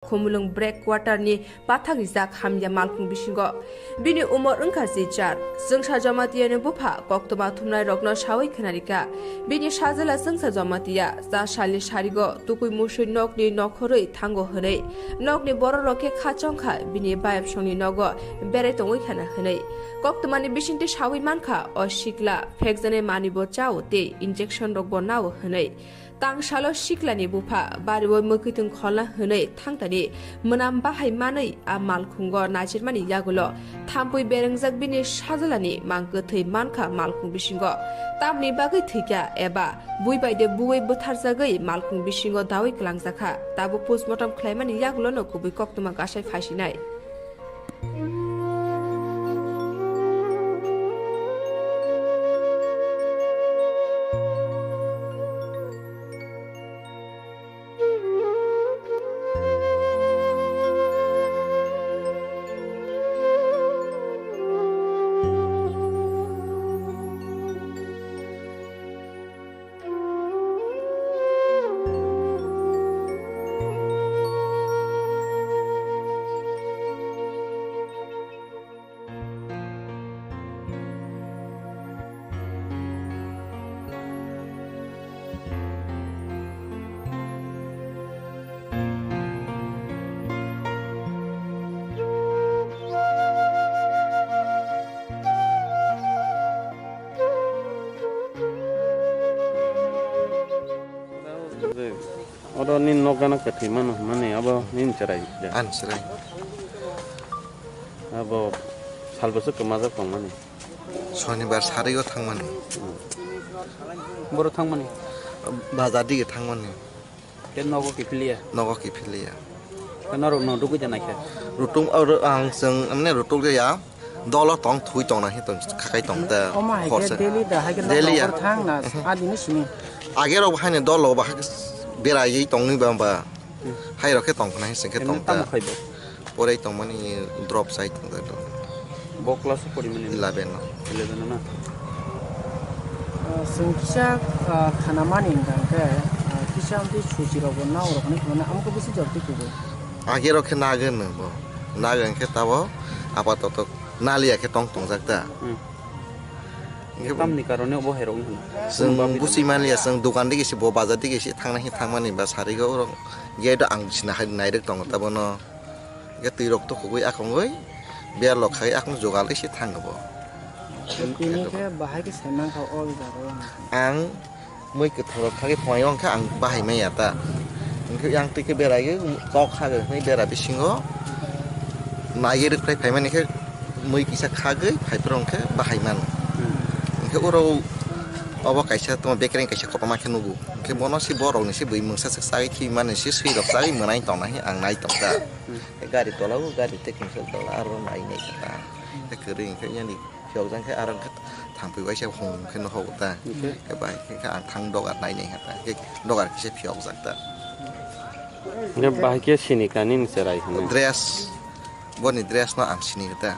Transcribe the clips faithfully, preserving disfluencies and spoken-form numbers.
Khumulwng break quarter ni pathak rijak hamya malkhung bisingo. Bini umor wngkha jichar. Chwngsa Jamatia ni bupha koktwma thumnai rokno sawi khwnarikha. Bini sajwla Chwngsa Jamatia cha salni sarigo tukui musui nokni nokhorwi thango hwnwi. Nokni borok rok khe khachongkha bini bayapsongni nogo berai tongwi khana hwnwi. Koktwmani bisingtwi sawi mankha o sikla phekjaknai manwibo chao tei injection rokbo nao hwnwi. Tangsalo siklani bupha bario mwkhwtwng kholna hwnwi thangtani mwnam bahai manwi a malkhungo naisirmani yagulo thampui berengjak bini sajwlani mang kwthwi mankha malkhung bisingo. Tamni bagwi thwikha eba bui bai de buwi bwtharjagwi malkhung bisingo dawi kwlangjakha. Tabuk postmortem khlaimani yagulono kubui koktwma gasai phaisinai. Oro nini nok gana kwthwi mano hwnmani abo nini chwrai da? Ani chwrai. Abo sal bwswk kwmajak tongmani? Sonibar sarigo thangmani. Boro thangmani? Bazar dige thangmani. Tei nogo kiphiliya? Nogo kiphiliya. Tei norok no rugwi da naikhe? Rutung, oro ang chwng, mane rutuk ya. Dolo tong thui tong na hi tong khakai tong ta. Omo hai khe daily da, hai khe daily ya. Nokbar thang na, mhm, adini simi. Age rok hai ni dolo ba hai khe beraiwi tong ni ba ba. Hmm. Hai rok khe tong khna hi sing khe tong ta. Tamo khai bo? Porai tongmani drop chai tongjak. Bo class o porimani? Eleven o. Eleven o na? Ah, chwng kisa, ah, khanamani hwnkha hwnkhe, ah, kisa amtwi suchi rokbo nao rokni hwnmano, amo khe bisi jor twi kugo. Age rok khe nagwi hwnwi bo. Nagwi hwnkhe tabo apatoto naliya khe tong tongjak ta. Hmm. Hwnkhe tamni karone bo hai rok wngkha. Chwng buchi manliya, chwng dokan digi se bo bazar digi se thangna hi thangmani ba sarigo rok. Gate o ang sina hai nairwk tongo ta bono. Hwnkhe twi rok to kubui akongoi, ber lok khai akong jogal se thango bo. Tini khe bahai khe sai mankha o jaga o. Ang mui kwthang rok khagwi phai o hwnkhe ang bahai manya ta. Hwnkhe yang twi khe berai khe kok khagwi hwnwi bera bisingo naiwi rwkhlai phaimani khe mui kisa khagwi phaiphuru hwnkhe bahai mano. Hmm. Hwnkhe oro obo kaisa tamo bekereng kaisa kotorma khe nugo. Hwnkhe bono se borok ni se bui mungsa se chagwi thwi mani se swi rok chagwi mwnai tongna hi ang nai tongkha. Hmm. Gari tola o, gari tei kingsa tola aro nai nai kha ta. Tei kwrwi hwnkhe yani phiyok jang khe aro hwnkhe thangpui waisa hum khe nohok ta. Hwnkhe? Khe bai khe ang thang dogar nai nai kha ta. Khe dogar kisa phiyok jak ta. Hwnkhe bahai khe sini ka nini cherai hwnwi? Dress, boni dress no ang sini ta.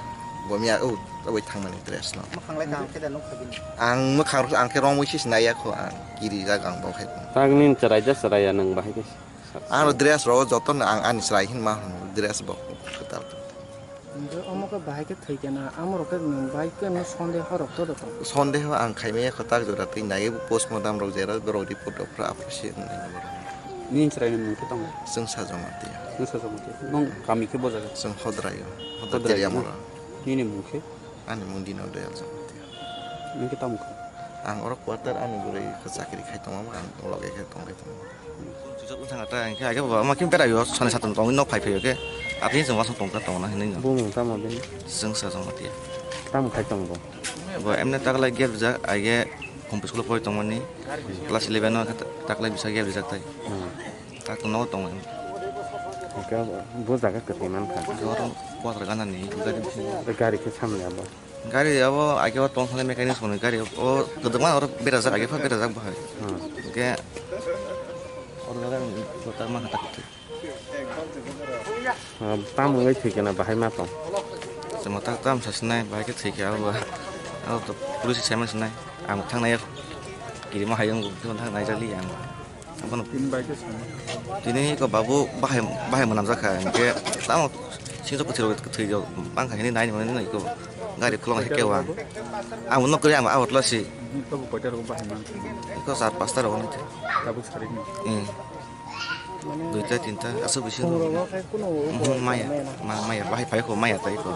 Bo miya o, taboi thangmani dress no. Mwkhang lai kaham khe da nuk kha bini? Ang mwkhang rok ang khe romwi se sinai ya kho ang. Kiri jak ang bo khe. Tak nini cherai da cherai ya nwng bahai khe? Ang dress rok joto no ang ani chwrai hin ma hwn, dress bo kwtal. Hwnkhe omo khe bahai khe thwi khe na, amo rok khe nwng bahai khe no sondeho rok to joto. Sondeho ang khai maya kwtal jora twi nai postmortem rok jera borok report rok phra apre se wngnai borok. Nini chwrai ni mung khe tongo? Chwngsa Jamatia. Chwngsa Jamatia. Nwng kami khe bo jaga? Chwng Hodrai o. Hodrai Hodrai Teriamura. Nini mung khe? Ani mung Dino Dayal Jamatia. Nwng khe tamo kha? Ang oro quarter ani bwrwi khe chakri khai tongo, ang loge khe tongwi tongo. Sujak wng thangkha ta, hwnkhe age baba ma khe berai o, sani satung tongwi nok phai phai o khe. Apni chwng wasong tongkha tongna hinwi no. Bumung tamo bini? Chwngsa Jamatia. Tamo khai tongo bo? Bo emne taklai gap rijak, age Khumpi school o pori tongmani. Class eleven o khe taklai bisa gap rijak tai. Hmm. Tak nogo tongo. Hwnkhe bo jaga kwtwi mankha. Oro quarter ganani gari bisingo. Gari khe samni abo? Gari abo age o tong thani mechanic songni gari o kwdwkma oro berajak, age pha berajak bahai. Hmm. Hwnkhe oro jaga ang kwtal mankha tak kwtwi. Ah, tam wngwi thwikhe na bahai ma tong? Chwng tak tam sasinai bahai khe thwikhe abo ba. Abo to police sai mansinai. Ang thangnai kirima hai wng thangnai jali ang. Bono tini bai khe swngo. Tini iko babu bahai, bahai mwnamjak kha, hinkhe tamo singso kwthwi rok kwthwi rok bangkha hini nai mani iko gari khulong hai khe wang. Ang nok kri ang awat lasi. Iko bo koita rok bahai man. Iko char pasta rok ni. Tabuk sarik ni. Hmm. Duita tinta aswk bisi. Phungrok no khai kuno. Mhm, maya. Ma-, maya bahai phai ko maya tai ko.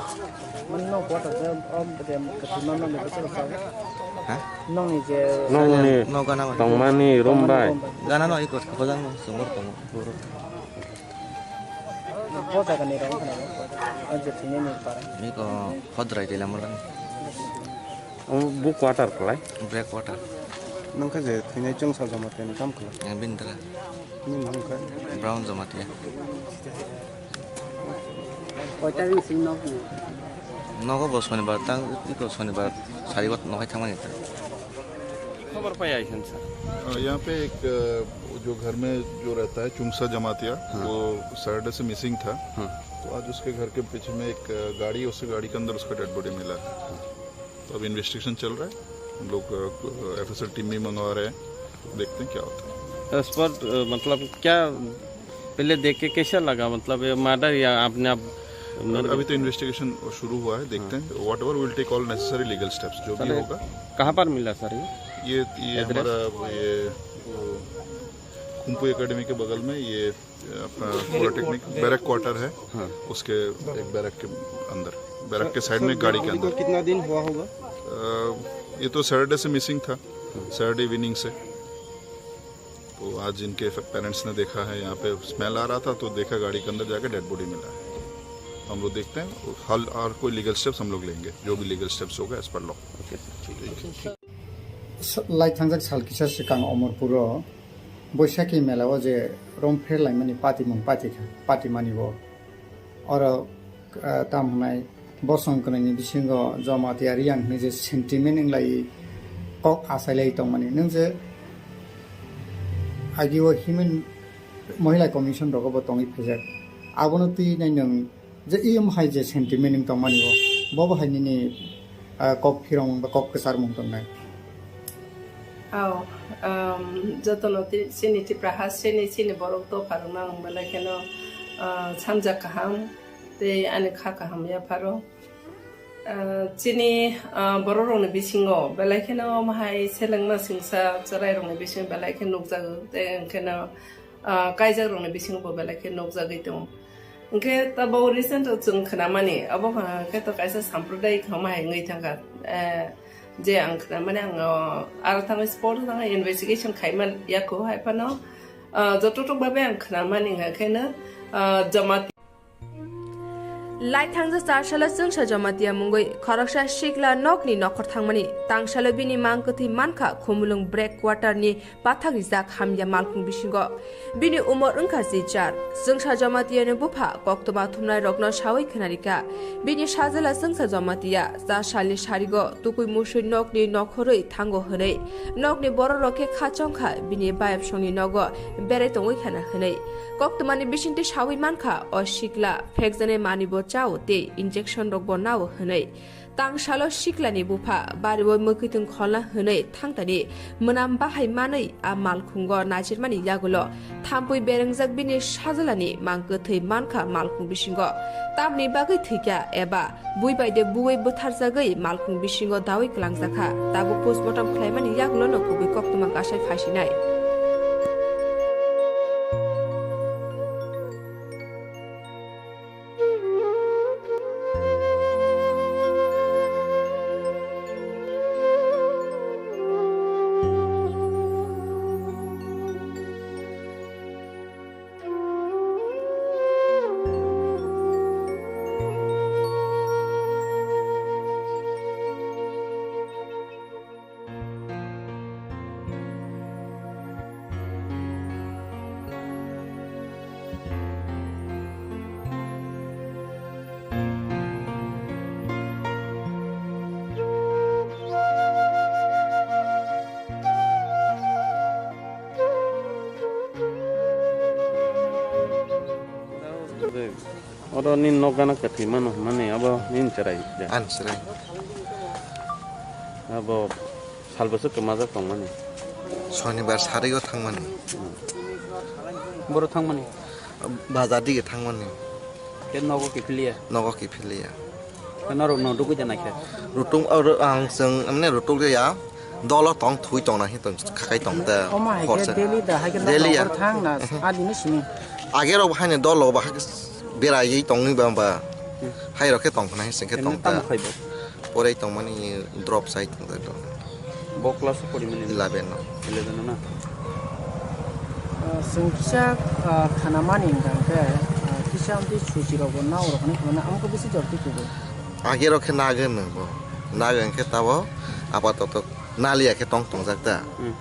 Mani no quarter je, um, je, kathima no ne bese bese. Ha? Nongni je. Nongni no gana ba. Tongmani room bai. Gana no iko khojang no sumur tongo. Bo jaga ni rong khana. Aje thini ni para. Ni ko hodrai tela mulan. Omo bo quarter kwlai? Black quarter. Nang kha je thwinai chwngsa joma tei kam kwlai? Yang bindra. Ni mung kha? Brown joma tiya. Koita ring sing nok ni? Nogo bo sonibar tang, iko sonibar sari wat nohai thangmani ta. खबर पाया है सर। अ, यहाँ पे एक, अ, जो घर में जो रहता है चुंगसा जमातिया, हाँ। वो सैटरडे से मिसिंग था। हाँ। तो आज उसके घर के पीछे में एक, अ, गाड़ी, उसके गाड़ी के अंदर उसका डेड बॉडी मिला है। तो अब इन्वेस्टिगेशन चल रहा है, हम लोग, अ, एफएसएल टीम भी मंगवा रहे हैं, देखते हैं क्या होता है। तो इस पर, अ, मतलब क्या पहले देख के कैसा लगा, मतलब ये मर्डर या आपने आप अभी तो इन्वेस्टिगेशन शुरू हुआ है, देखते हैं। Whatever, we'll take all necessary legal steps, जो भी होगा। कहाँ पर मिला सर ये? ये, ये एड्रेस? हमारा ये, वो, कुंपू एकेडमी के बगल में ये अपना पॉलिटेक्निक बैरक क्वार्टर है, हाँ। उसके एक बैरक के अंदर, बैरक के साइड में, गाड़ी के अंदर। कितना दिन हुआ होगा? अ, ये तो सैटरडे से मिसिंग था, सैटरडे इवनिंग से। तो आज इनके पेरेंट्स ने देखा है, यहाँ पे स्मेल आ रहा था, तो देखा गाड़ी के अंदर जाके डेड बॉडी मिला है। हम लोग देखते हैं, हल और कोई लीगल स्टेप्स हम लोग लेंगे, जो भी लीगल स्टेप्स होगा as per law. Laithangjak sal kisa swkang Omorpuro Boishakhi mela o je rom pherlaimani patimung patikha, patimani bo. Oro, ah, tam hwnai bosong kwrwini bisingo Jamatia Riyang hwnwi je sentiment wnglai kok achailai tongmani. Nwng je agio Human Mohila Commission rogo bo tongwi phaijak. Abono twi nai nwng je iyom hai je sentiment wng tongmani bo, bo bo hai nini, ah, kok phirong ba kok kwcharmung tongnai? Ao, um, jotono ti-, chini Tipra ha, chini, chini borok dopha rok nang belai kheno, ah, samjak kaham tei ani kha kaham yapharo. Ah, chini, ah, borok rokni bisingo belai kheno omo hai selengma singsa chwrai rokni bisingo belai khe nukjago tei hwnkhe no, ah, kaijak rokni bisingo bo belai khe nukjagwi tongo. Hwnkhe tabuk recent o chwng khnamani, obo hwnkhe to kaisa sampradayik hwnma hai wngwi thangkha. Eh, je ang khnamani ang, oh, aro thangwi spot o thangwi investigation khaima yaku hai phano, ah, jototok babe ang khnamani hwnkhe no, ah, Jamatia. Laithangjak char salo chwngsa Jamatia mungwi khoroksa sikla nokni nokhor thangmani. Tangsalo bini mang kwthwi mankha Khumulwng Break Quarter ni pathak rijak hamya malkhung bisingo. Bini umor wngkha chichar. Chwngsa Jamatia ni bupha koktwma thumnai rokno sawi khwnarikha. Bini sajla chwngsa Jamatia cha salni sarigo tukui musui nokni nokhorwi thango hwnwi. Nokni borok rok khe khachongkha bini bayapsongni nogo berai tongwi khana hwnwi. Koktwmani bisingtwi sawi mankha o sikla phekjaknai manwi bo chao tei injection rok bo nao hwnwi. Tangsalo siklani bupha bariwi mwkhwtwng kholna hwnwi thangtani mwnam bahai manwi a malkhungo naisirmani yagulo thampui berengjak bini sajlani mang kwthwi mankha malkhung bisingo. Tamni bagwi thwikha eba bui bai de buwi bwtharjagwi malkhung bisingo dawi kwlangjakha. Tabuk postmortem khlaimani yagulono kubui koktwma kasai phaisinai. Oro nini nok gana kwthwi mano hwnmani abo nini chwrai da? Ani chwrai. Abo sal bwswk kwmajak tongmani? Sonibar sarigo thangmani. Boro thangmani? Bazar dige thangmani. Khe nogo kiphiliya? Nogo kiphiliya. Khe norok no rutugwi da naikhe? Rutung, oro ang chwng, mane, rutugwi ya. Dolo tong thui tong na hi tong khakai tong ta. Oma hai khe daily da, hai khe daily ya. Nokbar thang na, adini sini. Age rok hai ne dolo ba hai khe beraiwi tongwi ba ba. Hmm. Hai rok khe tong khna hi sing khe tong ta. Tamo khai bo? Porai tongmani drop sai tong ta. Bo class o pori mani? Eleven o. Eleven o na? Ah, chwng kisa, ah, khana mani hwnkha khe, ah, kisa amtwi suchi rok bo nao rok hinwi khna amo khe bisi jor twi kugo. Age rok khe nagwi nw bo. Nagwi hwnkhe tabo apatoto naliya khe tong tongjak ta. Hmm.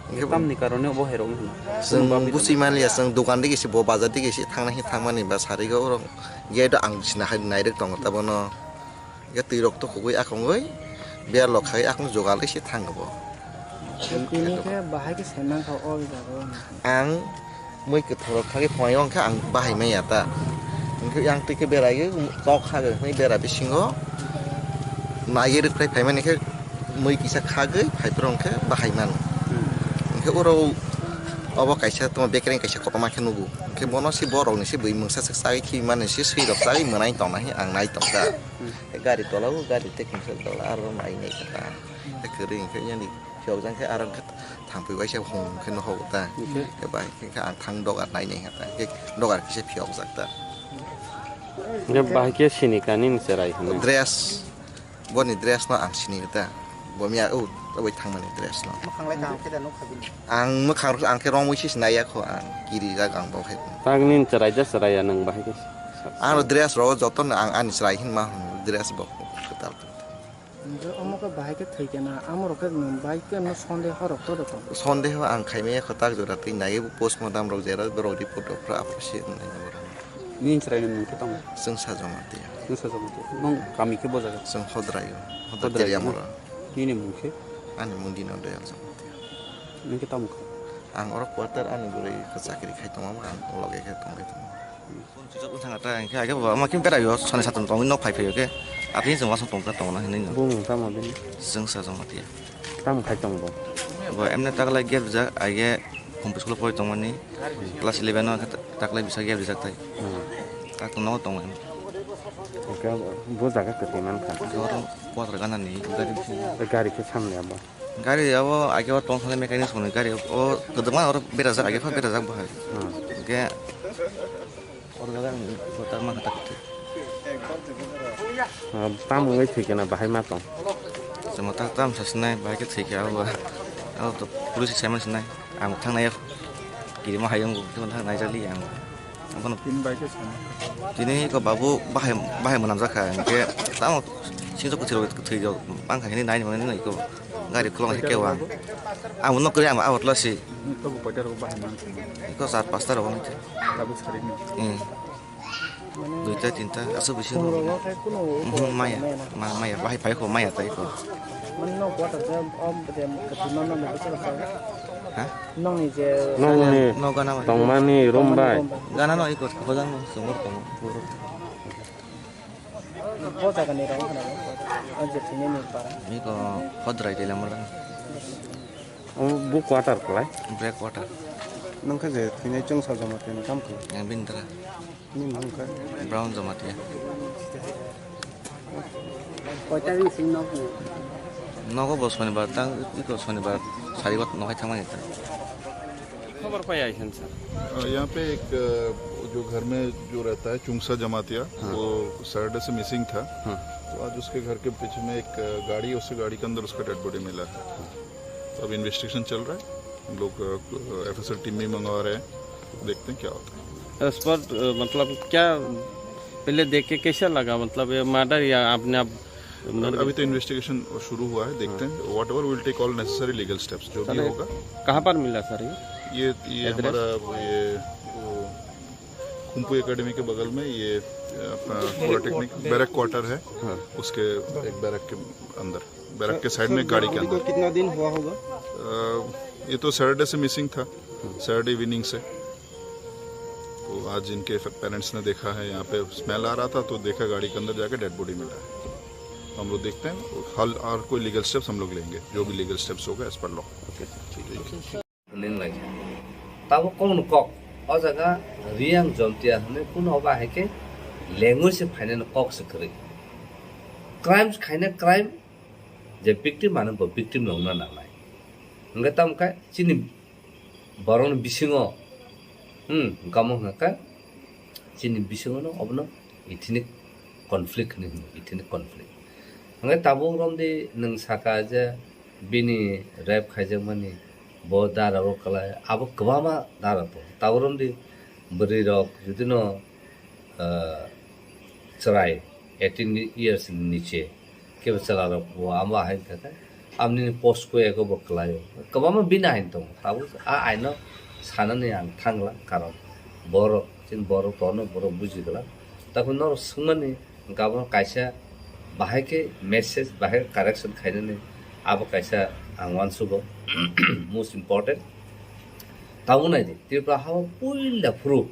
Hwnkhe tamni karone bo hai rok wngkha. Chwng buchi manliya, chwng dokan digi se bo bazar digi se thangna hi thangmani ba sarigo oro gate o ang sina hai nairwk tongo ta bono. Hwnkhe twi rok to khogwi akhongwi berlok khai akhong jogal se thango bo. Tini khe bahai khe sai mankha o jaga o. Ang mui kwtharo khagwi phunai o hwnkhe ang bahai manya ta. Hwnkhe yang twi khe berai khe tok kha hwnwi bera bisingo naiwi rwkhlai phaimani khe mui kisa khagwi phaiphuru hwnkhe bahai mano. Hmm. Hwnkhe oro obo kaisa tamo bekereng kaisa kotorma khe nugo. Hwnkhe bono se borokni se bui mungsa se chagwi thwi mani se swi rok chagwi mwnai tongna hinwi ang nai tongkha. Hmm. Gari tola o gari tei kungsa tola aro mai nai kha ta. Kwrwi hwnkhe yani phiyok jang khe aro hwnkhe thangpui waisa hum khe nohogo ta. Hwnkhe? Khe bai khe ang thang dogar nai nai kha ta. Hwnkhe dogar kisa phiyok jak ta. Hwnkhe bahai khe sini kani ni cherai hwnwi? Dress, boni dress no ang sini ta. Bo miya o taboi thangmani dress no. Mwkhang lai kaham khe da nuk kha bini? Ang mwkhang rok ang khe romwi sis nai ya kho ang kiri jak ang bo khe. Tak nini cherai da cherai ya nwng bahai khe? Ang dress rok joto no ang ani cherai hin ma hwn dress bo kwtal. Hwnkhe omo khe bahai khe thwi khe na, amo rok khe nwng bai khe no sondeho rok to rw tongo. Sondeho ang khaimaya kho tak jora twi naiwi postmortem rok jera borok report rok phra aphuru se wngnai borok. Nini chwraini mung khe tamo? Chwngsa Jamatia. Chwngsa Jamatia. Nwng kami khe bo jaga? Chwng Hodrai o. Hodrai Hodrai Teriamura. Nini mung khe? Ani mung Dino Dayal Jamatia. Nwng khe tamo kha? Ang oro quarter ani bwrwi khe chakri khai tongma ang loge khe tongwi tongo. Phone switch off wng thang kha ta, hwnkhe age bo ama khe berai o, sani satung tongwi nok phai phai o khe. Atini chwng wasung tong kha tongna hinwi no. Bumung tamo bini? Chwngsa Jamatia. Tamo khai tong bo? Bo emne taklai gate rijak, age Humpi school o pori tongmani, class eleven o khe taklai bisa gate rijak tai. Hmm. Tatung nogo tongo emne. Hwnkhe bo jaga kwtwi man kha. Hwnkhe oro quarter ganani gari bisingo. Gari khe samni abo? Gari abo age o tong thani mechanic songni gari o kwdwkma oro berajak, age pha berajak bo hai. Hmm. Hwnkhe oro jaga ang kwtal ma kha ta kwtwi. Ah, tamo wngwi thwi khe na bahai ma tong? Chwng tak tam sa sinai bahai khe thwi khe abo ba. Abo to police sai man sinai. Ang thang nai kirima hai wng thang nai jali ang. Abono tini bai khe sana. Tini ko babu bahai, bahai mwnam jakha, hwnkhe tamo singso kwthwi rok, kwthwi rok bangkha hini nai mani no iko gari khulong hai khe wang. Ang nok kri ang awat lasi. Iko bo koita rok bahai man sana. Iko char pasta rok wng khe. Tabuk sari ni. Hmm. Duita tinta aswk bisi. Phungrok no khe kunu. Mhm, maya. Ma-, maya bahai phai kho maya tai kho. Mani no quarter jam om de katima no no bichar sa. Ha? Nokni je nokni no gana bai. Tongmani room bai. Gana no iko bojang no sumur tongo. Bo jaga ni rong khna. Ang je thini ni para. Iko Hodrai de lamar. Omo bo quarter kwlai? Break quarter. Nokha je thini chwng sajama tini kam khe? Yang bini dara. Nini mung kha? Brown Jamatia. Koita bising nok ni? Nogo bo sonibar tang, iko sonibar sarigo nohai thangmani ta. खबर पाया है सर? अ, यहाँ पे एक, अ, जो घर में जो रहता है चुंगसा जमातिया, हाँ। वो सैटरडे से मिसिंग था। हाँ। तो आज उसके घर के पीछे में एक, अ, गाड़ी, उससे गाड़ी के अंदर उसका डेड बॉडी मिला है। तो अब इन्वेस्टिगेशन चल रहा है। हम लोग, अ, एफएसएल टीम भी मंगवा रहे हैं, देखते हैं क्या होता है। उस पर, अ, मतलब क्या पहले देख के कैसा लगा? मतलब ये मर्डर या आपने आप मर अभी तो इन्वेस्टिगेशन शुरू हुआ है, देखते हैं। Whatever, we'll take all necessary legal steps, जो भी होगा। कहाँ पर मिला सर ये? ये, ये एड्रेस? हमारा ये, वो, कुंफू एकेडमी के बगल में ये, अ, अपना पॉलिटेक्निक बैरक क्वार्टर है, हाँ। उसके एक बैरक के अंदर। बैरक के साइड में, गाड़ी के अंदर। कितना दिन हुआ होगा? अ, ये तो सैटरडे से मिसिंग था, सैटरडे इवनिंग से। तो आज इनके पेरेंट्स ने देखा है, यहाँ पे स्मेल आ रहा था, तो देखा गाड़ी के अंदर जाके डेड बॉडी मिला है। तो हम लोग देखते हैं, हल और कोई लीगल स्टेप्स हम लोग लेंगे, जो भी लीगल स्टेप्स होगा, as per law. Okay sir. Hwnwi wng lai kha. Tabuk kokno kok. O jaga Reang Jontia hwnwi kuno obo hai khe language se phainani kok se kwrwi. Crimes khaina crime, je victim ano bo victim no wngna nangnai. Hwnkhe tamo khe chini borokni bisingo, hmm, hwnkhe omo hwnkhe chini bisingo no obono ethnic conflict hinwi hino, ethnic conflict. Hwnkhe tabuk romdi nwng saka je bini rape khaijakmani bo dara o kwlai, abo kwbangma dara tongo. Tabuk romdi bwrwi rok jodi no, ah, chwrai eighteen years ni niche kebo chwla rok bo amo hai kha khe, amni post ko eko bo kwlai o. Kwbangma bini ain tongo. Tabuk a aino sanani ang thangla, karon borok, chini borok tono borok buji glak. Tabuk norok swngmani, hwnkhe abono kaisa bahai khe message, bahai khe correction khainani abo kaisa ang uansugo, most important. Tabuk naidi, Tripura hao puila phuru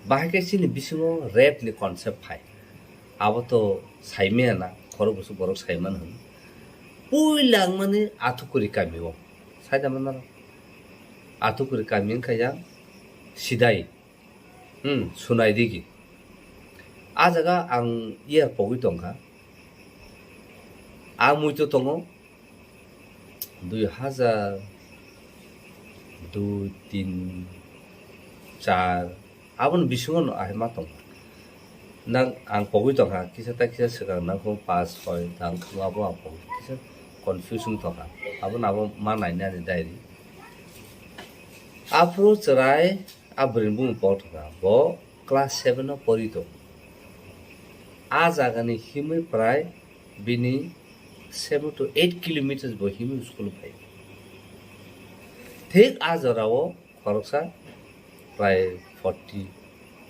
bahai khe chini bisingo rape ni concept phai. Abo to saimaya na, khorok bwswk borok saiman hwn. Puila wngmani Athukuri kami o, saida manaro. Athukuri kami wngkha yang Sidai. Hmm, Sunai digi. A jaga ang iyar pogwi tongkha. A muitu tongo dui hajar dui, tin, char, aboni bisingo no ahai ma tongkha. Nang ang pogwi tongkha, kisa ta kisa swkang nangkho pass soi tang khe abo ang pogwi kisa confuse wng tongkha. Abono abo ma nainani diary. Aphuru chwrai a bwrwini bumung pok thangkha, bo class seven o pori tongo. A jagani himwi prai bini seven to eight kilometers bo himwi school phai. Thik a jorao khoroksa prai forty,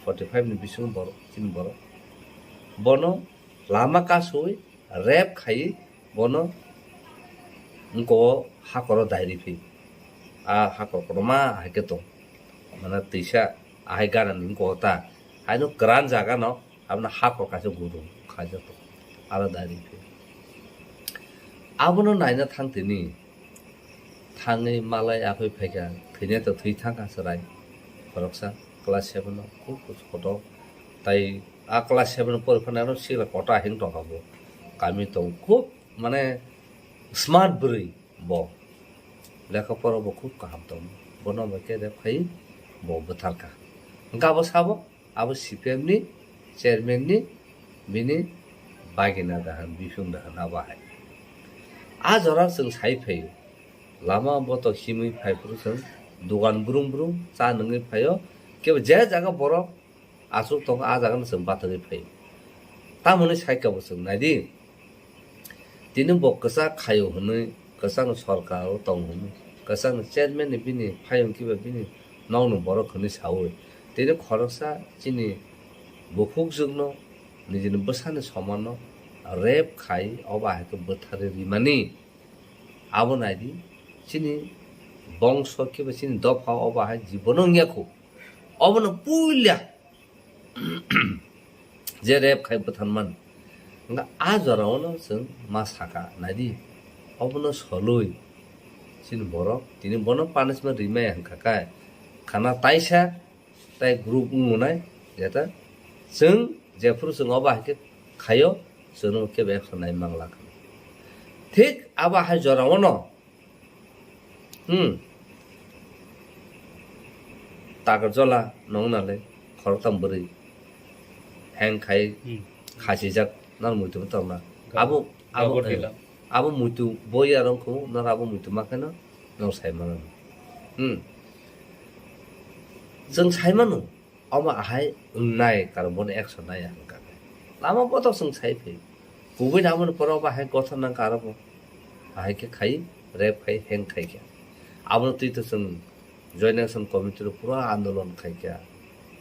forty five ni bisingo borok, chini borok. Bono lama kasui rape khai bono wngko hakoro dairi phi. A hakor kotorma hai khe tong. Mane twisa ahai ganani wngko ta. Haino kwran jaga no abono hakor kaisa gudung khaijak tong. Aro dairi phi. Abono naina thang tini. Thangwi malai aphai phaikha, thwinai to thwi thangkha chwrai. Khoroksa class seven o khub kotor. Tai a class seven o pori phano ano sikla kota hing tongkha bo. Kami tong khub mane smart bwrwi bo. Lekha pora bo khub kaham tong. Bono bai khe rep khai bo bwtharkha. Hwnkhe abo sabo? Abo C P M ni chairman ni bini bagina dahan, biphung dahan abo hai. A jora chwng sai phaio, lama botok himwi phai phuru chwng dogan brum brum cha nungwi phaio, kebo je jaga borok achuk tongo a jaga no chwng batagwi phaio. Tamoni sai kabo chwng naidi. Tini bo kwchak khaio hwnwi, kwchakni sorkar o tongo hwnwi, kwchakni chairman ni bini phayung kiba bini nokni borok hwnwi saui, tini khoroksa chini bukhukjwkno nijini bwsani somanno rape khai obo hai khe bwtharwi rimani. Abo naidi chini bongso kiba chini dopha obo hai jibono wngya khu. Obono puila je rep khai bwtharmani. Hwnkhe a jorao no chwng ma saka naidi, obono solwi chini borok tini bono punishment rimaya hwnkha khe khana taisa tai group wngnai jeta chwng jephuru chwng obo hai khe khaio chwngno kebo action nai mangla. Thik abo hai jorao no Hmm. Takarjola nong nale khoroktham bwrwi heng khai Hmm. khachijak nang muitu tongna. Gabur, abo abo gabur eh, dila. Abo muitu boya rong khu nang abo muitu ma kheno nang sai mano. Hmm. Jeng sai mano. Omo ahai wngnai, karon bono action nai ang kha. Lama botok chwng sai phi. Kubui namoni poro ba hai gothon nang kha aro bo. Ahai khe khai, rep khai, heng khai khe. Abono twi to chwng Joint Action Committee rok pura andolon khai khe.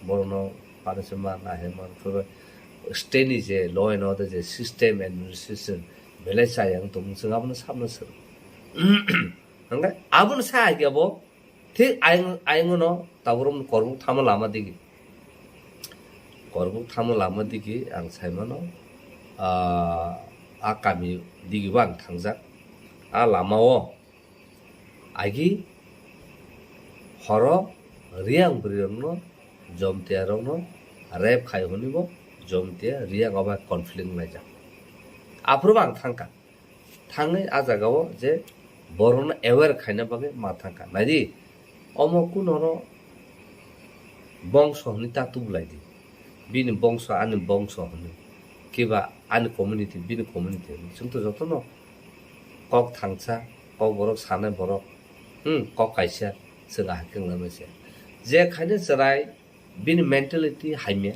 Borokno panish ma nahai ma pura state ni je law and order je system administration belai chaya wng tongmung chwng abono sabno swrwng. Hwnkhe abono sa hai khe bo Thik ayang, ayang no taburum korbuk thamo lama digi. Korbuk thamo lama digi ang sai mano, ah, a kami digi bo ang thangjak. A lama o agi Horo Riyang bwrwirokno, Jomtiarokno rape khai hwnwi bo Jomtia Riyang obo conflict wnglaijak. Aphuru bo ang thangkha. Thangwi a jagao je borokno aware khaina bagwi ma thangkha. Naidi, omo kunoro bongso hwnwi ta tubulai di. Bini bongso, ani bongso hwnwi. Kiba ani community, bini community hwnwi. Chwng to jotono kok thangsa, kok borok sanai borok, hmm, kok kaisa, chwng ahai khe wngna mese. Je khaina chwrai, bini mentality hamya.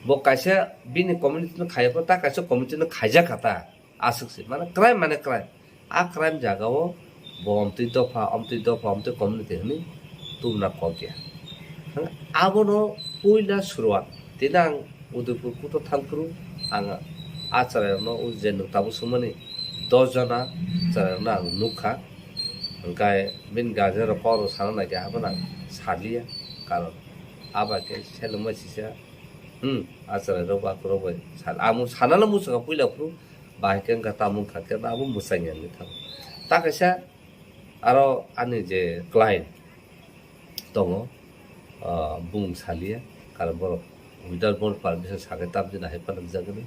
Bo kaisa bini community no khaiya kho, ta kaisa community no khaijak kha ta. Aswk se, mane crime mane crime. A crime jagao bo omtwi dopha, omtwi dopha, omtwi community hwnwi tubuna kok ya. Abono puila suruat. Tini ang Udaipur kuto thangphuru ang a chwrairokno, o je nwng tabuk swngmani dos jona chwrairokno ang nukha. Hwnkhe bini guardian rok kok rok sana naijakha, abono ang saliya. Karon abo khe selengma sisa, hmm, a chwrairok ba kwrwk bai sal-, ang sanala muchungo puila phuru, bahai khe wngkha tamo wngkha khe abo mwchangya wngwi thango. Ta kaisa aro ani je client tongo, ah, bumung saliya, karon borok without board permission sakhe tamjani hai phano rijak hwnwi.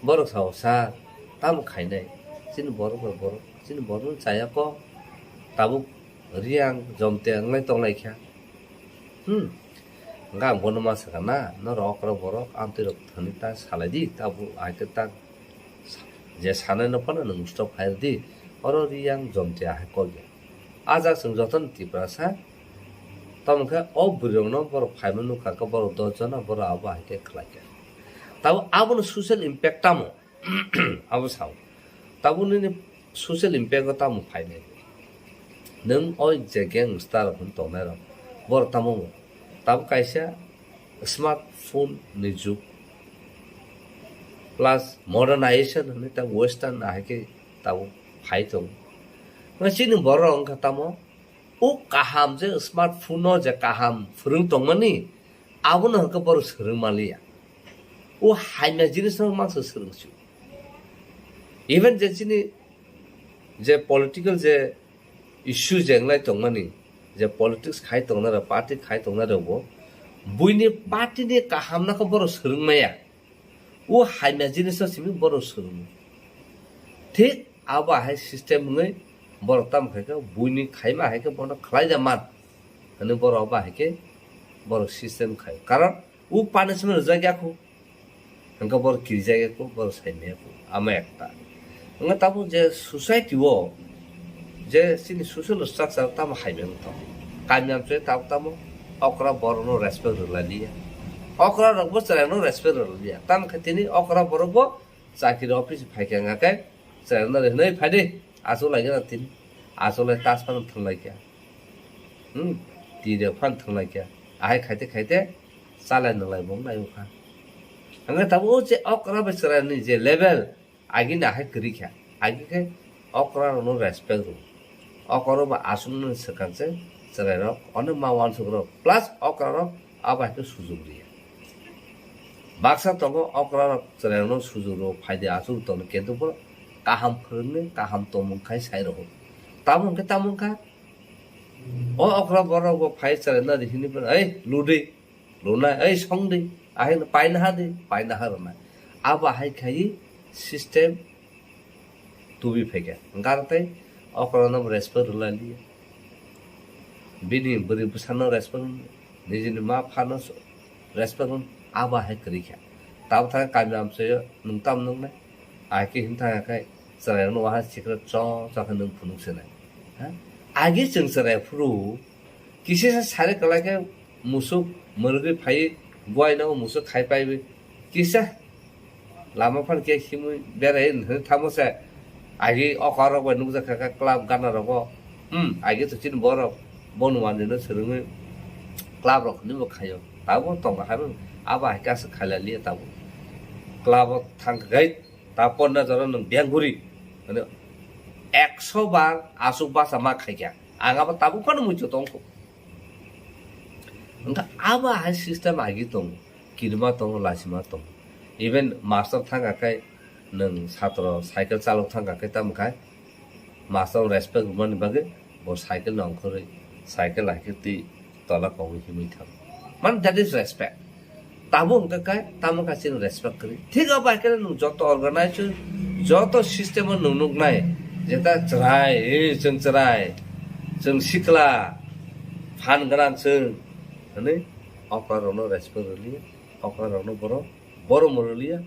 Borok sao, "Sir, tamo khainai? Chini borok bai borok, chini borokno chaya kok, tabuk Riyang Jomtia wnglai tonglai kha." Hmm. Hwnkhe ang bono ma sakha na, norok okra borok amtwi rok thani ta salai di, tabuk hai khe ta je sanai no phano nwng stop khai rw di, oro Riyang Jomtia hai kok ya. A jak chwng jotono Tiprasa, tamo khe o bwrwi rokno borok phaima nukha khe borok dos jona borok abo hai khe khlai kha. Tabuk abono social impact tamo? Abo sao. Tabuk nini social impact o tamo phainai? Nwng o je gangster rok hwn tongnai rok, borok tamo, tabuk kaisa smartphone ni jug plus modernization hwnwi ta western ahai khe tabuk phai tongo. Chini borok wngkha tamo, o kaham je smartphone o je kaham phwrwng tongmani, abono hwnkhe borok swrwng manliya. O hamya jinisno mangsa swrwng sio. Even je chini je political je issue je wnglai tongmani, je politics khai tongnai rok, party khai tongnai rok bo, buini party ni kaham no khe borok swrwng maya. O hamya jinisno simi borok swrwng. Thik abo hai system wngwi borok tamo khai khe buini khaima hai khe bono khlai da man. Hwnwi borok abo hai khe borok system khai. Karon o punishment rwjak ya kho. Hwnkhe borok kirijak ya kho, borok sai maya kho. Amo ekta. Wngkha tabuk je society o je chini social structure tamo hai maya wngtong. Kami amchoi tabuk tamo okra borokno respect rwlai liya. Okra rokbo chwraino respect rwlai liya. Tamo khe tini okra borokbo chakiri office phai khe wngkha khe chwraino rwnai phai di. Achuk lai gana tini. Achuk lai tas phano thwng lai kha. Hmm. Tini phano thwng lai kha. Ahai khaite khaite chalai nwnglai bo wnglai wngkha. Hwnkhe tabuk o je okra bai chwraini je level, agini ahai kwrwi kha. Agi khe okra rokno respect rw. Okra rok bo aswk nw swkang se chwrai rok, onek ma uansuk rok. Plus okra rok abo hai khe sujuk rw ya. Baksa tongo okra rok chwrai rokno sujuk rw, phaidi aswk tongno kintu bo kaham phwrwngwi kaham tongmung khai sai rw. Tamo hwnkhe tamo wngkha. O okra borok bo phai chwraino ri hwnwi phano, "Ei, ludi, lunai, ei, songdi, ahai no paina ha di, paina ha rwnai." Abo hai khai system tubi phaikha. Hwnkhe tei okra no respect rwlai liya. Bini bwrwi bwsano respect rwlai, nijini ma phano respect rwlai, abo hai kwrwi kha. Tabuk thang kami amchaio nwng tam nwngnai, ahai khe hwn thang khe chwrai rokno waha sikra cho cho khe nwng phunuk se nai. Ha? Agi chwng chwrai phuru kisa sa sari kwlai khe musuk mwrwgwi phaiwi buai no musuk khai paiwi kisa lama phano khe himwi berai hwnwi thangmo se. Agi okra rok bai nukjak kha khe club gana rogo. Hmm, agi to chini borok boni manwi no swrwngwi club rok hwnwi bo khaio. Tabuk tongo hai abo hai khe aswk khailaliya tabuk. Club o thang khe ta ponna jora nwng bengkuri, mane, ekso bar aswk basa ma khaikha. Ang abo tabuk phano muitu tongkho. Wngkha abo hai system agi tongo, kirima tongo, lasima tongo. Even master thangkha khe nwng satro cycle chalok thangkha khe tamo khai master respect rwmani bagwi bo cycle no ongkhorwi Cycle hai khe twi tola kogwi himwi thang. Man, that is respect. Tabuk hwnkhe kai, tamo kaisa chini respect kwrwi. Thik abo hai khe nwng joto organization, joto system o nwng nuknai, jeta chwrai, eh, chwng chwrai, chwng sikla, phan gwnang chwng, hwnwi okra rokno respect rwliya, okra rokno borok borom rwliya,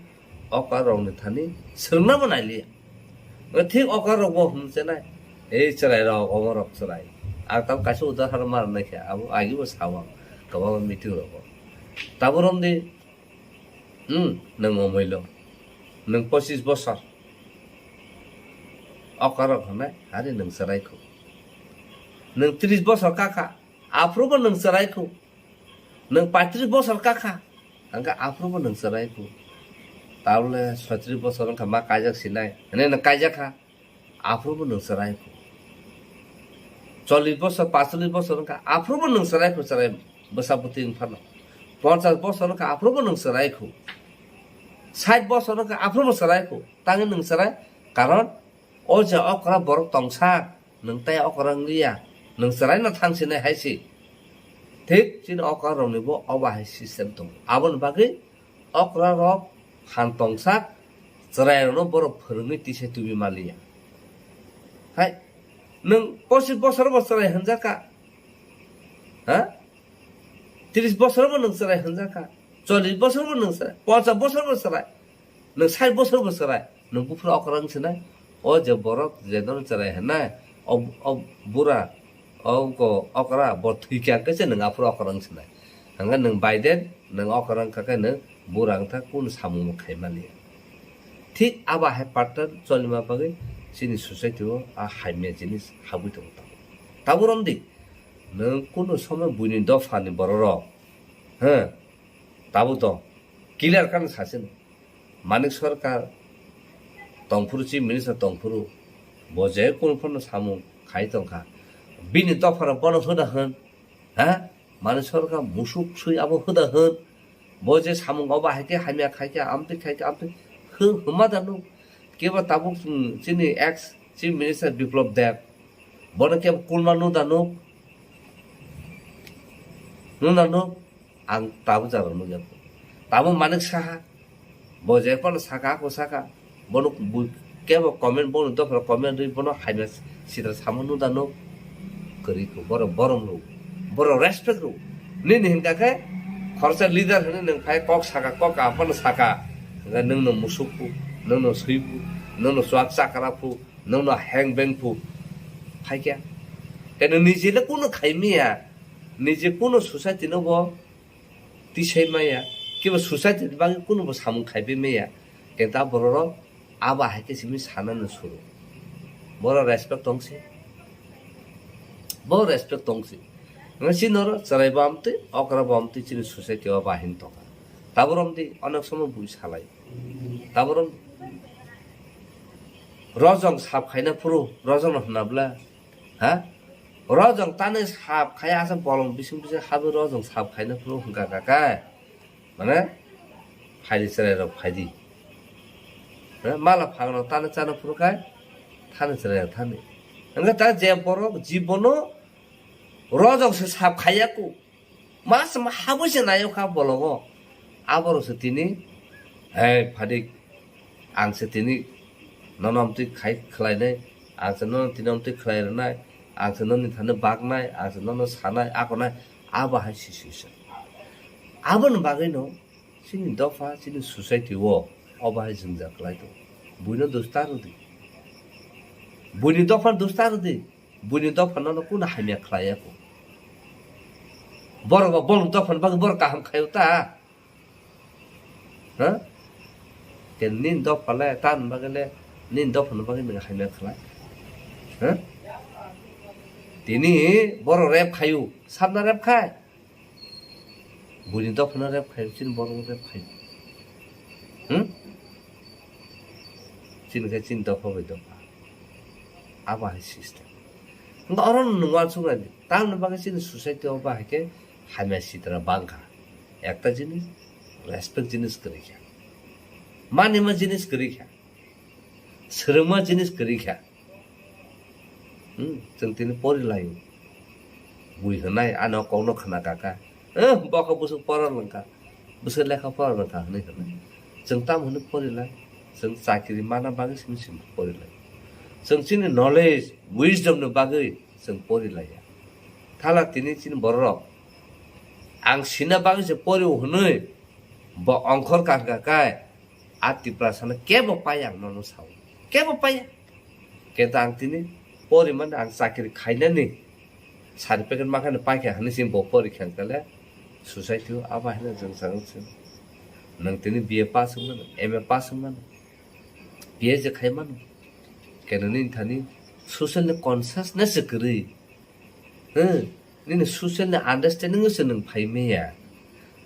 okra rokni thani swrwngna bo nailiya. Thik okra rok bo hum chenai. Ei chwrai rok, omo rok chwrai. Ang tam kaisa udahoron ma rwnai khe, abo agi bo sao ang. Kwbangma meeting rogo. Tabuk romdi, hmm, nwng omoilo. Nwng pochis bosor. Okra rok hwnai, hari nwng chwrai khu. Nwng tris bosor kakha, aphuru bo nwng chwrai khu. Nwng paitris bosor kakha, hwnkhe aphuru bo nwng chwrai khu. Tabole soitris bosor wngkha ma kaijak sinai, hwnwi nwng kaijak kha, aphuru bo nwng chwrai khu. Chollis bosor, paitris bosor wngkha, aphuru bo nwng chwrai khu, chwrai bwsa bwtwi wng phano. Ponchas bosor wngkha, aphuru bo nwng chwrai khu. Sait bosor wngkha, aphuru bo chwrai khu. Tangwi nwng chwrai, karon o je okra borok tongsa, nwng tai okra wngliya, nwng chwraino thang sinai hai se. Thik chini okra rokni bo obo hai system tongo. Aboni bagwi okra rok phan tongsak chwrai rokno borok phwrwngwi tisa tubi maliya. Hai, nwng pochis bosor bo chwrai hwnjakha, ha? Tris bosor bo nwng chwrai hwnjakha, chollis bosor bo nwng chwrai, ponchas bosor bo chwrai. Nwng sait bosor bo chwrai, nwng buphuru okra wng sinai. O je borok je nono chwrai hwnai, o, o bura, o wngkha okra, bo thwikha hwnkhe se nwng aphuru okra wng sinai. Hwnkhe nwng Biden, nwng okra wngkha khe nwng bura wngkha kunu samung bo khai maliya. Thik abo hai pattern cholima bagwi chini society o a hamya jinis habwi tongo tabuk. Tabuk romdi, nwng kunu somoi buini dophani borok rok, he, tabuk to clear khe sachino. Manik Sarkar tongphuru, Chief Minister tongphuru, bo je kunu phano samung khai tongkha. Bini dophano bono hoda hwn, ha? Manik Sarkar musuk sui abo hoda hwn. Bo je samung obo hai khe hamya khai khe, amtwi khai khe, amtwi hw-, hwnma da nuk. Kebo tabuk, mm, chini ex Chief Minister Biplab Deb, bono kebo kulma nuk da nuk? Nuk da nuk? Ang tabuk jagao nukya. Tabuk Manik Saha, bo je phano saka, ako saka, bono bu-, kebo comment, bono dophra comment rwi bono hamya sitra samo nuk da nuk? Kwrwi kho, borok borom rw, borok respect rw. Nini hinkha khe khoroksa leader hwnwi nwng phai kok saka, kok aphano saka, hwnkhe nwngno musuk phu, nwngno sui phu, nwngno chuak chakra phu, nwngno heng beng phu phaikha. Khe nwng nijele kunu khai maya, nije kunu society no bo tisai maya, kiba society ni bagwi kunu bo samung khai bai maya. Khe ta borok rok abo hai khe simi sana no suru. Borok respect tong si. Bo respect tong si. Nang si noro chwrai bo amtwi, okra bo amtwi chini society o bahin tongkha. Tabuk romdi onek somo bui salai. Tabuk rom rojong sap khaina phuru, rojong no hwnna bla, ha? Rojong tani sap khai asa bolong bising bising habi rojong sap khaina phuru hwnkha kha khe. Mane, phaidi chwrai rok phaidi. Ha? Mala phang rok tani chana phuru khe, thani chwrai rok thani. Hwnkhe ta je borok jibono rojong se sap khaiya ku. Mas ma habwi se nayo kha bologo. Aborok se tini, "Hei phadik, ang se tini nono amtwi khai khlainai, ang se nono tini amtwi khlai rwnai, ang se noni thani baknai, ang se nono sanai, akonai," abo hai situation. Aboni bagwino chini dopha, chini society o obo hai jwngjal kwlai tongo. Buino dos ta rwdi. Buini dopha dos ta rwdi. Buini dopha nono kunu hamya khlai ya kho. Borok ba bolong dopha ni bagwi borok kaham khaio ta. Ha? Ke nini dopha le, ta ni bagwi le, nini dopha ni bagwi nwng hamya khlai. Ha? Tini borok rep khaio, sabna rep khai. Buini dopha no rep khai, chini borok no rep khai. Hmm? Chini khe chini dopha bai dopha. Abo hai system. Hwnkhe oro no nwng uansuk nai di. Tamoni bagwi chini society o bahai khe hamya sitra bangkha. Ekta jinis, respect jinis kwrwi kha. Manima jinis kwrwi kha. Swrwngma jinis kwrwi kha. Hmm, chwng tini pori laio. Bui hwnai, ano kokno khna kaka. Eh, bokha bwswk pora lwngkha. Bwswk lekha pora lwngkha hwnwi hwnai. Chwng tamo hwnwi porilai? Chwng chakiri mana bagwi simi simi porilai. Chwng chini knowledge, wisdom ni bagwi chwng porilaiya. Thala tini chini bororok ang sina bagwi se porio hwnwi bo ongkhor kangkha kai, a Tiprasano kebo pai ang nono sao. Kebo pai. Kenta ang tini porimani ang chakiri khainani certificate makhani paikha hwnwi se bo pori khankale society o abo haino jwng chang se. Nwng tini B A pass wngmano, M A pass wngmano, P H D khaimano. Keno nini thani social ni consciousness se kwrwi. Hmm, nini social ni understanding se nwng phai maya.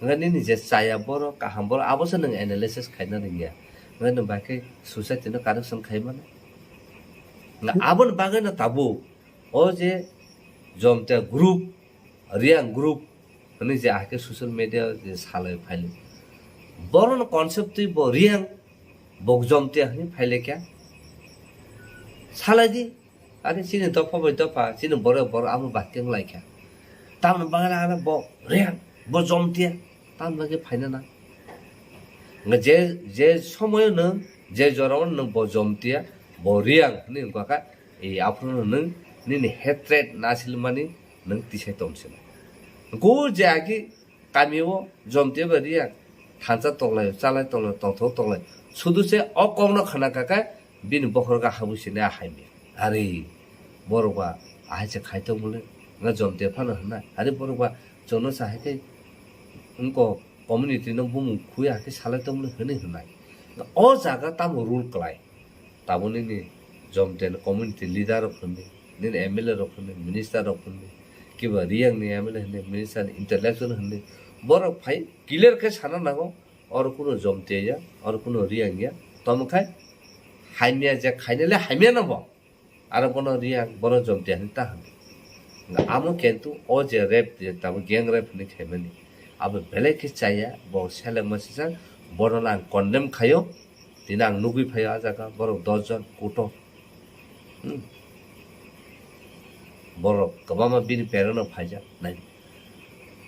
Nga nini je chaya borok, kaham borok, abo se nwng analysis khaina rwngya. Nga nwng bai khe society no correction khaimano. Nga aboni bagwi no tabuk o je Jomtia group, Reang group hwnwi je ahai khe social media je salai phailai. Borokno concept twi bo Reang, bo Jomtia hwnwi phailai kha. Salai di, are chini dopha bai dopha, chini borok borok abo bai teng lai kha. Tamoni bagwi ano bo Reang, bo Jomtia, tamoni bagwi phaina na. Nga je, je somoyo nwng, je jorao nwng bo Jomtia, bo Reang hwnwi wngkha kha, e aphuru nwng nini hatred nasilmani nwng tisai tong sino. Go je agi kamio Jomtia bai Reang thansa tonglai, chalai tonglai, tongthok tonglai. Sudu se o kokno khna kaka bini bokhorok habwi sini a hai mia. Are borok ba ahai se khai tong mole, nga Jomtia phano hwnna. Are borok ba chwngno sa hai khe wngko community no bumung khui hai khe salai tong mole hwnwi hwnai. O jaga tamo rule klai. Tabuk nini Jomtia ni community leader rok hwnwi, nini M L A rok hwnwi, minister rok hwnwi, kiba Reang ni M L A hwnwi, minister ni intellectual hwnwi, borok phai clear khe sana nango, oro kuno Jomtia ya, oro kuno Reang ya, tamo khai hamya je khaina le hamya no bo, aro bono Reang, bono Jomtia hwnwi ta hwnwi. Amo kintu o je rape, je tabuk gang rape hwnwi khaimani, abo belai khe chaya, bo selengma sijak, bono ang condemn khaio. Tini ang nugwi phaio a jaga, borok dos jon kuto. Hmm. Borok kwbangma bini parent no phaijak nai.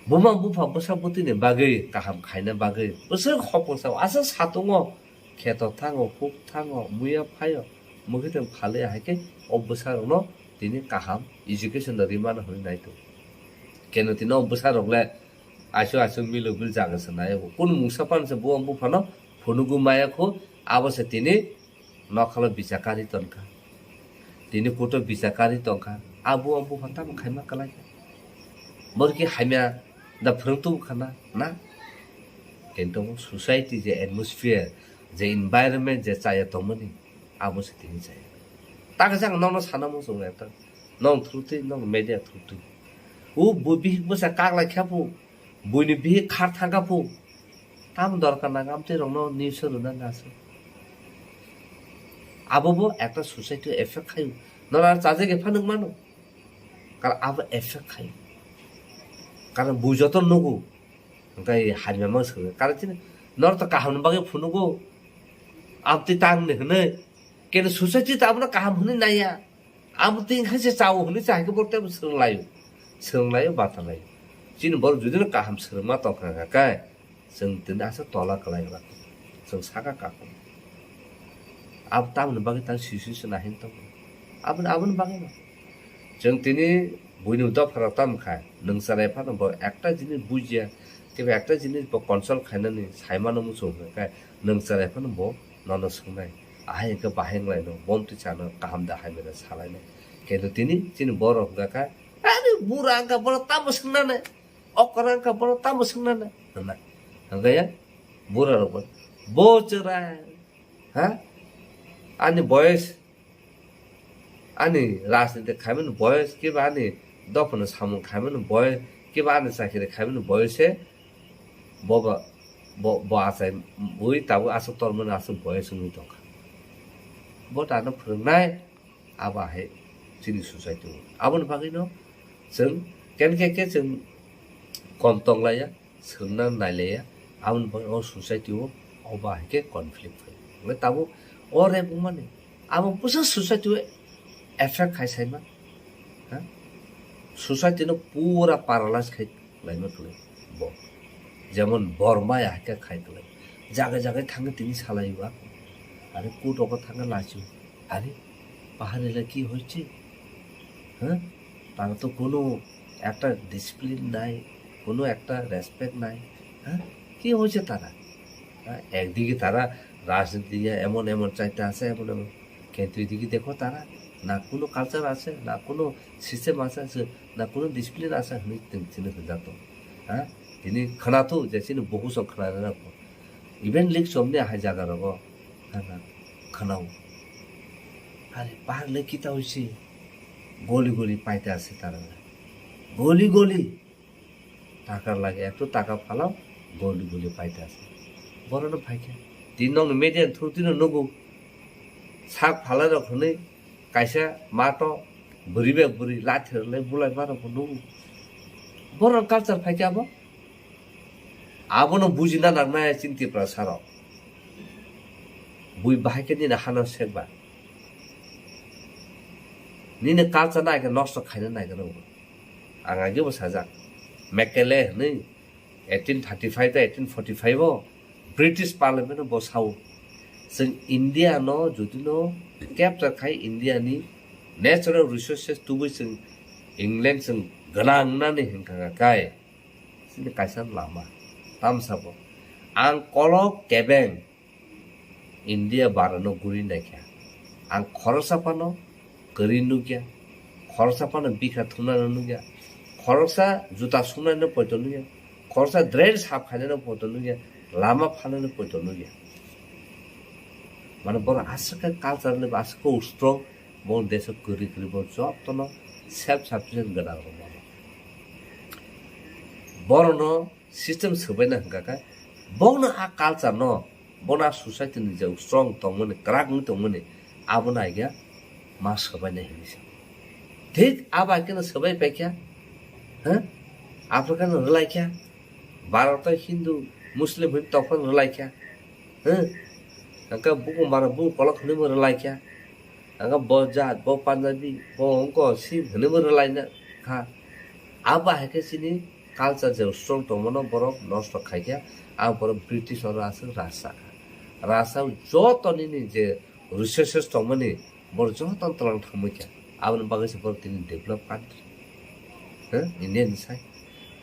Buma bupha bwsa bwtwi ni bagwi kaham khaina bagwi bwswk hopong sao, aswk satungo, kheto thango, kuk thango, muya phaio, mukhe tong phalwi hai khe o bwsa rokno tini kaham education no rimano hwnwi nai tongo. Keno tini o bwsa rok le aisu aisu milo bil jaga se nai bo. Kunu mungsa pan se bo bupha no phunugu maya khu, abo se tini nokhalo bichakari tongkha. Tini kuto bichakari tongkha. Abo ang bupha tamo khaima kwlai kha. Borki hamya da phwrwng tubu khana, na? Kintu society je atmosphere, je environment je chaya tongmani, abo se tini chaya. Takhe jang nono sana muchung ekta. Nong through twi, nong media through twi. O bo bihik bwsa kaklai kha phu. Buini bihik khar thangkha phu, tam dorkar nang amtwi rokno news o rwna nang aswk. Abo bo ekta society o effect khaio. Nono ar chajak epha nung mano. Karon abo effect khaio. Karon bui joto nugo. Hwnkhe hamya ma swkang. Karon chini norok to kaham ni bagwi phunugo. Amtwi tang ni hwnwi. Keno society to abono kaham hwnwi naiya. Abo twi wngkha se chao hwnwi cha hai khe borok teibo swrwng laio. Swrwng laio, bata laio. Chini borok judino kaham swrwngma tongkha kha khe, chwng tini aswk tola kwlai glak. Chwng saka kakung. Abo tamoni bagwi tang sui sui se nahim tongo. Aboni, aboni bagwi no. Chwng tini buini dopha rok tamo kha, nwng chwrai phano bo ekta jinis bujia, kebo ekta jinis bo consult khainani saimano muchung kha khe, nwng chwrai phano bo nono swngnai. Ahai hwnkhe bahai wnglaino, bomtwi chano kaham da hamya da salainai. Khe tini chini borok hwnkha kha, "Ani bura wngkha, bono tamo swngnanai? Okra wngkha, bono tamo swngnanai?" hwnna. Hwnkhe ya, bura rok bo, "Bo chwrai, ha? Ani boyes, ani rajniti khaimani boyes, kiba ani dophano samung khaimani boyes, kiba ani chakiri khaimani boyes se bo ba, bo, bo achai ui tabuk aswk tormani aswk boyes wngwi tongkha." Bo tano phwrwngnai, abo hai chini society o. Aboni bagwino chwng ken khe khe chwng kom tonglaiya, swrwngna nailaiya, aboni bagwi o society o obo hai khe conflict phai. Hwnkhe tabuk o rape wngmani abo bwsa society o effect khai saima, ha? Society no pura paralyze khai laima kwlai bo. Jemon Borma ya hakhe khai kwlai. Jaga jaga thangwi tini salai ba. Are court rogo thangwi lachu. Are পাহাড়ে এলা কি হয়েছে? হ্যাঁ? তারা তো কোনো একটা ডিসিপ্লিন নাই, কোনো একটা রেসপেক্ট নাই। হ্যাঁ? কি হয়েছে তারা? হ্যাঁ? একদিকে তারা রাজনীতি নিয়ে এমন এমন চাইতে আছে, এমন এমন, কিন্তু এদিকে দেখো তারা না কোনো কালচার আছে, না কোনো সিস্টেম আছে, আছে, না কোনো ডিসিপ্লিন আছে, হনি tin tin hwnjato. Ha? Tini khwnato je chini bohu song khwnarwna ko. Even lik somni hai jaga rogo khana khwnao. Are bahar le kita hoise goli goli paita ase tara. Goli goli. Takar lage ekto taka phalao goli goli paita ase. Borok no phaikha. Tin nong media through tino nugo. Sak phalai rok hwnwi kaisa mato bwrwi bai bwrwi lathi rwlai bulai ma rok bo nugo. Borok culture phaikha abo. Abono bujina nangnai chini Tiprasa rok. Bui bahai khe nini hano sekba. Nini culture no ai khe nosto khaina nai khe rw. Ang age bo sajak. Mekele hwnwi eighteen thirty-five ta eighteen forty-five o British Parliament o bo sao. Chwng India no jodi no capture khai India ni natural resources tubui chwng England chwng gwnang nani hinkha kai. Chini kaisa lama tamsa bo. Ang kolok kebeng India barano guri naikha. Ang khoroksa phano kwrwi nukya, khoroksa phano bikha thumnano nukya, khoroksa juta sumnaino poito nukya, khoroksa drain sap khainaino poito nukya, lama phanaino poito nukya. Mane borok aswk khe culturally bo aswk khe strong, bo deso kwrwi kwrwi bo jotono self sufficient gwnang rok mano. Borokno system swbaina hwnkha khe, bono a culture no, bono a society ni je strong tongmani, kwrak wngwi tongmani, abono aigya ma swbaina hinwi sa. Thik abo hai kheno swbai paikha, ha? Africa no rwlaikha, Bharat o Hindu, Muslim hin tongphano rwlaikha, ha? Hwnkhe bukung bara bukung kolok hinwi bo rwlaikha, hwnkhe bo jat, bo Punjabi, bo wngko Sikh hinwi bo rwlaina kha. Abo hai khe chini culture je strong tongmano borok nosto khaikha, ang borok British oro aswk rasa kha. Rasa joto nini je resources tongmani borok joto twlang thangmui kha. Aboni bagwi se borok tini develop country. Huh? India ni sai.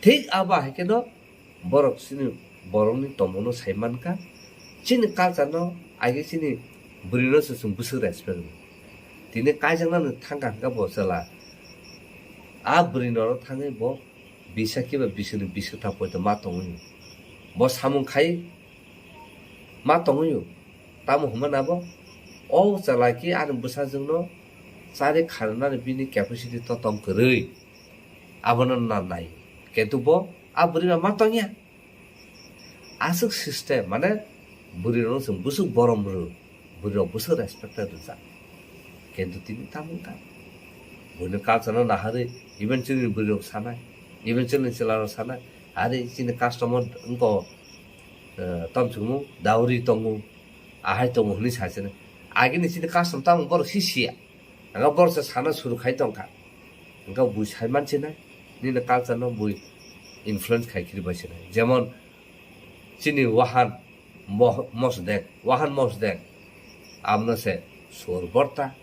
Thik abo hai kheno borok chini borokni tongmano sai mankha. Chini culture no age chini bwrwino se chwng bwswk respect rw. Tini kaijaknani thangkha hwnkha bo chwla. A bwrwino oro thangwi bo bisa kiba biswkni biswk tha poito ma tongwi. Bo samung khai ma tongwi. Tamo hwnmani abo o chwla ki ani bwsajwkno chari kharwnani bini capacity to tong kwrwi. Abono na nai. Kintu bo a bwrwi ba ma tongya. Aswk system, mane bwrwi rokno chwng bwswk borom rw, bwrwi rok bwswk respected rwjak. Kintu tini tamo wngkha? Buini culture no naharwi, even chini bwrwi rok sanai, even chini chwla rok sanai, are chini custom o wngkha, eh, tamchukmung dowry tongo, ahai tongo hwnwi sachini. Agini chini custom tamo borok si siya. Hwnkhe borok se sana suru khai tongkha. Hwnkhe bui sai mansinai, nini culture no bui influence khai khiri bai sinai. Jemon chini wahan mo-, mosdek, wahan mosdek. Abno se sur borta.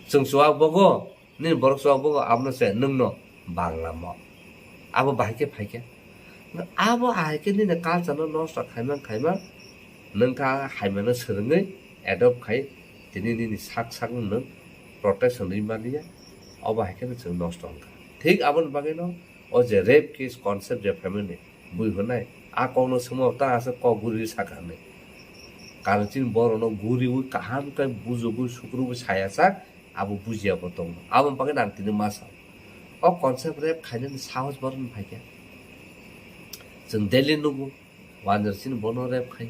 Chwng chuwak bogo, nini borok chuwak bogo, abno se nwngno bangla mo. Abo bahai khe phai khe. Abo ahai khe nini culture no nosto khaimang khaimang, nwng kha haimano swrwngwi adopt khai, tini nini sak sak nwng protection rwi maliya, obo hai kheno chwng nosto wngkha. Thik aboni bagwino o je rape case concept je phaimani bui hwnai, a kokno swngma ta aswk kok guri sakha hinwi. Karon chini borokno guriwi kaham khe bujugwi sukrubwi saya sak, abo bujiya bo tongo. Aboni bagwino ang tini ma sa. O concept rape khainani sahos borokni phaikha. Chwng daily nugo, wanjwk chini bono rape khai.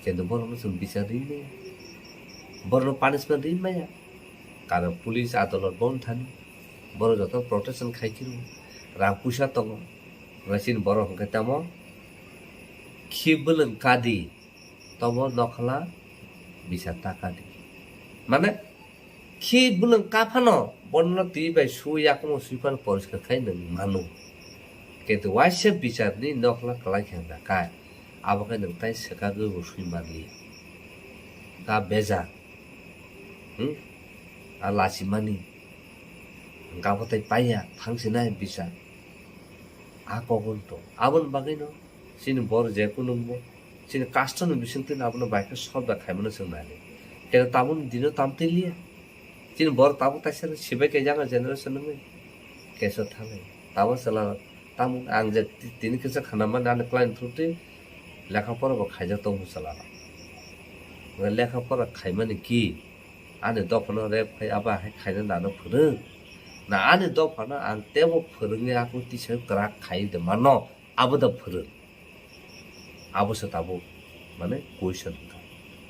Kintu borokno chwng bichar ri maya. Borokno punishment ri maya. Karon police adolot bo thani. Borok joto protection khai khiru. Rang puisa tongo. Chini borok hwnkhe tamo khi bwlwng kadi. Tobo nokhala bisa taka di. Mane, Khi bwlwng kaphano bono twi bai su yakumo swi phano poriskar khai nwng mano. Kintu waisa bicharni nokla kwlai khe hwnka kai, abo khe nwng tai swkagwi bo swi manliya. Ta bejak, hmm? A lachimani hwnka bo tai paiya, thangsinai bichar. A kokno to. Aboni bagwino chini bor je kunungbo chini custom ni bisingtwi abono bai khe solve da khaimano chwng nai. Khe tabuk dino tamtwi liya. Chini bor tabuk taisa sibai khe younger generation wngwi keso thangnai. Tabuk chwla tamung ang je ti-, tini kisa khanamani ani client through twi lekha pora bo khaijak tongo chwla. Lekha pora khaimani ki? Ani dophano rep khai abo hai khaina nano phwrwng. Na ani dophano ang teibo phwrwngwi ako tisa kwrak khai de mano, abo da phwrwng. Abo se tabuk mane question wngkha.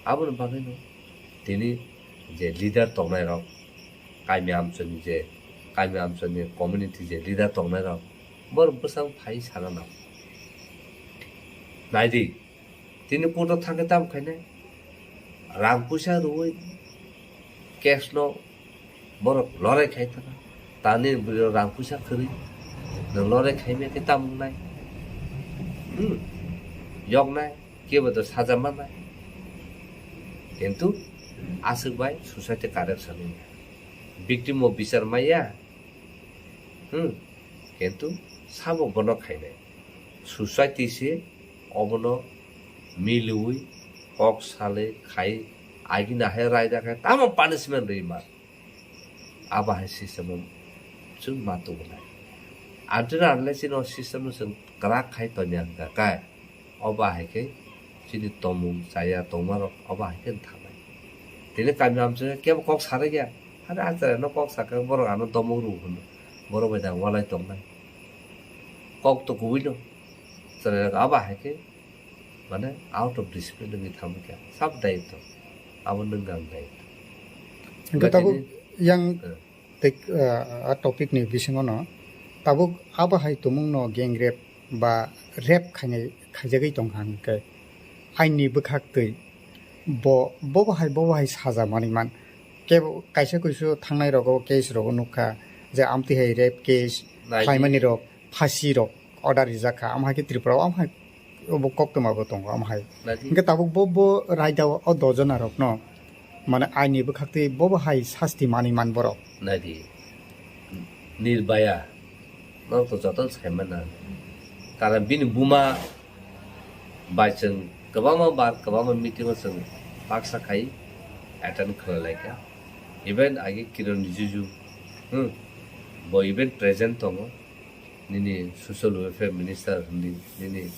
Aboni bagwino tini je leader tongnai rok, kami amchoni je, kami amchoni community je leader tongnai rok, borok bwsang phai sana nango. Naidi, tini court o thangkhe tamo khainai? Rang puisa rwui case no borok lorai khai thangkha. Tani bwrwi rang puisa kwrwi nwng lorai khaimya khe tamo wngnai? Hmm. Yoknai, kebo to saja mannai. Kintu aswk bai society corruption wngya. Victim o bichar maya. Hmm. Kintu sabo bono khainai. Society se obono miliui kok salai khai agina hai raida khai tamo punishment rwi ma. Abo hai system o chwng ma tubunai. Until unless chini o system no chwng kwrak khai tongya hwnkha kai, obo hai khe chini tongmung chaya tongmarok obo hai khe thangnai. Tini kami amchai kebo kok sarai ya. Hare a chwraino kok sakha borok ano domok rw hwno. Borok bai da walai tongnai. Kok to kubui no. Chwrairok abo hai khe mane out of discipline wngwi thangwi kha. Sab daitw. Abo nwng ang daitw. Hwnkhe tabuk yang tei, ah, a topic ni bisingo no tabuk abo hai tumung no gang rape ba rape khainai khaijagwi tongkha hwnkhe aini bwkhak twi bo, bobo hai, bobo hai saja manwi man. Kebo kaisa kuisu thangnai rogo case rogo nukha je amtwi hai rape case khlaimani rok phasi rok order rijak kha, am hai khe Tripura o am hai obo koktwma bo tongo am hai. Hwnkhe tabuk bo, bo raida o dojona rok no mane aini bwkhak twi bobo hai sasti manwi man borok. Naidi, Nirbhaya, norok to jotono sai mana. Karon bini buma bai chwng kwbangma bar, kwbangma meeting o chwng baksa khai attend khlai lai kha. Even age Kiran Rijiju, hmm, bo even present tongo. Nini social welfare minister hindi, nini,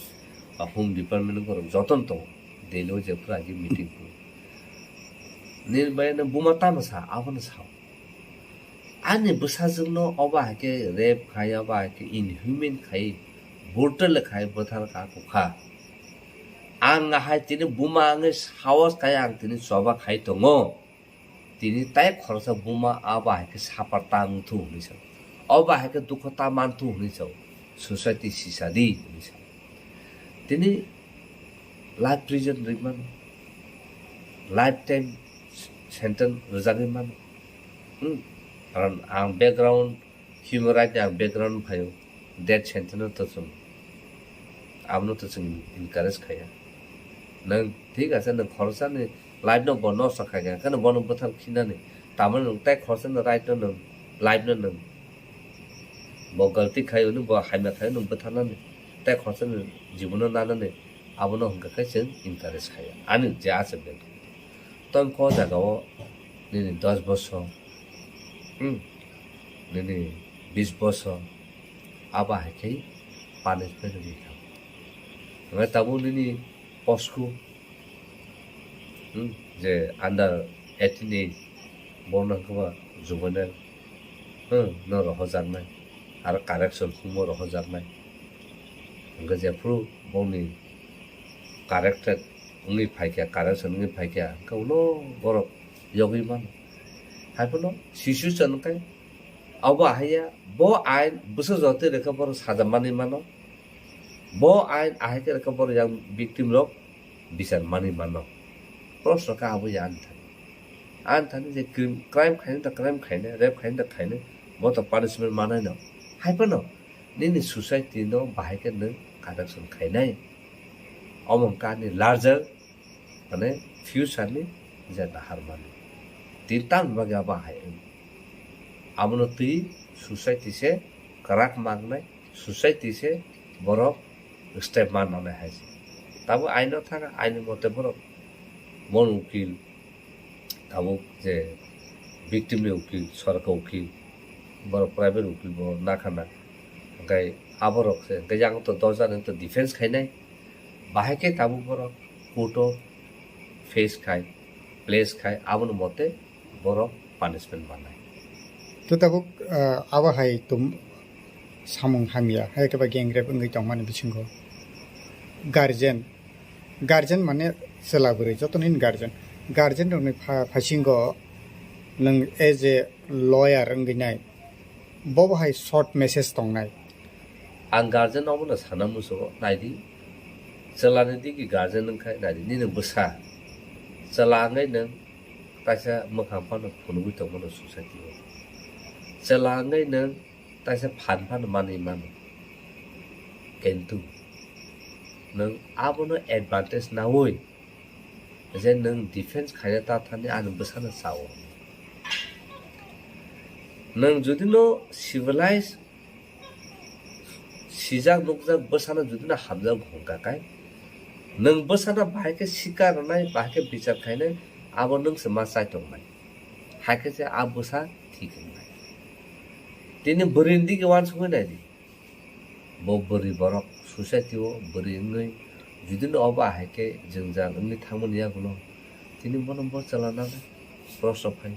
ah, home department ni borok jotono tongo. Delhi o jephuru agi meeting kho. Nini bai no buma tamo sa, abono sao. Ani bwsajwk no obo hai khe rape khai, obo hai khe inhuman khai, brutal khai bwthar ka kukha. Ang hai tini buma angwi sahos khai ang tini choba khai tongo. Tini tai khoroksa buma abo hai khe suffer ta wng thu hwnwi sa, obo hai khe dukho ta man thu hwnwi sa, society sisa di hwnwi sa. Tini life prison rwi mano, life time sentence rwjagwi mano. Hmm? Karon ang background Human right ni ang background phaio, death sentence no to chwng, abono to chwng encourage khaiya. Nwng thik ase, nwng khoroksa ni life no bo nosto khaikha, kheno bono bwthar khinani, tamoni nwng tai khoroksa ni right no nwng, life no nwng, bo galti khaio, nwng bo hamya khaio, nwng bwtharnani, tai khoroksa ni jibono nanani, abono hwnkha khe chwng encourage khaiya. Ani je achuk de. Tong ko jaga o nini dos bosor, hmm, nini bis bosor, abo hai khe punishment rwgwi thango. Hwnkhai tabuk nini posku, hmm, je under eighteen age, bono hwnkhe ba juvenile, hmm, no rohojaknai, aro correction humo rohojaknai. Hwnkhe jephuru bongni corrected wngwi phaikha, correction wngwi phaikha, hwnkhe ulo borok yogwi mano. Haiphano situation hwnkhe abo haiya, bo ain bwsajwk twi rwkhe borok saja manwi mano, bo ain ahai khe rwkhe borok yang victim rok bichar manwi mano. Proshno khe abo ya ani thani. Ani thani je crime, crime khainai da crime khainai, rape khainai da khainai, bo to punishment manai no. Hai phano nini society no bahai khe nwng correction khainai. Omo wngkha ani larger, mane, future ni je nahar mani. Tini tamni bagwi abo hai wng. Abono twi society se kwrak mangnai, society se borok step mannai hai se. Tabuk aino thanga, aini mote borok, bon ukil, tabuk je victim ni ukil, sorkar ukil, borok private ukil bo nakha na. Hwnkhe aborok se, hwnkhe yang to dosh jani to defense khainai. Bahai khe tabuk borok court o face khai, place khai, aboni mote borok punishment mannai. To tabuk, ah, abo hai tum samung hamya, hai khe ba gang rape wngwi tongmani bisingo guardian, guardian mane chwla bwrwi, joto nini guardian, guardian rokni pha-, phasingo nwng as a lawyer wngwi nai, bobo hai short message tongnai. Ang guardian obono sana muchungo, naidi, chwlani digi guardian wngkha, naidi, nini bwsa chwla wngwi nwng kaisa mwkhang phano phunugwi tongmano society o. Chwla wngwi nwng kaisa phan phano manwi mano. Kintu nwng abono advantage naui je nwng defense khaina ta thani ani bwsano sao. Nwng jodi no civilized, sijak nukjak bwsano jodi no hamjak hwnkha khe, nwng bwsano bahai khe sikar rwnai, bahai khe bichar khainai, abo nwng se ma chai tongnai. Hai khe se a bwsa thik wngnai. Tini bwrwini digi uansukwi nai di. Bo bwrwi borok society o bwrwi wngwi jodi no obo hai khe jwngjal wngwi thangmani yagulo, tini bono bo chwla nangnai, proshno phai.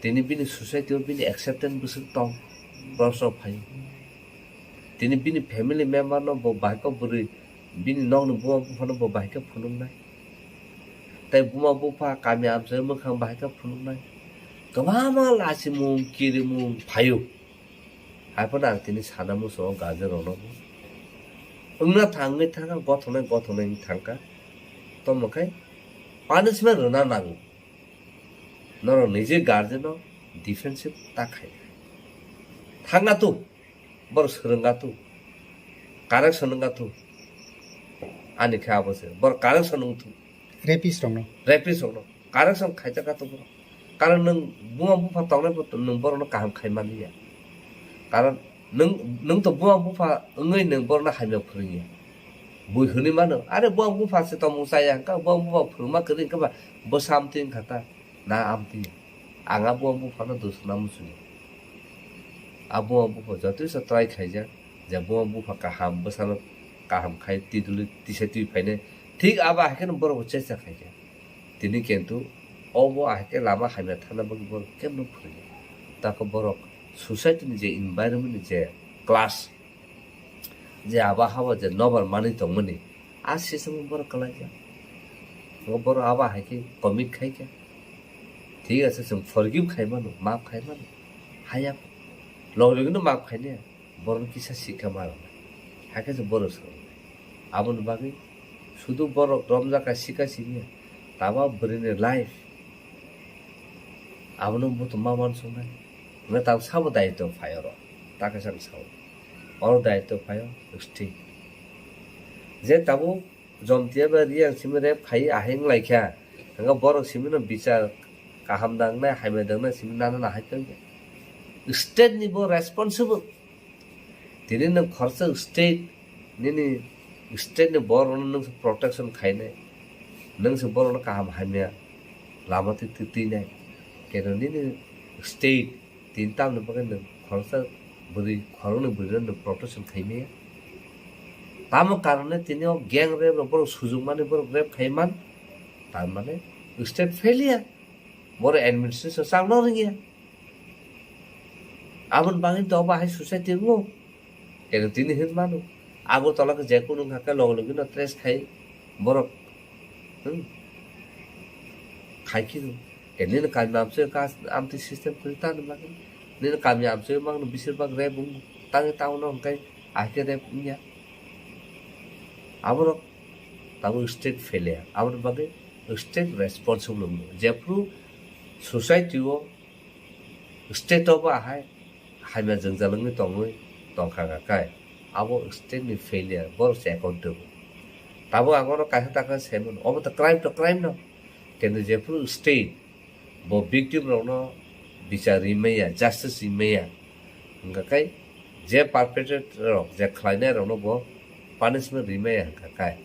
Tini bini society o bini acceptance bwswk tong, proshno phai. Tini bini family member no bo bahai khe bwrwi bini nokni buma buphano bo bahai khe phunuknai. Tei buma bupha kami amchai mwkhang bahai khe phunuknai. Kwbangma lachimung, kirimung phaio. Hai phano ang tini sana muchungo guardian rokno bo wngna thangwi thangkha, gothoknai gothoknai wng thangkha. Tamo khe punishment rwna nango. Norok nije guardian no defensive ta khai. Thangna tu, borok swrwngna tu, correction wngna tu. Ani khe abo se, borok correction wng tu. Rapist rokno. Rapist rokno. Correction khaijak kha to borok. Karon nwng buma bupha tongnai bo nwng borokno kaham khai mani ya. Karon nwng, nwng to buma bupha wngwi nwng borokno hamya phwrwng ya. Bui hwnwi mano, "Are buma bupha se tongmung chaya, hwnkha buma bupha phwrwngma kwrwi hwnkhe ba bwsa amtwi wngkha ta, na amtwi ya." Ang a buma buphano dusuna muchungo. A buma bupha jotoisa try khaijak, je buma bupha kaham, bwsano kaham khai tiduli tisa twi phainai. Thik abo hai kheno borok bo chesta khaikha. Tini kintu obo ahai khe lama hamya thangna bagwi borok kemno phwrwngya. Takhe borok society ni je environment ni je class, je abo habo je nobar manwi tongmani, a system o borok kwlaikha. Borok abo hai khe commit khaikha. Thik ase, chwng forgive khai mano, maaf khai mano. Haya, log logino maaf khainai. Borokno kisa sikha ma rwnai. Hakhe se borok swrwngnai. Aboni bagwi sudu borok romjak kha sikha simi ya. Tamo bwrwini life. Abono buthum ma uansuknai. Hwnwi tamo sabo daitw phai oro. Ta kaisa ang sao. Oro daitw phai o state. Je tabuk Jomtia bai Reang simi rape khai ahai wng lai kha. Hwnkhai borok simi no bichar kaham dangnai, hamya dangnai simi nana nahai kha. State ni bo responsible. Tini nwng khoroksa state, nini state ni borok rokno nwng se protection khainai, nwng se borok no kaham hamya lama twi twi twinai, keno nini state tini tamni bagwi nwng khoroksa bwrwi, khoroknwi bwrwi no nwng protection khaimaya. Tamo karone tini o gang rape rok borok sujukmani borok rape khaiman, tar mane state failure, borok administration chakno rwngya. Aboni bagwi to obo hai society wngo. Keno tini hin mano. Agartala khe je kunu wngkha khe loge loge no trace khai borok. Hmm. Khai khe no. Keno nini kami amchoi ka amtwi system kwrwi tani bagwi. Nini kami amchoi mangno bisir bak rep wng tangwi town o hwnkhe ahai khe rep wngya. Aborok tabuk state failure. Aboni bagwi state responsible wngwi. Jephru Society o, state o ba hai hamya jwngjal wngwi tongwi tongkha kha kai, abo state ni failure, borok se accountable. Tabuk ang oro kaisa ta khe sai mano, obo to crime to crime no, kintu jephuru state bo victim rokno bichar rimaya, justice rimaya, hwnkha kai je perpetrator rok, je khlainai rokno bo punishment rimaya hwnkha kai,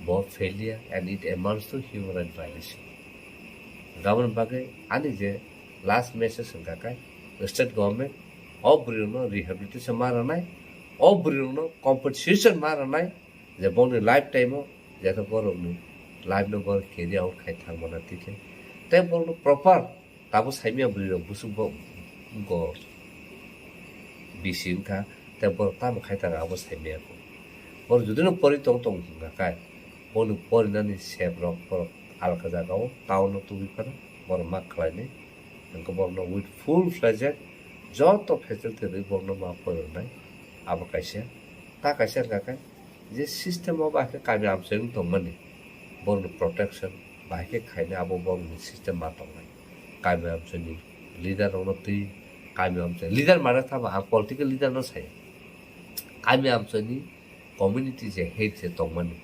bo failure and it amounts to human right violation. Gabon bagwi ani je last message hwnkha kai, state government o bwrwi rokno rehabilitation ma rwnai, o bwrwi rokno compensation ma rwnai, je bongni lifetime o jesa borokni life no borok carry out khai thang mano tikhe, tei borokno proper tabuk saimya bwrwi rok busuk bo go bisi wngkha, tei borok tamo khai tang abo saimya kho. Borok jodi no pori tong tong wngkha kai, boni porinani sep rok borok alka jaga o town o tubui phano borok ma khlainai. Hwnkhe borokno with full fledged joto facility rwi borokno ma phwrwngnai. Abo kaisa. Ta kaisa wngkha khe je system o ba khe kami amchai wng tongmani, borokni protection bahai khe khainai, abo borokni system ma tongnai. Kami amchaini leader rokno twi, kami amchai leader mana thama ang political leader no saya. Kami amchaini community je head je tongmani,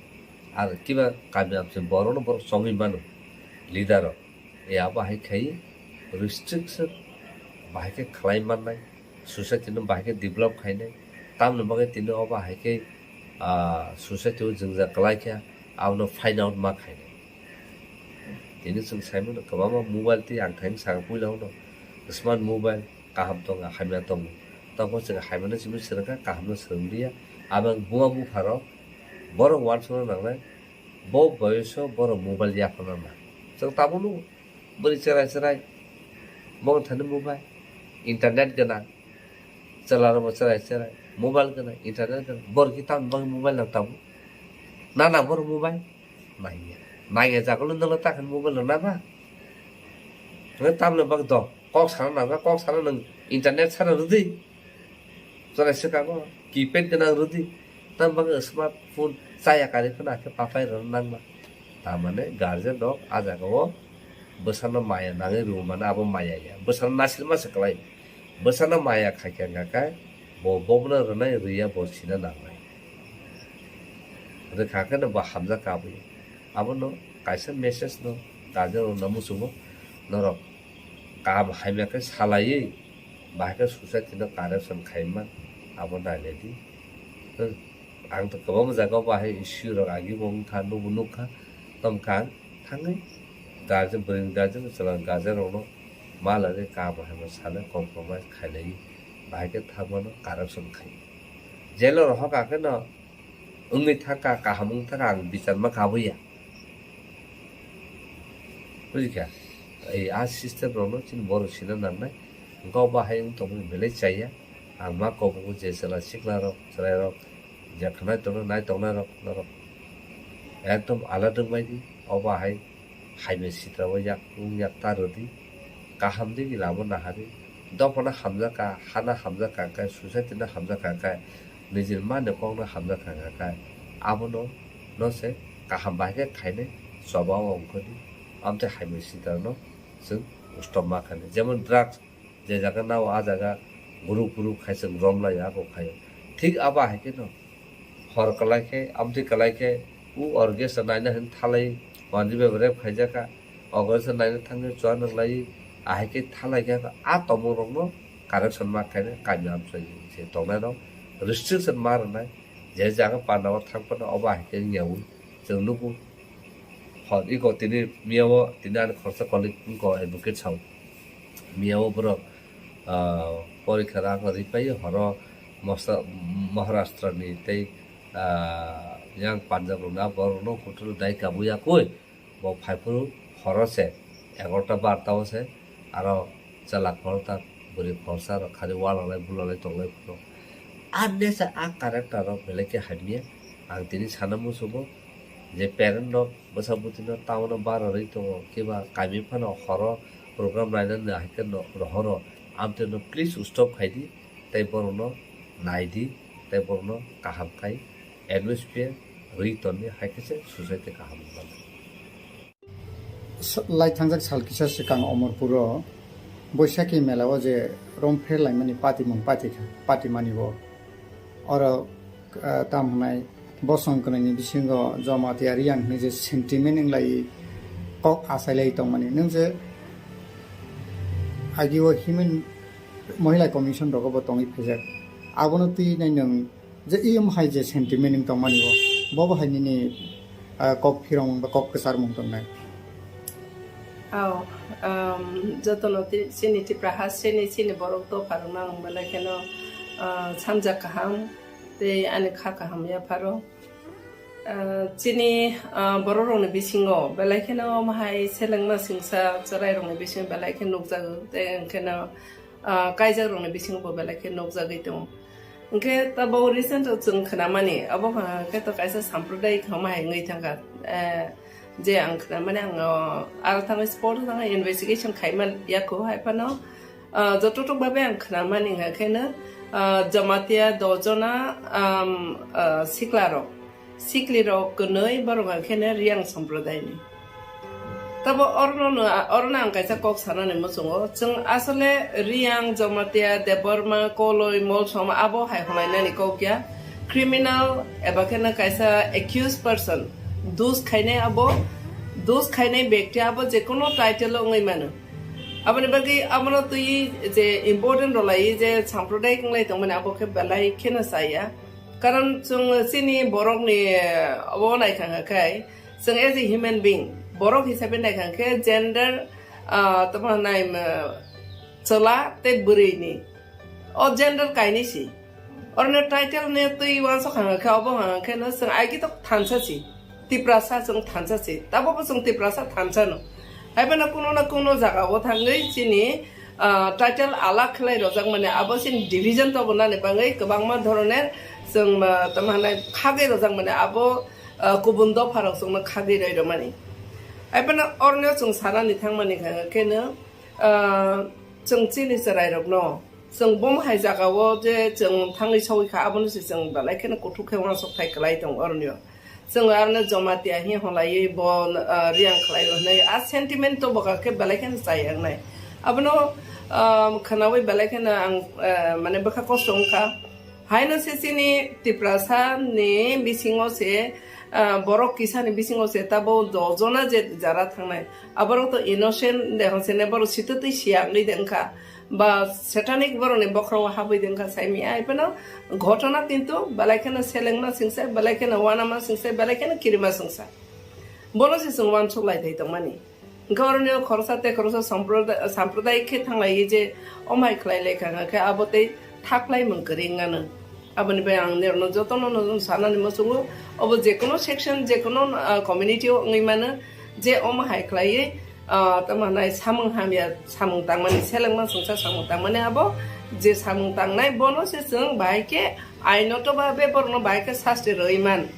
ar kiba kami amchai borokno borok chongwi mano leader rok. E abo hai khai restriction bahai khe khlai mannai, society no bahai khe develop khainai, tamni bagwi tini o bahai khe, ah, society o jwngjal kwlai khe abono find out ma khainai. Tini chwng sai mano kwbangma mobile tei ang thani saka puila uno smart mobile kaham tongo, hamya tongo. Tamo chwng hamya no simi swrwngkha, kaham no swrwng liya. Abo buma bupha rok borok uansukna nangnai, bo boyoso borok mobile yaphana na. Chwng tabuk nugo. Bwrwi chwrai chwrai, bo thani mobile, internet gwnang, chwla rokbo chwrai chwrai, mobile gwnang, internet gwnang, borok khe tamni bagwi mobile nang tabuk? Na nang borok mobile? Nangya. Nangya jagolo nwngno takhani mobile rok nangma? Nwng tamni bagwi do, kok sana nangkha, kok sana nwng internet sana rwdi. Chwrai swkango keypad gwnang rwdi, tamni bagwi smartphone chaya karwi phano hakhe papai rwna nangma. Tamani guardian rok a jaga o bwsano maya nangwi rwmani abo maya ya, bwsano nasilma se kwlai. Bwsano maya khaikha hwnkha khe bo bobono rwnai rwya bo sina nangnai. Rwkha khe no bo hamjak ka abono. Abono kaisa message no guardian rok no muchungo, norok kaham hamya khe salaiwi bahai khe society no corruption khaima, abo nailai di. Hmm. Ang to kwbangma jaga o bahai issue rok agi bo wngkha, nukbo nukha, tongkha ang thangwi guardian, bwrwini guardian, chwla guardian rokno ma lagwi kaham hamya sanai, compromise khailaiwi bahai khe thangmano corruption khai. Jail o rohor kha khe no wngwi thangkha, kaham wng thangkha, ang bichar ma kabuya. Bujikha? Ei a system rokno chini borok sina nangnai. Hwnkhe o bahai wng tongmani belai chaya. Ang ma kobogo je chwla sikla rok, chwrai rok, je khnai tongnai, nai tongnai rok, norok ekdom alada wngbai di. O bahai hamya sitra o yak wng yak ta rwdi. Kaham di lama nahari. Dophano hamjakha, hana hamjakha khe, society no hamjakha khe, nijini mani kokno hamjakha khe, abono no se kaham bahai khe khainai choba o ongkhordi. Amtwi hamya sitra no chwng stop ma khainai. Jemon drugs, je jaga nao a jaga group group khai chwng romlai o, abo khaio. Thik abo hai khe no hor kwlai khe, amtwi kwlai khe, u orchestra naina hin thalai, manjwi bai rep khaijak kha, orchestra naina thangwi chua nang lai, ahai khe thalai khe, a tongmung rokno correction ma khainai, kami amchai se tongnai rok restriction ma rwnai, je jaga panda o thang phano obo ahai khe wngya ui chwng nugo. Hor iko tini miya o tini ani khoroksa colleague wngkha advocate sao. Miya o borok, ah, porikha rang rwi pai horo mosta-, Maharashtra ni tei, ah, yang Punjab rok na borok no hotel dai kabui yakui bo phai phuru horo se egarota barta o se aro chwla khoroksa bwrwi khoroksa rok khari ualalai bulalai tonglai phuru. Ani se a character rok belai khe hamya ang tini sana muchungo je parent rok bwsa bwtwi no town o bara rwi tongo, kiba kami phano horo program nainani hai khe no rohoro, amtwi no please stop khai di, tei borok no nai di, tei borok no kaham khai atmosphere rwi ton di, hai khe se society kaham wng mano. Lai thangjak sal kisa swkang Omorpuro Boishakhi mela o je rom pher laimani patimung pati kha, patimani bo. Oro, ah, tam hwnai bosong kwnaini bisingo Jamatia Reang hwnwi je sentiment wnglai kok achailai tongmani. Nwng je agio human Mohila Commission rogo bo tongwi phaijak. Abono twi nai nwng je iyom hai je sentiment wng tongmani bo, bo bo hai nini, ah, kok phirongmung ba kok kwcharmung tongnai? Aw, um, jotono ti-, chini Tipra hasteni chini borok dopharokno ang belai kheno, ah, samjak kaham tei ani kha kaham yapharo. Ah, chini, ah, bororokni bisingo belai kheno omo hai selengma singsa chwrairokni bisingo belai khe nukjago tei hwnkheno, ah, kaijakrokni bisingo bo belai khe nukjagwi tongo. Hwnkhe tabok recent o chwng khnamani, abo hwnkhe to kaisa sampradayik hwnma hai wngwi thangkha. Eh, je ang khnamani, ang, oh, aro thangwi spot o thangwi investigation khaima yakho hai phano, ah, jototok babe ang khnamani hwnkheno, ah, Jamatia dojona, um, ah, siklarok. Siklirok kwnwi borok hwnkheno Reang sampradayni. Tabo orono, orono ang kaisa kok sanani muchungo. Chwng asole Reang, Jamatia, Debbarma, Koloi, Molsom abo hai hwnainani kok ya. Criminal eba kheno kaisa accused person. Dos khainai abo, dos khainai bekti abo jekono title o wngwi mano. Aboni bagwi abono twi je important rwlai je sampradayik wnglai tongmani abo khe belai kheno chaya. Karon chwng chini borokni, eh, obo naikha hwnkhe, chwng as a human being, borok hisabe naikha hwnkhe gender, ah, tamo hwnai, um, chwla tei bwrwini. O gender kainwi si. Oroni title ni twi uansuk hwnkhe obo hwnkhe no chwng aigito thansa si. Tiprasa chwng thansa se, tabukbo chwng Tiprasa thansa no. Haiphano kuno na kuno jaga o thangwi chini, ah, title alak khlai rojak mani, abo chini division tobonani bagwi kwbangma dhoroner chwng, ah, tamo hwnai khagwi rojak mani, abo, ah, kubun dopha rok chwngno khagwi roi rwmani. Haiphano oroni o chwng sanani thangmani khe no, ah, chwng chini chwrai rokno Chwng bomo hai jaga o je chwng thangwi sogwi kha, abono se chwng belai kheno kuthuk khe uansuk thai kwlai tongo oroni o. Chwng aroni Jamatia hi holaiwi bo, ah, Reang khlai o hwnwi a sentiment to boka khe belai kheno chaya wngnai. Abono, ah, khwnawi belai kheno ang, ah, mane bwkha kosto wngkha. Haino se chini Tiprasa ni bisingo se, ah, borok kisa ni bisingo se tabo dojona je jara thangnai. Aborok to innocent de hwnse ne borok sitwtwi siya wngwi de wngkha. Ba satanic borokni bokhorogo habwi de wngkha saimanya, ai phano ghotona kintu belai kheno selengma singsa, belai kheno uanama singsa, belai kheno kirima singsa. Bono se chwng uansuk lai thai tongmani. Hwnkhe oroni o khoroksa tei khoroksa samproda-, sampradayik khe thanglaiwi je omhai khlai lai kha, hwnkhe abo tei thaklaimung kwrwi wngnano. Aboni bai ang nirokno jotono no sanani muchungo, obo jekono section, jekono, ah, community o wngwi mano, je omo hai khlaiwi, ah, tamo hwnai samung hamya samung tangmani, selengma songsa samung tangmani abo je samung tangnai bono se chwng bahai khe ainoto babe borokno bahai khe sasti rwwi man.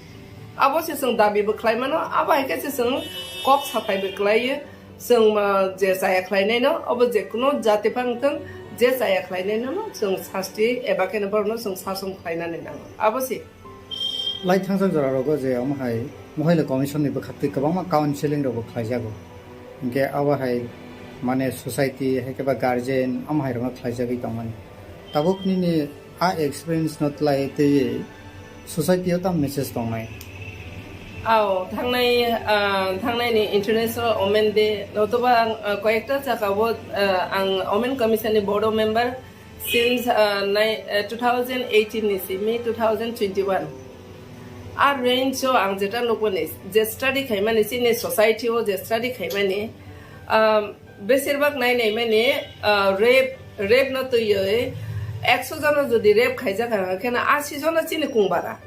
Abo se chwng dabi bo khlai mano, abo hai khe se chwng kok sathai bo khlaiwi. Chwng, ah, je chaya khlainaino, obo je kuno jati phang thung, je chaya khlainaino no chwng sasti eba khe no borokno chwng sason khlainani nango. Abo se. Lai thangjak jora rogo je omo hai Mohila Commission ni bwkhak twi kwbangma counseling rok bo khlaijago. Hinkhe abo hai mane society hai khe ba guardian omo hai rokno khlaijagwi tongmani. Tabuk nini a experience no twlai twi society o tam message tongnai? Ao, thangnai, ah, thangnai ni International Women Day, notoba ang, ah, koyekta jaga o, ah, ang Women Commission ni board o member since, ah, nai-, ah, two thousand eighteen ni simi two thousand twenty-one. A range o ang jeta nukmani, je study khaimani, chini society o je study khaimani, um, Besirbak nai nai mani, ah, rape, rape no twiwi ekso jona jodi rape khaijak hwnkhe no asi jona chini kung bara.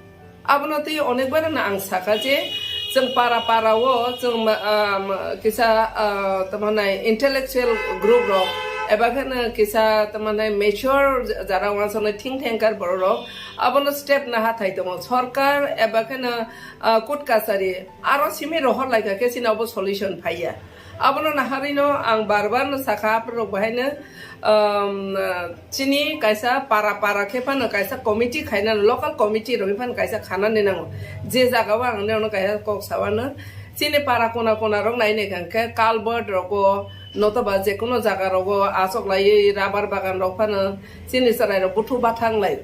Abono twi onek bar no ang saka je chwng para para o chwng ma-, ah, ma-, kisa, ah, tamo nai intellectual group rok eba khe no kisa tamo nai mature jara wansoknai think tanker borok rok abono step naha thai tongo sorkar eba khe no, ah, court kachari aro simi rohor lai kha khe chini obo solution phaiya. Abono naharino ang bar bar no sakha, aphuru rok bahaino, um, chini kaisa para para khe phano kaisa committee khaina, local committee rogwi phano kaisa khanani nango. Je jaga o ang nirokno kaisa kok sawano, Chini para kona kona rok nai nai kha khe culvert rogo notoba je kono jaga rogo achok laiwi rubber bagan rok phano chini chwrai rok buthu bathang lai.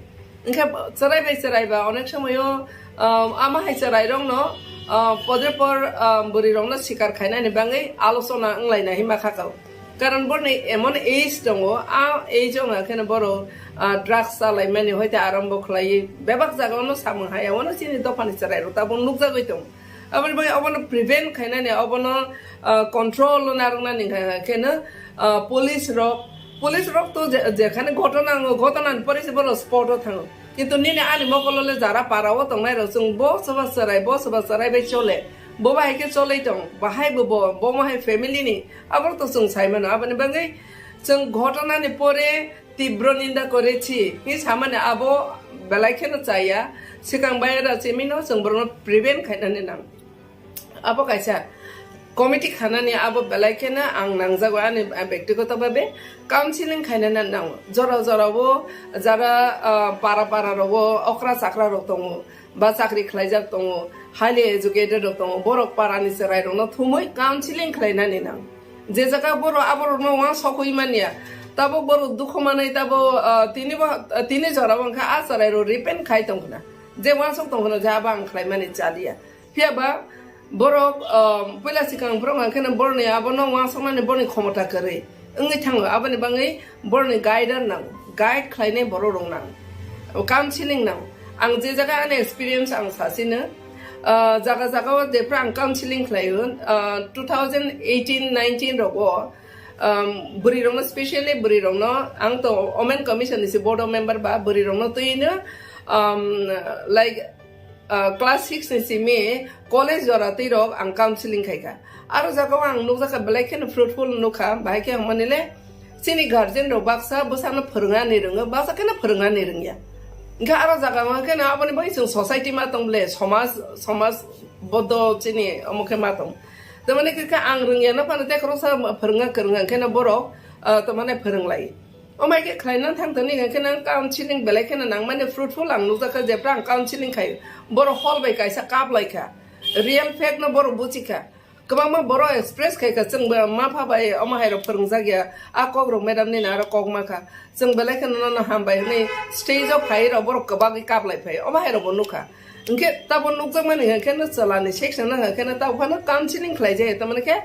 Hingkhe chwrai bai chwrai ba onek somoyo, um, ama hai chwrai rokno, um, podre por, um, bwrwi rokno sikar khainani bagwi alochona wng laina hima kha kau. Karon borni emon age tongo, a age wngkha kheno borok, ah, drugs chalaimani hoite arambo khlaiwi bebak jagao no samung haya, ono chini dophani chwrai rok tabuk nukjagwi tongo. Aboni bagwi obono prevent khainani, obono, ah, control narwknani hwnka kheno, ah, police rok, police rok to je-, jekhane ghotona wngo, ghotona ni pore se borok spot o thango. Kintu nini ani mokolo le jara para o tongnai rok chwng bo soba chwrai, bo soba chwrai bai chole. Bo bahai khe choloi tong, bahai bo, bo, bo mo hai family ni, abo to chwng sai mano. Aboni bagwi chwng ghotona ni pore tibro ninda korechi, hi samani abo belai kheno chaya, swkang bai ra chimino chwng borokno prevent khainani nang. Abo kaisa committee khanani abo belai kheno ang nangjago ani, ah, bektigoto bhabe counseling khainani nango. Jora jora o jara, ah, para para rogo okra chakra rok tongo. Ba chakri khlaijak tongo, highly educated rok tongo, borok parani chwrai rokno thumwi counseling khlainani nang. Je jaga borok aborokno uansukwi manya, tabuk borok dukhu manwi tabuk, ah, tini bo, ah, tini jora bo wngkha a chwrai rok repent khai tongkhna. Je uansuk tongkhna je abo ang khlaimani chaliya. Phiya ba borok, um, puila swkang borok hwnkheno boroni abono uansuknani boroni khomota kwrwi wngwi thango, aboni bagwi boroni guider nango, guide khlainai borok rok nango, counseling nango. Ang je jaga ani experience ang sasino, uh, jaga jaga o jephru ang counseling khlaio, uh, two thousand eighteen nineteen rogo, um, bwrwi rokno, specially bwrwi rokno, ang to Women Commission ni se board of member ba, bwrwi rokno twiwi no, um, like, ah, class six ni simi college jora twi rok ang counseling khai kha. Aro jaga o ang nukjakha belai kheno fruitful nukha, bahai khe ang mani le chini guardian rok baksa bwsano phwrwngna ni rwngo, baksa kheno phwrwngna ni rwngya. Hingkhe aro jaga o kheno aboni bagwi chwng society ma tong bole, somaj, somaj bodo chini omo khe ma tong. Tamani khe ang rwngya no phano tei khoroksa phwrwngna kwrwngya kheno borok, ah, tamani phwrwnglai. Omai khe khlaina thang tongni hwnkhe nang counseling belai kheno nangmani fruitful ang nukjakha, jephru ang counseling khai borok hol bai kaisa kap lai kha, real fact no borok buchi kha. Kwbangma borok express khai kha, chwng bo ma pha bai omo hai rok phwrwngjak ya, a kok rok madam ni aro kok ma kha, chwng belai kheno nono hambai hwnwi stage o phai rok borok kwbagwi kap lai phai, omo hai rok bo nukha. Hwnkhe tabo nukjakmani hwnkhe no chwla ni section no hwnkhe no tabo phano counseling khlai jai, tamani khe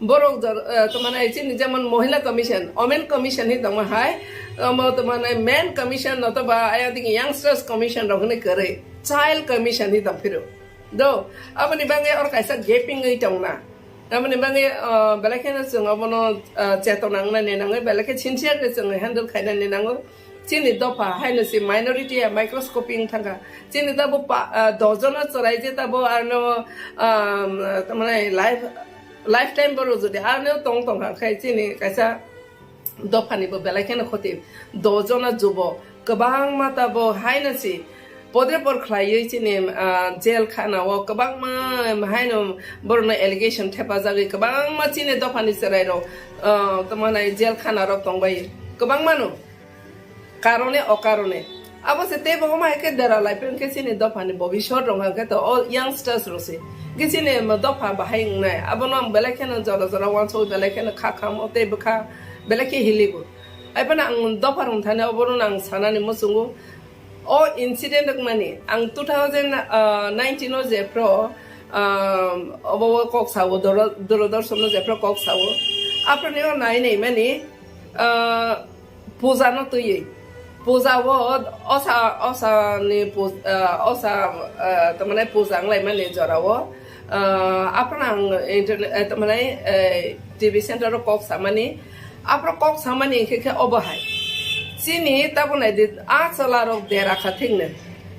borok jor-, eh, tamani chini jemon Mohila Commission, Women Commission hi tongma hai, omo tamani Men Commission notoba ayang digi Youngsters Commission rok hwnwi kwrwi, Child Commission hi tong phiro. Do, aboni bagwi oro kaisa gaping wi tongna. Aboni bagwi, eh, belai kheno chwng obono, eh, chetona wngnani nangwi, belai khe sincere khe chwng handle khainani nango. Chini dopha haino se minority ya microscopy wng thangkha. Chini tabo pa, ah, dojono chwrai je tabo arno, um, tamani life, lifetime borok jodi arno tong tongkha khai chini kaisa dophani bo belai kheno khoti. Dojono jubo kwbangma tabo haino se podre por khlaiwi chini, ah, jail khana o kwbangma haino borokno allegation thepajagwi kwbangma chini dophani chwrai rok, ah, tamani jail khana rok tongbai kwbangma no. Karone okarone. Abo se teibo omo hai khe dera lai phai hwnkhe chini dophani bobiswt rok hwnkhe to o youngsters rok se. Hwnkhe chini dopha bahai wngnai. Abono ang belai kheno jora jora uansukwi belai kheno kha khamo tei bwkha belai khe hiligo. Hai phano ang dopha rok thani obono ang sanani muchungo. O incident wngmani ang two thousand nineteen o jephru, um, obo o kok sao, Doro-, Doordarshan o jephru kok sao. Aphuru ni o nai nai mani, uh, puja no twiwi. Puja o osa, osa ni pu-, ah, osa, ah, tamani puja wng lai mani jora o. Ah, aphano ang internet, eh, tamani, eh, T V center o kok samani. Aphano kok samani khe, khe obo hai. Chini tabo nai di, a chwla rok dera kha thik no.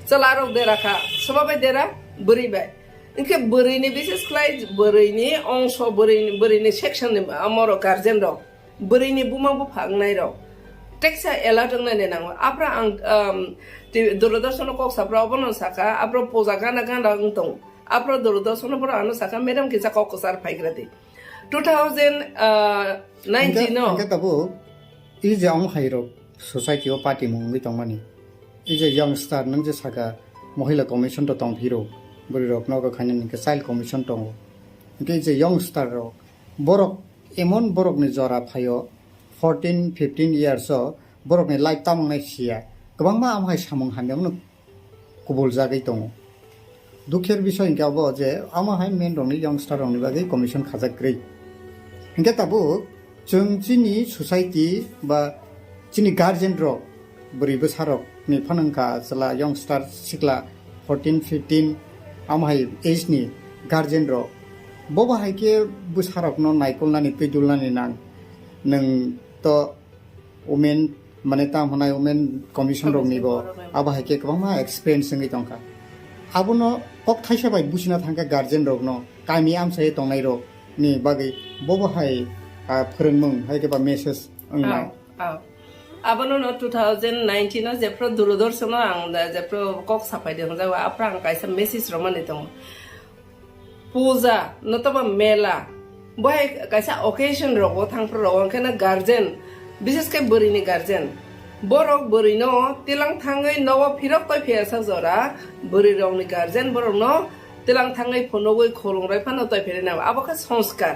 Chwla rok dera kha, soba bai dera, bwrwi bai. Hwnkhe bwrwi ni bises khlai, bwrwi ni ongso, bwrwi ni, bwrwi ni section ni, ah, morok guardian rok. Bwrwi ni buma bupha wngnai rok teksa alert wngnai ni nango. Aphra ang, um, ti-, Doordarshan o kok sapra obono saka, aphra puja gana gana wng tong. Aphra Doordarshan o borok ano saka, "Madam, kisa kok kwchar phaigra di." Two thousand nineteen no. Hingke, hingke tabuk, i je omo hai rok society o party mung wngwi tongmani. I je young star nang je saka, Mohila Commission to tong phiro, bwrwi rok nogo khainani hingke Child Commission tongo. Hwnkhe je youngster rok, borok emon borokni jora phaio, fourteen fifteen years o borokni life tamung nai siya. Kwbangma amo hai samung hamya kubul jagwi tongo. Dukher bisoi hwnkhe abo je amo hai men rokni youngster rokni bagwi commission khajak kwrwi. Hwnkhe tabuk chwng chini society ba chini guardian rok, bwrwi bwsa rokni phano wngkha chwla youngster sikla fourteen fifteen amo hai age ni guardian rok. Bobo hai khe bwsa rokno naikolnani twi dulnani nang. Nwng to women, mane tam hwnai women commission rokni bo abo hai khe kwbangma experience wngwi tongkha. Abono kok thaisa bai buchina thangkha guardian rokno, kami amchai tongnai rokni bagwi bobo hai, ah, phwrwngmung hai khe ba message wngnai. Ah, ah. Abono no two thousand nineteen o jephru Doordarshan o ang da jephru kok sapai de hwnjago, aphra ang kaisa message romani tongo. Puja, notoba mela, bohai kaisa occasion rogo thangphru rogo, hwnkhe no guardian, bishes khe bwrwini guardian, borok bwrwino tilang thangwi nogo phirok toi phiya sak jora, bwrwi rokni guardian borokno tilang thangwi phunugwi khulumrwi phano toi phiri nango, abo khe sanskar.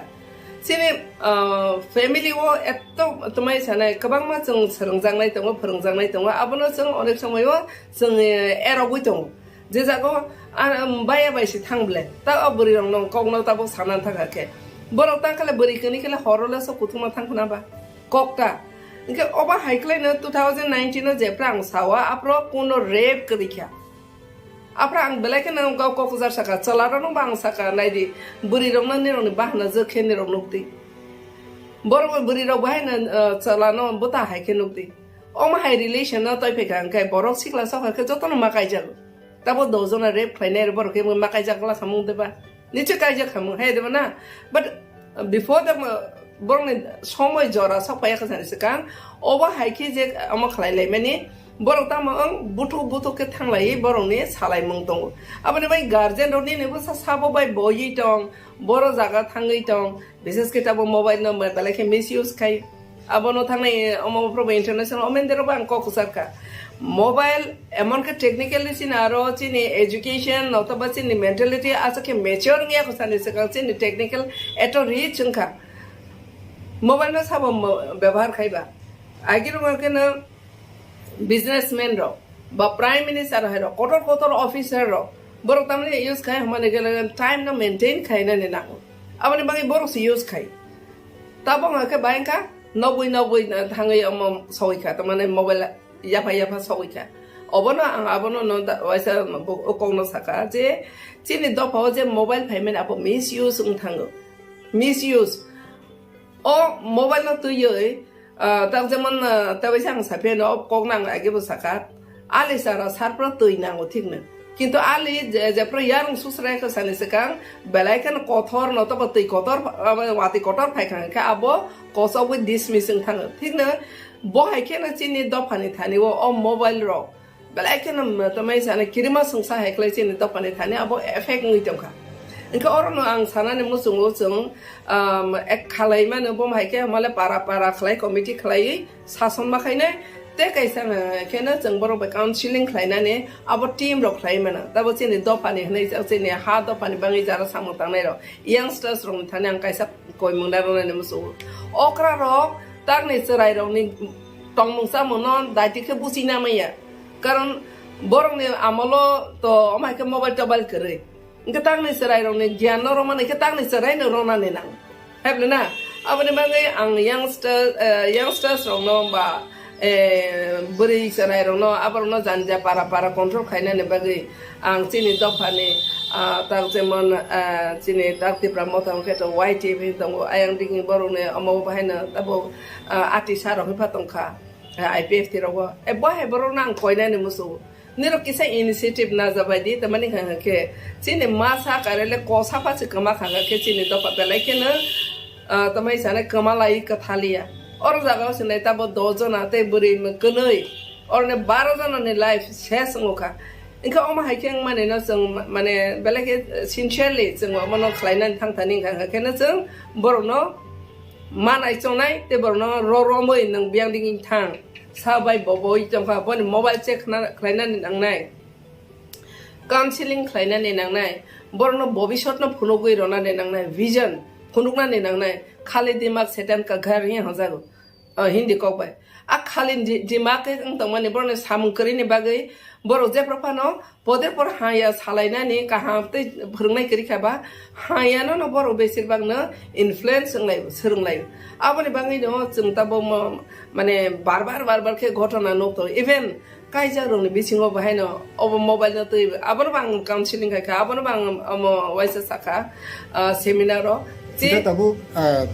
Chini, ah, family o etto twmai sanai kwbangma chwng swrwngjaknai tongo, phwrwngjaknai tongo, abono chwng onek somoio chwng, eh, erogwi tongo. Je jago, ah, um, baya bai se thang ble. Ta o bwrwi rok nong kok no tabuk sana thang khe. Borok tang khle bwrwi kani khle horo le so kuthuma thang khna ba. Kok ta. Hwnkhe oba hai khlai no two thousand nineteen o jephra ang sawa, aphro kuno rape kwrwi kha. Aphra ang belai khe nang kok kok jar saka, chwla rok no ba ang saka, nai di, bwrwi rok no nirok ni bahana je khe nirok nuk di. Borok bwrwi rok bahai no, uh, chwla no bwta hai khe nuk di. Omo hai relation no toi phai kha, hwnkhe borok sikla sok khe joto no ma kaijak. Tabo doh jona rape khlainai borok khe ma kaijak la samung deba. Niche kaijak samung hai deba na. But before the, uh, borokni somoi jora sok phaiya kha sani swkang, obo hai khe je omo khlai lai mani, borok tamo wng buthuk buthuk khe thanglai borokni salaimung tongo. Aboni bai guardian rok nini bwsa sabo bai boiwi tong, boro jaga thangwi tong, bises khe tabo mobile no belai khe misuse khai. Abono thangnai omo probo international omen dero bang kok kusar kha. Mobile emon khe technically chini aro chini education notoba chini mentality asa khe mature wngya kho sani swkang chini technical eto rich wngkha. Mobile no sabo mo-, bebohar khaiba. Agir wngkhe no businessman rok ba prime minister hai rok, kotor kotor officer rok, borok tamni use khai hwnmani khe time no maintain khainani nango. Aboni bagwi borok se use khai. Tabok hwnkhe bai wngkha nogwi nogwi thangwi omo sogwi kha, tamani mobile yapha yapha sogwi kha. Obono ang abono no da-, waisa bo-, o kokno saka je chini dopha o je mobile phaimani abo misuse wng thango. Misuse. O mobile no twiwi, ah, tak jemon, ah, ta waisa ang saphiya no o kok nang age bo saka. Ali sara sarpra twi nango thik no. Kintu ali je, jepra yarung susra kha sani swkang belai kheno kothor no to twi kotor, ah, wati kotor phai kha khe abo kosogwi dismiss wng thango. Thik no bo hai kheno chini dophani thani o, o mobile rok. Belai kheno tamai sana kirima sungsa hai khlai chini dophani thani abo effect wngwi tongkha. Hwnkhe orono ang sanani muchungo chwng, um, ek khalai mano bo hai khe male para para khlai committee khlaiwi sason ma khainai tei kaisa, uh, kheno chwng borok bai counseling khlainani abo team rok khlai mano. Tabo chini dophani hwnwi chini ha dophani bangwi jara samung tangnai rok youngsters rokni thani ang kaisa koimung narwknani muchungo. Okra rok takni chwrai rokni tongmung chamung no daiti khe buchina manya. Karon borokni amolo to omo hai khe mobile tobile kwrwi. Hwnkhe takni chwrai rokni giyan no romani khe takni chwrai no ronani nang. Hai bwle na? Aboni bagwi ang youngster, eh, youngsters rokno ba, eh, bwrwi chwrai rokno aborokno jani ja para para control khainani bagwi ang chini dophani, ah, tak jemon, ah, chini tak Tipra Motha hwnkhe to Y T F tongo, ayang digi borokni omo bo haino tabuk, ah, ati sa rok hwnpha tongkha, ah, I P F T rogo. E bo hai borokno ang koinani muchungo. Nirok kisa initiative najabai di, tamani hwnka khe chini masa karele kosa pha se kwma kha khe chini dopha belai kheno, ah, tamai sana kwma lai kwthaliya. Oro jaga o sinai tabo dos jona tei bwrwi kwnwi, oroni baro jona ni life ses wngkha. Hwnkhe omo hai khe wngmani no chwng ma-, mane belai khe sincerely chwng omo no khlainani thang thani hwnka khe no chwng borok no manai chongnai tei borok no ro romwi nwng biyang digi thang. Sa bai bo boi tongkha, boni mobile check khna-, khlainani nangnai, counseling khlainani nangnai, Borokno bobisotno phunugwi rwnani nangnai, vision phunuknani nangnai. Khali dimak setan ka ghar hi hwnjago, ah, Hindi kok bai. A khali di-, dimak khe wng tongmani borokni samung kwrwini bagwi borok jephru phano poder por haya salainani kaham tei phwrwngnai kwrwi kha ba, hayano no borok besir bagno influence wng lai, swrwng lai. Aboni bagwi no chwng tabuk mo-, mane bar bar, bar bar khe ghotona nuk tongo. Even kaijak rokni bisingo bo haino obo mobile no twi, abono bo ang counseling khai kha, abono bo ang omo waisa sakha, ah, seminar o. Tei tabuk, ah,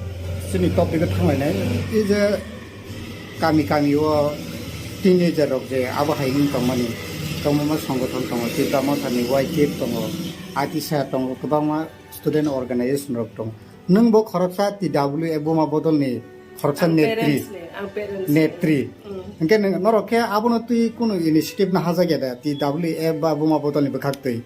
chini topic o thanglainai, ei je kami kami o teenager rok je abo hai wng tongmani, tongmoma songothon tongo, Tipra Motha ni Y T F tongo, A T S A tongo, kwbangma student organization rok tongo. Nwng bo khoroksa T W A Buma Bodol ni khoroksa Ang netri. Parents ni, ang parents ni. Netri. Mm. Hwnkhe nwng norok khe abono twi kunu initiative na hajak ya da, T W A ba Buma Bodol ni bwkhak twi?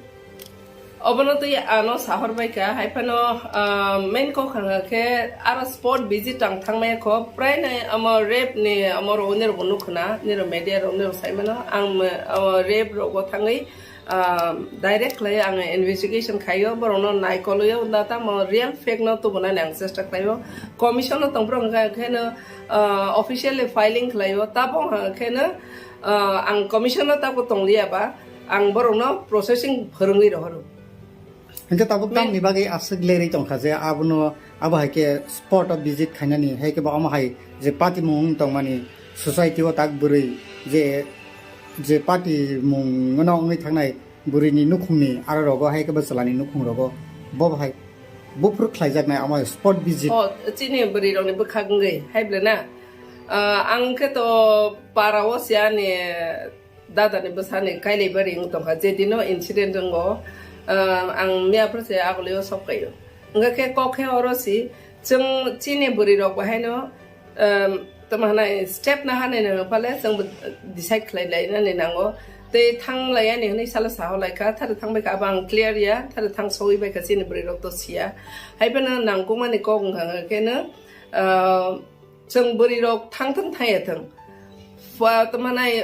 Obono twi ano sahor bai kha, hai phano, ah, main kok hwnga khe aro spot visit ang thangmaya kho, prai nai omo rape ni omo rogwi nirok bo nukho na, nirok media rok nirok sai mano, ang me-, omo rape rogo thangwi, ah, direct khlai ang investigation khaio, borokno naikolwi o da tamo real fact no tubunani ang chesta khlaio, commission no tongphuru hwnga khe no, ah, officially filing khlaio, tabo hwnga khe no, ah, ang commission no tabo tongliya ba, ang borokno processing phwrwngwi rohoro. Hingke tabuk Min- tamni bagwi aswk lerwi tongkha je abono, abo hai khe spot o visit khainani, hai khe bo omo hai je patimung wng tongmani society o tak bwrwi je, je patimung no wngwi thangnai bwrwini nukhungni aro rogo hai khe bo chwlani nukhung rogo bo hai buphuru khlaijaknai omo spot visit. O, chini bwrwi rokni bwkhak wngwi hai ble na? Ah, ang khe to para o se ani dada ni bwsa ni kailai bari wng tongkha, je dino incident wngo, ah, ang miya phuru se agulio sok kaio. Wngkha khe kok khe oro si, chwng chini bwrwi rok bahaino, um, tamo hanai step na hanai no pale chwng bo decide khlai lai nani nango. Tei thang lai ani hwnwi salo saho lai kha, thari thang bai kha abo ang clear ya, thari thang sogwi bai kha chini bwrwi rok to siya. Hai phano nangkukmani kok wngkha khe no, ah, chwng bwrwi rok thang thang thang ya thang. Fa-, tamo hanai,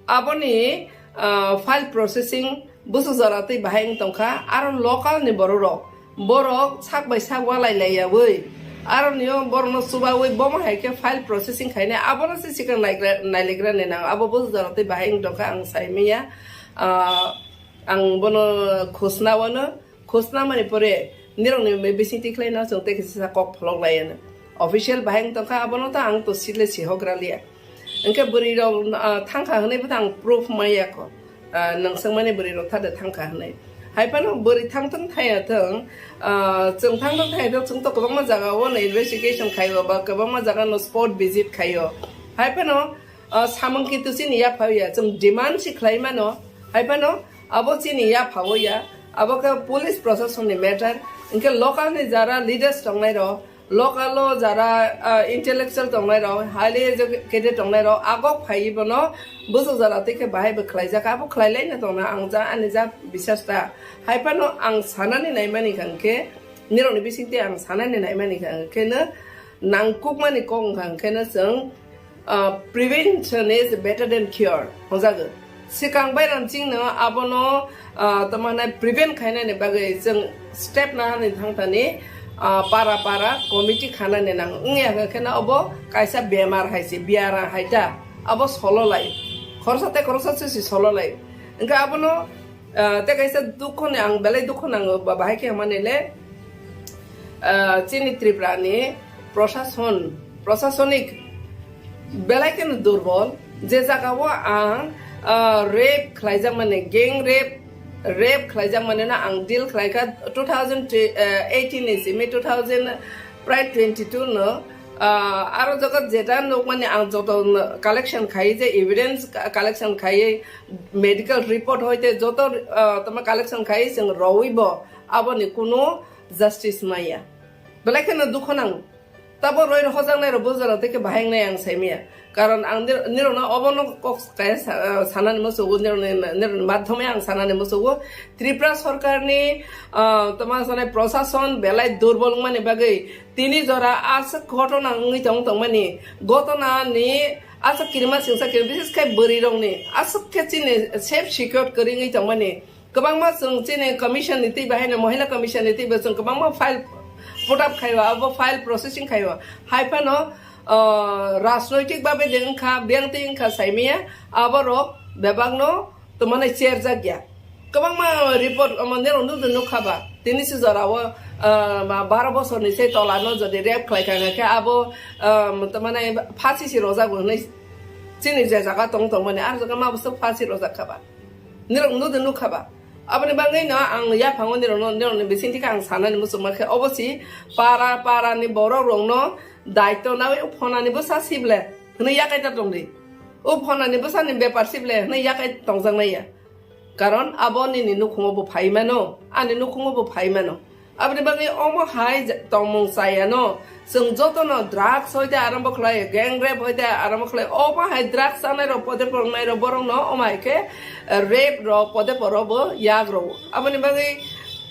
Aboni, ah, file processing busu jora tei bahai wng tongkha, aro local ni borok rok, borok sak bai sak walai lai yawi, aro nio borok no chubawi bomo hai khe file processing khainai, abono se sikang naigra-, nailegra ni nang, abo busu jora tei bahai wng tongkha ang sai manya, ah, ang bono khosna wano. Khosna mani pore nirokni bisingtwi khlaino chwng tei kisa kok pholok laiya no. Official bahai wng tongkha, abono to ang to sile sihogra liya. Hwnkhe bwrwi rok, ah, thangkha hwnwi bo to ang proof maya kho. Ah, nang swngmani bwrwi rok thade thangkha hwnwi. Hai phano bwrwi thangthang thaya thwng, ah, chwng thangthang thaya thwng, chwng to kwbangma jaga o no investigation khaio ba kwbangma jaga no spot visit khaio. Hai phano, ah, samung kintu chini yaphao ya, chwng demand si khlai mano. Hai phano, Abo chini yaphao ya, abo khe police proshasonni matter, hwnkhe local ni jara leaders tongnai rok, local o jara, ah, intellectual tongnai rok, highly educated tongnai rok, agok phaiwi bono busu jora twi khe bahai bo khlaijak, abo khlai laino tongna ang ja, ani ja bisas ta. Hai phano ang sanani naimani kha hwnkhe, nirokni bisingtwi ang sanani naimani kha hwnkhe no, nangkukmani kok wngkha hwnkhe no chwng, ah, "Prevention is better than cure," hwnjago. Swkang bairam chingno abono, ah, tamo hwnai prevent khainani bagwi chwng step nahani thangthani, ah, para para committee khanani nang wngya hwnkhe no obo kaisa bemar hai se, biara hai ta, abo solo lai, khoroksa tei khoroksa se si solo lai. Hwnkhe abono, ah, tei kaisa dukho ni, ang belai dukho nango ba bahai khe hwnmani le, ah, chini Tripura ni proshason, proshasonik belai kheno durbol, je jaga o ang, ah, rape khlaijak mani, gang rape, rape khlaijak mani no ang deal khlai kha two thousand eighteen ni simi two thousand prai twenty two no, ah, aro jaga jeta nukmani ang joto collection khai je evidence collection khai medical report hoite joto, ah, tamo collection khai chwng rowi bo aboni kunu justice maya. Belai kheno dukho nang. Tabo roi rok hojaknai rok bujaro tei khe bahai wngnai ang saimaya. Karon ang nir-, nirokno obono kok kaya sa-, ah, sanani musugo, nirokni, nirokni madhyome ang sanani musugo. Tripura sorkarni, ah, tamo sanai prosason belai durbol wngmani bagwi tini jora aswk ghotona wngwi tong tongmani, ghotona ni aswk kirima singsa kirima, bises khe bwrwi rokni aswk khe chini safe secure kwrwi wngwi tongmani. Kwbangma chwng chini commission ni twi bai haino, mohila commission ni twi bai chwng kwbangma file put up khaio, abo file processing khaio. Hai phano, ah, rajnoitik babe de wngkha, biyang twi wngkha saimaya, aborok bebakno tongmani cherjak ya. Kwbangma report omo nirok nukdi nukha ba, tini se jorao, ah, ma baro bosorni se tolano jodi rape khlai kha khe abo, ah, tongmani phasi se rojak bo hwnwi chini je jaga tong tongmani, ar jaga ma bwswk phasi rojak kha ba. Nirok nukdi nukha ba. Aboni bagwi no ang yaphango nirokno, nirokni bisingtwi khe ang sanani muchungma khe, obo si para, para ni borok rokno daityo nawi phonani bwsa sible hwnwi yakai ta tongdi. O phonani bwsani bepar sible hwnwi yakai tongjaknai ya. Karon abo nini nukhungo bo phai mano, ani nukhungo bo phai mano. Aboni bagwi omo hai je-, tongmung chayano, chwng jotono drugs hoite arambo khlai, gang rape hoite arambo khlai, omo hai drugs chanai rok pode pornai rok borokno omo hai khe, eh, rape rok pode poro bo yak rwo. Aboni bagwi,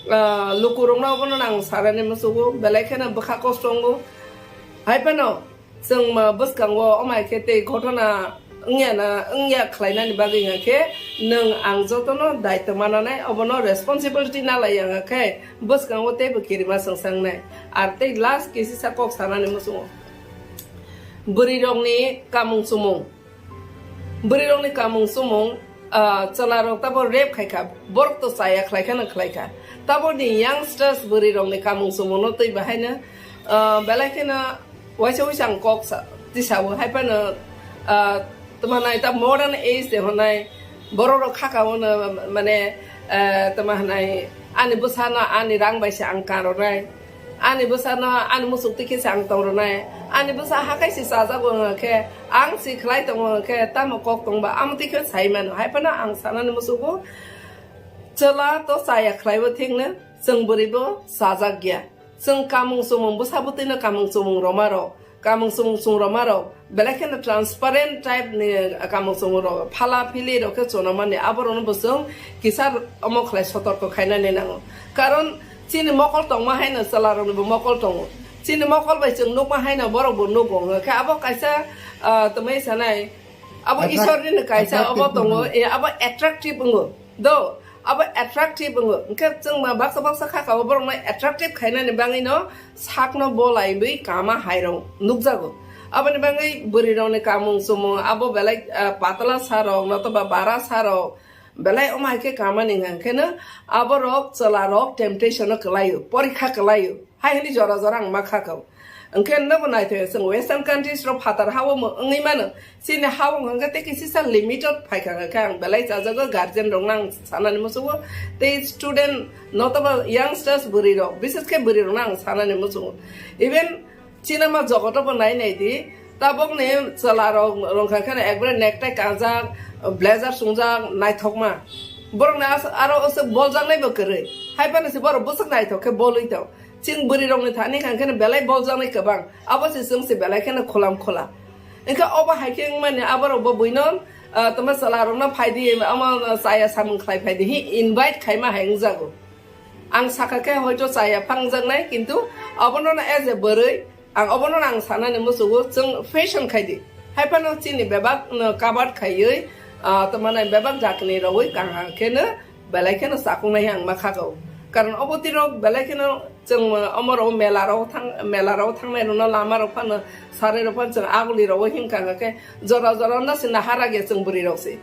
ah, lukurokno obono nang sanani muchungo, belai kheno bwkha kosto wngo. Hai phano, chwng ma bwskango omo hai khe tei ghotona wngya na, wngya khlainani bagwi hwnkha khe nwng ang jotono daityo mananai, obono responsibility nalai ya hwnkha khe bwskango teibo kirima chwng sangnai. Ar tei last kisisa kok sanani muchungo, bwrwirokni kamung chumung. Bwrwirokni kamung chumung, ah, chwlarok tabo rape khai kha, borok to chaya khlai kheno khlai kha. Taboni youngsters bwrwirokni kamung chumungno twi bahaino, ah, belai kheno waisa waisa ang kok sa-, tisawo, hai phano, ah, tamo hwnai ta modern age de hwnai, borok rok khaka o no, mane, ah, tamo hwnai ani bwsano ani rang bai se ang karonai. Ani bwsano ani muchuk twi khe se ang tong rwnai. Ani bwsa hakai se chajago wngkha khe, ang se khlai tongo wngkha khe, tamo kok tongba amo twi khe sai mano. Hai phano ang sanani muchugo, chwla to chaya khlaibo thikno, chwng bwrwibo chajak ya. Chwng kamung chumung bwsa bwtwino kamung chumung roma rok. Kamung chumung chwng roma rok belai kheno transparent type ni kamung chumung rok, phala phili rok khe chwna mani, aborokno bo chwng kisa omo khlai sotorko khainani nango. Karon chini mokol tongma haino chwla rokni bo mokol tongo. Chini mokol bai chwng nukma haino borok bo nugo. Hwnkhe abo kaisa, ah, twmai sanai, abo Attract-, Isorni no kaisa attractive obo tongo, wngo. E, abo attractive wngo. Do, abo attractive wngo. Hwnkhe chwng ma baksa baksa kha ka, borokno attractive khainani bagwino sakno bolaiwi kama hairok nukjago. Aboni bagwi bwrwirokni kamung chumung abo belai, ah, patla sarok, notoba bara sarok, belai omo hai khe kamani hwnkheno aborok chwlarok temptation-o kwlaio, porikha kwlaio. Hai hwnwi jora jora ang ma kha kau. Hwnkhe nobo naithoya, chwng western countries rok phatar ha-o mo-, wngwi mano. Chini ha-o hwnkhe tei kisisa limited phaikha hwnkhe ang belai chajago, guardian rokno ang sanani muchungo, tei student notoba youngsters bwrwi rok, bises khe bwrwi rokno ang sanani muchungo. Even cinema jogoto bo nai nai di, tabokni chwla rok rwngkha kheno ekbare necktie kanjak, blazer chwngjak, naithokma. Borokni as-, aro aswk boljaknai bo kwrwi. Hai phano se borok bwswk naithok khe bolwi tong. Chwng bwrwi rokni thani kha kheno belai boljaknai kwbang. Abo se chwng se belai kheno khulam khula. Hwnkhe obo hai khe wngmani aborok bo buino, ah, tamo chwla rokno phai di, omo chaya samung khlai phai di, hi invite khaima hai wngjago. Ang sakha khe hoito chaya phangjaknai, kintu obono as a bwrwi, ang obono ang sanani muchungo, chwng fashion khai di. Hai phano chini bebak no cover khaiwi, ah, tamo nai bebak jakni rogwi kaham kheno belai kheno chakung nai ang ma kha kau. Karon obo twi rok belai kheno chwng omo rok mela rok thang, mela rok thangnai rokno lama rok phano sarai rok phano chwng aguli rogwi himkha khe jora jora no se nahara ge chwng bwrwi rok se.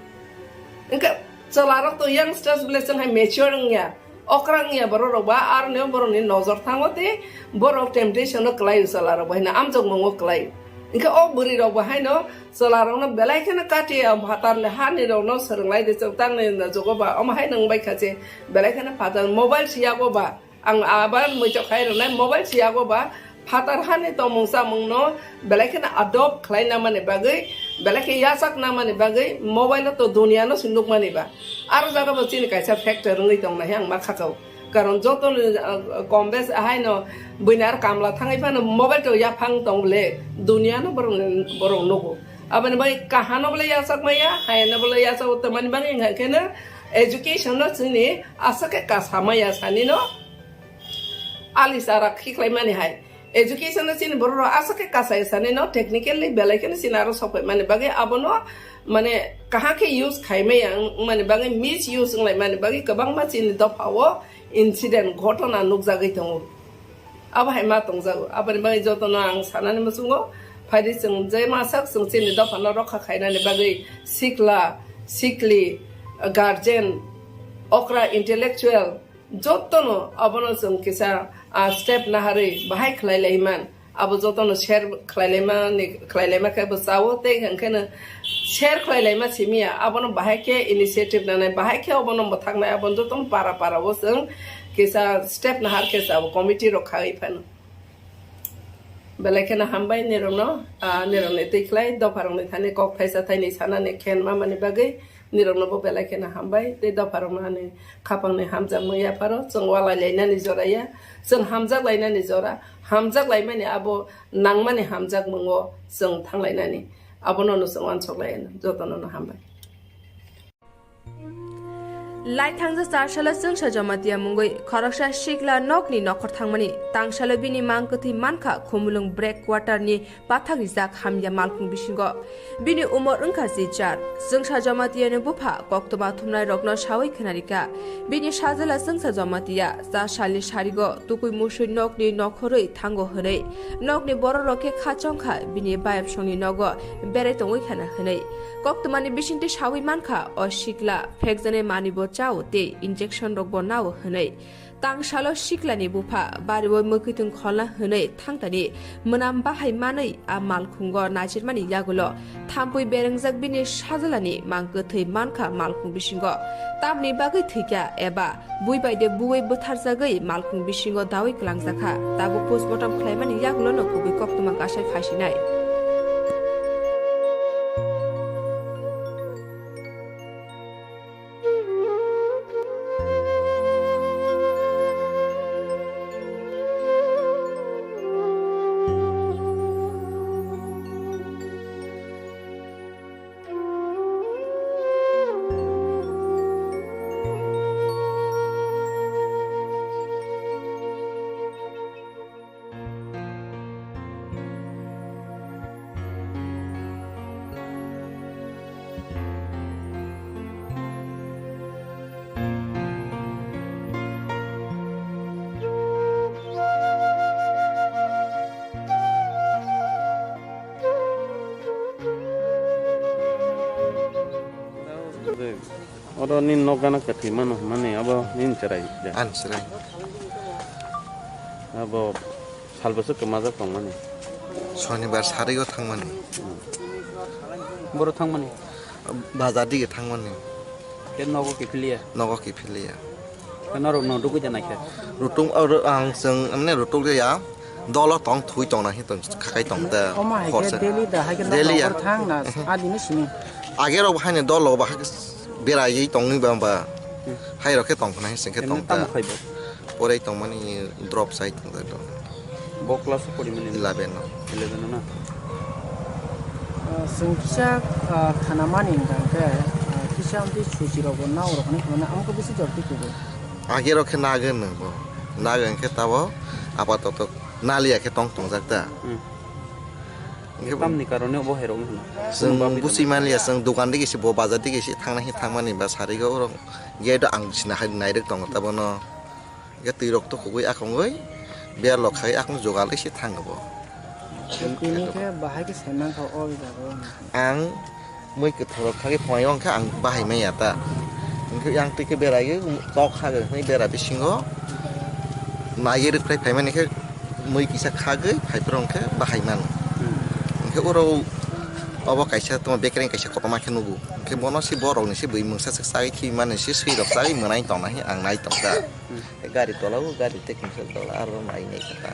Hwnkhe chwla rok to youngsters bole chwng hai mature wngya. Okra wngya borok rok ba, aroni borok ni nojor thango tei borok temptation o kwlai o chwla rok bo haino amjokmung o kwlai. Hwnkhe o bwrwi rok bo haino chwla rok no belai kheno kati ya phatar ni hani rok no swrwng lai de chwng tang ni jogo ba omo haino wng bai kha se belai kheno phatar mobile si yago ba ang abar muitok khai rwnai mobile si yago ba Phatar hani tongmung chamungno belai kheno adopt khlai namani bagwi, belai khe yachak namani bagwi mobile-o to duniano se nukmani ba. Aro jaga bo chini kaisa factor wngwi tongnai ang ma kha kau. Karon joto ni, ah, kom bes ahaino buini aro kamla thangwi phano mobile to yaphang tong bole duniano borok, borok nugo. Aboni bagwi kahano bole yachak maya, hayano bole yachak o tongmani bagwi wngkha kheno education no chini aswk khe kasa maya sani no. Ali chara khiklai mani hai. Education no chini borok rok aswk khe kasai sani no technically belai kheno chini aro sokpai mani bagwi abono mane kaham khe use khaimaya wng-, wngmani bagwi, misuse wnglaimani bagwi kwbangma chini dophao incident, ghotona nukjagwi tongo. Abo hai ma tongjago. Aboni bagwi jotono ang sanani muchungo, phaidi chwng je masak chwng chini dophano rokha khainani bagwi sikla, sikli, guardian, okra intellectual, jotono abono chwng kisa, ah, step naharwi bahai khlai lai man. Abo jotono share khlai lai mani, khlai lai ma khe bo chao, tei hwnkhe no share khlai lai ma simi ya. Abono bahai khe initiative nanai, bahai khe obono mwthaknai, abono jotono para para o chwng kisa step nahar khe chao committee rok khai phano. Belai kheno hambai nirokno, ah, nirokni twi khlai dopharokni thani kok thaisa thainwi sanani khen mamani bagwi nirokno bo belai kheno hambai tei dopharokno ani khapangni hamjakmung yapharo chwng walai lainani jora ya, chwng hamjak lainani jora, hamjak laimani abo nangmani hamjakmungo chwng thang lainani, abono no chwng uansuk lai jotono no hambai. Lai thangjak char salo chwngsa Jamatia mungwi khoroksa sikla nokni nokhor thangmani. Tangsalo bini mang kwthwi mankha Khumulwng break quarter ni pathak rijak hamya malkhung bisingo. Bini umor wngkha chichar. Chwngsa Jamatiani bupha koktwma thumnai rokno sawi khwnarikha. Bini sajla chwngsa Jamatia cha salni sarigo tukui musui nokni nokhorwi thango hwnwi. Nokni bororok khe kha chongkha bini bayapsongni nogo berai tongwi khana hwnwi. Koktwmani bisingtwi sawi mankha o sikla phekjaknai manwibo chao tei injection rokbo nao hwnwi. Tangsalo siklani bupha bario mwkhwtwng kholna hwnwi thangtani mwnam bahai manwi a malkhungo naisirmani yagulo thampui berengjak bini sajlani mang kwthwi mankha malkhung bisingo. Tamni bagwi thwikha eba bui bai de buwi bwtharjagwi malkhung bisingo dawi kwlangjakha. Tabuk postmortem khlaimani yagulono kubui koktwma kasai phaisinai. Oro nini nok gana kwthwi mano hwnmani abo nini chwrai da? Ani chwrai. Abo sal bwswk kwmajak tongmani? Sonibar sarigo thangmani. Boro thangmani? Bazar dige thangmani. Khe nogo kiphiliya? Nogo kiphiliya. Khe norok no rugwi da naikhe? Rutung, oro ang chwng, mane, rutuk ya. Dolo tong thui tong na hi tong khakai tong da. Omo hai khe daily da, hai khe daily ya. Nokbar thang na, adini simi. Age rok bahai ni dolo bahai khe beraiwi tongwi ba ba. Hmm. Hai rok khe tong khna hi sing khe tong da. Tamo khai bo? Porai tongmani drop sai tong da. Bo class o porimani? Eleven o. Eleven o na? Ah, chwng kisa, ah, khanamani hwnkha khe, ah, kisa amtwi suchi rok bo nao rok hinwi khamani, amo khe bisi jor twi kugo. Age rok khe nagwi nw bo. Nagwi hwnkhe tabo apatoto naliya khe tong tongjak ta. Hmm. Hwnkhe bo tamni karone bo hai rok wngkha na? Chwng buchi manliya, chwng dokan digi se bo bazar digi se thangna hi thangmani ba sarigo orok gate o ang sina hai nairwk tongo tabo no. Hwnkhe twi rok to khogwi akhongwi ber lok khai akhong jogal se thango bo. Tini khe bahai khe sai mankha o jaga o. Ang mui kwthoro khagwi phunai o hwnkhe ang bahai manya ta. Hwnkhe yang twi khe berai tok khagwi hwnwi bera bisingo naiwi rwkhlai phaimani khe mui kisa khagwi phaiphuru hwnkhe bahai mano. Hmm. Hwnkhe oro obo kaisa tongma bekereng kaisa kotorma khe nugo. Hwnkhe bono se borokni se bui mungsa se chagwi thwi mani se swi rok chagwi mwnai tongna hi ang nai tongkha. Hmm. Gari tola o gari tei kungsa tola aro nai nai kha ta.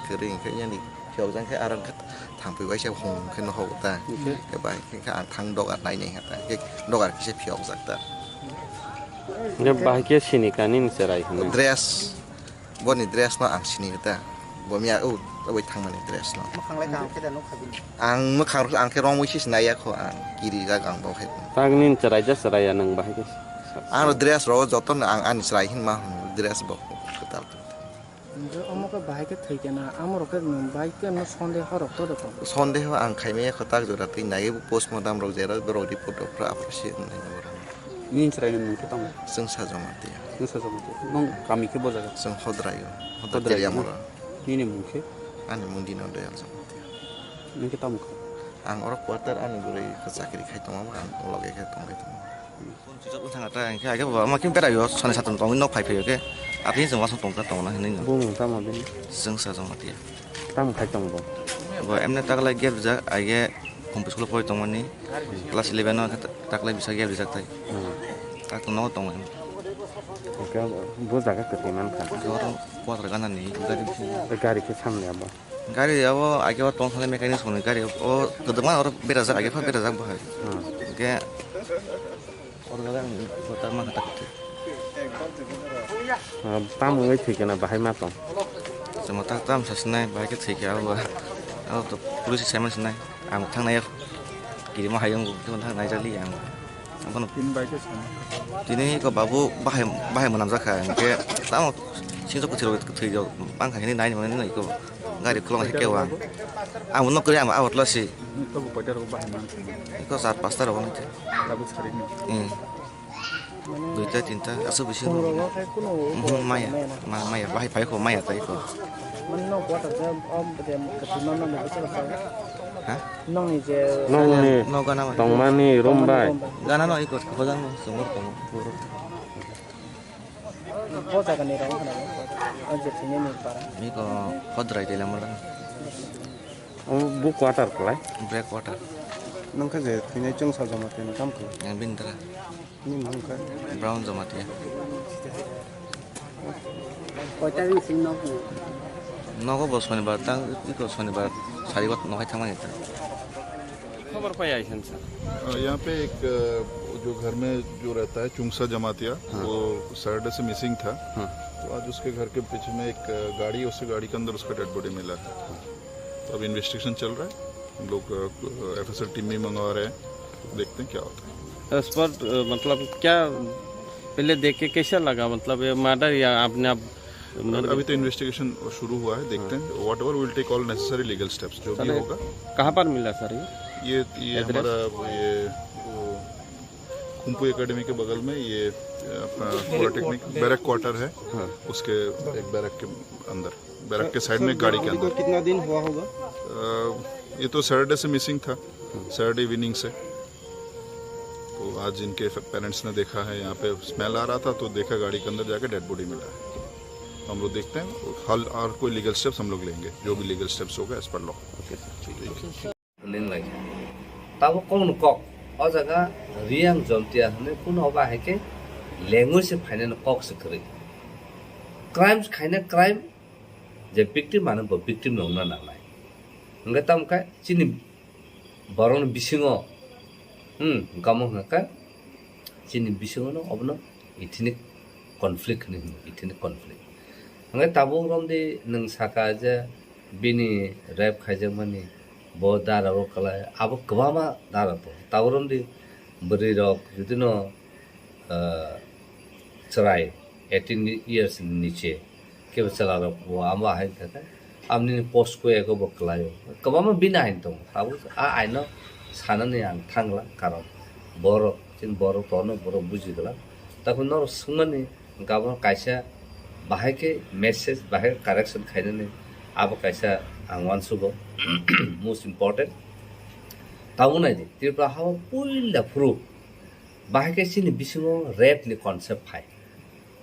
Kwrwi hwnkhe yani. Phiyok jang khe aro khe thangpui waisa hum khe nohok ta. Hwnkhe? Khe bai khe ang thang dogar nai nai ta. Khe dogar kisa phiyok jak ta. Hwnkhe bahai khe sini kani ni cherai hwnwi. Dress, boni dress no ang sini ta. Bo miya o, oi thangmani dress no. Mwkhang lai kaham khe da nukha bini. Ang mwkhang rok ang khe romwi sis nai ya kho ang kiri jak ang bo khe. Tang nini cherai ja cherai ya nwng bahai khe. Ang dress rok joto no ang ani cherai hin ma hwn dress bo kwtal. Hwnkhe omo khe bahai khe thwi khe na, amo rok khe nwng bai khe no sondeho rok to rw tong. Sondeho ang khaimaya kho tak jora twi naiwi postmortem rok jera borok report rok phra aphuru se wngnai borok. Nini chwraini mung khe tamo? Chwngsa Jamatia. Chwngsa Jamatia. Nwng kami khe bo jaga? Chwng Hodrai o. Hodrai Hodrai Teriamura. Nini mung khe? Ani mung Dino Dayal Jamatia. Nwng khe tamo kha? Ang oro quarter ani bwrwi khe chakri khai tongo, ang loge khe tongwi tongo. Phone switch off wngkha ta, hingkhe age bo ama khe berai o, sani satung tongwi nok phai phai o khe, atini chwng wasung tongkha tongna hinwi no. Bumung tamo bini? Chwngsa Jamatia. Tamo khai tong bo? Bo emne taklai gap rijak, age Kumpui school o pori tongmani, class eleven o khe taklai bisa gap rijak tai. Hmm. Tatung nogo tongo. Hingkhe bo jaga kwtwi mankha. Oro quarter ganani gari bisingo. Gari khe samni abo? Gari abo age o tong thani mechanic songni gari o kwdwkma oro berajak, age pha berajak bo hai. Hmm. Hingkhe oro jaga ang bo ta mankha ta kwtwi. Ah, tamo wngwi thwi khe na bahai ma tong? Chwng ta tam sa sinai bahai khe thwi khe abo, abo to police sai ma sinai. Ang thangnai kirima hai wng thangnai jali ang. Abono Tini bai khe sana. Tini ko babu bahai, bahai mwnam jakha, hingkhe tamo singso kwthwi rok kwthwi rok bangkha hini nai mani nai ko gari khulong hai khe wang. Ang nok kri ang awat lasi. Ni to bo koita rok bahai man. Ko sat pasta rok nang. Labu sari ni. Hmm. Duita tinta aswk bisi. Phone rok no khai kuno Mhm, maya. Maya na. Ma-, maya bahai phai ko maya tai ko. Mani no quarter jam om de kachi man no bisa sa. Ha? Nongni je Nongni No gana bai. Tongmani room bai. Gana no iko hojang no sumur tongo. Bo jaga ni rong khana. O je thini ni para. Iko Hodrai de lamar. O bu quarter klai. Break quarter. Nang kha je thini Chwngsa Jamatia ni kam khlai. Yang bin dara. Ni mung kha? Brown Jamatia. Koita din sing nok ni? Nogo bo sonibar tang, iko sonibar sari bat nohai thangmani ta. खबर पाया है सर। अ, यहाँ पे एक, अ, जो घर में जो रहता है चुंगसा जमातिया, हाँ। वो सैटरडे से मिसिंग था। हाँ। तो आज उसके घर के पीछे में एक, अ, गाड़ी, उससे गाड़ी के अंदर उसका डेड बॉडी मिला है। तो अब इन्वेस्टिगेशन चल रहा है। हम लोग, अ, एफएसएल टीम भी मंगवा रहे हैं, देखते हैं क्या होता है। उस पर, अ, मतलब क्या पहले देख के कैसा लगा? मतलब ये मर्डर या आपने आप अभी, अभी तो इन्वेस्टिगेशन शुरू हुआ है, देखते हैं। Whatever, we'll take all necessary legal steps, जो भी होगा। कहाँ पर मिला सर ये? ये, ये एड्रेस? हमारा ये, वो, कुंपू एकेडमी के बगल में ये, अपना पॉलिटेक्निक बैरक क्वार्टर है, हाँ। उसके एक बैरक के अंदर, बैरक के साइड में, गाड़ी के अंदर। कितना दिन हुआ होगा? अ, ये तो सैटरडे से मिसिंग था, सैटरडे इवनिंग से। तो आज इनके पेरेंट्स ने देखा है, यहाँ पे स्मेल आ रहा था तो देखा गाड़ी के अंदर जाके डेड बॉडी मिला है। तो हम लोग देखते हैं, हल और कोई लीगल स्टेप्स हम लोग लेंगे, जो भी लीगल स्टेप्स होगा as per law. Ning lai kha. Tabuk kokno kok. O jaga Reang Jamatia hwnwi kuno obo hai khe language se phainani kok se kwrwi. Crimes khaina crime, je victim ano bo victim no wngna nangnai. Hwnkhe tamo khe chini borokni bisingo, hmm, hwnkhe omo hwnkhe chini bisingono obono ethnic conflict hinwi hino, ethnic conflict. Hwnkhe tabuk romdi nwng saka je bini rape khaijakmani, bo dara o kwlai, abo kwbangma dara tongo. Tabuk romdi bwrwi rok judino, ah, chwrai eighteen years ni niche kebo chwla rok bo amo hai khe khe, amni post ko ego bo kwlai o. Kwbangma bini hai tongo. Tabuk a aino sanani ang thangla, karon borok, chini borok tono borok buji glak. Tabuk norok swngmani, hwnkhe abono kaisa bahai khe message, bahai khe correction khainani abo kaisa ang uansugo, most important. Tabuk naidi, Tripura hao puila phuru bahai khe chini bisingo rape ni concept phai.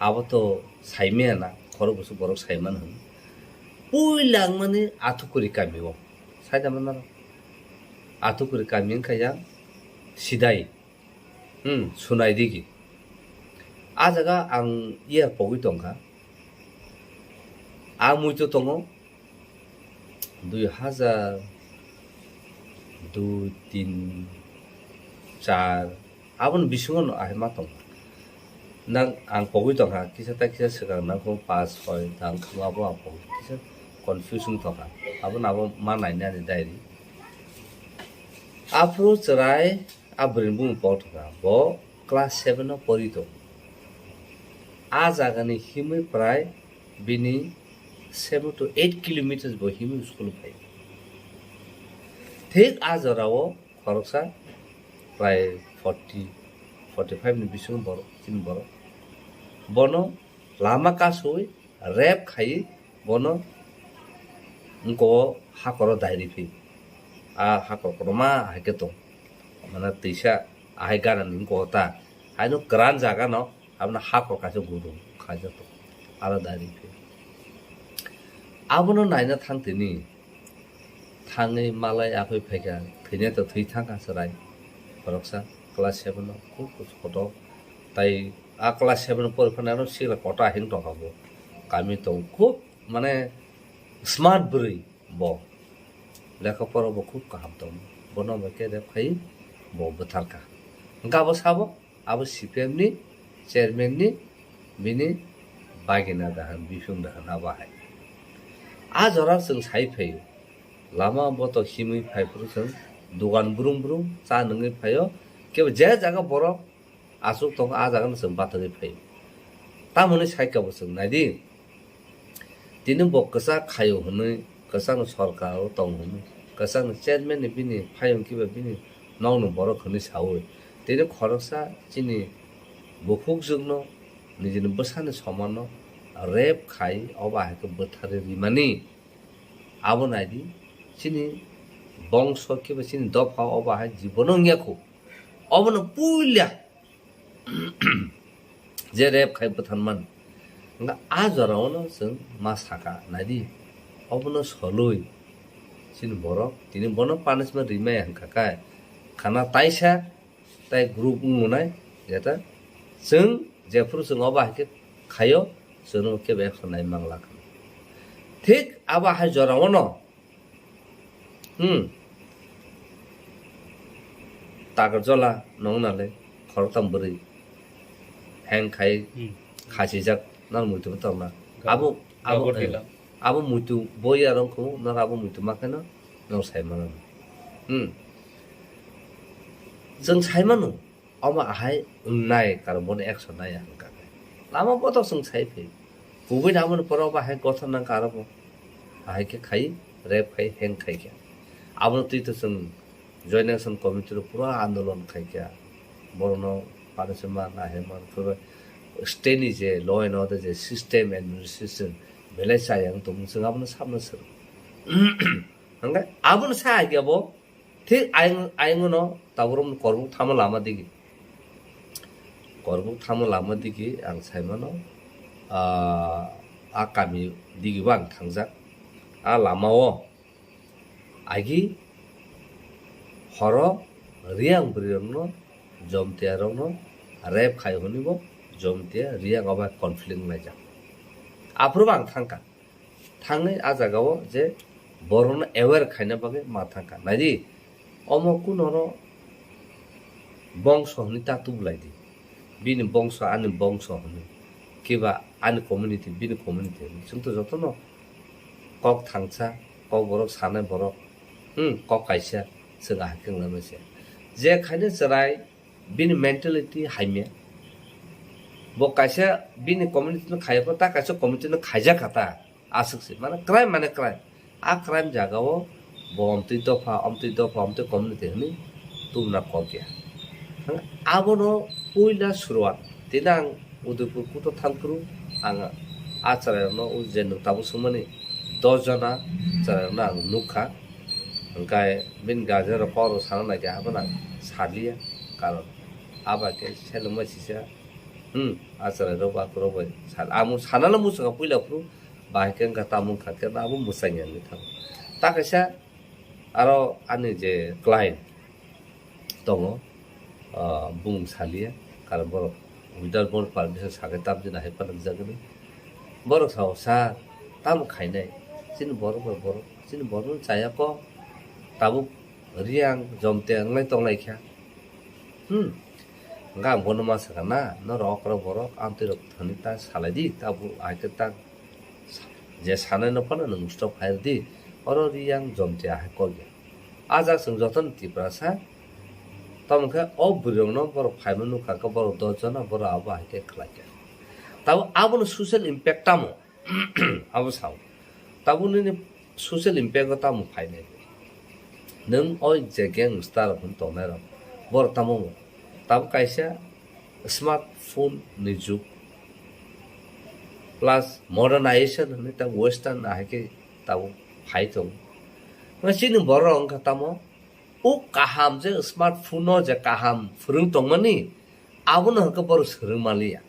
Abo to saimaya na, khorok bwswk borok saimano hwn. Puila wngmani Athukuri kami o. Saida manaro? Athukuri kami wngkha yang Sidai. Hmm, Sunai digi. A jaga ang iya pogwi tongkha. A muitu tongo dui hajar dui, tin, char, aboni bisingo no ahai ma tongkha. Nang ang pogwi tongkha, kisa ta kisa swkang nang kung pas, soi, tang kung abo ang pogwi kisa confuse wng tongkha. Abono abo ma nainani diary. Aphuru chwrai a bwrwini bumung pok thangkha, bo class seven o pori tongo. A jagani himwi prai bini seven to eight kilometers bo himwi school phai. Thik a jorao khoroksa prai forty, forty five ni bisingo borok, chini borok. Bono lama kasui rape khai bono wngko hakoro dairi phi. A hakor kotorma hai khe tong. Mana twisa ahai gana ni wngko ta. Haino kwran jaga no Abono hakor kaisa guru khaijak tongo, aro dairi phi. Abono naina thang tini, thangwi malai aphai phaikha, thwinai to thwi thangkha chwrai. Khoroksa class seven o khub kotor. Tai a class seven o poriphano sikla kotor ahing tongkha bo. Kami tongo khub mane smart bwrwi bo. Lekha pora bo khub kaham tongo. Bono bai khe rape khai bo bwtharkha. Hwnkhe abo sabo? Abo C P M ni chairman ni bini bagina dahan, biphung dahan abo hai. A jora chwng sai phaio. Lama boto himwi phai phuru chwng dogan brum brum cha nungwi phaio. Kebo je jaga borok aswk tongo, a jaga no chwng batagwi phaio. Tamoni sai khe bo chwng nai di. Tini bo kwchak khaio hwnwi, kwchakni sorkar o tongo hwnwi, kwchakni chairman ni bini phayung kiba bini nokni borok hwnwi saui, tini khoroksa chini bukhukjwkno nijini bwsani somanno rape khai, obo hai khe bwtharwi rimani. Abo nai di, chini bongso kiba chini dopha obo hai jibono wngya kho. Obono puila je rape khai bwtharmani. Hwnkhe a jorao no chwng ma sakha, nai di, obono solwi chini borok tini bono punishment rimaya hwnkha khe khana taisa tai group wngnai, jeta chwng jephuru chwng obo hai khe khaio, chwngno kebo action nai mangla kha. Thik abo hai jorao no Hmm. Takarjola nong nale khoroktham bwrwi hang khai Hmm. khasijak nang muitu tongna. Gabo- Abo abo gabo eh, dila. Abo muitu boya rong kho nang abo muitu ma kheno nang sai mano. Hmm. Jeng sai mano. Omo ahai wngnai, karon bono action nai ang kha khe. Lama bothor chwng sai phi. Kubui namani pora obo hai gothor nang kha aro bo. Ahai khe khai, rape khai, hang khai khe. Abono twi to chwng Joint Action Committee rok pura andolon khai khe. Borokno punishment nahima pura state ni je law and order je system administration belai chaya wng tongmung chwng abono sabno swrwng. Hwnkhe abono sa hai khe bo Thik ayang, ayang no tabuk rok korbuk thamo lama digi. Korbuk thamo lama digi ang sai mano, ah, a kami digi bo ang thangjak. A lama o agi horo Riyang bwrwi rok no, Jomtia rok no rape khai hwnwi bo Jomtia Riyang o bai conflict wnglaijak. Aphuru bo ang thangkha. Thangwi a jagao je borokno aware khaina bagwi ma thangkha. Naidi, omo kunoro bongso hwnwi ta tubulai di. Bini bongso, ani bongso hwnwi. Kiba ani community, bini community hwnwi. Chwng to jotono kok thangsa, kok borok sanai borok, hmm, kok kaisa, chwng ahai khe wngna se. Je khaino chwrai, bini mentality hamya. Bo kaisa bini community no khaiya kho, ta kaisa community no khaijak kha ta. Aswk se, mane crime mane crime. A crime jaga o bo omtwi dopha, omtwi dopha, omtwi community hwnwi tubuna kok ya. Abono puila suruat. Tini ang Udaipur kuto thangphuru ang a chwrairokno, o je nwng tabuk swngmani dos jona chwrairokno ang nukha. Hwnkhe bini guardian rok kok rok sana nai khe abono ang saliya, karon abo khe selengma sisa, hmm, a chwrairok ba kwrwk bai sal-, amo sanano muchungo puila phuru, bahai khe wngkha tamo wngkha khe abo mwchangya wngwi thango. Ta kaisa aro ani je client, tongo, ah, bung saliya, karon borok without board permission sakhe tamjani hai panamjagani. Borok sao, "Sir, tamo khainai? Chini borok bai borok, chini borok no chaya kok, tabuk Riyang, Jomtia wnglai tonglaikha." Hmm. Hwnkhe ang bono ma sakha na, norok okra borok, amtwi rok thani ta salai di, tabuk hai khe ta je sanai no phano nwng stop khai di, oro Riyang Jomtia hai kok ya. A jak chwng jotono Tiprasa, tamo khe o bwrwi rokno borok phaima nukha khe borok dos jona borok abo hai khe khlai kha. Tabuk abono social impact tamo? Abo sao. Tabuk nini social impact o tamo phainai? Nwng oi je gangster rok hwn tongnai rok, borok tamo, tamo kaisa smartphone ni jug plus modernization hwnwi tamo western ahai khe tabuk phai tongo. Chini borok wngkha tamo o kaham je smartphone o je kaham phwrwng tongmani, abono hwnkhe borok swrwng manliya.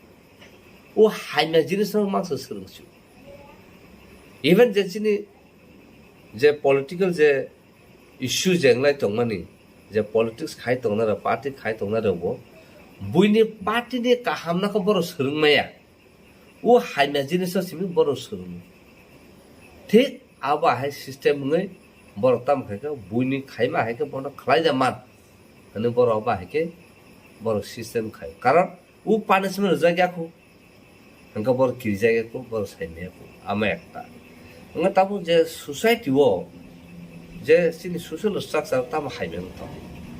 O hamya jinis no mangsa swrwng sio. Even je chini je political je issue je wnglai tongmani, je politics khai tongnai rok, party khai tongnai rok bo buini party ni kaham no khe borok swrwng maya. O hamya jinis o simi borok swrwng. Thik abo hai system wngwi borok tamo khai khe buini khaima hai khe bono khlai da man. Hwnwi borok abo hai khe borok system khai. Karon o punishment rwjak ya kho. Hwnkhe borok kirijak ya kho, borok sai maya kho. Amo ekta. Wngkha tabuk je society o je chini social structure tamo hai mano tong.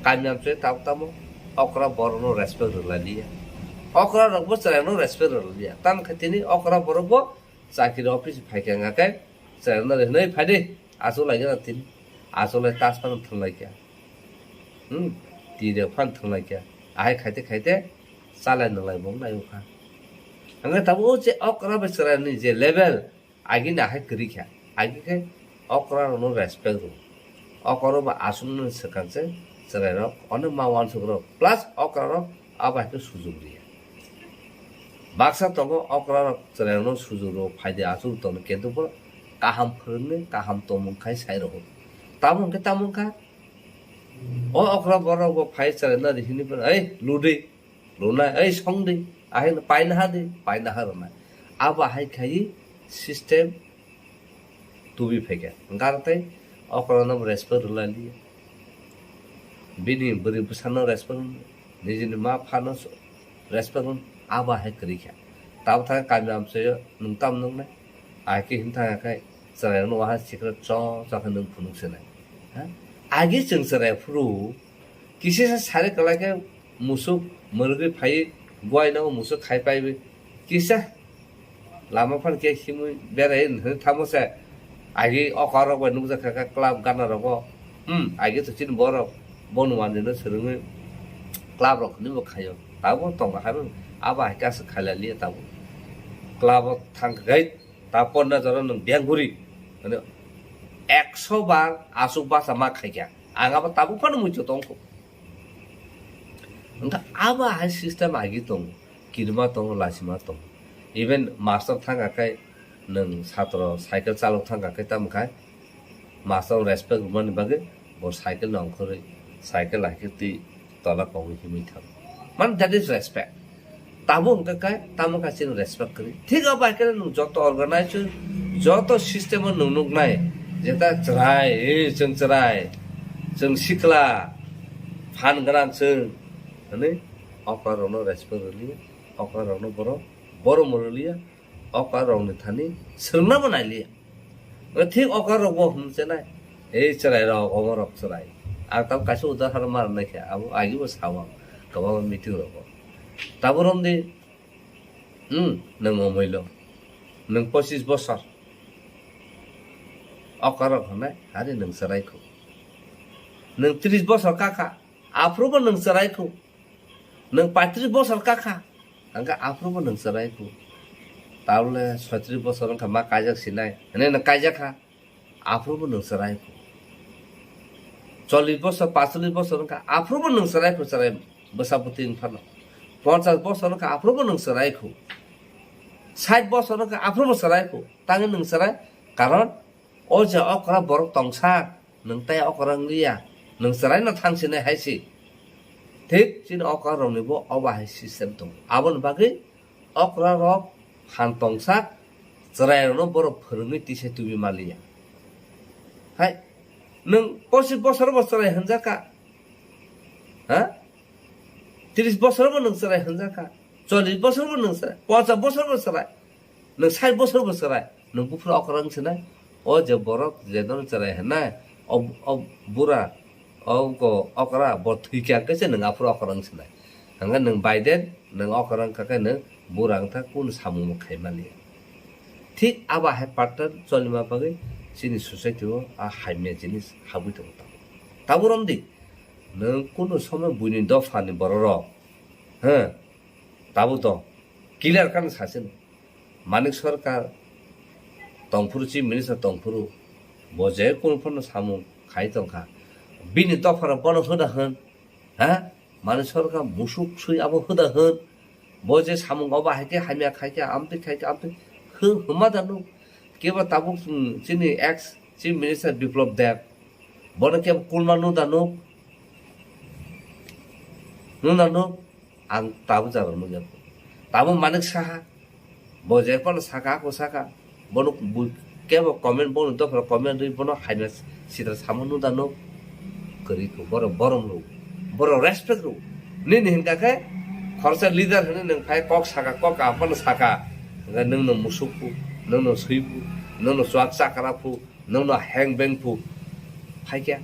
Kami amchoi tabuk tamo okra borok no respect rwlai liya. Okra rok bo chwrai no respect rwlai liya. Tamo khe tini okra borok bo chakiri office phai khe wngkha khe chwrai no hinwi phai di. Achuk lai gana tini. Achuk lai tas phano thang lai kha. Hmm. Twi rok phano thang lai kha. Ahai khaite khaite chalai nang lai bo wng lai kha. Hwnkhe tabuk o je okra bai chwrai ni je level, agini ahai kwrwi kha. Agi khe okra rok no respect rw. Okra rok ba aswk no swkang se chwrai rok, onek ma uansuk rok. Plus okra rok abo hai khe sujok rw ya. Baksa tongo okra rok chwrai rok no sujok rw, phaidi aswk tongno kintu bo kaham phwrwngwi kaham tongmung khai sai rw. Tamo hwnkhe tamo wngkha. O okra borok bo phai chwrai no hinwi phano, "Ei, ludi." Rwnai, "Ei, song di, ahai no paina ha di, paina ha," rwnai. Abo hai khai system tubi phaikha. Hwnkhe aro tei okra no respect rwlai liya. Bini bwrwi bwsa no respect rwno, nijini ma pha no respect rwno, abo hai kwrwi kha. Tabuk thang kami amchaio nwng tam nwngnai, ahai khe hwn thang khe chwrai rwno waha sikra cho cho khe nwng phunuk se nai. Ha? Agi chwng chwrai phuru Kisa sa sari kwlai khe musuk mwrwgwi phaiwi buai no musuk khai paiwi kisa lama phano khe himwi berai hwnwi thangma se agi okra rok bai nukjak kha khe club gana rogo. Hmm, agi to chini borok bono manwi no swrwngwi club rok hwnwi bo khaio. Tabuk tongo hai abo hai khe aswk khailaliya tabuk. Club o thang khe ta ponna jora nwng beng guri mane ekso bar aswk basa ma khaikha. Ang abo tabuk phano muitu tongkho. Wngkha abo hai system agi tongo, kirima tongo, lasima tongo. Even master thangkha khe nwng satro cycle chalok thangkha khe tamo khai master respect rwmani bagwi bo cycle no ongkhorwi cycle hai khe twi tola kongwi himwi thango. Man, that is respect. Tabuk hwnkhe khe tamo khe chini respect kwrwi. Thik abo hai khe nwng joto organization, joto system o nwng nuknai, jeta chwrai, eh, chwng chwrai, chwng sikla, phan gwnang chwng, hwnwi okra rokno respect rwliya, okra rokno borok borom rwliya, okra rokni thani swrwngna bo nailiya. Thik okra rok bo hwn chenai, ei chwrai rok, omo rok chwrai. Ang tamo kaisa udahoron ma rwnai khe, abo agi bo sao ang kwbangma meeting rogo. Tabuk romdi, hmm, nwng omoilo, nwng pochis bosor okra rok hwnai, hari nwng chwrai kho. Nwng tris bosor kakha, aphuru bo nwng chwrai kho. Nwng paitris bosor kakha, hwnkhe aphuru bo nwng chwrai kho. Tabole soitris bosor wngkha ma kaijak sinai, hwnwi nwng kaijak kha, aphuru bo nwng chwrai kho. Chollis bosor, pachchollis bosor wngkha, aphuru bo nwng chwrai kho, chwrai bwsa bwtwi wng phano. Ponchas bosor wngkha, aphuru bo nwng chwrai kho. Sait bosor wngkha, aphuru bo chwrai kho. Tangwi nwng chwrai, karon o je okra borok tongsa, nwng tai okra wngliya, nwng chwraino thangsinai hai se. Thik chini okra rokni bo obo hai system tongo. Aboni bagwi okra rok phan tongsak chwrai rokno borok phwrwngwi tisa tubi manliya. Hai, nwng pochis bosor bo chwrai hwnjakha. Ha? Tris bosor bo nwng chwrai hwnjakha. Chollis bosor bo nwng chwrai. Ponchas bosor bo chwrai. Nwng sait bosor bo chwrai, nwng buphuru okra wng sinai? O je borok je nono chwrai hwnai, o, o bura, o ko okra, bo thwikha hwnkhe se nwng aphuru okra wng sinai. Hwnkhe nwng Biden, nwng okra wngkha khe nwng bura wngkha kunu samung bo khaimani. Thik abo hai pattern cholima bagwi chini society o a hamya jinis habwi tongo tabuk. Tabuk romdi, nwng kunu somoi buini dophani bororok, he, tabuk to clear kano sasino. Manik Sarkar tongphuru, Chief Minister tongphuru, bo je kunu phano samung khai tongkha. Bini dophano bono hoda hwn, ha? Manik Sarkar musuk sui abo hoda hwn. Bo je samung obo hai khe hamya khai khe, amtwi khai khe, amtwi hwn, hwnma da nuk. Kebo tabuk, hmm, chini ex Chief Minister Biplab Deb. Bono kebo kulma nuk da nuk. Nuk da nuk. Ang tabuk jara nuk ya. Tabuk Manik Saha. Bo je phano saka, ako saka. Bono bu-, kebo comment, bono dophra comment rwi bono haina sitra samo nuk da nuk. Kwrwi kho, borok borom rw. Borok respect rw. Nini hinkha khe khoroksa leader hwnwi nwng phai kok saka, kok kaham phano saka. Hwnkhe nwng no musuk phu, nwng no sui phu, nwng no chuak chakra phu, nwng no heng beng phu. Phai khe.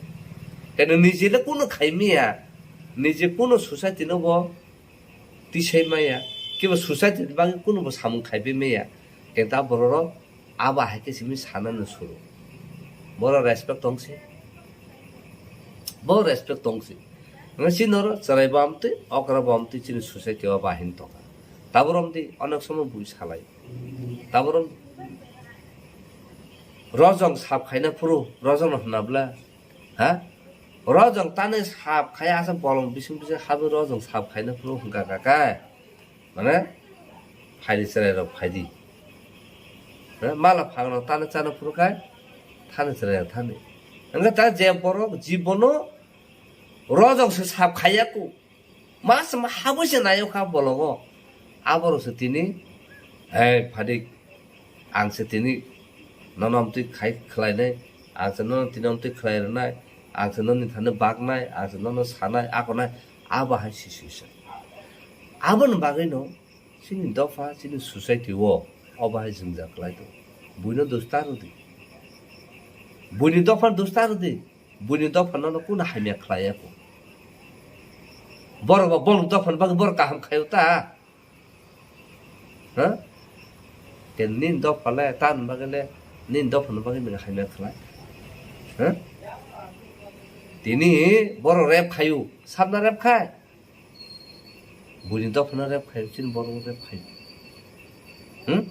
Khe nwng nije le kunu khai maya. Nije kunu society no bo tisai maya, kiba society ni bagwi kunubo samung khaibai maya, khe ta bororok abo hai khe simi sanani suru. Borok respect tong si, bo respect tong si. Nga si noro chwrai bo amtwi, okra bo amtwi chini society o bahin tongkha. Tabuk romdi onek somo bui salai. Tabuk rom rojong sap khaina phuru, rojong no hwnna bla, ha? Rojong tani sap khai asa bolong bising bising habwi rojong sap khaina phuru hwnkha kha kai. Mane phaidi chwrai rok phaidi. Ha? Mala phang rok tani chana phuru kai. Thani chwrai rok thani. Hwnkhe ta je borok jibono rojong se sap khaiya ku. Mas ma habwi se nayo kha bologo. Aborok se tini, "Hei phadik, ang se tini nono amtwi khai khlainai, ang se nono tini amtwi khlai rwnai, ang se noni thani baknai, ang se nono sanai, akonai," abo hai si si se. Aboni bagwino chini dopha, chini society o obo hai jwngjal khlai tongo. Buino dos ta rwdi. Buini dopha dos ta rwdi. Buini dopha nono kunu hamya khlai ya kho. Borok ba bolong dopha ni bagwi borok kaham khaio ta. Ha? Ke nini dopha le, ta ni bagwi le, nini dopha ni bagwi nini hamya khlai. Ha? Tini borok rep khaio, sabna rep khai. Buini dophano rep khai, chini borok rep khai. Hmm?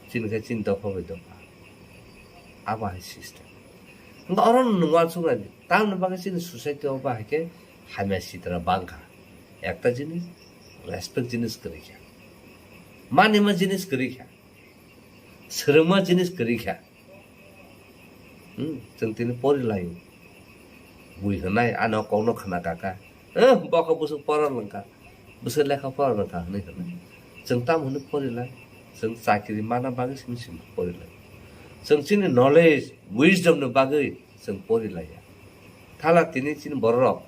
Chini khe chini dopha bai dopha. Abo hai system. Hwnkhe oro no nwng uansuk nai di. Tamoni bagwi chini society o bahai khe hamya sitra bangkha. Ekta jinis, respect jinis kwrwi kha. Manima jinis kwrwi kha. Swrwngma jinis kwrwi kha. Hmm, chwng tini pori laio. Bui hwnai, ano kokno khna kaka. Eh, bokha bwswk pora lwngkha. Bwswk lekha pora lwngkha hwnwi hwnai. Chwng tamo hwnwi pori lai? Chwng chakri mana bagwi simi simi pori lai. Chwng chini knowledge, wisdom ni bagwi chwng pori laiya. Thala tini chini bororok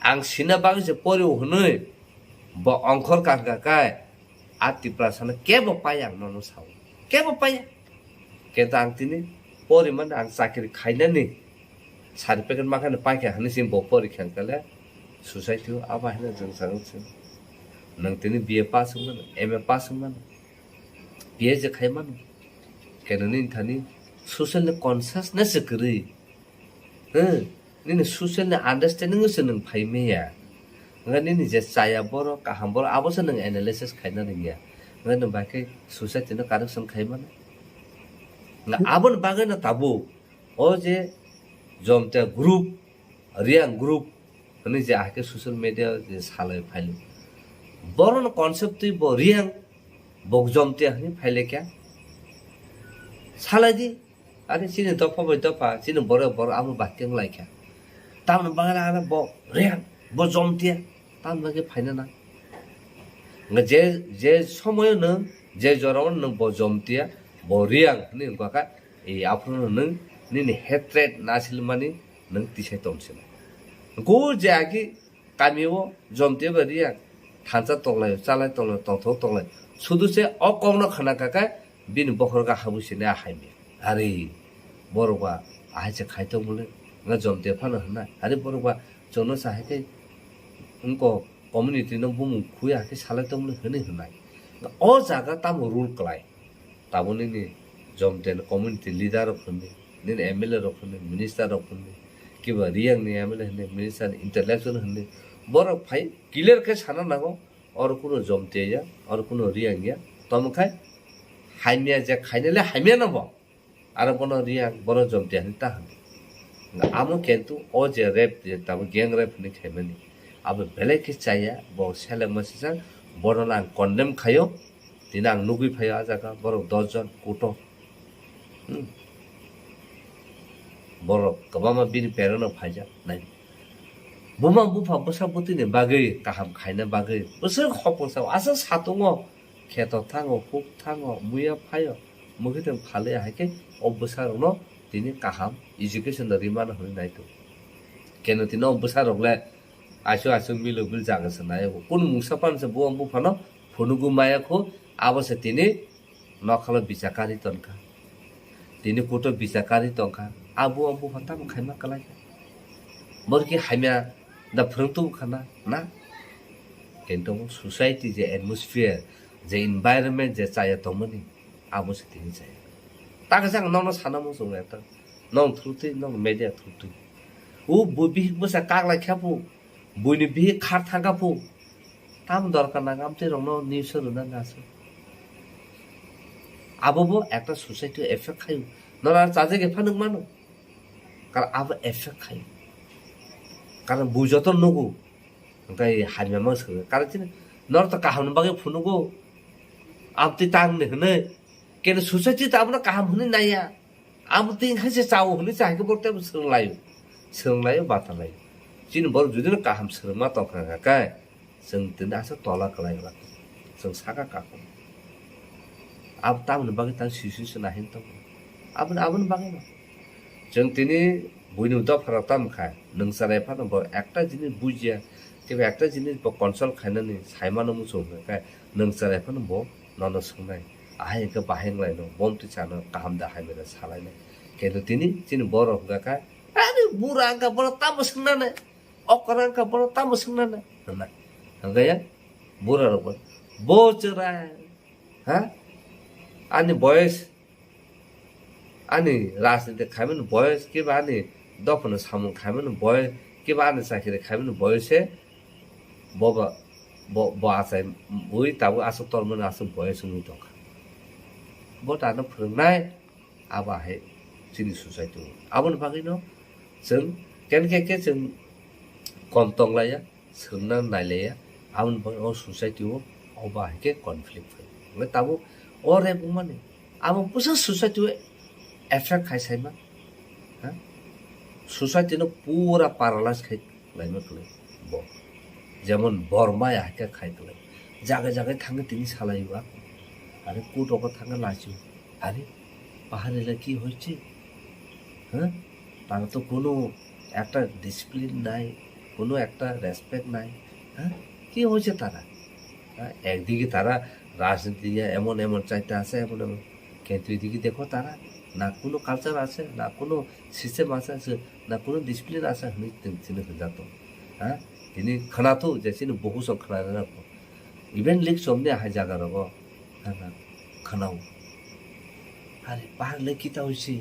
ang sina bagwi se pori hwnwi bo ongkhor kangka kai. A Tiprasano kebo pai ang nono sao. Kebo pai. Kenta ang tini porimani ang chakri khainani certificate makhani paikha hwnwi simi bo pori kha kale society o abo haino jwng chang se. Nwng tini B A pass wngmano, M A pass wngmano, P H D khaimano. Keno nini thani social ni consciousness se kwrwi. Hmm, nini social ni understanding se nwng phai maya. Nga nini je chaya borok, kaham borok, abo se nwng analysis khaina rwngya. Nga nwng bai khe society no correction khai mano. Nga aboni bagwi no tabuk o je Jomtia group, Reang group hwnwi je ahai khe social media je salai phailo. Borok no concept twi bo Reang, bo Jomtia hwnwi phailai kha. Salai di. Ani chini dopha bai dopha, chini borok borok abo bai teng lai kha. Tamoni bagwi le ano bo Reang, bo Jomtia, tamoni bagwi phaina nang. Nga je, je somoyo nwng, je jorao nwng bo Jomtia, bo Reang hwnwi wngkha kha, e aphuru nwng nini hatred nasilmani nwng tisai tong sina. Go je agi Kami o Jomtia bai Reang thansa tonglai, chalai tonglai, tongthok tonglai. Sudu se o kokno khna kha khe bini bokhorok habwi sini a hai maya. Ari borok ba ahai se khai tongmole, nga Jomtia phano hwnai. Ari borok ba chwngno sa hai khe wngko community no bumung khui hai khe salai tongmole hwnwi hwnai. O jaga tamo rule klai? Tamo nini Jomten community leader rok hwnwi, nini M L A rok hwnwi, minister rok hwnwi, kiba Riyang ni M L A hwnwi, minister ni intellectual hwnwi, borok phai clear khe sana nango, oro kuno Jomtia ya, oro kuno Riyang ya, tamo khai hamya je khainai le hamya no bo. Aro bono Riyang, bono Jomtia hinwi ta hwnwi. Amo kintu o je rape, je tamo gang rape hinwi khaimani, abo belai khe chaya, bo selengma sijak, bono ang condemn khaio. Tini ang nugwi phaio a jaga, borok dos jon kuto. Hmm. Borok kwbangma bini parent no phaijak nai. Buma bupha bwsa bwtwini bagwi kaham khaina bagwi bwswk hopong sao, aswk satungo. Kheto thango, huk thango, muya phaio, mukhuitwng phalwi hai khe o bwsarokno tini kaham education rwmano hwnwi naitok. Keno tini o bwsarok le aisu aisu milo bil jaga se nai o. Kunu mungsa phano se bo buphano phunugu maya khu, abo se tini nokhalo bichakari tongkha. Tini kuto bichakari tongkha. Abo o bupha tamo khaima kwlai kha. Borki hamya da phwrwng tubu khana, na? Kintu society je atmosphere, je environment je chaya tongmani, abo se tini chaya. Takhe jang nono sana muchung ekta, nong through twi, nong media through twi. U bu bihik bwsa kaklai kha phu, buini bihik khar thangkha phu. Tam dorkar nang amtwi rokno news o rwna nasu. Abo bo ekta society o effect khayo. Nono ar chajak epha nung mano. Karon abo effect khayo. Karon bui joto nugo. Hwnkhe hamya ma swkang. Karon chini norok to kaham ni bagwi phunugo. Amtwi tang ni hwnwi. Kene society to abono kaham hwnwi naiya. Amtwi wngkha se chao hwnwi cha hai khe borok teibo swrwng laio. Swrwng laio, bata laio. Chini borok judino kaham swrwngma tongkha khe, chwng tini aswk tola kwlai glak. Chwng saka kakung. Abo tamoni bagwi tang sui sui se nahini tongo. Aboni, aboni bagwi no. Chwng tini buini dopharok tamo kha, nwng cherai phano bo ekta jinis bujiya, kebo ekta jinis bo consult khainani saimano muchung hwnkhe, nwng cherai phano bo nono swngnai. Ahai hwnkhe bahai wnglaino, bo amtwi chano kaham da hamya da salainai. Kintu tini chini borok hwnkha kha, "Ani bura wngkha, bono tamo swngnani? Okra wngkha, bono tamo swngnani?" hwnna. Hwnkhe ya, bura rok bo, "Bo chwrai, ha? Ani boyes, ani rajniti khaimani boyes, kiba ani dophano samung khaimani boyes, kiba ani chakiri khaimani boyes se bo ba, bo, bo achai ui tabuk aswk tormani aswk boyes wngwi tongkha." Bo tano phwrwngnai, abo hai chini society o. Aboni bagwino chwng ken khe khe chwng kom tonglaiya, swrwngna nailaiya, aboni bagwi o society o obo hai khe conflict phaio. Hwnkhe tabuk o rape wngmani abo bwsa society o effect khai saima, ha? Society no pura paralyze khai laima kwlwi bo. Jemon Borma ya hai khe khai kwlwi. Jaga jaga thangwi tini salai o. Are court rogo thangwi lachi o. Are, পাহাড়ে কি হয়েছে? হ্যাঁ? তারা তো কোনো একটা ডিসিপ্লিন নাই, কোনো একটা রেসপেক্ট নাই। হ্যাঁ? কি হয়েছে তারা? হ্যাঁ? একদিকে তারা রাজনীতি নিয়ে এমন এমন চাইতে আছে, এমন এমন, কিন্তু এদিকে দেখো তারা না কোনো কালচার আছে, না কোনো সিস্টেম আছে, আছে, না কোনো ডিসিপ্লিন আছে, হ্যাঁ? হ্যাঁ? Tini khwnato je chini bohu song khwnarwna. Even lik chomni ahai jaga rogo khana, khwnao. Are, পাহাড়ে কি হয়েছে?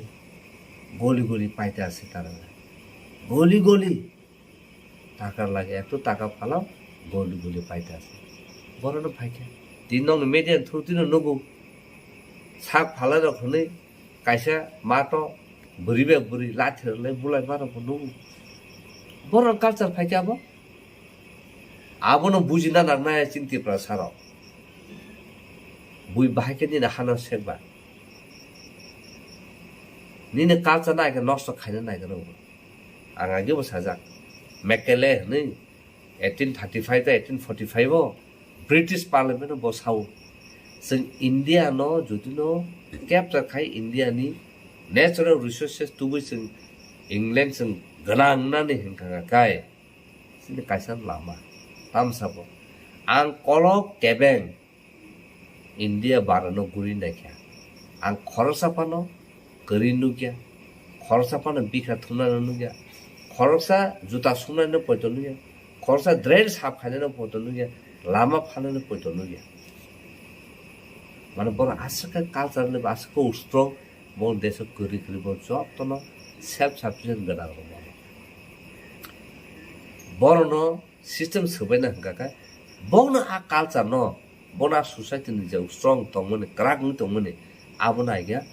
গলি গলি পাইতে আছে তারা। গলি গলি টাকার লাগে, এত টাকা ফালাও, গলি গলি পাইতে আছে। Borok no phaikha. Tini nokni media through tino nugo. Sak phalai rok hwnwi kaisa mato bwrwi bai bwrwi lathi rwlai bulai ma rok bo nugo. Borok culture phaikha abo. Abono bujina nangnai chini Tiprasa rok. Bui bahai khe nini hano sekba. Nini culture no hai khe nosto khaina naigra o. Ang age bo sajak. Mekele hwnwi eighteen thirty-five ta eighteen forty-five o British Parliament o bo sao. Chwng India no jodi no capture khai India ni natural resources tubui chwng England chwng gwnang nani hwnkha kha kai. Chini kaisa lama. Tamsa bo. Ang kolok kebeng India barano guri naikha. Ang khoroksa phano kwrwi nukya. Khoroksa phano bikha thumnano nukya. Khoroksa juta sumnaino poito nukya. Khoroksa drain sap khainaino poito nukya. Lama phanaino poito nukya. Mane borok aswk khe culturally bo aswk khe strong, bo desh o kwrwi kwrwi bo jotono self sufficient gwnang rok mano. Borokno system swbaina hwnkha khe, bono a culture no, bono a society ni je strong tongmani, kwrak wngwi tongmani, abono aigya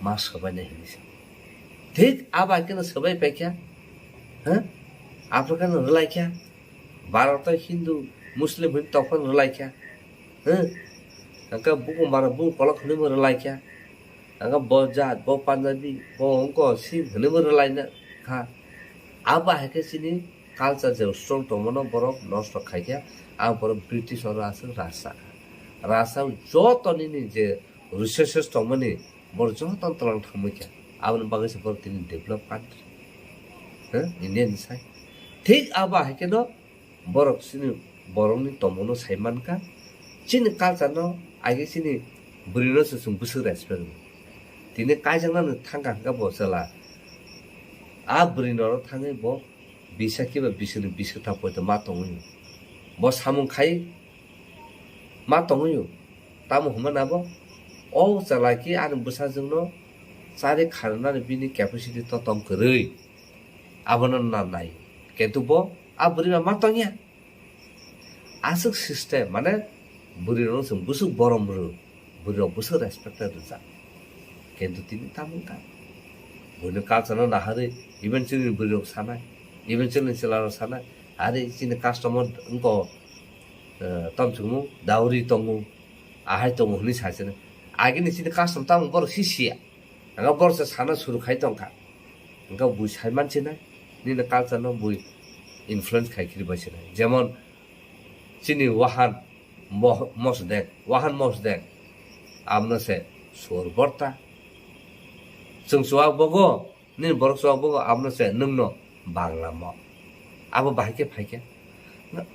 ma swbainai hinwi sa. Thik abo hai kheno swbai paikha, ha? Africa no rwlaikha, Bharat o Hindu, Muslim hwnwi tongphano rwlaikha, ha? Hwnkhe bukung bara bukung kolok hwnwi bo rwlaikha, hwnkhe bo jat, bo Punjabi, bo wngko Sikh hwnwi bo rwlaina kha. Abo hai khe chini culture je strong tongmano borok nosto khaikha, ang borok British oro aswk rasa kha. Rasa joto nini je resources tongmani borok joto tlang thangmani kha. Aboni bagwi se borok tini develop country, ha, India ni sai. Thik abo hai kheno borok chini borokni tongmano sai mankha. Chini culture no age chini bwrwi no se chwng bwswk respect rw. Tini kaijaknani thangkha hwnkhe bo chwla. A bwrwi norok thangwi bo bisa kiba bisini bisa tha poito ma tongwi. Bo samung khai ma tongwi. Tamo hwnba nabo o chwla ki ani bwsajwkno chari kharnani bini capacity to tong kwrwi. Abono na nai. Kintu bo a bwrwi ba ma tongya. Aswk system, mane bwrwi rok chwng bwswk borom rw, bwrwi rok bwswk respected rwjak. Kintu tini tamo wngkha? Buini culture no naharwi, even chini bwrwi rok sanai, even chini chwla rok sanai, are chini custom o wngko, eh, tamo chwngmo dowry tongo, ahai tongo hwnwi sai chini. Agini chini custom tamo borok si siya. Ang borok se sana suru khai tongkha. Hwnkhe bui sai mansinai, nini culture no bui influence khai khiri bai sinai. Jemon chini wahan mo-, mosdek, wahan mosdek, abno se sur borta. Chwng chuwak bogo, nini borok chuwak bogo, abno se nwngno Bangla mo. Abo bahai khe phai khe.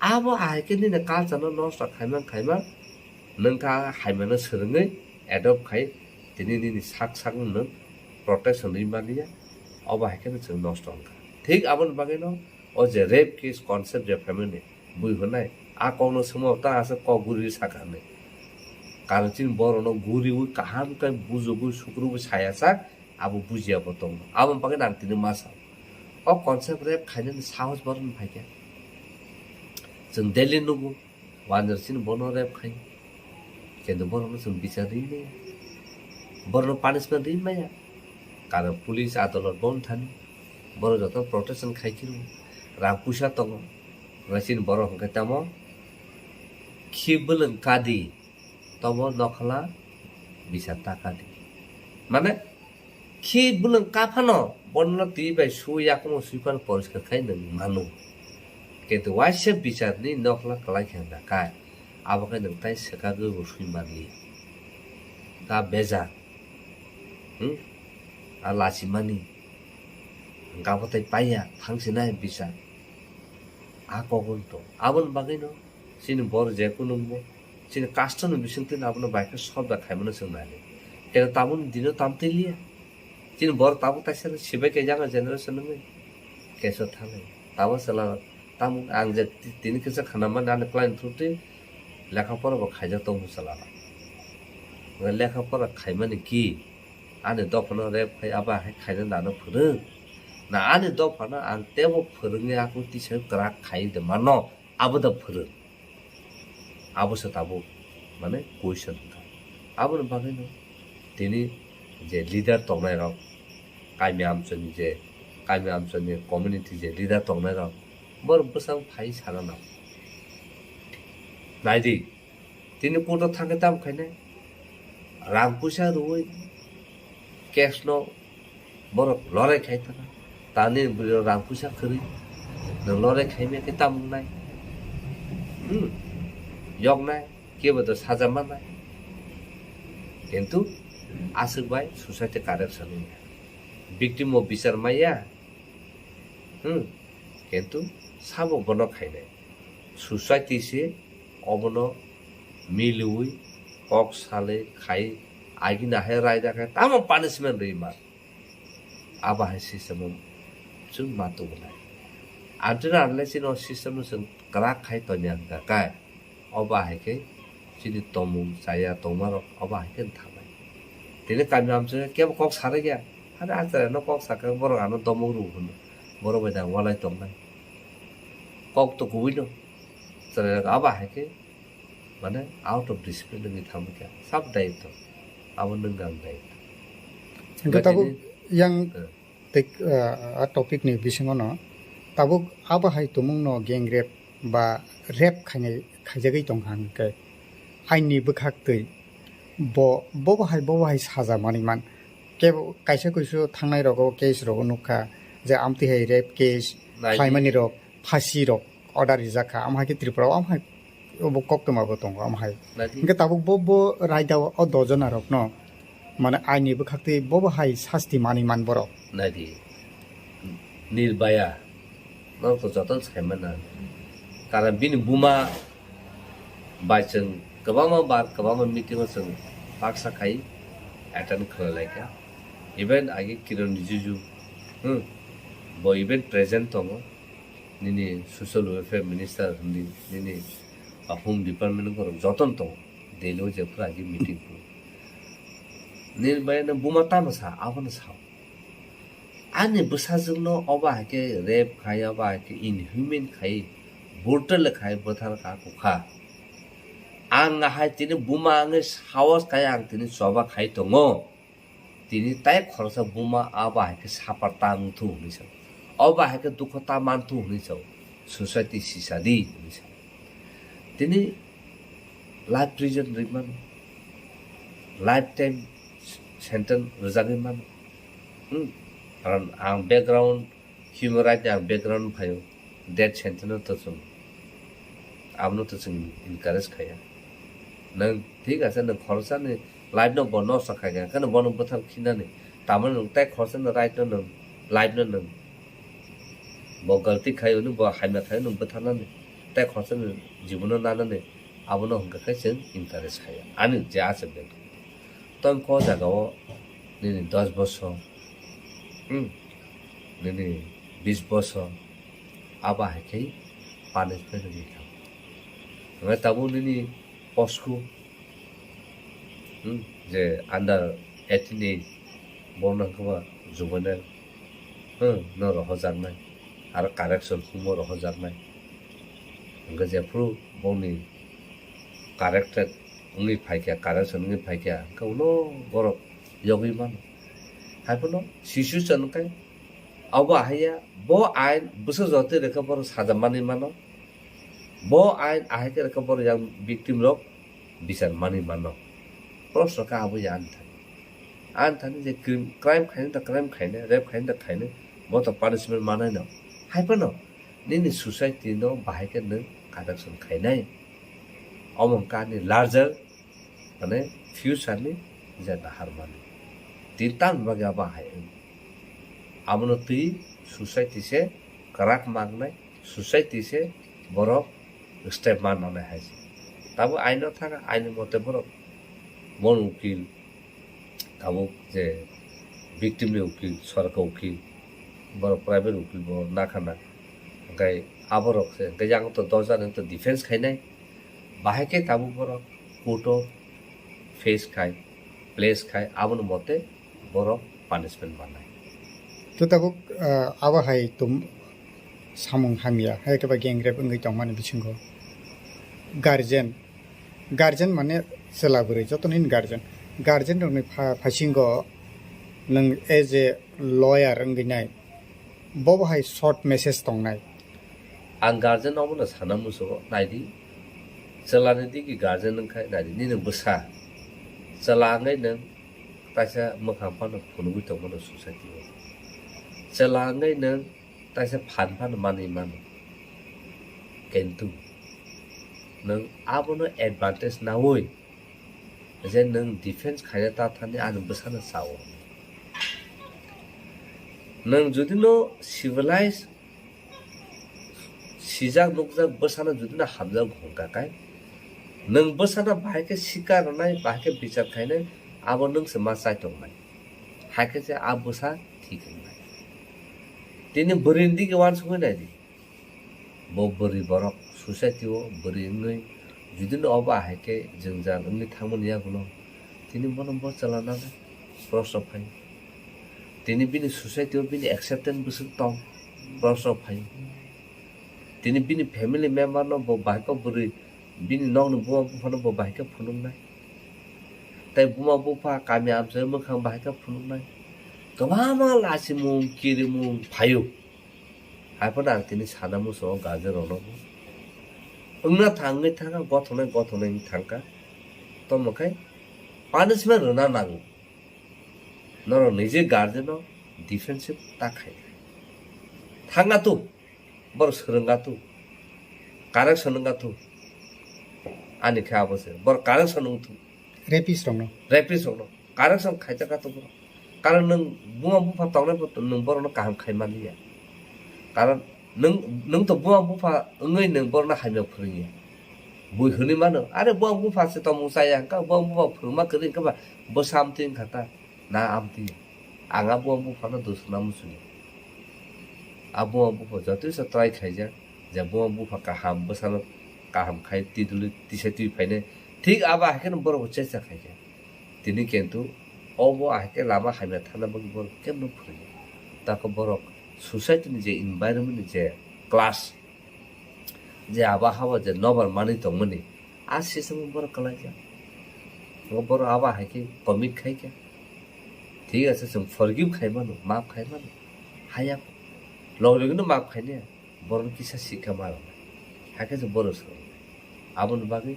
Abo ahai khe nini culture no nosto khaimang khaimang, nwng kha haimano swrwngwi adopt khai, tini nini sak sak nwng protection rwi maliya, obo hai khe nwng chwng nosto wngkha. Thik aboni bagwino o je rape case concept je phaimani bui hwnai, a kokno swngma ta aswk kok guri sakha hinwi. Karon chini borokno guriwi kaham khe bujogwi sukrubwi saya sak, abo bujiya bo tongo. Aboni bagwino ang tini ma sao. O concept rape khainani sahos borokni phaikha. Chwng daily nugo, wanjwr chini bono rape khai. Kintu borokno chwng bichar rwi maya. Borokno punishment rwi maya. Karon police adolot bon thani. Borok joto protection khai khiro. Rang puisa tongo. Chini borok hwnkhe tamo khi bwlwng kadi. Tobo nokhla bisa taka di. Mane, khi bwlwng kaphano, bono twi bai su yakumo sui phano poriskar khai nwng mano. Kintu waisa bichar ni nokhla kwlai khe hwnka kai, abo khe nwng tai swkagwi bo sui manli. Ta beja, hmm? A lachimani, hwnkha bo tai paiya, thangsinai bichar. A kokon to. Aboni bagwino, chini bor je kunungbo, chini custom ni bisingtwi abono bai khe solve da khaimano chwng nai. Keno tabukni dino tam twi liya. Chini bor tabuk taisa sibai khe younger generation wngwi keso thanai. Tabuk chwla tamung ang je ti-, tini kisa khana mani ani client through twi lekha pora bo khaijak tongo chwla. Lekha pora khaimani ki ani dophano rep khai aba hai khaina nano phwrwng. Na ani dophano ang tebo phwrwngwi akung tisa kwrak khai de mano. Abo da phwrwng. Abo se tabuk, mane, question wngkha. Aboni bagwino tini je leader tongnai rok, kami amchoni je, kami amchoni community je leader tongnai rok, borok bwsang phai sana nang. Naidi, tini court o thangkhe tamo khainai? Rang puisa rwui case no borok lorai khai thana. Tani bwrwi rang puisa khwrwi. Nwng lorai khai maya khe tamo wngnai? Hmm. Yoknai, kebo to saja mannai. Kintu aswk bai society corruption wngya. Victim o bichar maya. Hmm. Kintu sabo bono khainai. Society se obono miliwi kok salwi khai agina hai raida khai tamo punishment rwi ma. Abo hai system o chwng ma tubunai. Until unless chini o system no chwng kwrak khai tongya hwnkha khe, obo hai khe Chini tomung chaya tongmarok abo hai khe thangnai. Tini kami amchai kebo kok sarai ya. Hade achara no kok sakha borok ano domok rw hwnwi. Borok bai da walai tongnai. Kok to kubui no. Chwrairok abo hai khe mane out of discipline wngwi thangwi kha. Sab daitw. Abo nwng ang daitw. Hwnkhe tabuk tini yang Eh. Tei, ah, ah, topic ni bisingo no tabuk abo hai tumung no gang rape ba rape khainai khaijagwi tongkha hwnkhe ain ni bwkhak twi bo, bobo hai, bobo hai saja manwi man. Kebo kaisa kuisu thangnai rogo case rogo nukha je amtwi hai rape case Nai di. Khlaimani rok phasi rok order rijak kha, amo hai khe Tripura o amo hai obo koktwma bo tongo amo hai. Nadi. Hingke tabuk bo, bo raida o dojona rok no mane aini bwkhak twi bo bo hai sasti manwi man borok. Nadi. Nirbaya. Norok to joto sai mana. Karon bini buma bai chwng kwbangma bar, kwbangma meeting o chwng baksa khai attend khlai lai kha. Even age Kiran Rijiju, hmm, bo even present tongo. Nini social welfare minister hwnwi nini, ah, home department borok jotono tongo. Delhi o jephuru agi meeting phuru. Nini bai no buma tamo sa, abono sao. Ani bwsajwkno obo hai khe rape khai, obo hai khe inhuman khai, brutal khai bwthar kha kukha. Ang ahai tini buma wngwi sahos khai ang tini choba khai tongo. Tini tai khoroksa buma abo hai khe suffer ta wng thu hwnwi sao. Obo hai khe dukho ta man thu hwnwi sao. Society sisa di hwnwi sao. Tini life prison rwi mano. Life time sentence rwjagwi mano. Hmm. Karon ang background Human right ni ang background phaio, death sentence no to chwng, abono to chwng encourage khaiya. Nwng thik ase, nwng khoroksa ni life no bo nosto khaikha, kheno bono bwthar khinani, tamoni nwng tai khoroksa ni right no nwng, life no nwng, bo galti khaio, nwng bo hamya khaio, nwng bwtharnani, tai khoroksa ni jibono nanani, abono hwnkha khe chwng encourage khaiya. Ani je achuk de. Tong ko jaga o nini dos bosor, hmm, nini bis bosor, abo hai khe punishment rwgwi thango. Hwnkhai tabuk nini posku, hmm, je under eighteen age, bono hwnkhe ba juvenile, hmm, no rohojaknai, aro correction humo rohojaknai. Hwnkhe jephuru bongni corrected wngwi phaikha, correction wngwi phaikha, hwnkhe ulo borok yogwi mano. Haiphano situation wngkhe abo ahaiya, bo ain bwswk jotwi rwkhe borok saja manwi mano. Bo ain ahai khe rwkhe borok yang victim rok bichar manwi mano. Proshno khe abo ya ani thani. Ani thani je crime, crime khainai da crime khainai, rape khainai da khainai, bo to punishment manai no. Haiphano nini society no bahai khe nwng correction khainai. Omo wngkha ani larger, mane, future ni je naharmani. Tini tamni bagwi abo hai wng. Abono twi society se kwrak mangnai, society se borok step man manai hai se. Tabuk aino thang, aini mote borok bono ukil, tabuk je victim ni ukil, sorkar ukil, borok private ukil bo nakhana. Hwnkhe aborok se, hwnkhe yang to dosh jani to defense khainai. Bahai khe tabuk borok court o face khai, place khai, aboni mote borok punishment manai. To tabuk, ah, abo hai tum samung hamya, hai khe ba gang rape wngwi tongmani bisingo guardian, guardian mane chwla bwrwi, joto nini guardian, guardian rokni pha-, phasingo nwng as a lawyer wngwi nai, bobo hai short message tongnai. Ang guardian omono sana muchungo, naidi, chwlani digi guardian wngkhai naidi, nini bwsa chwla wngwi nwng kaisa mwkhang phano phunugwi tongmano society o. Chwla wngwi nwng kaisa phan phano manwi mano. Kintu nwng abono advantage naui je nwng defense khaina ta thani ani bwsano sao. Nwng jodi no civilized sijak nukjak bwsano jodi no hamjak hwnkha khe, nwng bwsano bahai khe sikar rwnai, bahai khe bichar khainai, abo nwng se ma chai tongnai. Hai khe se a bwsa thik wngnai. Tini bwrwini digi uansugwi nai di. Bo bwrwi borok society o bwrwi wngwi Judino obo ahai khe jwngjal wngwi thangmani yagulo, tini bono bo chwla nanai, proshno phai. Tini bini society o bini acceptance bwswk tong, proshno phai. Tini bini family member no bo bahai khe bwrwi, bini nokni buma buphano bo bahai khe phunuknai. Tai buma bupha kami amchai mwkhang bahai khe phunuknai. Kwbangma lachimung, kirimung phaio. Haiphano ang tini sana muchungo guardian rokno bo wngna thangwi thangkha, gothoknai gothoknai wngwi thangkha. Tamo khe punishment rwna nango. Norok nije guardian no defensive ta khai. Thangna tu, borok swrwngna tu, correction wngna tu. Ani khe abo se, borok correction wng tu. Rapist rokno. Rapist rokno correction khaijak kha to borok. Karon nwng buma bupha tongnai bo nwng borokno kaham khai manliya. Karon nwng, nwng to buma bupha wngwi nwng borokno hamya phwrwngya. Bui hwnwi mano, "Are buma bupha se tongmung chaya," hwnkha, "Buma bupha phwrwngma kwrwi," hwnkhe ba bwsa amtwi wngkha ta, na amtwi. Ang a buma buphano dusuna muchungo. A buma bupha jotoisa try khaijak, je buma bupha kaham, bwsano kaham khai twi dwlwi tisa twi phainai. Thik abo hai kheno borokbo chesta khaikha. Tini kintu obo ahai khe lama hamya thana bagwi borok kebno phwrwngya. Takhe borok society ni je environment ni je class, je abo habo je nobar manwi tongmani, a system o borok kwlaikha. Bo borok abo hai khe commit khaikha. Thik ase, chwng forgive khai mano, maaf khai mano. Haya, logi logi no maaf khainai. Borok kisa sikha ma rwnai. Hakhe se borok swrwngnai. Aboni bagwi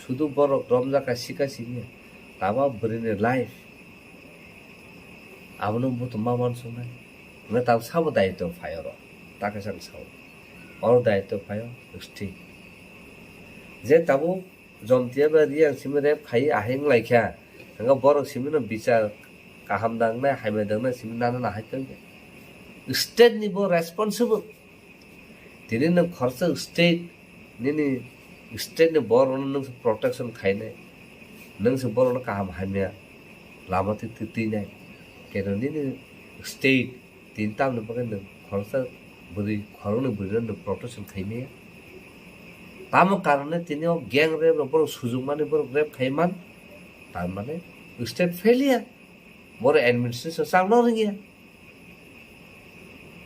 sudu borok romjakha sikha siniya. Tama bwrwini life. Abono buthum ma uansuknai. Hwnwi tabuk sabo daitw phai oro. Takhe sang sao. Oro daitw phai o state. Je tabuk Jomtia bai Riyang simi rape khai ahai wnglaikha. Hwnkhai borok simino bichar kaham dangnai, hamya dangnai simi nana nahai tongkha. State ni bo responsible. Tini nwng khoroksa state, nini state ni borokno nwng se protection khainai, nwng se borokno kaham hamya lama twi twi twinai. Keno nini state tini tamni bagwi nwng khoroksa bwrwi, khoroknwi bwrwino nwng protection khaimaya. Tamo karone tini o gang rape rok borok sujukmani borok rape khaiman, tar mane state failure, borok administration chakno rwngya.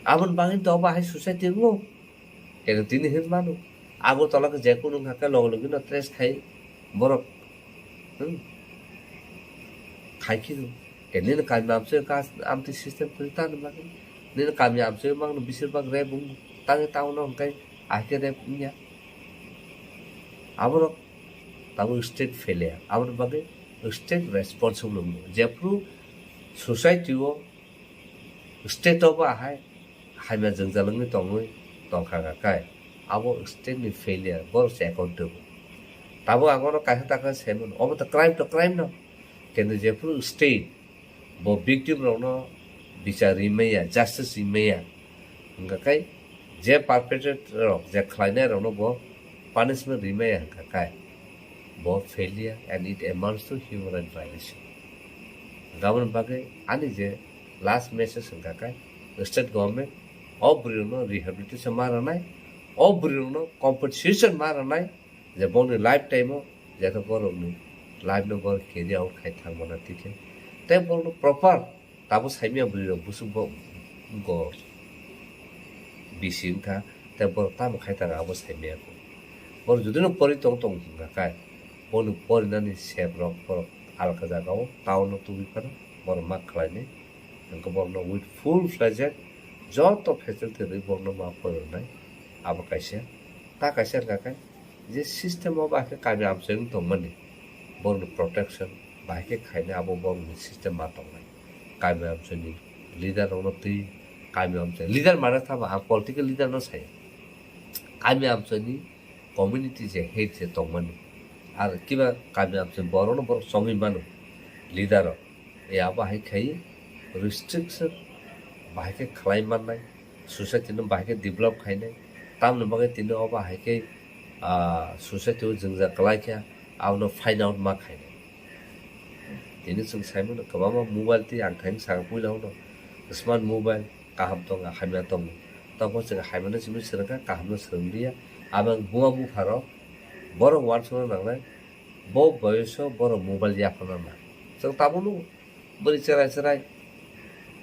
Aboni bagwi to obo hai society wngo. Keno tini hin mano. Agartala khe je kunu wngkha khe logi logi no trace khai borok. Hmm. Khai khino. Khe nini kami amchoi ka amtwi system kwrwi tangni bagwi. Nini kami amchoi mangno bisir bak rape wng tangwi town o hwnkhe ahai khe rape wngya. Aborok tabuk state failure. Aboni bagwi state responsible wngo. Jephru society o state o bo ahai hamya jwngjal wngwi tongwi tongkha kha kai, abo state ni failure, borok se accountable. Tabuk ang oro kaisa ta khe sai mano, obo to crime to crime no, kintu jephru state bo victim rokno bichar rimaya, justice rimaya, hwnkha kai je perpetrator rok, je khlainai rokno bo punishment rimaya hwnkha kai, bo failure and it amounts to human right violation. Aboni bagwi ani je last message hwnkha khe state government o bwrwi rokno rehabilitation ma rwnai, o bwrwi rokno compensation ma rwnai, je bongni lifetime o jeta borokni life no borok carry out khai thang mano twi khe, tei borokno proper tabuk saimya bwrwi rok busuk bo go bisi wngkha, tei borok tamo khai thang abo saimya kho. Borok judino pori tong tong wngkha kai, boni porinani sep rok borok alka jaga o town o tubui phano borok ma khlainai. Hwnkhe borokno with full fledged joto facility rwui borokno ma phwrwngnai. Abo kaisa. Ta kaisa hwnkha khe je system o bahai khe kami amchoi wng tongmani, borokni protection bahai khe khainai, abo borokni system ma tongnai. Kami amchoini leader rokno twi, kami amchoi leader mana thama ang political leader no saya. Kami amchoini community je head je tongmani, ar kiba kami amchoi borokno borok chongwi mano leader rok. E abo hai khai restriction bahai khe khlai mannai, society no bahai khe develop khainai, tamoni bagwi tini obo hai khe, ah, society o jwngjal kwlai khe abono find out ma khainai. Tini chwng sai mano kwbangma mobile twi ang thani saka puila uno smart mobile kaham tongo, hamya tongo. Tamo chwng hamya no simi swrwngkha, kaham no swrwnglia. Abo buma bupha rok Borok uansukna nangnai, bo boyoso borok mobile yapharna nang. Chwng tabukno bwrwi chwrai chwrai,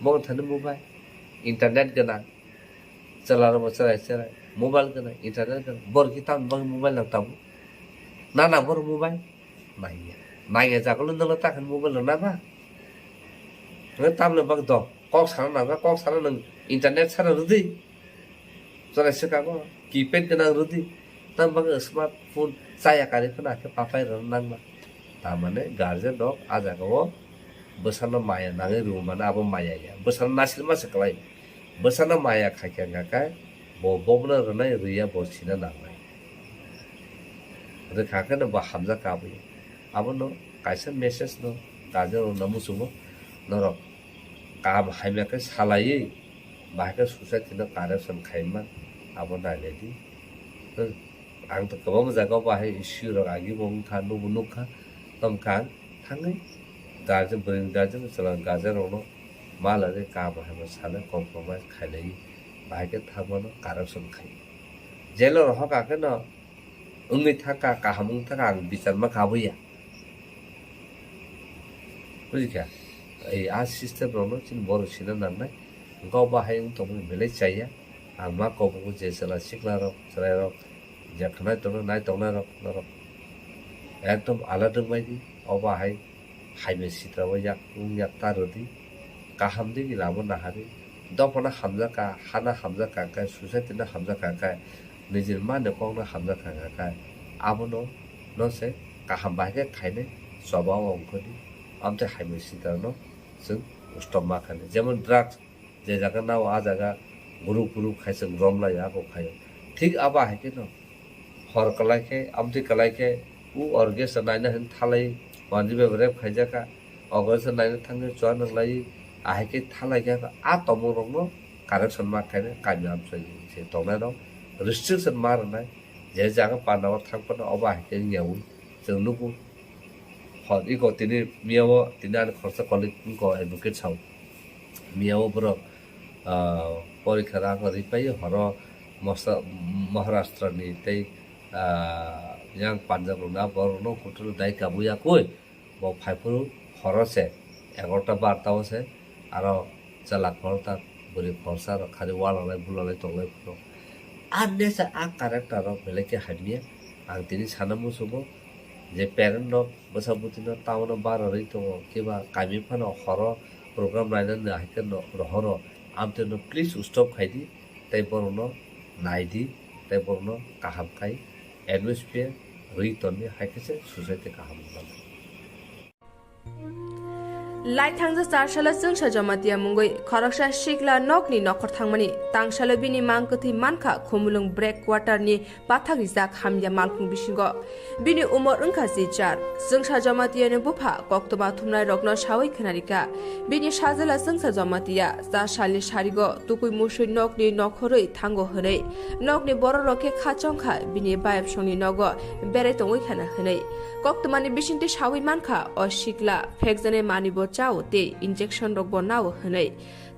bo thani mobile, internet gwnang, chwlarokbo chwrai chwrai, mobile gwnang, internet gwnang, borok khe tamni bagwi mobile nang tabuk? Nana borok mobile? Nangya. Nangya jagolo nwngno takhan mobile rw nangma? Nwng tamni bagwi do? Kok sana nangkha, kok sana nwng internet sana rwdi. Chwrai swkang o keypad gwnang rwdi. Tamni bagwi smartphone chaya karwi phano akhe papai rwna nangma. Tamani guardian rok a jagao bwsano maya nangwi rwmani abo maya ya. Bwsano nasilma se kwlai. Bwsano maya khaikha hwnkha khe bo bobono rwnai rwya bo sina nangnai. Rwkha khe no bo hamjak kabwi. Abono kaisa message no guardian rokno muchungo, norok kaham hamya khe salaiwi bahai khe society no correction khaima abo nailai di. Hmm. Ang to kwbangma jaga o bahai issue rok agi bo wngkha, nukbo nukha, tongkha ang thangwi guardian, bwrwini guardian, chwla guardian rokno ma lagwi kaham hamya sanai compromise khailaiwi bahai khe thangmano correction khai. Jail o rohor kha khe no wngwi thangkha, kaham wngwi thangkha, ang bichar ma kabwi ya. Bujikha? Ei a system rokno chini borok sina nangnai. Hwnkhe o bahai wng tongmani belai chaya. Ang ma kobogo je chwla sikla rok, chwrai rok, je khnai tongnai, nai tongnai rok, norok ekdom alert wngbai di. O bahai hamya sitra o yak, wng yak ta rwdi. Kaham digi lama nahari. Dophano hamjakha, hana hamjakha khe, society no hamjakha khe, nijini mani kokno hamjakha khe, abono no se kaham bahai khe khainai choba o ongkhordi. Amtwi hamya sitra no chwng stop ma khainai. Jemon drugs, je jaga nao a jaga group group khai chwng romlai abo khaio. Thik abo hai khe no hor kwlai khe, amtwi kwlai khe, u orchestra naina hin thalai, manjwi bai rep khaijakha, orchestra naina thangwi chua nwnglai, ahai khe thalai khe, a tongmung rokno correction ma khainai, kami amchai se tongnai rok restriction ma rwnai, je jaga panda o thang phano obo ahai khe wngya ui chwng nugo. Hor iko tini miya o tini ani khoroksa colleague wngkha advocate sao. Miya o borok, ah, porikha rang rwi pai horo mosa-, Maharashtra ni tei, ah, yang Punjab rok na borok no kutung dai kabu ya koi. Bo phai phuru horo se egarota barota o se aro chwla khoroksa bwrwi khoroksa rok khari walalai bulalai tonglai phuru. Ang nesa ang character rok belai khe hamya. Ang tini sana muchungo je parent rok bwsa bwtwi no town o bara rwi tongo, kiba kami phano horo program nainani hai khe no rohoro, amtwi no please stop khai di, tei borok no nai di, tei borok no kaham khai atmosphere rwi ton di, hai khe se society kaham wng mano. Laithangja char salo chwngsa Jamatia mungwi khoroksa sikla nokni nokhor thangmani, tangsalo bini mang kwthwi mankha Khumulwng break quarter ni pathak rijak hamya malkhung bisingo. Bini umor wngkha jichar. Chwngsa Jamatiani bupha koktwma thumnai rokno sawi khwnarikha. Bini sajwla chwngsa Jamatia cha salni sarigo tukui musui nokni nokhorwi thango hwnwi. Nokni bororok khe khachongkha bini bayapsongni nogo berai tongwi khana hwnwi. Koktwmani bisingtwi sawi mankha o sikla phekjaknai manwibo chao tei injection rokbo nao hwnwi.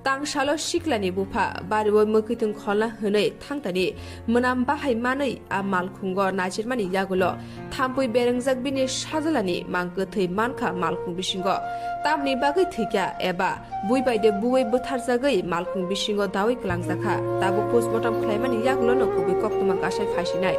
Tangsalo siklani bupha bario mwkhwtwng kholna hwnwi thangtani mwnam bahai manwi a malkhungo nachirmani yagulo thampui berengjak bini sajwlani mang kwthwi mankha malkhung bisingo. Tamni bagwi thwikha eba bui bai de buwi bwtharjagwi malkhung bisingo dawi kwlangjakha. Tabuk postmortem khlaimani yagulono kubui koktwma kasai phaisinai.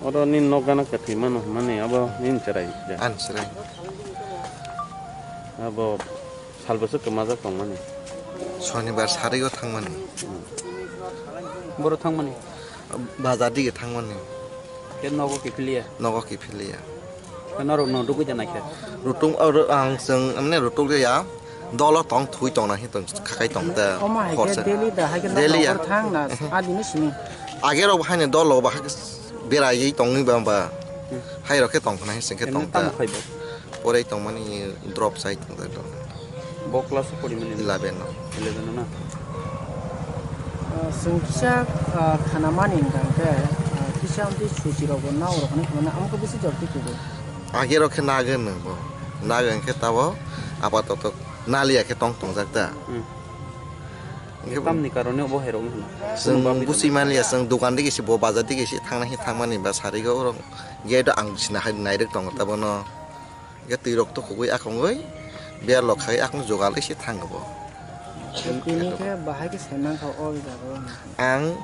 Oro nini nok gana kwthwi mano hwnmani abo nini chwrai da? Ani chwrai. Abo sal bwswk kwmajak tongmani? Sonibar sarigo thangmani. Hmm. Boro thangmani? Bazar dige thangmani. Ke nogo kiphiliya? Nogo kiphiliya. Ke norok no rugwi da naikhe? Rutung, oro ang chwng, mane, rutuk ya. Dolo tong, thui tong na hi tong, khakai tong ta. Omo hai khe daily da, hai khe daily ya. Nokbar thang na, adini simi. Age rok bahai ni dolo bahai khe beraiwi tongwi ba, ba. Hai rok khe tong khna hi sing khe tong ta. Tamo khai bo? Porai tongmani drop sai tong ta. Bo class o pori mani? Eleven o. Eleven o na? Ah, chwng kisa, ah, khana mani hwnkha khe, ah, kisa amtwi suchi rok bo nao rok hinwi khna mani, amo khe bisi jor twi kugo. Age rok khe nagwi nang bo. Nagwi hwnkhe tabo apatoto naliya khe tong tongjak ta. Hmm. Hwnkhe tamni karone bo hai rok wngkha na? Chwng busi manliya, chwng dokan digi se bo bazar digi se thangna hi thangmani ba sarigo oro gate o ang sina hai nairwk tongo ta bono. Hwnkhe twi rok tukhugwi akhongwi berlok khai akhong jogal se thango bo. Tini khe bahai khe sai mankha o jaga o. Ang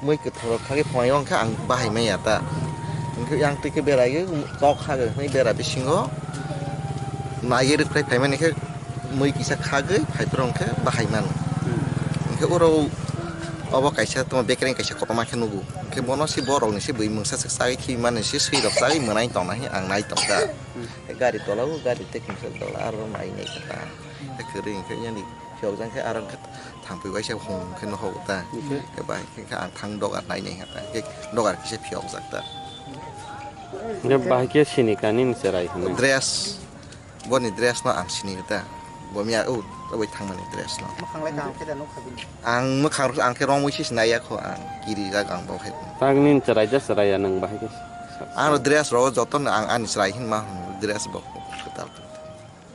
mui kwtharo khagwi phai wngkha ang bahai manya ta. Hwnkhe yang twi khe berai kok khagwi hwnwi bera bisingo naiwi rwkhlai phaimani khe mui kisa khagwi phaiphuru hwnkhe bahai mano. Hmm. Hwnkhe oro obo kaisa tamo bekereng kaisa kotorma khe nugo. Hwnkhe bono se borokni se bui mungsa swk chagwi thwi mani se swi rok chagwi mwnai tongna hi ang nai tongkha. Hmm. Gari tola o gari tei kimsa tola aro nai nai kha ta. Kwrwi hwnkhe yani. Phiyok jang khe aro hwnkhe thangpui waisa hum khe nohok ta. Hwnkhe? Khe bahai khe ang thang dogar nai nai ta. Khe dogar kisa phiyok jak ta. Hwnkhe bahai khe sini kani ni cherai hwnwi? Dress, boni dress no ang sini ta. Bo miya o, taboi thangmani dress no. Mwkhang lai kaham khe da nukha bini? Ang mwkhang rok ang khe romwi se sinai ya kho ang. Kiri jak ang bo khe. Tak nini cherai da cherai ya nwng bahai khe? Ang dress rok joto no ang ani cherai hin ma hwn dress bo kwtal.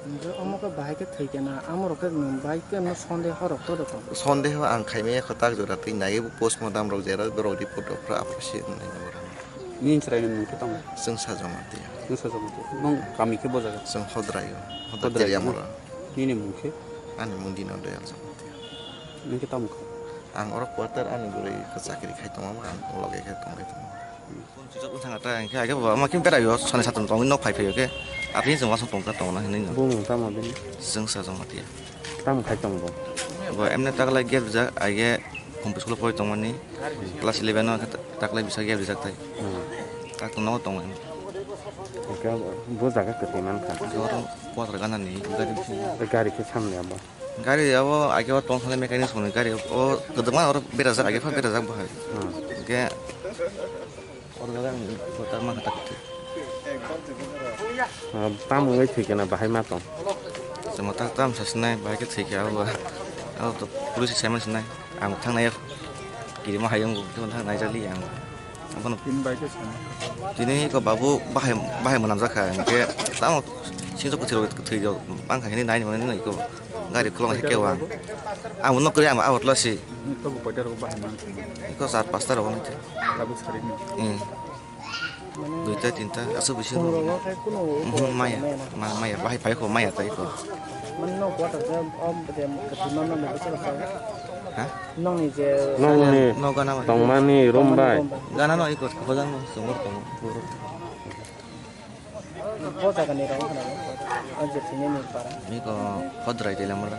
Hwnkhe omo khe bahai khe thwi khe na, amo rok khe nwng bai khe no sondeho rok to rok. Sondeho ang khaimaya kho tak jora twi naiwi bo postmortem rok jera borok report rok phra aphuru se wngnai borok. Nini chwraini mung khe tamo? Chwngsa Jamatia. Chwngsa Jamatia. Nwng kami khe bo jaga? Chwng Hodrai o. Hodrai Hodrai Teriamura. Nini mung khe? Ani mung Dino Doyal Jamatia. Nwng khe tamo kha? Ang oro quarter ani bwrwi khe chakri khai tongo, ang loge khe tongwi tongo. Phone switch off wngkha ta, hwnkhe age bo ama khe berai o, sani satung tongwi nok phai phai o khe. Aboni chwng uansuk tongkha tongna hinwi no. Bumung tamo bini? Chwngsa Jamatia. Tamo khai tong bo? Bo emne taklai gate rijak, age Humpi school o pori tongmani, class eleven o khe taklai bisa gate rijak tai. Hmm. Tak tong nogo tongo. Hwnkhe bo jaga kwtwi mankha. Hwnkhe oro quarter ganani gari bisingo. Gari khe samni abo? Gari abo age o tong thani mechanic songni gari o kwdwkma oro berajak, age pha berajak bo hai. Hmm. Hwnkhe oro jaga ang kwtal mankha tak kwtwi. Ah, tamo wngwi thwi khe na bahai ma tong? Chwng tak tam sa sinai, bahai khe thwi khe abo ba. Abo to police sai man sinai. Ang thang nai kirima hai wng thang nai jali ang. Abono tini bai khe sana. Tini ko babu bahai, bahai manam jakha, hwnkhe tamo singso kwthwi rok, kwthwi rok bangkha hini nai mani ko gari khulong hai khe wang. Ang nok kri ang awat lasi. Iko char pasta rok. Duita tinta aswk bisi. Maya, maya bahai phai ko maya tai ko. Ha? Nokni tongmani room bai. Gana no iko khojang no songor tongo. Bo jaga ni rong khana. Ang je thini ni para. Ni ko Hodrai tei lamar.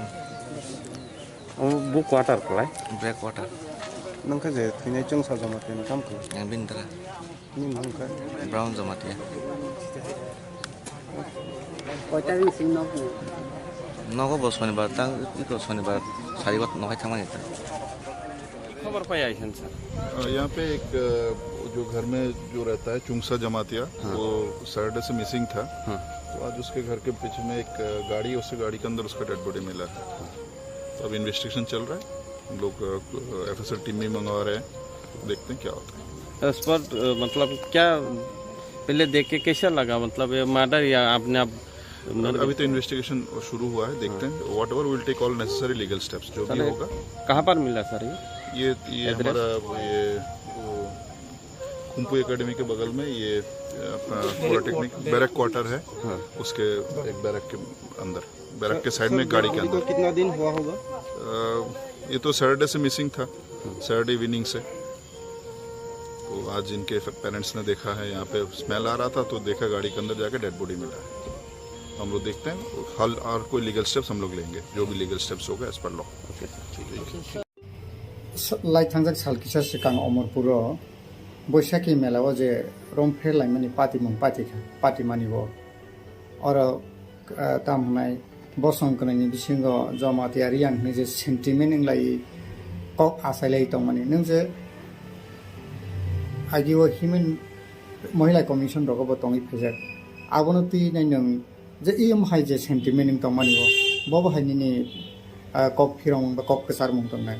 O bu quarter kwlai? Break quarter. Nang kha je thini chwngsa joma tei kam khlai. Yang bin dara. Ni mung kha? Brown Jamatia. Koita ni sing nok ni? Nogo bo sonibar tang, iko sonibar sarigo nohai thangmani ta. खबर पाया है सर? अ, यहाँ पे एक, अ, जो घर में जो रहता है चुंगसा जमातिया, हाँ। वो सैटरडे से मिसिंग था। हाँ। तो आज उसके घर के पीछे में एक, अ, गाड़ी, उससे गाड़ी के अंदर उसका डेड बॉडी मिला है। हाँ। तो अब इन्वेस्टिगेशन चल रहा है, हम लोग, अ, एफएसएल टीम भी मंगवा रहे हैं, देखते हैं क्या होता है। उस पर, अ, मतलब क्या पहले देख के कैसा लगा, मतलब ये मर्डर या आपने आप अभी, अभी तो इन्वेस्टिगेशन शुरू हुआ है, देखते हैं। Whatever, we'll take all necessary legal steps, जो भी होगा। कहाँ पर मिला सर ये? ये, ये हमारा, ये, वो, कुंफू एकेडमी के बगल में ये, अपना पॉलिटेक्निक बैरक क्वार्टर है, उसके एक बैरक के अंदर, बैरक के साइड में, गाड़ी के अंदर। कितना दिन हुआ होगा? अ, ये तो सैटरडे से मिसिंग था, सैटरडे इवनिंग से। तो आज इनके पेरेंट्स ने देखा है, यहाँ पे स्मेल आ रहा था तो देखा, गाड़ी के अंदर जाके डेड बॉडी मिला है। तो हम लोग देखते हैं, हल और कोई लीगल स्टेप्स हम लोग लेंगे, जो भी लीगल स्टेप्स होगा as per law. Okay sir, ठीक है। Lai thangjak sal kisa swkang Omorpuro Boishakhi mela o je rom pher laimani patimung pati kha, patimani o. Oro, ah, tam hwnai bosong kwnaini bisingo Jamatia Reang hwnwi je sentiment wng lai kok achai lai tongmani. Nwng je agi o human Mohila Commission rogo bo tongwi phaijak. Abono twi nai nwng je iyom hai je sentiment wng tongmani o, bo bo hai nini, ah, kok phirong ba kok kwcharmung tongnai.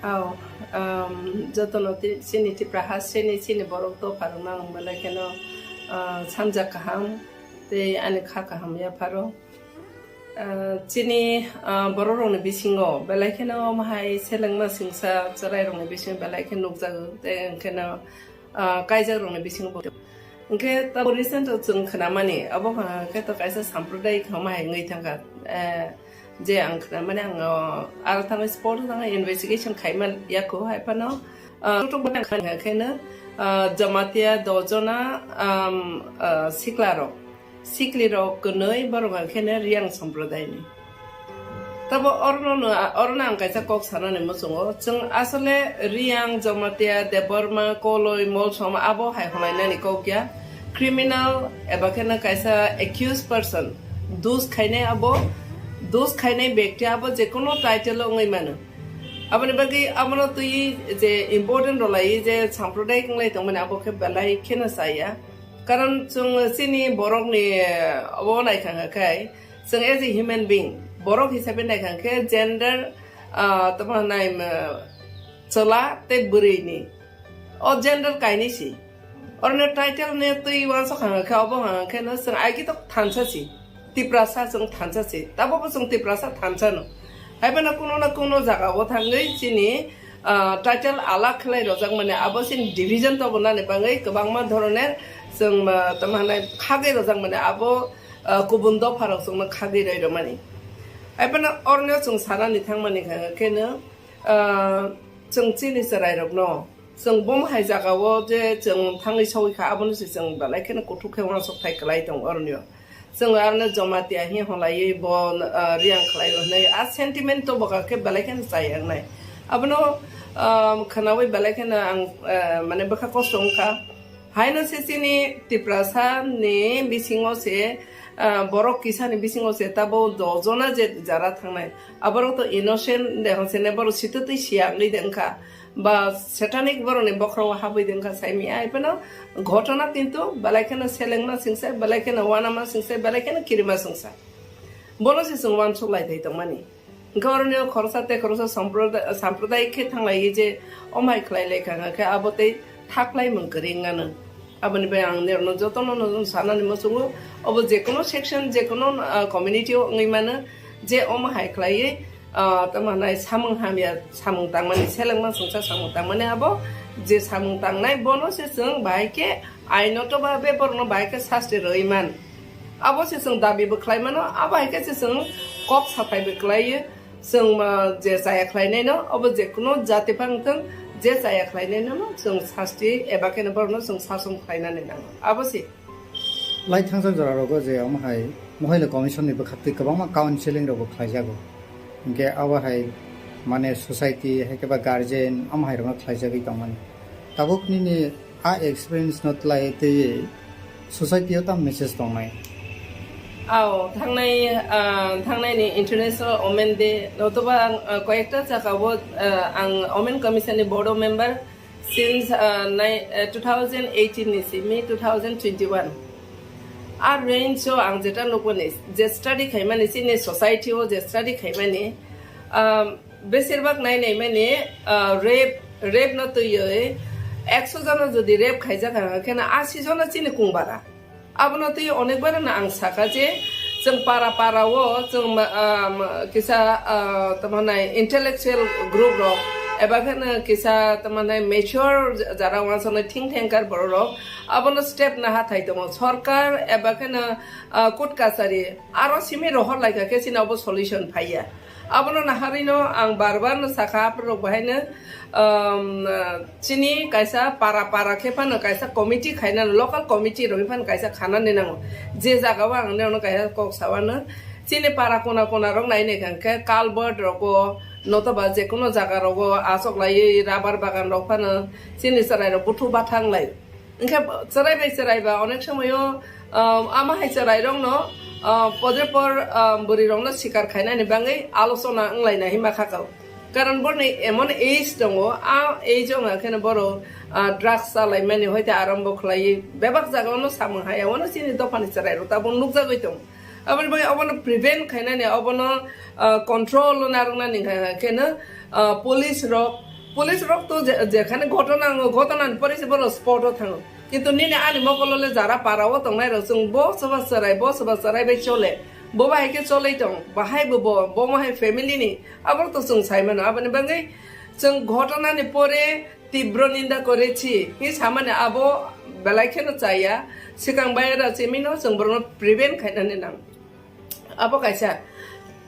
Aw, um, jotono ti-, chini Tipra ha, chini, chini borok dopha rok nang belai kheno, ah, samjak kaham tei ani kha kaham yapharo. Ah, chini, ah, borok rokni bisingo belai kheno omo hai selengma singsa chwrai rokni bisingo belai khe nukjago tei hwnkhe no, ah, kaijak rokni bisingo bo. Hwnkhe tabuk recent o chwng khnamani, abo hwnkhe to kaisa sampradayik hwnma hai wngwi thangkha. Eh, je ang khnamani ang, oh, aro thangwi spot o thangwi investigation khaima yakho hai phano, ah, tok tok ang khnakhe no, ah, Jamatia dojona, um, ah, sikla rok, sikli rok kwnwi borok hwnkhe no Reang sampradayni. Tabo orono no, orono ang kaisa kok sanani muchungo. Chwng asole Reang, Jamatia, Debbarma, Koloi, Molsom abo hai hwnlainani kok ya. Criminal eba kheno kaisa accused person, dus khainai abo, dus khainai bekti abo jekono title o wngwi mano. Aboni bagwi abono twi je important rwlai je sampradayik wnglai tongmani abo khe belai kheno chaya. Karon chwng chini borokni, eh, obo naikha hwnkhe, chwng as a human being, borok hisabe naikha hwnkhe gender, ah, tamo hwnai, um, chwla tei bwrwini. O gender kainwi si. Oroni title ni twi uansuk hwnkhe obo hwnkhe no chwng aigito thansa si. Tiprasa chwng thansa si. Tabukbo chwng Tiprasa thansa no. Hai phano kuno na kuno jaga o thangwi chini, ah, title alak khlai rojak mani abo chini division tobonani bagwi kwbangma dhoroner chwng, ah, tamo hwnai khagwi rojak mani abo, ah, kubun dopha rok chwngno khagwi roi rwmani. Hai phano oroni o chwng sanani thangmani khe no, ah, chwng chini chwrai rokno chwng bomo hai jaga o je chwng thangwi sogwi kha abono se chwng belai kheno kuthuk khe uansuk thai kwlai tongo oroni o. Chwng arno Jamatia hi hwnlaiwi bo, ah, Reang khlai hwnwi a sentiment to boka khe belai kheno chaya wngnai. Abono, ah, khwnawi belai kheno ang, ah, mane bwkha kosto wngkha. Haino se chini Tiprasa ni bisingo se, ah, borok kisa ni bisingo se tabo dojona je jara thangnai. Aborok to innocent de hwnse ne borok sitwtwi siya wngwi de wngkha. Ba satanic borokni bokhorok habwi de wngkha saimaya, hai phano ghotona kintu belai kheno selengma singsa, belai kheno uanama singsa, belai kheno kirima singsa. Bono se chwng uansuk lai thai tongmani. Hwnkhe oroni o khoroksa tei khoroksa samproda-, sampradayik khe thanglaiwi je omhai khlai lai kha, hwnkhe abo tei thaklaimung kwrwi wngano. Aboni bai ang norokno jotono no sanani muchungo, obo jekono section, jekono, ah, community o wngwi mano, je omo hai khlaiwi, ah, tamo hwnai samung hamya samung tangmani, selengma songsa samung tangmani abo je samung tangnai bono se chwng bahai khe ainoto babe borokno bahai khe sasti rwwi man. Abo se chwng dabi bo khlai mano, abo hai khe se chwng kok sathai bo khlaiwi. Chwng, ah, je chaya khlainai no, obo je kuno jati phang thung, je chaya khlainai no, no chwng sasti eba khe no borok no chwng sasom khlainani nango. Abo se. Lai thangjak jora rogo je omo hai Mohila Commission ni bwkhak twi kwbangma counseling rok bo khlai jago. Hinkhe abo hai mane society hai khe ba guardian omo hai rok no khlai jagwi tongmani. Tabuk nini a experience no tlai twi society o tam message tongnai? Ao, thangnai, ah, thangnai ni International Women Day, notoba ang, ah, koyekta jaga o, ah, ang Women Commission ni board o member since, ah, nai-, ah, two thousand eighteen ni simi two thousand twenty-one. A range o ang jeta nukmani, je study khaimani, chini society o je study khaimani, um, Besirbak nai nai mani, ah, rape, rape no twiwi ekso jona jodi rape khaijak ha khe na asi jona chini kung bara. Abono twi onek bar no ang saka je chwng para para o chwng ma-, ah, ma-, kisa, ah, tamo nai intellectual group rok eba khe no kisa tamo nai mature jara wansa nai think tanker borok rok abono step na ha thai tongo. Sorkar eba khe no, ah, court kachari aro simi rohor lai kha khe chini obo solution phai ya. Abono naharwi no ang bar bar no sakha, aphuru rok bahai no, um, chini kaisa para para khe phano kaisa committee khaina, local committee rwui phano kaisa khanani nango. Je jaga o ang nini kaisa kok sawano, Chini para kona kona rok nai nai kha khe culvert rogo notoba jekono jaga rogo achok laiwi rubber bagan rok phano chini chwrai rok buthu bathang lai. Hwnkhe chwrai bai chwrai ba onek somoyo, um, ama hai chwrai rok no, um, podre por, um, bwrwi rok no sikar khainani bagwi alochona wng laina hima kha kau. Karon borni emon age tongo, a age o wngkha kheno borok, ah, drugs chalaimani hoite arambo khlaiwi bebak jagao no samung haya, wano chini dophani chwrai rok tabuk nukjagwi tongo. Aboni bagwi obono prevent khainani, obono, ah, control o narwknani hwnka kheno, ah, police rok, police rok to je-, jekhane ghotona wngo, ghotona ni pore se borok spot o thango. Kintu nini ani mokolo le jara para o tongnai rok chwng bo soba chwrai, bo soba chwrai bai chole. Bo bahai khe choloi tong, bahai bo, bo, bo mo hai family ni. Abo to chwng sai mano, aboni bagwi chwng ghotona ni pore tibro ninda korechi hi samani abo belai kheno chaya, swkang bai ra chimino chwng borokno prevent khainani nang. Abo kaisa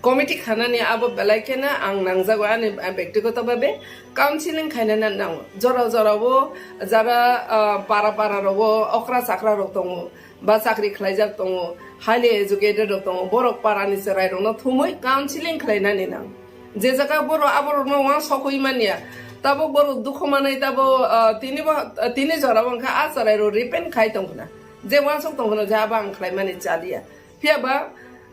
committee khanani abo belai kheno ang nangjago ani, ah, bektigoto babe counseling khainani nango. Jora jora o jara, ah, para para rogo okra chakra rok tongo. Ba chakri khlaijak tongo, highly educated rok tongo, borok parani chwrai rokno thumwi counseling khlainani nang. Je jaga borok aborokno uansukwi manya, tabuk borok dukhu manwi tabuk, ah, tini bo, ah, tini jora bo wngkha a chwrai rok repent khai tongkhna. Je uansuk tongkhna je abo ang khlaimani chaliya. Phiya ba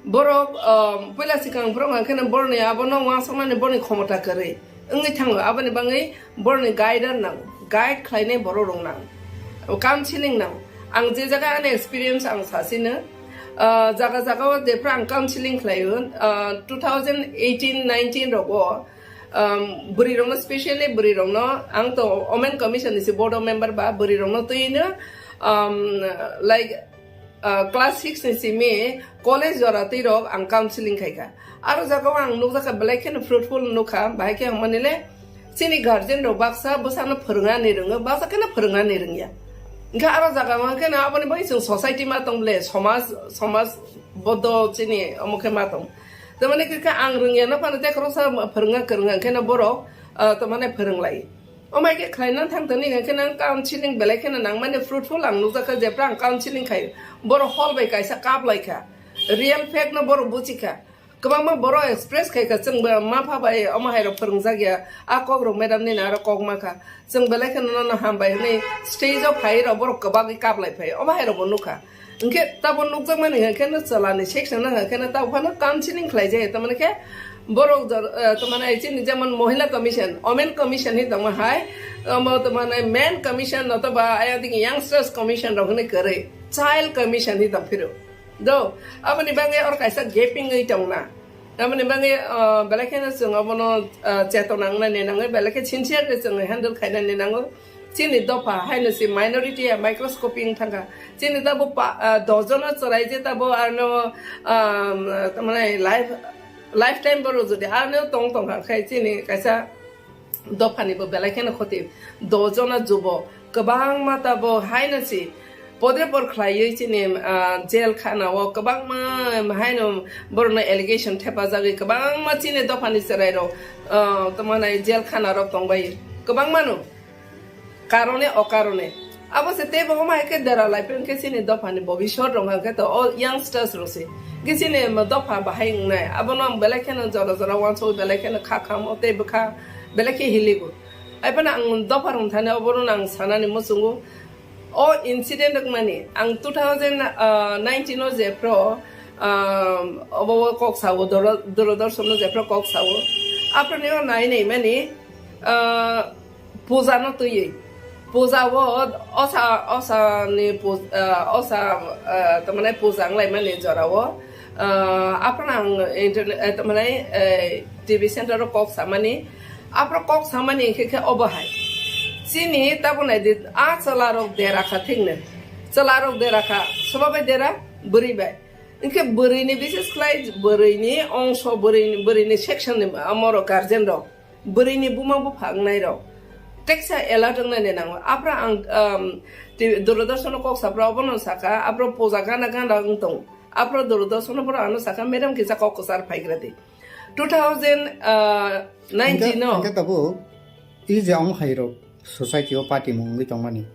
borok, um, puila swkang borok hwnka kheno boroni abono uansuknani boroni khomota kwrwi wngwi thango, aboni bagwi boroni guider nango, guide khlainai borok rok nango, counseling nango. Ang je jaga ani experience ang sasino, uh, jaga jaga o jephru ang counseling khlaio, uh, two thousand eighteen nineteen rogo, um, bwrwi rokno, specially bwrwi rokno, ang to Women Commission ni se board of member ba, bwrwi rokno twi no, um, like, ah, class six ni simi college jora twi rok ang counseling khai kha. Aro jaga o ang nukjak kha belai kheno fruitful nukha, bahai khe ang mani le chini guardian rok baksa bwsano phwrwngna ni rwngo, baksa kheno phwrwngna ni rwngya. Hwnkhe aro jaga o hwnkhe no aboni bagwi chwng society ma tong ble, somaj, somaj bodo chini omo khe ma tong. Tamani khe ang rwngya no phano tei khoroksa phwrwngna kwrwngya hwnkhe no borok, ah, tamani phwrwng lai. Omo hai khe khlaina thang toni hwnkhe nang counseling belai kheno nangmani fruitful ang nukjakha, jephru ang counseling khai borok hol bai kaisa kap lai kha, real fact no borok buchi kha. Kwbangma borok express khai kha, chwng bo ma pha bai omo hai rok phwrwngjak ya, a kok rok madam nini aro kok ma kha, chwng belai kheno nono hambai hwnwi stage o phai rok borok kwbagwi kap lai phai, omo hai rok bo nukha. Hwnkhe tabo nukjakmani hwnkhe no chwla ni section no hwnkhe no tabo phano counseling khlai jai, tamani khe borok jor-, eh, tamani chini jemon Mohila Commission, Women Commission hi tongma hai, omo tamani Men Commission no to ba ayang digi Youngsters Commission rok hwnwi kwrwi, Child Commission hi tong phiro. Do, aboni bagwi or kaisa gaping wi tongna. Aboni bagwi, ah, belai kheno chwng obono, ah, chetona wngnani nangwi, belai khe sincere khe chwng handle khainani nango. Chini dopha haino se minority ya microscopy wng thangkha. Chini tabo pa, ah, dos jona chwrai je tabo arno, ah, tamani life, lifetime borok jodi arno tong tong kha khai chini kaisa dophani bo belai kheno khoti. Dos jona jubo kwbangma tabo haino se podre por khlaiwi chini, ah, jail khana o kwbangma haino borokno allegation thepajagwi kwbangma chini dophani chwrai rok, ah, tamani jail khana rok tongbai kwbangma no. Karone okarone. Abo se teibo omo hai khe dera lai phai khe chini dophani bobiswt rok hwnkhe to all youngsters rok se. Khe chini dopha bahai wngnai. Abono ang belai kheno jora jora uansuk belai kheno kha khamo tei bwkha belai khe hiligo. Hai phano ang dopha rok thani obono ang sanani muchungo. O incident wngmani ang two thousand nineteen o jephru, um, obo kok sao, Doro-, Dorodorshon o jephru kok sao. Aphano nai nai mani, uh, puja no twiwi. Puja o osa, osa ni pu-, ah, osa, ah, tamani puja wnglaimani jora o. Ah, aphano ang internet, eh, tamani, eh, T V center o kok samani. Aphano kok samani khe, khe obo hai. Chini tabuk nai di, a chwla rok dera kha thik no. Chwla rok dera kha, soba bai dera, bwrwi bai. Hwnkhe bwrwi ni bises khlai, bwrwi ni ongso, bwrwi ni, bwrwi ni section ni, ah, morok guardian rok. Bwrwi ni buma bupha wngnai rok teksa alert wngnani nango. Aphra ang, um, ti-, Doordarshan o kok sapra obono saka, aphra puja gana gana wng tong. Aphra Doordarshan o phra ano saka, "Madam, kisa kok kwchar phaigra di." Two thousand nineteen no. Hwnkhe, hwnkhe tabuk, i je omo hai rok society o party mung wngwi tongmani.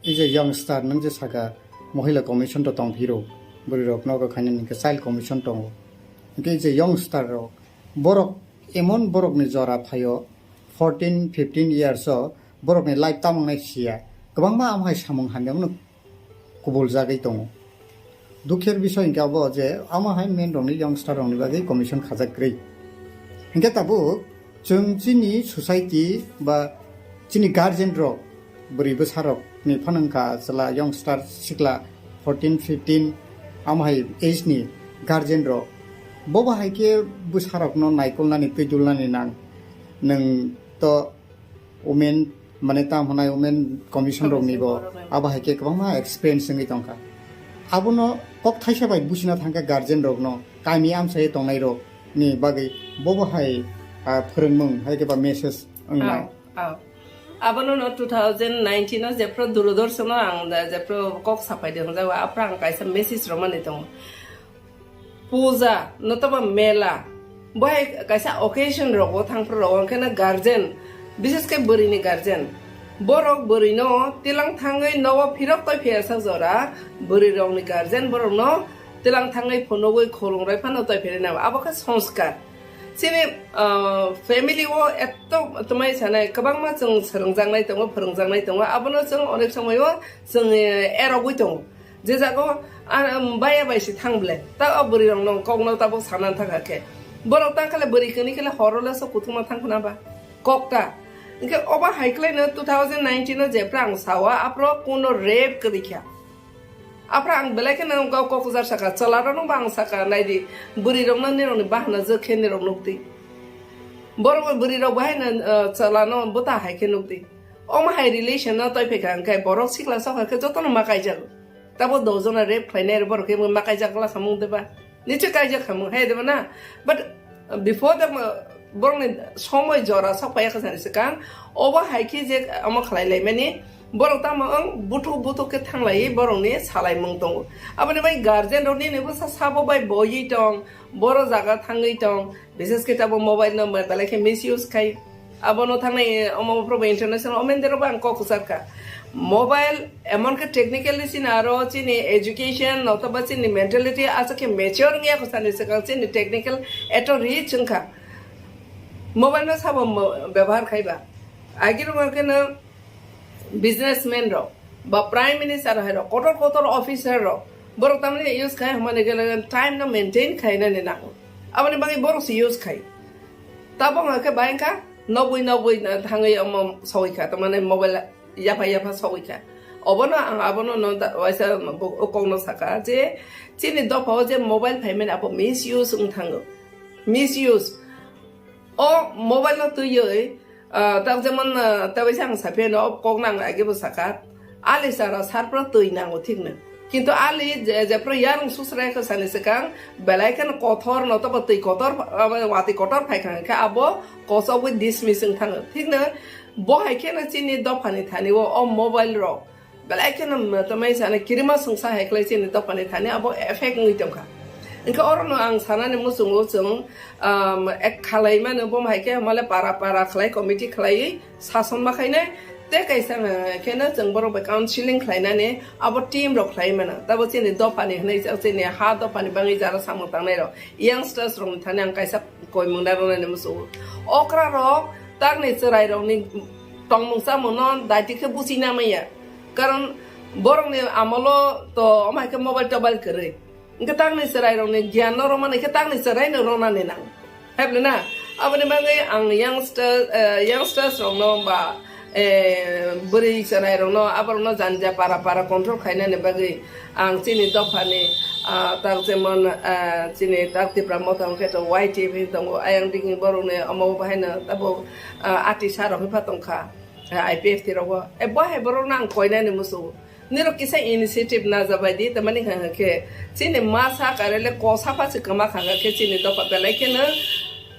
I je youngster nang je saka, Mohila Commission to tong phiro, bwrwi rok nogo khainani hwnkhe Child Commission tongo. Hwnkhe je youngster rok, borok emon borokni jora phaio, fourteen fifteen years o borokni life tamung nai siya, kwbangma amo hai samung hamya kubul jagwi tongo. Dukher bisoi hwnkhe abo je amo hai men rokni youngster rokni bagwi commission khajak kwrwi. Hwnkhe tabuk chwng chini society ba chini guardian rok, bwrwi bwsa rok ni phano wngkha chwla youngster sikla fourteen fifteen amo hai age ni guardian rok, bobo hai khe bwsa rokno naikolnani twi dulnani nang. Nwng to women, mane tam hwnai women commission rok ni bo abo hai khe kwbangma experience wngwi tongkha. Abono kok thaisa bai buchina thangkha guardian rokno, kami amsai tongnai rok ni bagwi bobo hai, ah, phwrwngmung hai khe ba message wngnai. Ah, ah. Abono no two thousand nineteen o jephru Doordarshan o ang da jephru kok sapai de hwnjago, aphra ang kaisa message romani tongo. Puja, notoba mela, bo hai kaisa occasion rogo thangphru rogo, hwnkhe no guardian, bishes khe bwrwi ni guardian, borok bwrwi no tilang thangwi nogo phirok toi phiya sak jora, bwrwi rok ni guardian borok no tilang thangwi phunugwi khulumrai phano toi phiri nabo, abo khe sanskar. Chini, ah, family o etto twmai sanai kwbangma chwng swrwngjaknai tongo, phwrwngjaknai tongo, abono chwng onek somoi o chwng, eh, erogwi tongo. Je jago, ah, um, baya bai se thang ble. Ta o bwrwi rok no kok no tabuk sana thang khe. Borok ta khale bwrwi kani khale horo le so kuthuma thang khna ba. Kok ta. Hwnkhe obo hai khlai no two thousand nineteen o jephra ang sawa, aphro kuno rape kwrwi kha. Aphra ang belai kheno kok kuchar saka, chwla rok no ba ang saka, nai di, bwrwi rok no nirok ni bahana jwk khe nirok nuk di. Borok bwrwi rok bahai no, uh, chwla no bwta hai khe nuk di. Omo hai relation no toi phai kha, hwnkhe borok sikla sok hai khe joto no ma kaijago. Tabo doh jona rape khlainai rok borok khe ma kaijak la samung de ba? Niche kaijak samung hai de ba na? But, uh, before the, uh, borok ni somoi jora sok phai kha sani swkang, obo hai khe je omo khlai lai mani, borok tamo wng buthuk buthuk khe thang lai borok ni salai mung tongo. Aboni bai guardian rok nini bwsa sabo bai boiwi tong, boro jaga thangwi tong, bises khe tabo mobile no belai khe misuse khai. Abono thangnai omo probo international omen dero bang kok kuchar kha. Mobile emon khe technically chini aro chini education notoba chini mentality asa khe mature wngya kho sani swkang chini technical eto rich wngkha. Mobile no sabo mo-, bebohar khaiba. Agirok khe no businessman rok ba prime minister hai rok, kotor kotor officer rok, borok tamni use khai hwnmani khe time no maintain khainani nango. Aboni bagwi borok se use khai. Tabok hwnkhe bai wngkha nogwi nogwi thangwi omo sogwi kha, tamani mobile yapha yapha sogwi kha. Obono ang abono no da-, waisa bo-, kokno saka je chini dopha o je mobile phaimani abo misuse wng thango. Misuse. O mobile no twiwi, ah, tak jemon, ah, tabaisa ang saphiya no kok nang age bo saka, ali sara sarpra twi nango thik no. Kintu ali je, jepra yarung susra khe sani swkang, belai kheno kothor no tobo twi kotor, ah, watwi kotor phai kha khe abo kosogwi dismiss wng thango. Thik no, bo hai kheno chini dophani thani o, o mobile rok. Belai kheno, mm, tamai sana kirima songsa hai khlai chini dophani thani abo effect wngwi tongkha. Hwnkhe orono ang sanani muchungo chwng, um, ek khalai mano bo hai khe male para para khlai committee khlaiwi sason ma khainai tei kaisa, uh, kheno chwng borok bai counseling khlainani abo team rok khlai mano. Tabo chini dophani hwnwi chini ha dophani bangwi jara samung tangnai rok youngsters rokni thani ang kaisa koimung da rwnani muchungo. Okra rok takni chwrai rokni tongmung chamung no daiti khe buchi namaya. Karon borokni amolo to omo hai khe mobile tobile kwrwi. Hwnkhe takni chwrai rokni giyan no romani khe takni chwrai no ronani nang. Hai bwle na? Aboni bagwi ang youngster, eh, youngsters rokno ba, eh, bwrwi chwrai rokno, aborokno jani ja para para control khainani bagwi ang chini dophani, ah, tak jemon, ah, chini tak Tipra Motha hwnkhe to Y T F tongo, ayang digi borokni omo bo haino tabuk, ah, ati sa rok hwnpha tongkha, ah, I P F T rogo. E bo hai borokno ang koinani muchungo. Nirok kisa initiative najabai di, tamani hwnka khe chini masa karele kosa pha se kwma kha khe chini dopha belai kheno,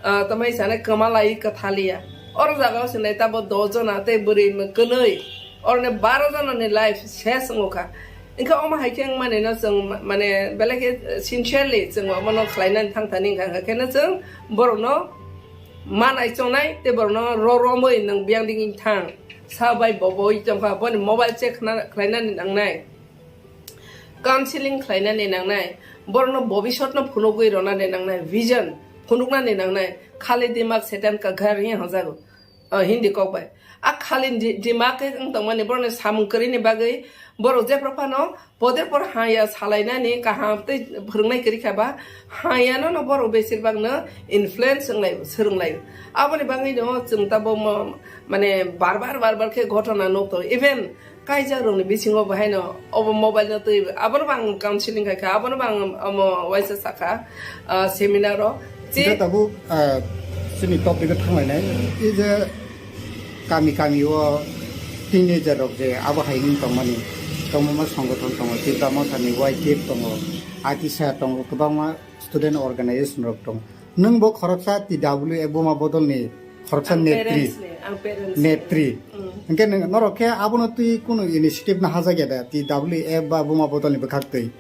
ah, tamai sana kwma lai kwthaliya. Oro jaga o sinai tabo dos jona tei bwrwi kwnwi, oroni baro jona ni life ses wngkha. Hwnkhe omo hai khe wngmani no chwng ma-, mane belai khe sincerely chwng omo no khlainani thang thani hwnka khe no chwng borok no manai chonai tei borok no ro romwi nwng biyang digi thang. Sa bai bo boi tongkha, boni mobile check khna-, khlainani nangnai, counseling khlainani nangnai, Borokno bobisotno phunugwi rwnani nangnai, vision phunuknani nangnai, khali dimak setan ka ghar hi hwnjago, ah, Hindi kok bai. A khali di-, dimak khe wng tongmani borokni samung kwrwini bagwi borok jephru phano poder por haya salainani kaham tei phwrwngnai kwrwi kha ba, hayano no borok besir bagno influence wnglaio, swrwnglaio. Aboni bagwi no chwng tabuk mo-, mane bar bar, bar bar khe ghotona nuk tongo. Even kaijak rokni bisingo bo haino obo mobile no twi, abono bo ang counseling khai kha, abono bo ang omo waisa sakha, ah, seminar o. Hingke tabuk, ah, chini topic o thanglainai, e je kami kami o teenager rok je abo hai wng tongmani, tongmoma songothon tongo, Tipra Motha ni Y T F tongo, I T S A tongo, kwbangma student organization rok tongo. Nwng bo khoroksa T W A Buma Bodol ni khoroksa Ang netri. Parents ni, ang parents ni. Netri. Mm. Hingke nwng norok khe abono twi kunu initiative na hajak ya da, T W A ba Buma Bodol ni bwkhak twi?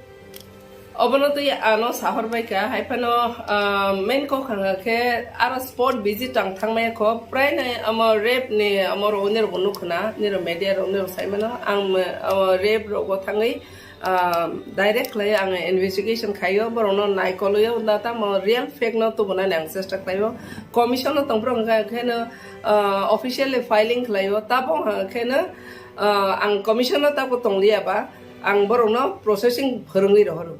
Obono twi ano sahor bai kha, hai phano, ah, main kok hwnga khe aro spot visit ang thangmaya kho, prai nai amo rape ni amo rogni rok nukho na, niro media rok niro sai mano, ang, amo rape rogo thangwi, ah, direct khlai ang investigation khaio, borokno naikolwi o da tamo real fact no tubunani ang chesta khlaio, commission no tongphuru hwnga khe no, ah, officially filing khlaio, tabo hwnga khe no, ah, ang commission no tabo tongliya ba, ang borokno processing phwrwngwi rohoro.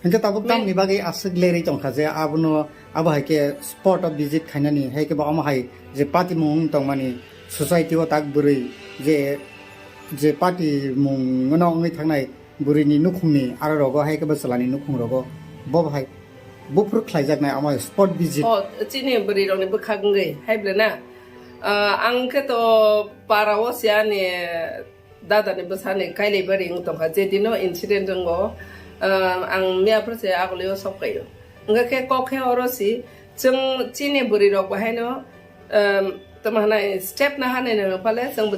Hingke tabuk tamni bagwi aswk lerwi tongkha je abono, abo hai khe spot o visit khainani, hai khe bo omo hai je patimung wng tongmani society o tak bwrwi je, je patimung no wngwi thangnai bwrwini nukhungni aro rogo hai khe bwchalani nukhung rogo bo hai buphuru khlaijaknai omo spot visit. O, chini bwrwi rokni bwkhak wngwi hai ble na? Ah, ang khe to para o se ani dada ni bwsa ni kailai bari wng tongkha, je dino incident wngo, ah, ang miya phuru se agulio sok phaio. Wngkha khe kok khe oro si, chwng chini bwrwi rok bahaino, um, tamo hanai step na hanai nang phale chwng bo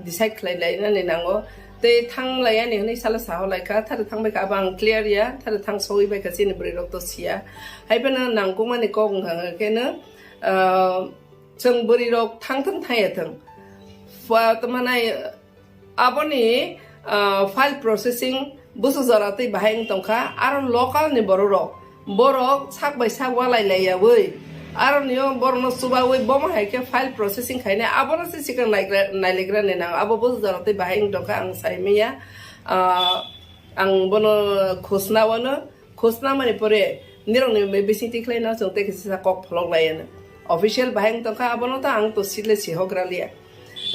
decide khlai lai nani nango. Tei thang lai ani hwnwi salo saho lai kha, thari thang bai kha, abo ang clear ya, thari thang sogwi bai kha chini bwrwi rok to siya. Hai phano nangkukmani kok wngkha khe no, ah, chwng bwrwi rok thang thang thang ya thang. Fa-, tamo hanai, Aboni, ah, file processing busu jora twi bahai wng tongkha, aro local ni borok rok, borok sak bai sak walai lai yawi, aro nio borok no chubawi bomo hai khe file processing khainai, abono se sikang naigra-, nailegra ni nang, abo busu jora twi bahai wng tongkha, ang sai manya, ah, ang bono khosna wano, Khosna mani pore nirokni bisingtwi khlaino chwng tei kisa kok pholok laiya. Official bahai wng tongkha, abono to ang to sile sihogra liya.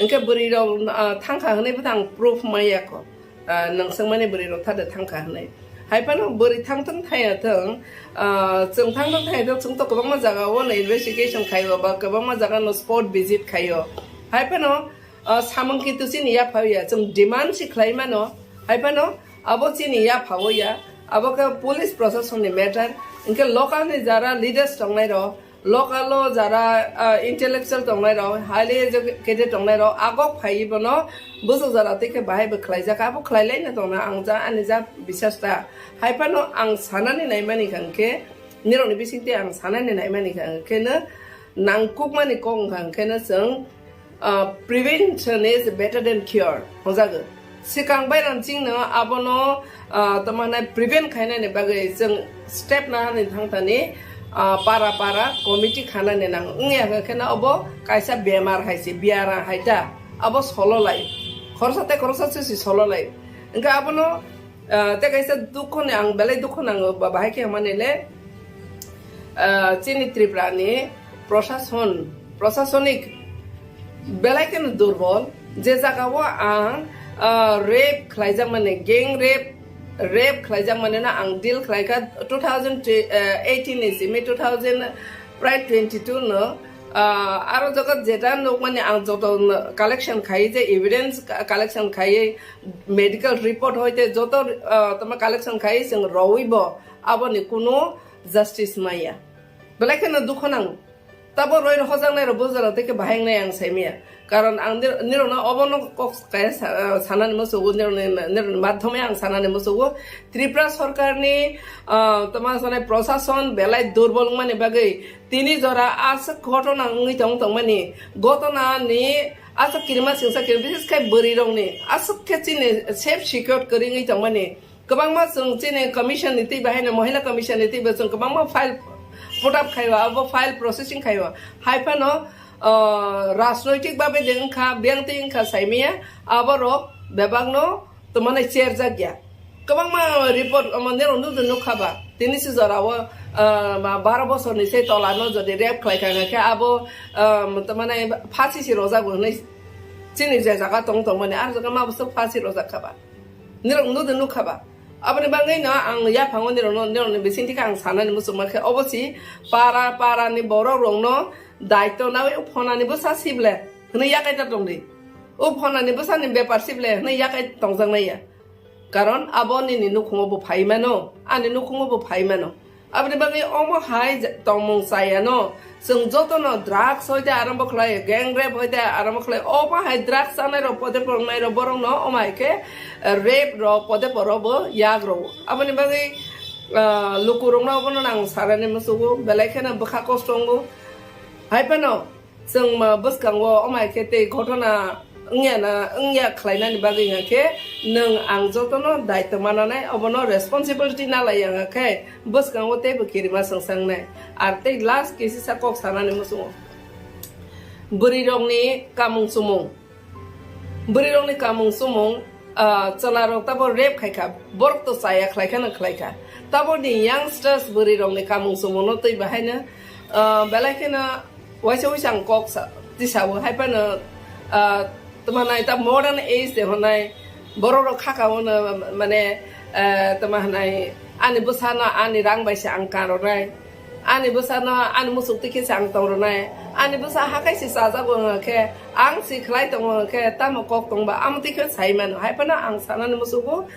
Hwnkhe bwrwi rok, ah, thangkha hwnwi bo to ang proof maya kho. Ah, nang swngmani bwrwi rok thade thangkha hwnwi. Hai phano bwrwi thang thang thaya thwng, ah, chwng thang thang thaya thwng, chwng to kwbangma jaga o no investigation khaio ba kwbangma jaga no spot visit khaio. Hai phano, ah, samung kintu chini yapha ya, chwng demand si khlai mano. Hai phano, Abo chini yapha o ya, abo khe police proshasonni matter, hwnkhe local ni jara leaders tongnai rok, local o jara, ah, intellectual tongnai rok, highly educated tongnai rok, agok phaiwi bono bujok jora twi khe bahai bo khlaijak, abo khlai lai no tongna ang ja, ani ja bisas ta. Hai phano ang sanani naimani kha hwnkhe, nirokni bisingtwi ang sanani naimani kha hwnkhe no, nangkukmani kok wngkha hwnkhe no chwng, ah, "Prevention is better than cure," hwnjago. Swkang bai rang chwngno abono, ah, tamo hwnai prevent khainani bagwi chwng step nahani thangthani, ah, para para committee khanani nang wngya hwnkhe no obo kaisa bemar hai se, biara hai ta, abo solo lai, khoroksa tei khoroksa se si solo lai. Hwnkhe abono Ah, tei kaisa dukho ni ang belai dukho nango ba bahai khe hwnmani le, ah, chini Tripura ni prosason, prosasonik belai kheno durbol, je jaga o ang, ah, rape khlaijak mani, gang rape, rape khlaijak mani no ang deal khlai kha two thousand eighteen ni simi two thousand prai twenty two no, ah, aro jaga jeta nukmani ang joto collection khai je evidence collection khai medical report hoite joto, ah, tamo collection khai chwng rowi bo aboni kunu justice maya. Belai kheno dukho nango. Tabo roi hojaknai rok bujaro tei khe bahai wngnai ang saimaya. Karon ang nir-, nirokno obono kok kaya sa-, ah, sanani musugo, nirokni, nirokni madhyome ang sanani musugo. Tripura sorkarni, ah, tamo sanai prosason belai durbol wngmani bagwi tini jora aswk ghotona wngwi tong tongmani, ghotona ni aswk kirima singsa kirima, bises khai bwrwi rokni aswk khe chini safe secure kwrwi wngwi tongmani. Kwbangma chwng chini commission ni twi bahai no, mohila commission ni twi bo chwng kwbangma file put up khai o, abo file processing khai o. Hai phano, ah, rajnoitik babe de wngkha, biyang twi wngkha saimaya, aborok bebak no tongmani cherjak ya. Kwbangma report omo nirok nukdi nukha ba. Tini si jora o, ah, ma baro bosor ni se tola no jodi rape khlai kha khe abo, ah, tongmani phasi si rojak bo hinui chini je jaga tong tongmani ar jaga ma bwswk phasi rojak kha ba. Nirok nukdi nukha ba. Aboni bagwi no ang yaphango nirok no, nirok ni bising thikhe ang sanani muchungma khe obo si para, para ni borok rok no daityo nawi phonani bwsa sible hinui yakai ta tongdi. O phonani bwsani bepar sible hinui yakai tongjak nai ya. Karon abo nini nukhungo bo phai mano, ani nukhungo bo phai mano. Aboni bagwi omo hai je-, tongmung chayano, chwng jotono drugs hoite arambo khlai, gang rape hoite arambo khlai, omo hai drugs chanai rok pode pornai rok borok no omo hai khe, eh, rape rok pode poro bo yak rok. Aboni bagwi, ah, lukurok no obono nang sarani musugo, belai kheno bwkha kosto wngo. Hai phano, Chwng ma bwskango omo hai khe tei ghotona wngya na, wngya khlainani bagwi hwnkha khe nwng ang jotono daityo mananai, obono responsibility nalai ya hwnkha khe bwskango teibo kirima swngsangnai. Ar tei last kisisa kok sanani muchungo. Bwrwirokni kamung chumung. Bwrwirokni kamung chumung, ah, chwlarok tabo rape khai kha, borok to chaya khlai kheno khlai kha. Taboni youngsters bwrwirokni kamung chumungno twi bahaino, ah, belai kheno waisa waisa ang kok sa-, tisawo, hai phano, ah, tamo nai ta modern age de honai, borok rok khaka ono, mane, ah, tamo hanai, ani bwsano ani rang bai se ang karonai. Ani bwsano ani muchuk twi khe se ang tong rwnai. Ani bwsa hakai se chajago wngkha khe, ang se khlai tongo wngkha khe, tamo kok tongba amo twi khe sai mano. Hai phano ang sanani muchugo,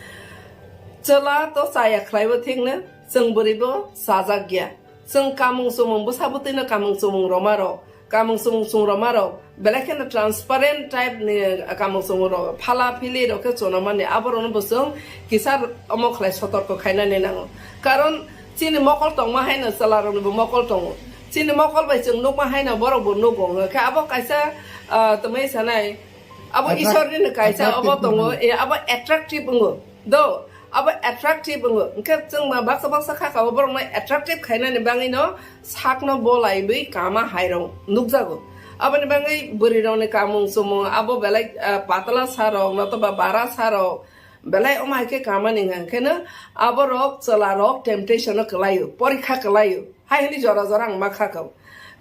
chwla to chaya khlaibo thikno, chwng bwrwibo chajak ya. Chwng kamung chumung bwsa bwtwino kamung chumung roma rok. Kamung chumung chwng roma rok belai kheno transparent type ni kamung chumung rok, phala phili rok khe chwna mani, aborokno bo chwng kisa omo khlai sotorko khainani nango. Karon chini mokol tongma haino chwla rokni bo mokol tongo. Chini mokol bai chwng nukma haino borok bo nugo. Hwnkhe abo kaisa, ah, tongmani sanai, abo Attract-, Isorni no kaisa abo attractive tongo, wngo. E, abo attractive wngo. Do, abo attractive wngo. Hwnkhe chwng ma baksa baksa kha kha o borokno attractive khainani bagwino sakno bolaiwi kama hairok nukjago. Aboni bagwi bwrwirokni kamung chumung abo belai, ah, patala sarok notoba bara sarok belai omo hai khe kamani hwnkheno aborok chwlarok temptation o kwlaio, porikha kwlaio. Hai hwnwi jora jora ang ma kha kha.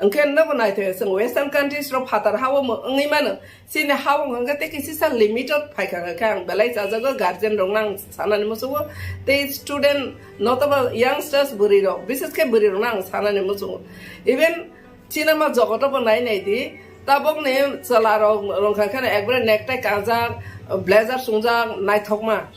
Hwnkhe nobo naithoya chwng western countries rok phatar ha-o mo-, wngwi mano. Chini ha-o hwnkhe tei kisisa limited phaikha hwnkhe ang belai chajago guardian rokno ang sanani muchungo. Tei student notoba youngsters bwrwi rok, bises khe bwrwi rokno ang sanani muchungo. Even cinema jogoto bo nai nai di, tabokni chwla rok wngkha kheno ekbare necktie kanjak, blazer chwngjak naithokma.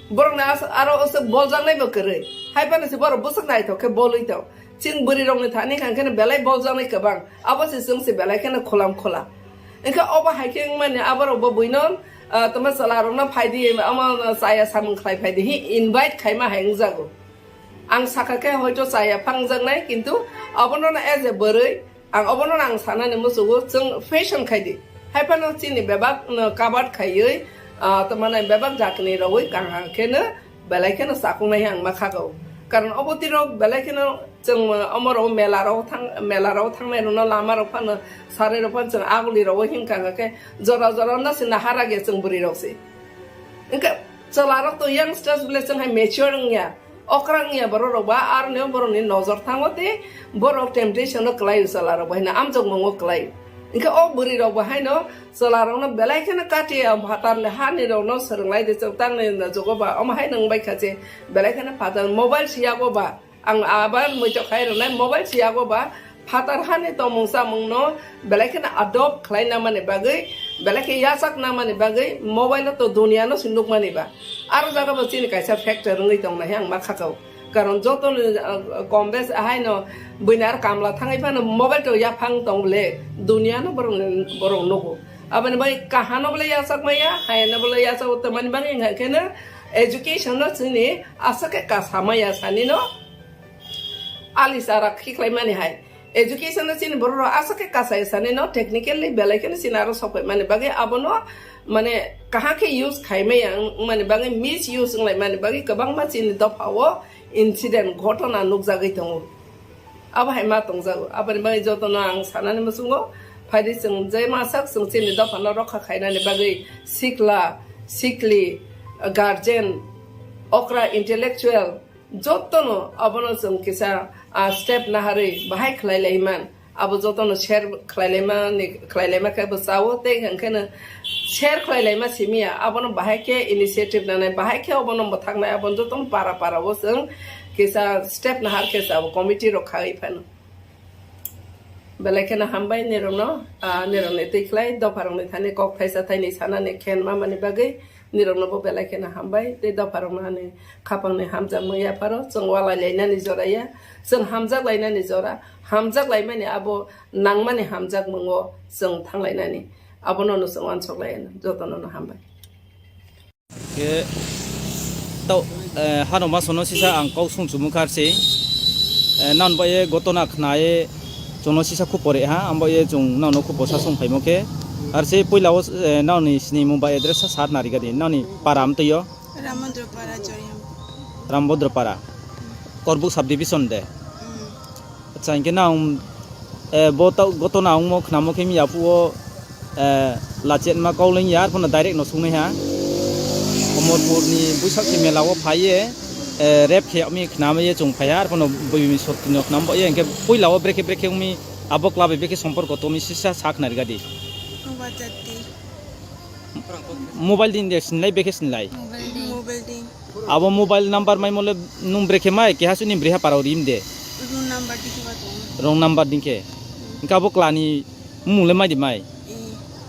Borokni as-, aro aswk boljaknai bo kwrwi. Hai phano se borok bwswk naithok khe bolwi tong. Chwng bwrwi rokni thani kha kheno belai boljaknai kwbang. Abo se chwng se belai kheno khulam khula. Hwnkhe obo hai khe wngmani aborok bo buino, ah, tamo chwla rokno phai di, omo chaya samung khlai phai di, hi invite khaima hai wngjago. Ang sakha khe hoito chaya phangjaknai, kintu obono as a bwrwi, ang obono ang sanani muchungo chwng fashion khai di. Hai phano chini bebak no kabat khaiwi, ah, tamo nai bebak jakni rogwi kaham kheno belai kheno chakung nai ang ma khago. Karon obo tiro belai kheno chwng, ah, omo rok mela rok thang, mela rok thangnai rokno lama rok phano sarai rok phano chwng aguli rogwi himkha khe jora jora no se nahara ge chwng bwrwi rok se. Hwnkhe chwla rok to youngsters bole chwng hai mature wngya. Okra wngya borok rok ba, aroni borok ni nojor thango tei borok temptation o kwlai o chwla rok bai hwnwi amjokmung o kwlai. Hwnkhe o bwrwi rok bo haino chwla rok no belai kheno kati ya phatar ni hani rok no swrwng lai de chwng tang ni jogo ba omo hai nang bai kha je belai kheno phatar mobile si yago ba ang abar muitok khai rwnai mobile si yago ba Phatar hani tongmung chamungno belai kheno adopt khlai namani bagwi, belai khe yachak namani bagwi mobile-o to duniya-no se nukmani ba. Aro jaga bo chini kaisa factor wngwi tong nai ang ma kha kau. Karon joto ni, ah, kom bes ahaino buini aro kamla thangwi phano mobile to yaphang tong le duniya-no borok, borok nugo. Aboni bai kahano bole yachak maya, hayano bole yachak o tongmani bagwi wngkha kheno education-no chini aswk khe kasa maya sani no ali chara khiklai mani hai. Education no chini borok rok aswk khe kasai sani no technically belai kheno chini aro sok pai mani bagwi abono mane kaham khe use khaimaya wng-, wngmani bagwi misuse wnglaimani bagwi kwbangma chini dophao incident ghotona nukjagwi tongo. Abo hai ma tongjago. Aboni bagwi jotono ang sanani muchungo phaidi chwng je masak chwng chini dophano rokha khainani bagwi sikla, sikli, guardian, okra intellectual jotono abono chwng kisa, ah, step naharwi bahai khlai lai man. Abo jotono share khlai lai mani, khlai lai ma khe bo chao tei hwnkhe no share khlai lai ma simiya. Abono bahai khe initiative nanai, bahai khe obono mwthaknai, abono jotono para para o chwng kisa step nahar khe chao committee rok khai phano. Belai kheno hambai nirokno, ah, nirokni twi khlai dopharokni thani kok thaisa thaini sanani khen mamani bagwi nirokno bo belai kheno hambai tei dopharokno ani khapangni hamjakmung yapharo chwng walai lainani jora ya, chwng hamjak lainani jora, hamjak laimani abo nangmani hamjakmungo chwng thang lainani abono no chwng uansuk lai jotono no hambai. Ke tau, eh, hano masono sisa ang kok sung chumung kha se. Eh, nan ba ye gotona khna ye chono sisa khu pore ha, ang ba ye chung nang no khu posa sung phaimo khe. Ar se puila o, eh, nang ni sini mung ba address sa sat nari gadi, nang ni para am twi yo. Ramondro para Joriam. Rambodro para. Korbuk subdivision de. Mm. Acha, hinkhe nang, eh, bo tau, gotona wngmo khnamo khe miyaphuo, eh, lachetma kauling ya, arphano direct no sungnai ha. Omorpurni buisak se mela o phaiye, eh, rep khe mi khnama ye chung phaiya, arphano buimi sotino khnama ye, hinkhe puila o brekhe brekhe wngmi abo club bai brekhe somporko tongmi sisa sak narigadi. Mobile din de sinlai, brekhe sinlai. Mobile din. Mobile din. Abo mobile number mai mole nung brekhe mai, keha suni breha parao rim de. Wrong number dikhe ba tongo. Wrong number dikhe. Engka abo klani mung le mai di mai. Eh.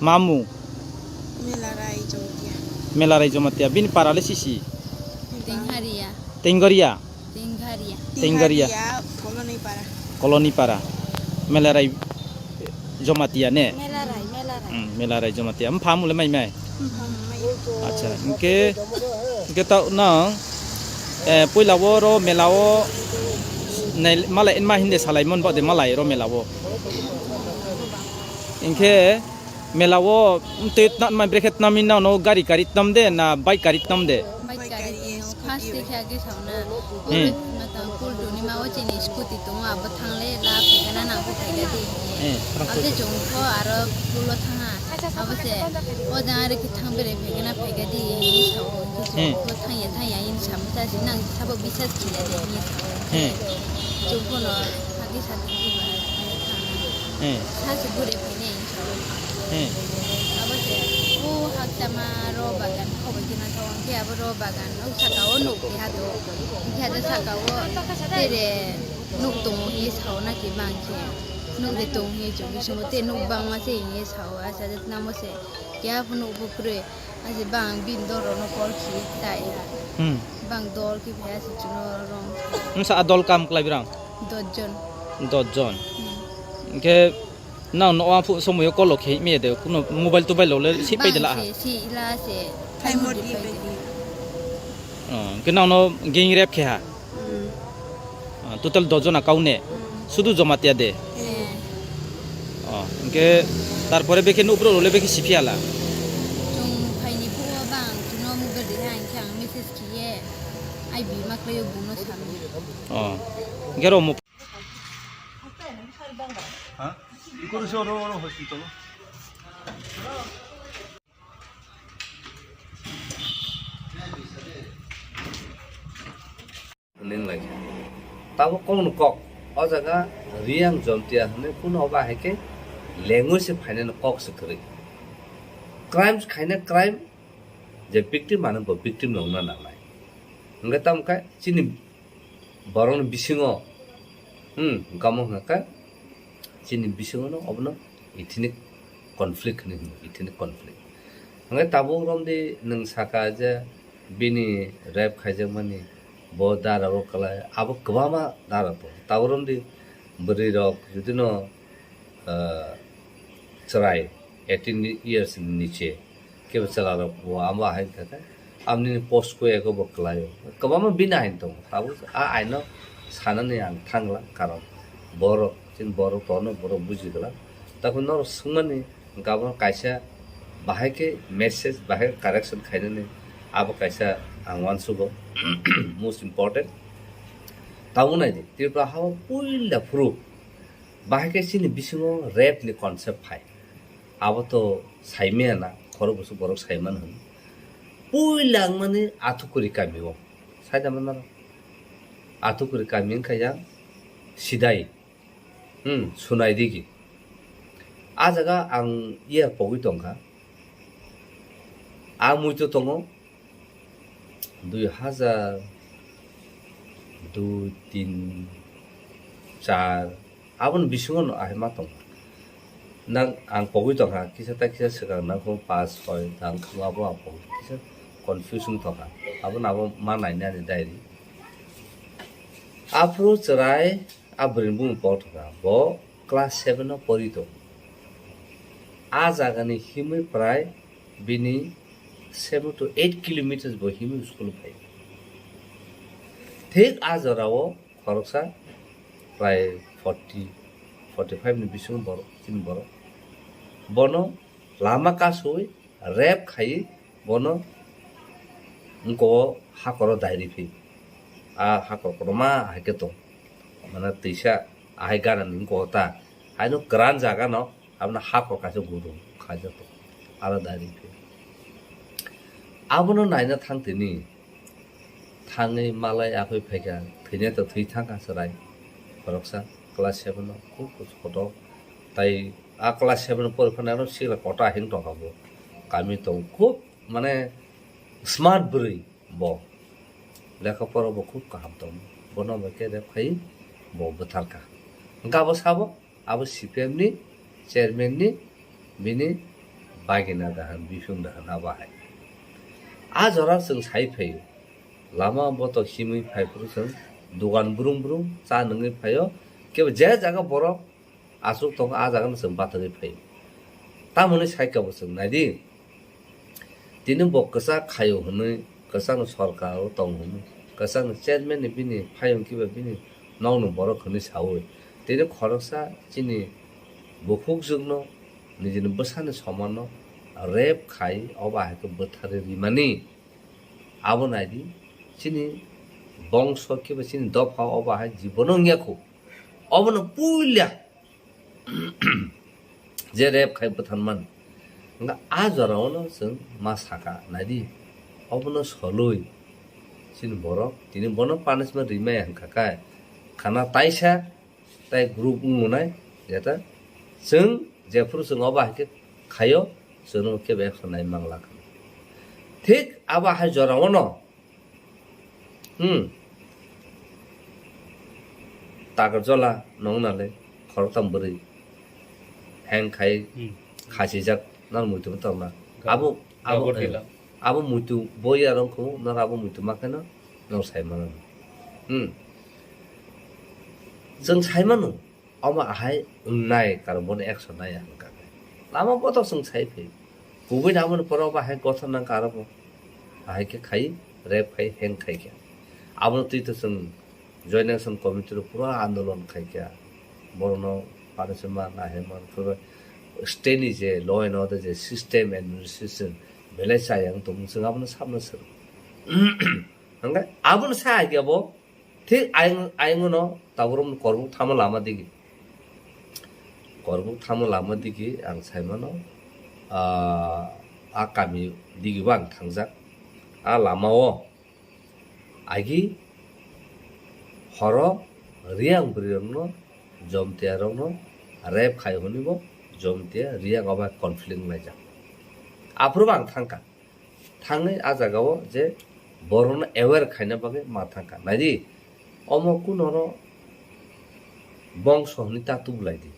Ma mung? Melarai Jamatia. Melarai Jamatia. Bini para le sisi? Tengharia. Tenggoria. Tengharia. Tenggaria. Tenggaria, Koloni para. Koloni para. Melarai Jamatia ne? Melarai, Melarai. Hmm, Melarai Jamatia. Mpha mule mai mai? Mpha mai. Acha, hinkhe, hinkhe tau nang, eh, puila o ro mela o nai, malai ma hinde salai mon bade malai ro mela o. Hinkhe, mela o twi tna mai brekhe tnam ino no gari kari tnam de na bike kari tnam de? Bike kari twi no, first twi khe age sauna. Hmm. Mata pul duni ma o chini scooty tongo, abo thangle la phegana na bo phega di. Hmm. Abo se chong kho aro pulo thanga. Abo se o jang are ki thang bere phegana phega di ni sao. Hmm. Ko thang ya thang ya in sam ta si nang sabo bisas ki ya de ni sao. Hmm. Chong kho no age sa di ba. Hmm. Sa se gure phene. Hmm. Abo se, o hakchama ro bagan khobai khe naithok, hwnkhe abo ro bagan o saka o nuk keha tongo. Hwnkhe abo saka o tere nuk tongo hinwi sao na khe bang khe. Nuk de tong hinwi chukgwi swngo, tei nuk bangma se hinwi sao, acha namo se keha phano nuk bo kwrwi. Aje bang bini dol rokno call khi tai ha. Hmm. Bang dol khe phai ase chuno rong. Wngsa a dol kam kwlai birang? Dos jon. Dos jon. Hmm. Hwnkhe Nang no aphu somoyo kolo khe me de kuno mobile tobail lo le si pai de la ha. Bang se, si ila se. Thai modi pai de. Oh, ke nang no gang rape khe ha. Hmm. Ah, total dos jona kau ne. Hmm. Sudu Jamatia de. Eh. Oh, ke tarpore bekhe nubro lo le bekhe si phiya la. Chung phaini phuo bang chuno mobile de ha, hwnkhe ang message khiye. Ai bi ma khlaio bungno sami. Oh. Gero mo Ha? Ikoro se oro, oro hospital. Ning lai. Tabo kok no kok. O jaga Riang Jamatia hwnwi kuno oba hai khe language se phainani kok se kwrwi. Crimes khaina crime, je victim ano bo victim no wngna nangnai. Hwnkhe tamo khe chini borokni bisingo, hmm, hwnkhe omo hwnkhe chini bisingono obono ethnic conflict hinwi hino, ethnic conflict. Hwnkhe tabuk romdi nwng saka je bini rape khaijakmani bo dara o kwlai, abo kwbangma dara tongo. Tabuk romdi bwrwirok judino, ah, chwrai eighteen years ni niche kebo chwla rok bo amo ahai kha khe amni post ko eko bo kwlai o kwbangma bini ain tongo. Tabuk a aino sanani ang thangla, karon borok chini borok tono borok buji glak. Tabuk norok swngmani hwnkhe abono kaisa Bahai khe message, bahai khe correction khainani abo kaisa ang uansugo, most important. Tabuk naidi, Tripura hao puila phuru bahai khe chini bisingo rape ni concept phai. Abo to saimaya na, khorok bwswk borok saiman hwn. Puila wngmani Athukuri kami o. Saida manaro. Athukuri kami wngkha yang Sidai. Hmm, Sunai digi. A jaga ang iya pogwi tongkha. A muitu tongo dui hajar dui, tin, char, aboni bisingo no ahai ma tongkha. Nang ang pogwi tongkha, kisa ta kisa swkang nang kho pas, soi, tang kho abo ang pogwi kisa confusion tongkha. Abo no abo ma naina ani diary. Aphuru chwrai a bwrwini bumung pok thangkha, bo class seven o pori tong. A jagani himwi prai bini seven to eight kilometers bo himwi school phai. Thik a jorao khoroksa prai forty, forty five ni bisingo borok, chini borok. Bono lama kasui rape khai bono wngko hakoro dairi phi. A hakor kotorma hai khe tong. Mane twisa ahai ganani wngko ta. Haino kwran jaga no abono hakor kaisa gudung khaijak tong. Aro dairi phi. Abono naina thang tini. Thangwi malai aphai phaikha, thwinai to thwi thangkha chwrai. Khoroksa class seven o khub kotor. Tai a class seven o pori phano aro sikla kotor ahing tongkha bo. Kami tong khub mane smart bwrwi bo. Lekha pora bo khub kaham tongo. Bono bai khe rape khai bo bwtharkha. Hwnkhe abo sabo? Abo C P M ni chairman ni bini bagina dahan, biphung dahan abo hai. A jora chwng sai phaio. Lama botok himwi phai phuru chwng dogan brung brung cha nungwi phaio. Kebo je jaga borok aswk tongo, a jaga no chwng batagwi phaio. Tamoni sai kabo chwng naidi. Tini bo kwchak khaio hwnwi, kwchakni sorkar o tongo hwnwi, kwchakni chairman ni bini phayung kiba bini nokni borok hwnwi saui, tini khoroksa chini bukhukjwkno nijini bwsani somanno rape khai obo hai khe bwtharwi rimani. Abo naidi, chini bongso kiba chini dopha obo hai jibono wngya khu. Obono puila je rape khai bwtharmani. Hwnkhe a jorao no chwng ma saka, naidi, obono solwi chini borok tini bono punishment rimaya hwnkha khe khana taisa tai group wngmwnai, jeta chwng jephuru chwng obo hai khe khaio, chwngno kebo action nai mangla kha. Thik abo hai jorao no Hmm. Takarjola nongnale khoroktham bwrwi heng khai Hmm. khachijak nang muitu tongna. Abo, abo, Gabor eh, Dila. Abo muitu boi arong kho nang abo muitu ma khe no nang sai mano. Hmm. Chwng sai mano. Omo ahai wngnai, karon bono action nai ang kha. Lama botok chwng sai phi. Kubui namoni poro obo hai gothon nang kha aro bo. Ahai khe khai, rape khai, hang khai khe. Abono twi to chwng Joint Action Committee rok pura andolon khai kha. Borokno panish man, ahai man, pura state ni je law and order je system administration belai chaya wng tong chwng abono sabno swrwng. Hwnkhe abono sa hai khe bo Thik ayang, ayang no tabuk rok korbuk thamo lama digi. Korbuk thamo lama digi ang sai mano, ah, a kami digi bo ang thangjak. A lama o agi horo Riyang bwrwi rok no, Jomtia rok no rape khai hwnwi bo Jomtia Riyang o bai conflict wng laijak. Aphuru bo ang thangkha. Thangwi a jagao je borokno aware khaina bagwi ma thangkha. Naidi, omo kunoro bongso hwnwi ta tubulai di.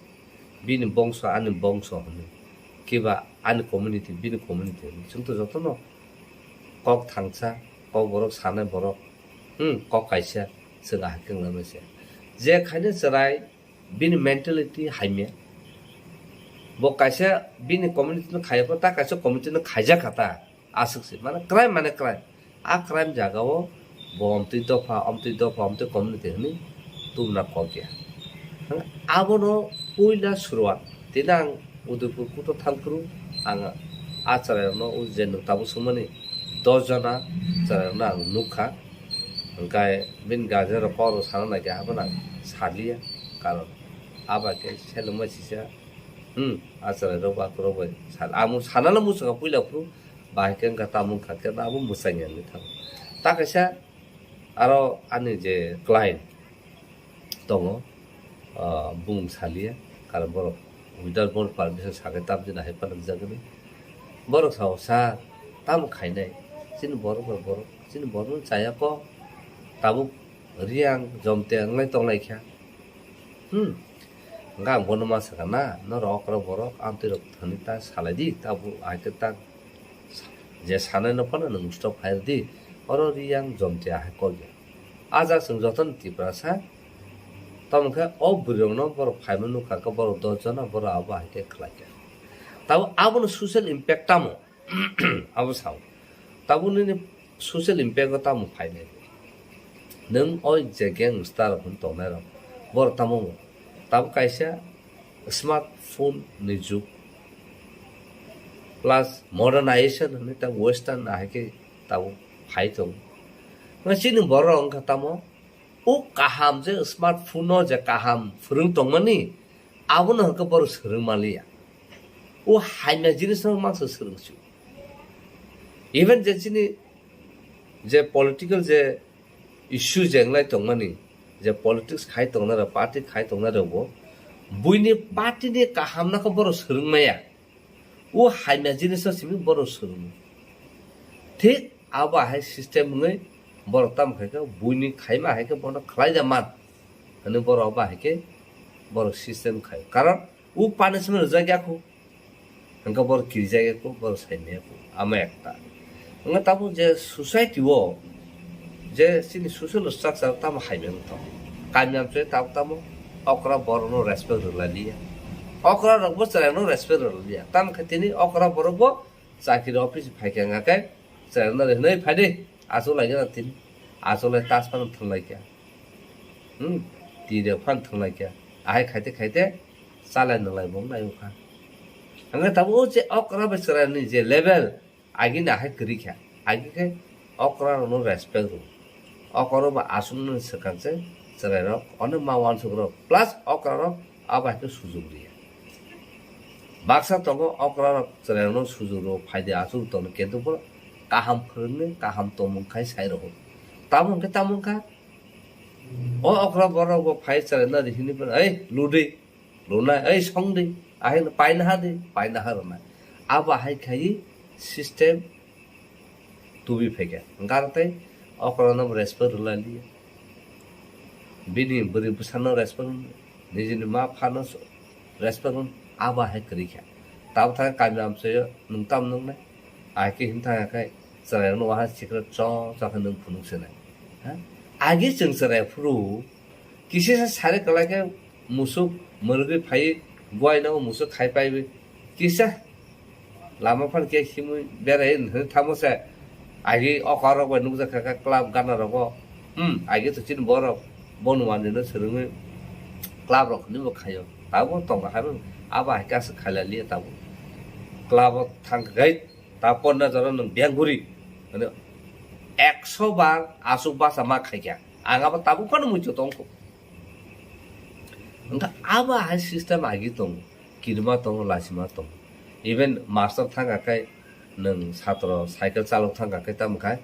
Bini bongso, ani bongso hwnwi. Kiba ani community, bini community hwnwi. Chwng to jotono kok thangsa, kok borok sanai borok, hmm, kok kaisa chwng ahai khe wngna se. Je khaina chwrai, bini mentality hamya. Bo kaisa bini community no khaiya pho, ta kaisa community no khaijak kha ta. Aswk se, mane crime mane crime. A crime jaga o bo omtwi dopha, omtwi dopha, omtwi community hwnwi tubuna kok ya. Abono puila suruat. Tini ang Udaipur kuto thangphuru ang A chwrairokno o je nwng tabuk swngmani dos jona chwrairokno ang nukha. Hwnkhe bini guardian rok kok rok sana naikhe abono ang saliya. Karon abo khe selengma sisa, hmm, a chwrairok ba kwrwk bai sal-, amo sanano muchungkha puila phuru, bahai khe wngkha tamo wngkha khe abo mwchangya wngwi thango. Ta kaisa aro ani je client tongo, ah, bumung saliya, karon borok without board permission sakhe tamjani hai panakjagani. Borok sao, "Sir, tamo khainai? Chini borok bai borok, chini borokno chaya kok, tabuk Riyang Jomtia wnglai tonglaikha." Hmm. Hwnkhe ang bono ma sakha na, norok okra borok, amtwi rok thani ta salai di, tabuk hai khe ta je sanai no phano nwng stop khai di, oro Riyang Jomtia hai kok ya. A jak chwng jotono Tiprasa, tamo khe o bwrwi rokno borok phaima nukha khe borok dos jona borok abo hai khe khlai kha. Tabuk abono social impact tamo? Abo sao. Tabuk nini social impact o tamo phainai? Nwng o je gangster rok hwn tongnai rok, borok tamo wng? Tabuk kaisa smartphone ni jug plus modernization hwnwi tabuk western ahai khe tabuk phai tongo. Chini borok wngkha tamo? O kaham je smartphone o je kaham phwrwng tongmani, abono hwnkhe borok swrwng manliya. O hamya jinisno mangsa swrwng sio. Even je chini je political je issue je wnglai tongmani, je politics khai tongnai rok, party khai tongnai rok bo, buini party ni kaham no khe borok swrwng maya. O hamya jinis no simi borok swrwngo. Thik abo hai system wngwi borok tamo khai khe buini khaima hai khe bono khlai da man. Hwnwi borok abo hai khe borok system khai. Karon o punishment rwjak ya kho. Hwnkhe borok kirijak ya kho, borok sai maya kho. Amo ekta. Wngkha tabuk je society o je chini social structure tamo hamya wng tong. Kami amchoi tabuk tamo okra borok no respect rwlai liya. Okra rok bo chwrai no respect rwlai liya. Tamo khe tini okra borok bo chakri office phai khe wngkha khe chwrai no hinwi phai di. Achuk lai gana tini. Achuk lai tas phano thwng lai kha. Hmm. Twi rok phano thwng lai kha. Ahai khaite khaite chalai nang lai bo wng lai wngkha. Hwnkhe tabuk o je okra bai chwrai ni je level, Agi ni ahai kwrwi kha. Agi khe okra rokno respect rw. Okra rok bo aswk nw swkang se chwrai rok, onek ma uansuk rok. Plus okra rok abo hai khe sujuk rw ya. Baksa tongo okra rok chwrai rokno sujuk rw, phai di aswk tongno, kintu bo kaham phwrwngwi, kaham tongmung khai sai rw. Tamo hwnkhe tamo wngkha. O okra borok bo phai chwrai no ri hwnwi phano, "Ei, ludi." Lunai, "Ei, song di, ahai no paina ha di, paina ha," rwnai. Abo hai khai system tubi phaikha. Hwnkhe aro tei okra no respect rwlai liya. Bini bwrwi bwsa no respect rwno, nijini ma pha no respect rwno, abo hai kwrwi kha. Tabuk thang kami amchaio nwng tam nwngnai, ahai khe hwn thang khe chwrai rokno waha sikra cho cho khe nwng phunuk se nai. Ha? Agi chwng chwrai phuru Kisa sa sari kwlai khe musuk mwrwgwi phaiwi buai no musuk khai paiwi kisa lama phano khe himwi berai hwnwi thangma se agi okra rok bai nukjak kha khe club gana rogo. Hmm, agi to chini borok bono manwi no swrwngwi club rok hwnwi bo khaio. Tabuk tongo hai abo hai khe aswk khailaliya tabuk. Club o thang khe ta ponna jora nwng beng guri, mane, ekso bar aswk basa ma khaikha. Ang abo tabuk phano muitu tongkho. Wngkha abo hai system agi tongo, kirima tongo, lasima tongo. Even master thangkha khe, nwng satro cycle chalok thangkha khe, tamo khai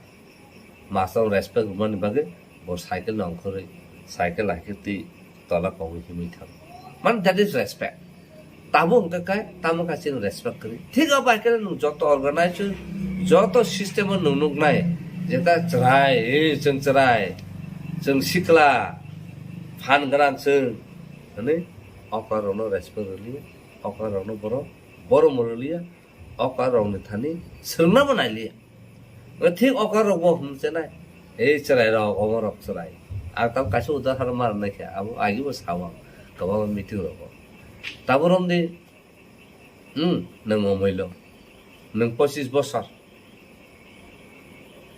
master respect rwmani bagwi bo cycle no ongkhorwi, cycle hai khe twi tola kogwi himwi thango. Man, that is respect. Tabuk hwnkhe khe tamo kha chini respect kwrwi. Thik abo hai khe nwng joto organization, joto system o nwng nuknai, jeta chwrai, eh, chwng chwrai, chwng sikla, phan gwnang chwng, hwnwi okra rokno respect rwliya, okra rokno borok borom rwliya, okra rokni thani swrwngna bo nailiya. Thik okra rok bo hwn chenai. Ei chwrai rok, omo rok chwrai. Ang tamo kaisa udahoron ma rwnai khe, abo agi bo sao ang kwbangma meeting rogo. Tabuk romdi, hmm, nwng omoilo. Nwng pochis bosor.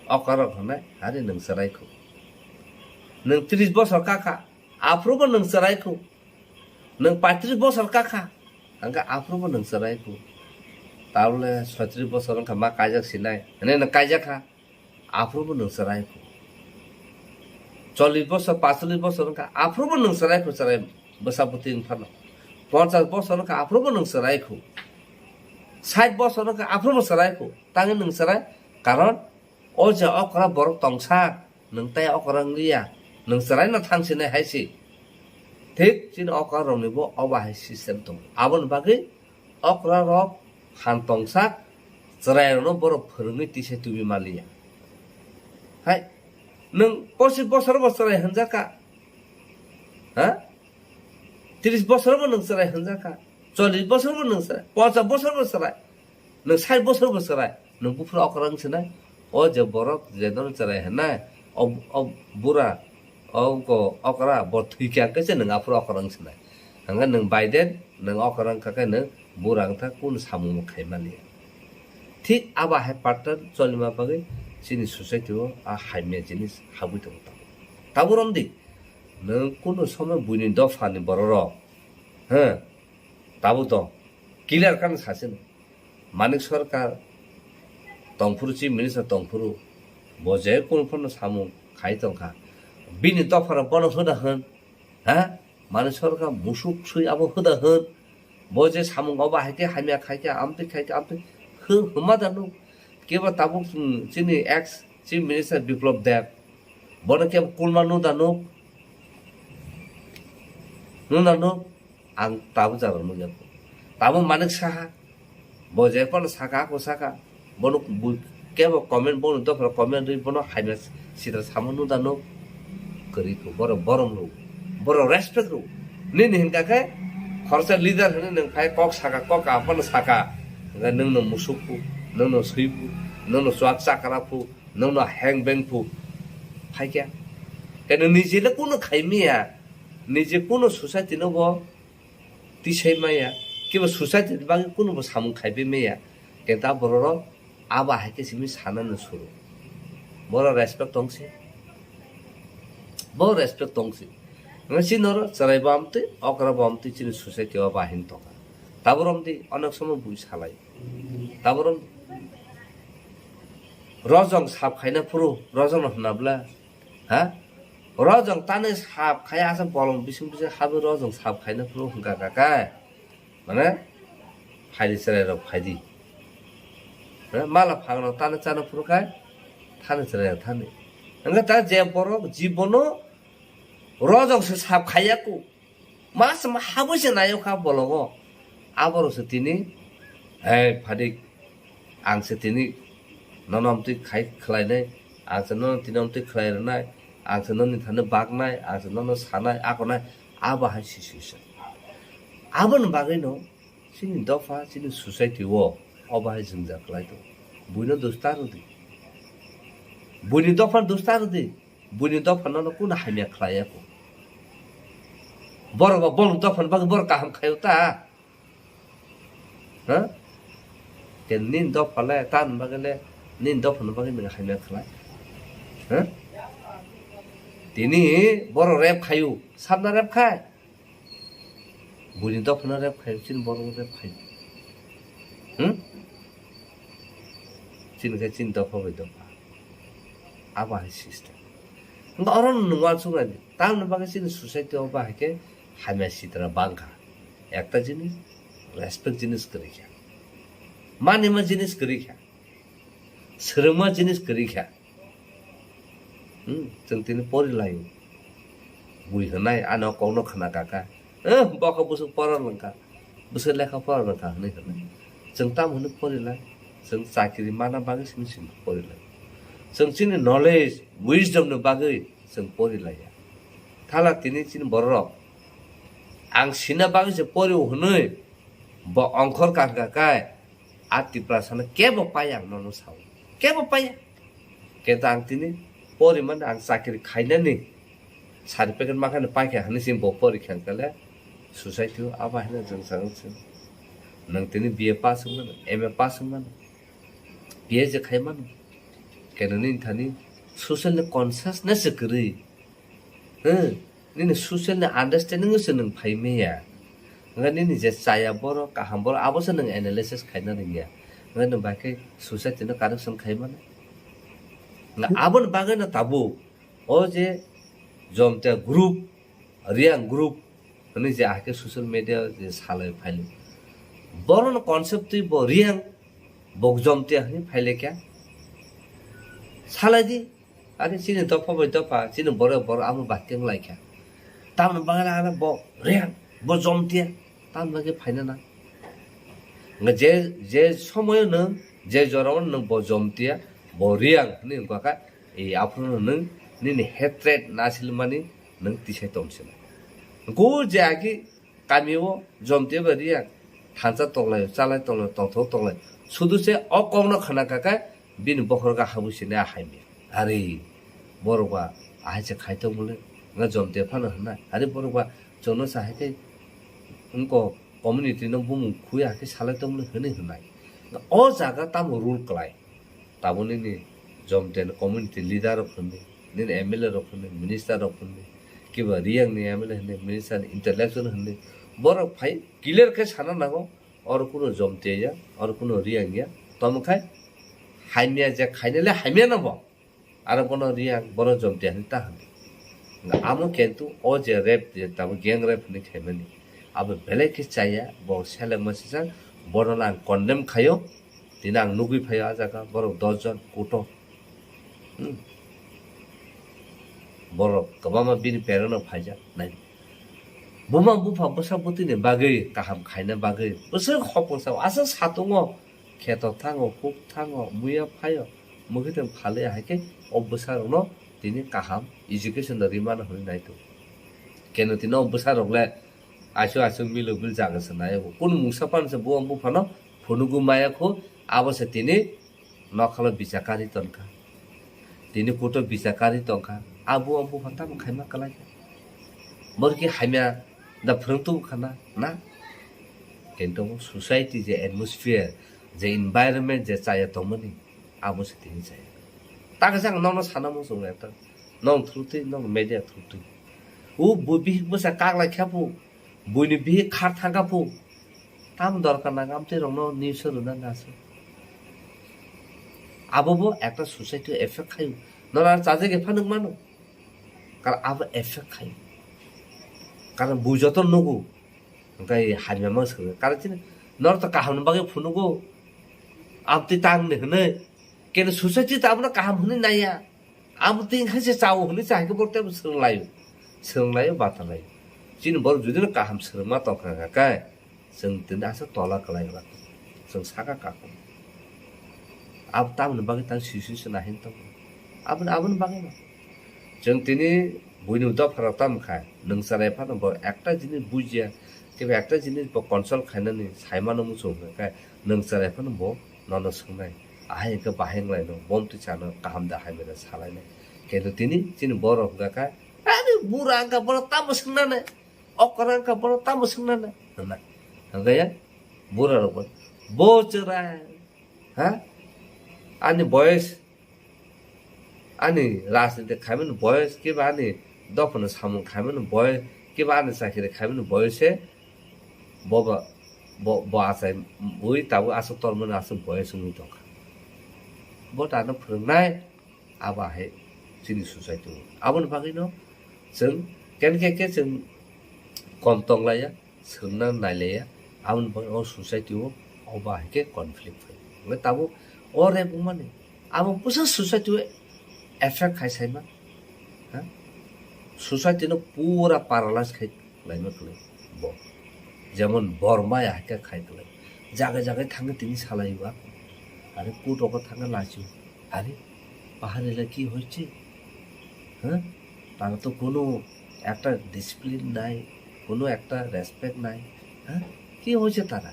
Okra rok hwnai, hari nwng chwrai khu. Nwng tris bosor kakha, aphuru bo nwng chwrai khu. Nwng paitris bosor kakha, hwnkhe aphuru bo nwng chwrai khu. Tabole soitris bosor wngkha ma kaijak sinai. Hwnwi no kaijak kha. Aphuru bo nwng chwrai kho. Chollish bosor, paanchchollish bosor wngkha. Aphuru bo nwng chwrai kho chwrai. Bwsa bwtwi wngphano. Ponchash bosor wngkha. Aphuru bo nwng chwrai kho. Sait bosor wngkha. Aphuru bo chwrai kho. Tangwi nwng chwrai. Karon o je okra borok tongsa. Nwng tai okra wngliya, nwng chwraino thang sinai hai se. Thik chini okra rokni bo obo hai system tongo. Aboni bagwi okra rok phan tongsak chwrai rokno borok phwrwngwi tisa tubi manliya. Hai, nwng pochis bosor bo chwrai hwnjak kha. Ha? Tris bosor bo nwng chwrai hwnjak kha. Chollish bosor bo nwng chwrai. Ponchash bosor bo chwrai. Nwng sait bosor bo chwrai, nwng buphuru okra wng sinai. O je borok je nono chwrai hwnai, o, o bura, o ko okra, bo thwikha hwnkhe se nwng aphuru okra wng sinai. Hwnkhe nwng Biden, nwng okra wngkha khe nwng bura wngkha kunu samung bo khai manliya. Thik abo hai pattern cholima bagwi chini society o a hamya jinis habwi tongo tamo. Tabuk romdi, nwng kunu somoi buini dophani bororok, he, tabuk tong, clear khan sasino. Manik Sarkar tongphuru, Chief Minister tongphuru, bo je kunu phano samung khai tongkha. Bini dophano bono hoda hwn, ha? Manik Sarkar musuk sui abo hoda hwn. Bo je samung obo hai khe hamya khai khe, amtwi khai khe, amtwi hw-, hwnma da nuk. Kebo tabuk, hmm, chini ex Chief Minister Biplab Deb. Bono kebo kulma nuk da nuk. Nuk da nuk. Ang tabuk jaga nukya. Tabuk Manik Saha. Bo je phano saka, ako saka. Bono bu-, kebo comment, bono dophra comment rwi bono hamya sitra samo nuk da nuk. Kwrwi kho, borok borom rw. Borok respect rw. Nini hinkha khe khoroksa leader hwnwi nwng phai kok saka, kok kaham phano saka. Hwnkhe nwngno musuk phu, nwngno swi phu, nwngno chuak chakra phu, nwngno heng beng phu. Phaikha. Khe nwng nije le kunu khai maya. Nije kunu society no bo tisai maya, kiba society ni bagwi kunubo samung khaibai maya, kenta bororok abo hai khe simi sanani suru. Borok respect tongsi, bo respect tongsi. Nang si noro chwrai bo amtwi, okra bo amtwi chini society o bahin tongkha. Tabuk romdi onek somo bui salai. Tabuk rom rojong sap khaina phuru, rojong no hwnna bwle, ha? Rojong tani sap khai asa bolong bising bising habi rojong sap khaina phuru hwnkha kha khe. Mane, phaidi chwrai rok phaidi. Ha? Mala phang rok tani chana phuru khai, thani chwrai rok thani. Hwnkhe ta je borok jibono rojong se sap khaiya ku. Mas ma habwi se nayo kha bologo. Aborok se tini, "Hei phadik, ang se tini nono amtwi khai khlainai, ang se nono tini amtwi khlai rwnai, ang se noni thani baknai, ang se nono sanai, akonai," abo hai situation. Aboni bagwino chini dopha, chini society o obo hai jwngjal khlai tongo. Buino dos ta rwdi. Buini dopha dos ta rwdi. Buini dopha nono kunu hamya khlai ya kho. Borok ba bolong dopha ni bagwi borok kaham khaio ta? Ha? Ke nini dopha le, ta ni bagwi le, nini dopha ni bagwi nini hamya khlai. Ha? Tini borok rep khaio, sabna rep khai? Buini dopha no rep khai, chini borok no rep khai. Hmm? Chini khe chini dopha bai dopha. Abo hai system. Hwnkhe oro no nwng uansuk nai di. Tamoni bagwi chini society o bahai khe hamya sitra bangkha. Ekta jinis, respect jinis kwrwi kha. Manima jinis kwrwi kha. Swrwngma jinis kwrwi kha. Hmm, chwng tini pori laio. Bui hwnai, ano kokno khna kaka. Eh, bokha bwswk pora lwngkha. Bwswk lekha pora lwngkha hwnwi hwnai. Chwng tamo hwnwi pori lai? Chwng chakri mana bagwi simi simi pori lai. Chwng chini knowledge, wisdom ni bagwi chwng pori laiya. Thala tini chini bororok ang sina bagwi se porio hwnwi bo ongkhor kangka kai. A Tiprasano kebo paiya ang nono sao. Kebo paiya. Kenta ang tini pori mani ang chakri khainani certificate makhani paikha hwnwi se bo pori kha kale society o abo haino jwng chang se. Nwng tini B A pass wng mano, M A pass wng mano, P H D khai mano. Keno nini thani social ni consciousness se kwrwi. Hmm. Nini social ni understanding se nwng phai maya. Hwnkhe nini je chaya borok, kaham borok, abo se nwng analysis khaina rwngya. Hwnwi nwng bai khe society no correction khai mano. Nga aboni bagwi no tabuk o je Jomtia group, Reang group hwnwi je ahai khe social media je salai phailai. Borok no concept twi bo Reang, bo Jomtia hwnwi phailai kha. Salai di, Are chini dopha bai dopha, chini borok borok amo bai teng lai kha. Tamni bagwi le ano bo Reang, bo Jomtia, tamni bagwi phaina na. Nga je, je somoyo nwng, je jorao nwng bo Jomtia, bo Reang hwnwi wngkha kha, e aphuru nwng nini hatred nasilmani nwng tisai tong sina. Go je agi Kami o Jomtia bai Reang thansa tonglai, chalai tonglai, tongthok tonglai. Sudu se o kokno khna kha khe bini bokhorok habwi sini a hai mia. Are borok ba ahai se khai tong mole, nga Jomtia phano hwnna. Are borok ba chwngno sa hai khe wngko community no bumung khui hai khe salai tong mole hwnwi hwnai. O jaga tamo rule klai. Tabuk nini Jomtia ni community leader rok hwnwi, nini M L A rok hwnwi, minister rok hwnwi, kiba Reang ni M L A hwnwi, minister ni intellectual hwnwi, borok phai clear khe sana nango, oro kuno Jomtia ya, oro kuno Reang ya, tamo khai hamya je khainai le hamya no bo, aro bono Reang, bono Jomtia hwnwi ta hwnwi. Amo kintu o je rape, je tabuk gang rape hwnwi khaimani, abo belai khe chaya, bo selengma sijak, bono ang condemn khaio, tini ang nugwi phaio a jaga, borok dos jon kuto. Hmm. Borok kwbangma bini parent no phaijak, nai. Buma bupha bwsa bwtwini bagwi kaham khaina bagwi bwswk hopong sao, aswk satungo kheto thango, huk thango, muya phaio, mukhuitwng phalwi hai khe o bwsa rokno tini kaham education rwmano hwnwi nai tongo. Keno tini o bwsa rok le Aiso aiso milo bil jaga se nai bo. Kunu mungsa pan se bo buphano phunugu maya khu abo se tini nokhalo bichakari tonkha. Tini kuto bichakari tonkha. Abo bupha tamo khaima kalai kha. Bor ki hamya da phwrwng tubu khana na. Kintu society je atmosphere, je environment je chaya tongmani, abo se tini chaya. Takhe ang nono sana muchungo ekta. Nong through twi, nong media through twi. O bo bihik bwsa kaklai kha phu. Buini bihik khar thangkha phu, tam dorkar nang amtwi rokno news o rwna nasu. Abo bo ekta society o effect khaio. Nora chajak epha nuk mano. Kar abo effect khaio. Karon bui joto nugo. Hwnkhe hamya mang swkang. Karon chini nor to kaham ni bagwi phunugo. Amtwi tang ni hwnwi. Kene society to abono kaham hwnwi naiya. Abo twi hai se chao hwnwi cha hai khe bo tei swrwng laio. Swrwng laio, bata laio. Chini borok jodi no kaham swrwngma tongkha kha khe, chwng tini aswk tola kwlai gra. Chwng saka kakhum. Abo tamoni bagwi tang sui sui se nahin tongo. Aboni, aboni bagwi no. Chwng tini buini dopha rok tamo kha, nwng chwrai phano bo ekta jinis bujia, kebo ekta jinis bo consult khainani saimano muchung kha khe, nwng chwrai phano bo nono swngnai. Ahai hwnkhe bahai wnglaino, bom twi chano kaham da hai mano salainai. Kintu tini chini borok hwnkha kha, "Ani bura wngkha, bono tamo swngnani? Okra wngkha, bono tamo swngnani?" hwnna. Hwnkhe ya, bura rok bo, "Bo chwrai, ha? Ani boyes, ani rajniti khaimani boyes, kiba ani dophano samung khaimani boyes, kiba ani chakiri khaimani boyes se, bo ba, bo, bo achai ui tabuk aswk tormani aswk boyes wngwi tongkha." Bo tano phwrwngnai, abo hai chini society o. Aboni bagwino chwng kenkhe khe chwng kom tonglaiya, swngna nailaiya, aboni bagwi o society o obo hai khe conflict phaio. Hwnkhe tabuk o rape wngmani abo bwsa society o effect khai saima, ha? Society no pura paralyze khai laima kwlwi bo. Jemon Borma ya hai khe khai kwlwi. Jaga jaga thangwi tini salai ba. Are court o thangwi lachi. Are, পাহাড়ে এলা কি হয়েছে? হ্যাঁ? তারা তো কোনো একটা ডিসিপ্লিন নাই, কোনো একটা রেসপেক্ট নাই। হ্যাঁ? কি হয়েছে তারা?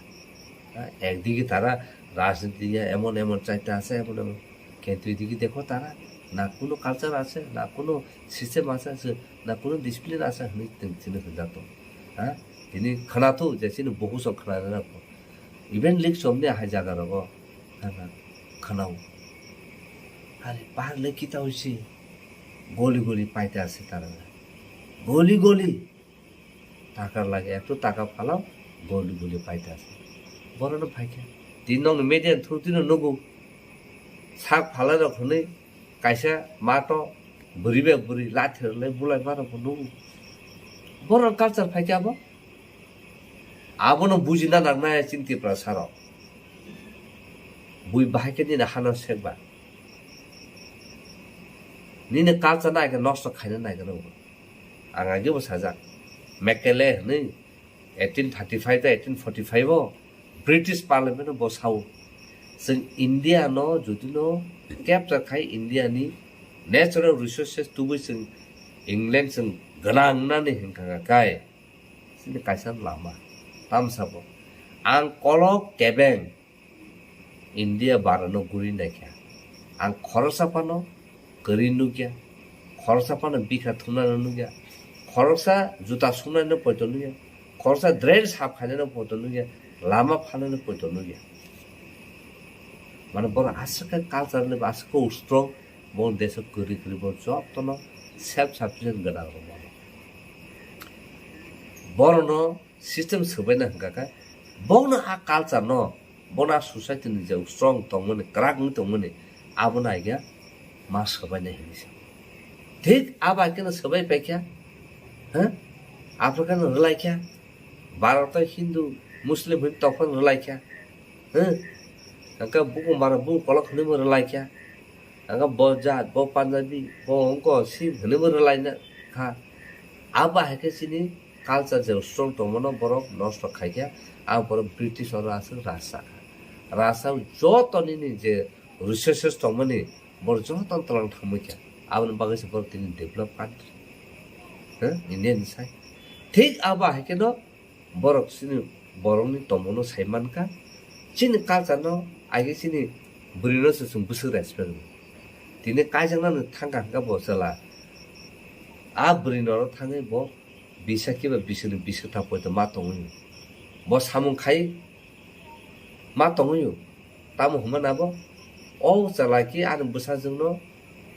হ্যাঁ? একদিকে তারা রাজনীতি নিয়ে এমন এমন চাইতে আছে, এমন এমন, কিন্তু এদিকে দেখো তারা না কোনো কালচার আছে, না কোনো সিস্টেম আছে, আছে, না কোনো ডিসিপ্লিন আছে, হ্যাঁ? Tini khwnathok je chini bukuchwng khwna rwna pho. Even lik chomni ahai jaga rogo khwna-, khwnao. Are, pahar le kita hoise? Goli goli paita ase tarana. Goli goli. Takar lage, eto taka phalao, goli goli paita ase. Borok no phaikha. Tini nokni media ni through tino nugo. Sak phalai rok hwnwi kaisa mato bwrwi bai bwrwi lathi rwlai bulai ma rokbo nugo. Borok culture phaikhe abo. Abono bujina nangnai chini Tiprasa rok. Bui bahai khe nini hano sekba. Nini culture no ai khe nosto khaina nai khe rw. Ang age bo sajak. Mekele hwnwi eighteen thirty-five ta eighteen forty-five o British Parliament o bo sao. Chwng India no jodi no capture khai India ni natural resources tubui chwng England chwng gwnang nani hinkha kai. Chini kaisa lama. Tamsa bo. Ang kolok kebeng India barano guri naikha. Ang khoroksa phano kwrwi nukya. Khoroksa phano bikha thumnano nukya. Khoroksa juta sumnaino poito nukya. Khoroksa drain sap khainaino poito nukya. Lama phanano poito nukya. Mane borok aswk khe culturally bo aswk khe strong. Bo deso kwrwi kwrwi bo jotono self sufficient gwnang rok mano. Borokno system swbaina hwnkha khe, bono a culture no, bono a society ni je strong tongmani, kwrak wngwi tongmani, abono aigya ma swbaina hinwi sa. Thik abo hai kheno swbai paikha, ha? Africa no rwlaikha, Bharat o Hindu, Muslim hwn tongphano rwlaikha, ha? Hwnkhe buku mara buku kolok hwnwi bo rwlaikha, hwnkhe bo jat, bo Punjabi, bo wngko Sikh hwnwi bo rwlaina kha. Abo hai khe chini culture je strong tongmano borok nosto khaikha, ang borok British oro aswk rasa kha. Rasa joto nini je resources tongmani borok joto tlang thangmani kha. Aboni bagwi se borok tini develop country. He? India ni sai. Thik abo hai kheno borok chini borokni tongmano sai mankha. Chini culture no agi chini bwrwi no se chwng bwswk respect rw. Tini kaijaknani thangkha hwnkha bo chwla. A bwrwi no thangwi bo bisa kiba bisini bisa tha poito ma tongwi. Bo samung khai ma tongwi. Tamo hwnmana bo o chwla ki ani bwsajwkno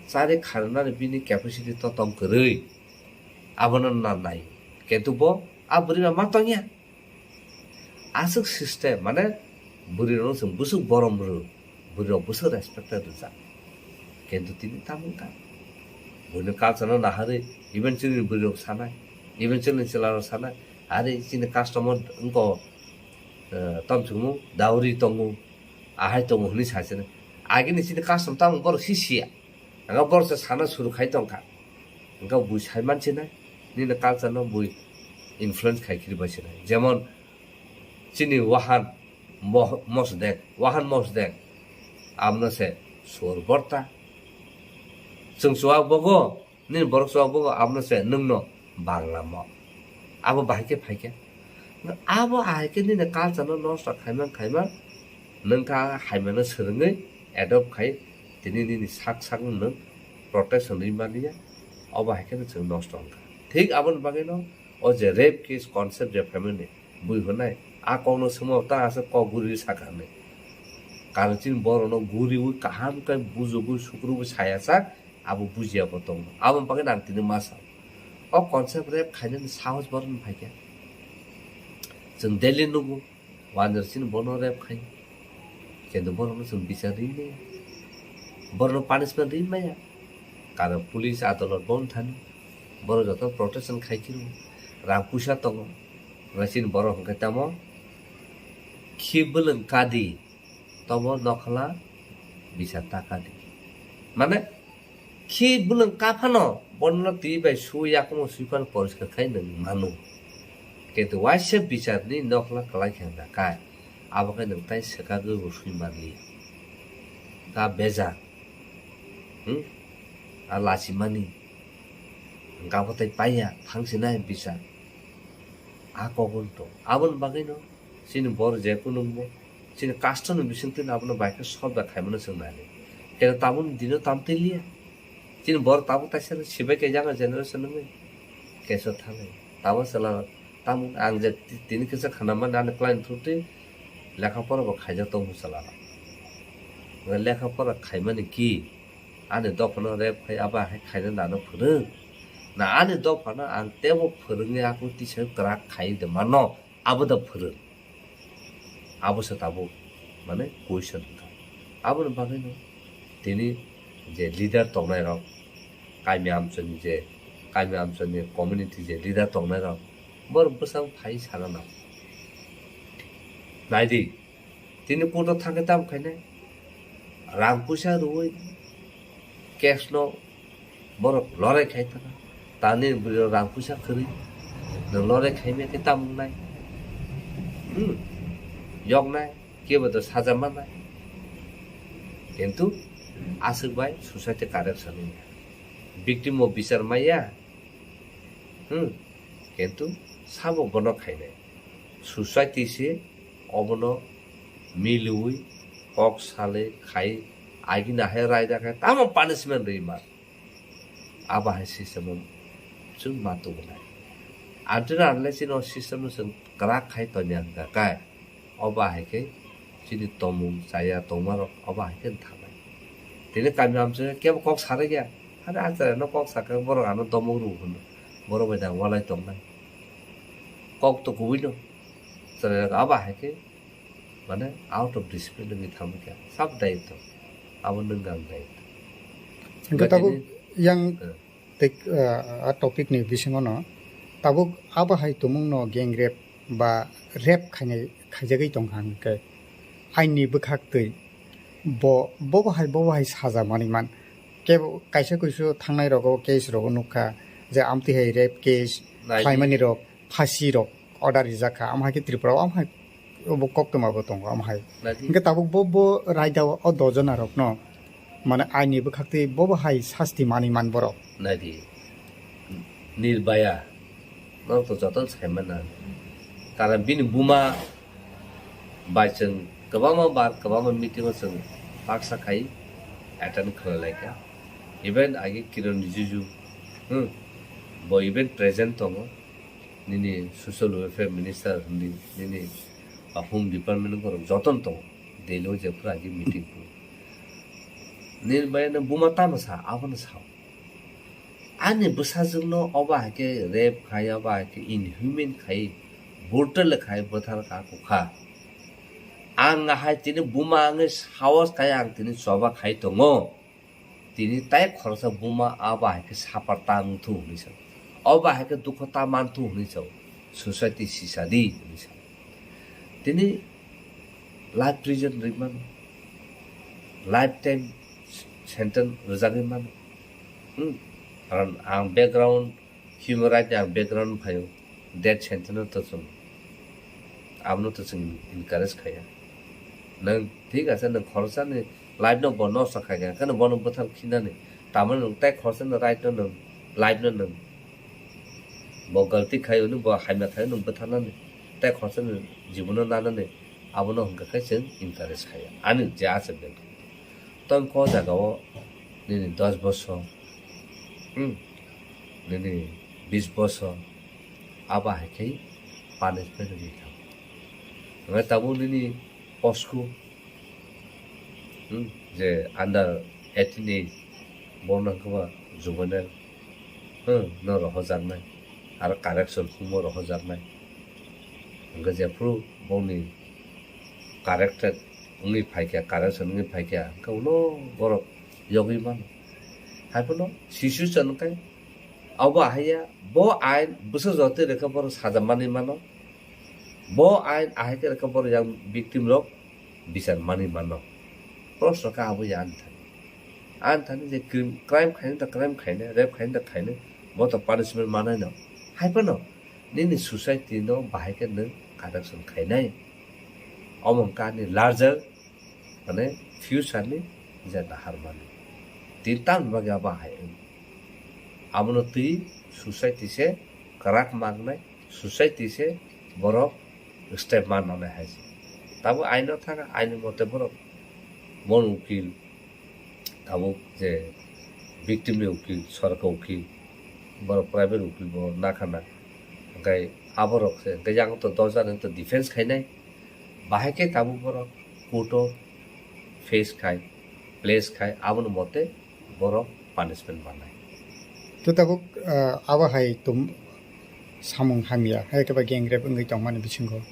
chari kharwnani bini capacity to tong kwrwi. Abono na nai. Kintu bo a bwrwi ma tongya. Aswk system, mane bwrwi rok chwng bwswk borom rw, bwrwi rok bwswk respect rwjak. Kintu tini tamo wngkha? Buini culture no naharwi, even chini bwrwi rok sanai, even chini chwla rok sanai, ari chini custom o wngko, eh, tamo chwngmo dowry tongo, ahai tongo hwnwi sa chini. Agini chini custom tamo borok si siya. Hwnkhe borok se sana suru khai tongkha. Hwnkhe bui sai mansinai, nini culture no bui influence khai khiri bai sinai. Jemon chini Wahan Mo-, Mosdek, Wahan Mosdek, amno se sur borta. Chwng chuwak bogo, nini borok chuwak bogo, amno se nwngno Bangla mo. Abo bahai khe phai khe. Abo ahai khe nini culture no nosto khaimang khaimang, nwng kha haimano swrwngwi adopt khai, tini nini sak sak nwng protection rwi maliya, obo hai kheno chwng nosto wngkha. Thik aboni bagwino o je rape case concept je phaimani bui hwnai, a kokno swngma ta aswk kok guri saka hwnwi. Karon chini borokno guriwi kaham khe bujugwi sukrubwi saya sak, abo bujiya bo tongo. Aboni bagwino ang tini ma sao. O concept rape khainani sahos borokno phaikha. Chwng daily nugo. Wanjra chini bono rape khai. Kintu borokno chwng bichar ri maya. Borokno punishment ri maya. Karon police adolot bon thani. Borok joto protection khai khe rang puisa tongo. Chini borok hwnkhe tamo khi bwlwng kadi. Tobo nokhla bisa taka di. Mane, khi bwlwng kaphano, bono twi bai su yakumo sui phano poriskar khai nwng mano. Kintu waisa bicharni nokhla kwlai khe hwnka kai, abo khe nwng tai swkagwi bo sui manliya. Ta bejak, hmm? A lachimani, hwnka bo tai paiya, thangsinai bichar. A kokno tong. Aboni bagwino, chini bor je kunungbo, chini custom ni bisingtwi abono bai khe solve da khaimano chwng nai. Keno tabukni dino tam twi liya. Chini bor tabuk taisa no sibai khe younger generation wngwi keso thangnai. Tabuk chwla tabuk ang je ti-, tini kisa khana mani ani client through twi lekha pora bo khaijak tongo chwla rok. Lekha pora khaimani ki ani dophano rep khai abo hai khaina nano phwrwng. Na ani dophano ang teibo phwrwngwi ako tisa kwrak khai de mano. Abo da phwrwng. Abo se tabuk. mane question wngkha. Aboni bagwino tini je leader tongnai rok, kami amchoni je, kami amchoni community je leader tongnai rok, borok bwsang phai sana nango. Naidi, tini court o thangkhe tamo khainai, rang puisa rwui case no borok lorai khai tana. Tani bwrwi rang puisa kwrwi, nwng lorai khai me khe tamo wngnai? Hmm, yoknai, kebo to saja mannai. Kintu aswk bai society corruption wngya. Victim o bichar maya. Hmm, kintu sabo bono khainai. Society se obono milwi kok salwi khai agini hai raida khai tamo punishment rwi ma. Abo hai system o chwng ma tubunai. Until unless chini o system no chwng kwrak khai tongya hwnkha khe, obo hai khe chini tomung chaya tongma rok obo hai khe thangnai. Tini kami amchai kebo kok sarai ya. Hade achai no kok sakha borok ano domok rw hwno. Borok bai da walai tongnai. Kok to kubui no. Chwrai rok abo hai khe mane out of discipline wngwi thangma khe sab daitw. Abo nwng ang daitw. Hwnkhe tabuk Tini, yang eh. Tei, ah, ah, topic ni bisingo no tabuk abo hai tumung no gang rape ba rape khainai, khaijagwi tongkha hwnkhe aini bwkhak twi bo, bobo hai, bobo hai saja manwi man. Kebo kaisa kuisu thangnai rogo case rogo nukha je amtwi hai rape case Nai di. Khlaimani rok phasi rok order rijak kha, am hai khe Tripura o am hai bo koktwma bo tongo am hai. Nadi. Hingke tabuk bo, bo raida o, o dojona rok no mane aini bwkhak twi bo bo hai sasti manwi man borok. Nadi. Nirbaya. Norok to jotono sai mana. Karon bini buma bai chwng kwbangma bar, kwbangma meeting o chwng baksa khai attend khlai lai kha. Even age Kiran Rijiju, hmm, bo even present tongo. Nini social welfare minister hindi, nini, ah, home department ni borok jotono tongo. Delhi o jephuru agi meeting phuru. Nini bai no buma tamo sa, abono sao. Ani bwsajwk no obo hai khe rape khai, obo hai khe inhuman khai, brutal khai, bwthar kha, kukha. Ang hai tini buma wngwi sahos khai ang tini choba khai tongo. Tini tai khoroksa buma abo hai khe suffer ta wng thu hwnwi sao. Obo hai khe dukho ta man thu hwnwi sao. Society sisa di hwnwi sao. Tini life prison rwi mano. Life time sentence rwjagwi mano. Hmm. Karon ang background Human right ni ang background phaio, death sentence no to chwng, abono to chwng encourage khaiya. Nwng thik ase, nwng khoroksa ni life no bo nosto khaikha, hwnkhe no bono bwthar khinani, tamoni nwng tai khoroksa ni right no nwng, life no nwng, bo galti khai hwnwi, bo hamya khai hwnwi nwng bwtharnani, tai khoroksa ni jibono nanani, abono hwnkha khe chwng encourage khaiya. Ani je ase bel. Tong ko jaga o nini dos bosor, hmm, nini bis bosor, abo hai khe punishment rwgwi thango. Hwnkhai tabuk nini posku, hmm, je under eighteen age, bono hwnkhe ba juvenile, hmm, no rohojaknai, aro correction humo rohojaknai. Hwnkhe jephru bongni corrected wngwi phaikha, correction wngwi phaikha, hwnkhe ulo borok yogwi mano. Haiphano situation hwnkhe abo ahaiya, bo ain bwsajwk twi rwkhe borok saja manwi mano, bo ain ahaikhe rwkhe borok yang victim rok bichar manwi mano. Proshno khe abo ya ani thani. Ani thani je crime, crime khainai da crime khainai, rape khainai da khainai, bo to punishment manai no. Haiphano nini society no bahai khe nwng correction khainai. Omo wngkha ani larger, mane, future ni je nahar mani. Tini tamni bagwi abo hai wng. Abono twi society se kwrak mangnai, society se borok step man nangnai hai se. Tabuk aino thang, aino mote borok bon ukil, tabuk je victim ni ukil, sorkar ukil, borok private ukil bo nakhana. Hwnkhe aborok se, hwnkhe yang to dos jani to defense khainai. Bahai khe tabuk borok court o face khai, place khai, aboni mote borok punishment manai. To tabuk, ah, abo hai tum samung hamya, hai khe ba gang rape wngwi tongmani bisingo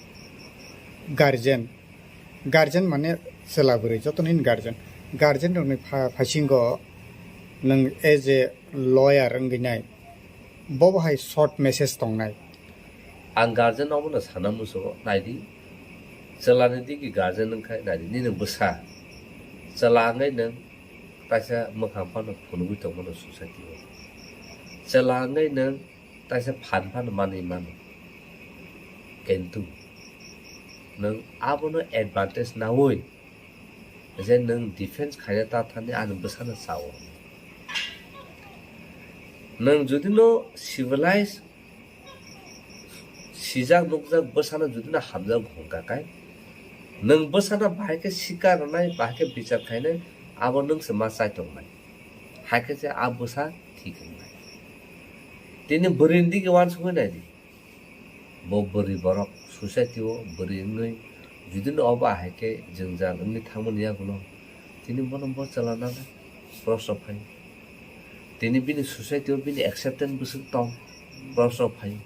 guardian Guardian mane chwla bwrwi, joto nini guardian. Guardian rokni pha-, phaisingo nwng as a lawyer wngwi nai, bobo hai short message tongnai. Ang guardian obono sana muchungo, naidi, chwlani digi guardian wngkha, naidi, nini bwsa chwla wngwi nwng kaisa mwkhang phano phunugwi tongmano society o. Chwla wngwi nwng kaisa phan phano manwi mano. Kintu nwng abono advantage naui je nwng defense khaina ta thani ani bwsano sao. Nwng jodi no civilized sijak nukjak bwsano jodi no hamjak hwnkha khe, nwng bwsano bahai khe sikar rwnai, bahai khe bichar khainai, abo nwng se ma chai tongnai. Hai khe se a bwsa thik wngnai. Tini bwrwini digi uansugwi naidi. Bo bwrwi borok society o bwrwi wngwi jodi no obo ahai khe jwngjal wngwi thangmani yagulo tini bono bo chwla nanai, proshno phai. Tini bini society o bini acceptance bwswk tong, proshno phai.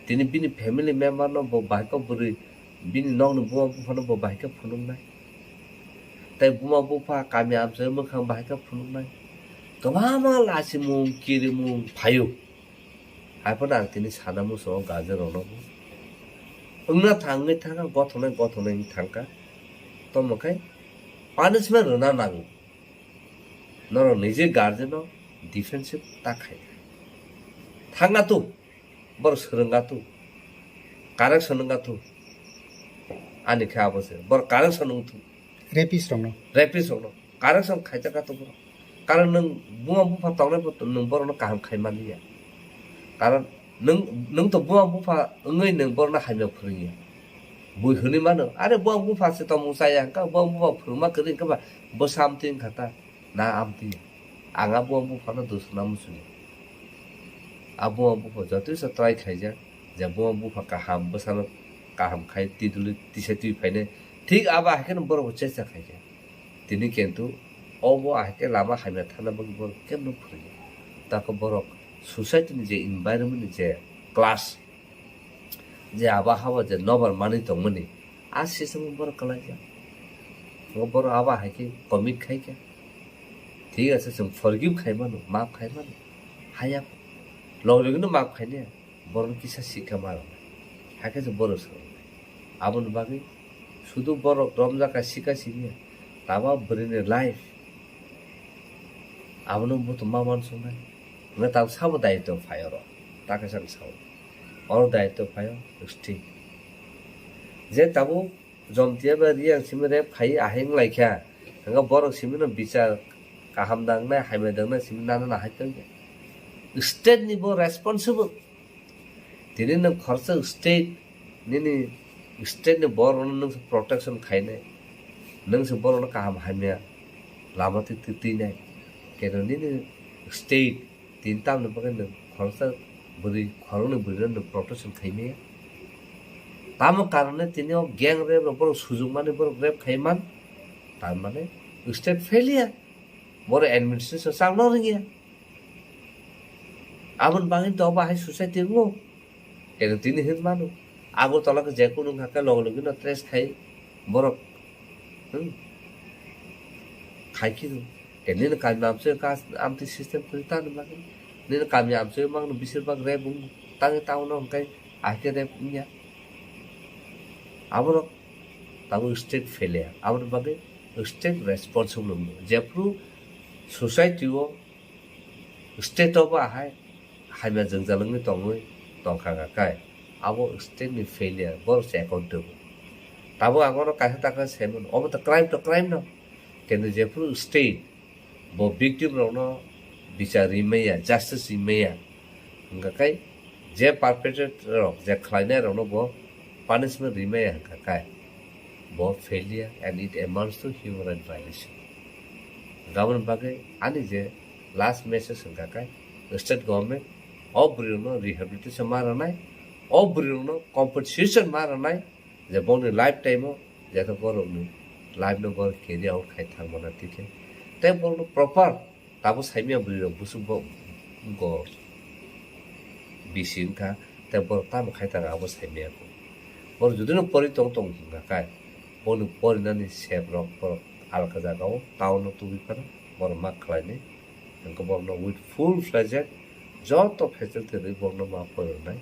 Tini bini family member no bo bahai khe bwrwi, bini nokni buma buphano bo bahai khe phunuknai. Tai buma bupha kami amchai mwkhang bahai khe phunuknai. Kwbangma lachimung, kirimung phaio. Hai phano ang tini sana muchungo guardian rokno bo wngna thangwi thangkha, gothoknai gothoknai wngwi thangkha. Tamo khe punishment rwna nango. Norok nije guardian no defensive ta khai. Thangna tu, bor swrwngga tu, correction wngga tu. Ani khe abo se, bor correction wng tu. Rapist rokno. Rapist rokno correction khaijak kha to borok. Karon nwng buma bupha tongnai bo nwng borokno kaham khai manliya. Karon nwng, nwng to buma bupha wngwi nwng borokno hamya phwrwngya. Bui hwnwi mano, "Are buma bupha se tongmung chaya, hwnkha buma bupha phwrwngma kwrwi hwnkhe ba bwsa amtwi wngkha ta, na amtwi." Ang a buma buphano dusuna muchungo. A buma bupha jotoisa try khaijak, je buma bupha kaham bwsano kaham khai twi duli tisa twi phainai. Thik abo hai kheno borok bo chesta khaikha. Tini kintu obo ahai khe lama hamya thangna bagwi borok kebo phwrwngya. Tako borok society ni je environment ni je class, je abo habo je nobar manwi tongmani, a system o borok kwlaijak. Borok abo ahai khe commit khaikha. Thik ase, chwng forgive khai mano, maaf khai mano. Haya, log logino maaf khainai. Borokno kisa sikha ma rwnai, hakhe se borok swrwngnai. Aboni bagwi sudu borok romjak kha sika simiya, tama bwrwini life abono buthum ma uansuknai. Hwnwi tabuk sabo daitw phai oro, ta kaisa ang sao. Oro daitw phai o state je tabuk Jomtia bai Reang simi rape khai ahai wng lai kha. Hwnba borok simi no bichar kaham dangnai, hamya dangnai simi nana nahai tong kha. State ni bo responsible. Tini nwng khoroksa state, nini state ni borok no nwng se protection khainai, nwng se borok no kaham hamya lama twi twi twinai. Keno nini state Tini tamni bagwi nwng khoroksa bwrwi, khoroknwi bwrwino nwng protection khaimaya? Tamo karone tini o gang rape rok borok sujukmani borok rape khaiman? Tar mane state failure. Borok administration chakno rwngya. Aboni bagwi to obo hai society wngo. Keno tini hin mano. Agartala khe je kunu wngkha khe loge loge no trace khai borok. Hmm. Khai khe rw. Khe nini kami amchoi ka amtwi system kwrwi tangni bagwi. Nini kami amchoi mangno bisir bak rape wng tangwi tangno hwnkhe ahai khe rape wngya. Aborok tabuk state failure. Aboni bagwi state responsible wngwi. Jephru society o state o bo ahai hamya jwngjal wngwi tongwi tongkha kha kai, abo state ni failure, borok se accountable. Tabuk ang oro kaisa ta khe sai mano, obo to crime to crime no, kintu jephru state bo victim rokno bichar rimaya, justice rimaya, hwnkha kai je perpetrator rok je khlainai rokno bo punishment rimaya hwnkha kai, bo failure and it amounts to human right violation. Aboni bagwi ani je last message hwnkha khe state government o bwrwirokno rehabilitation ma rwnai, o bwrwirokno compensation ma rwnai, je bongni lifetime o jeta borokni life no borok carry out khai thangmana tikhe tei borokno proper tabo saimaya bwrwirok busuk bo go bisi wngkha tei borok tamo khai tang abo saimaya kho. Borok judino pori tong tong hwnkha khe Boni porinani sep rok borok alka jagao town o tubui phano borok ma khlainai. Hwnkhe borokno with full fledged joto facility rwi borokno ma porinai.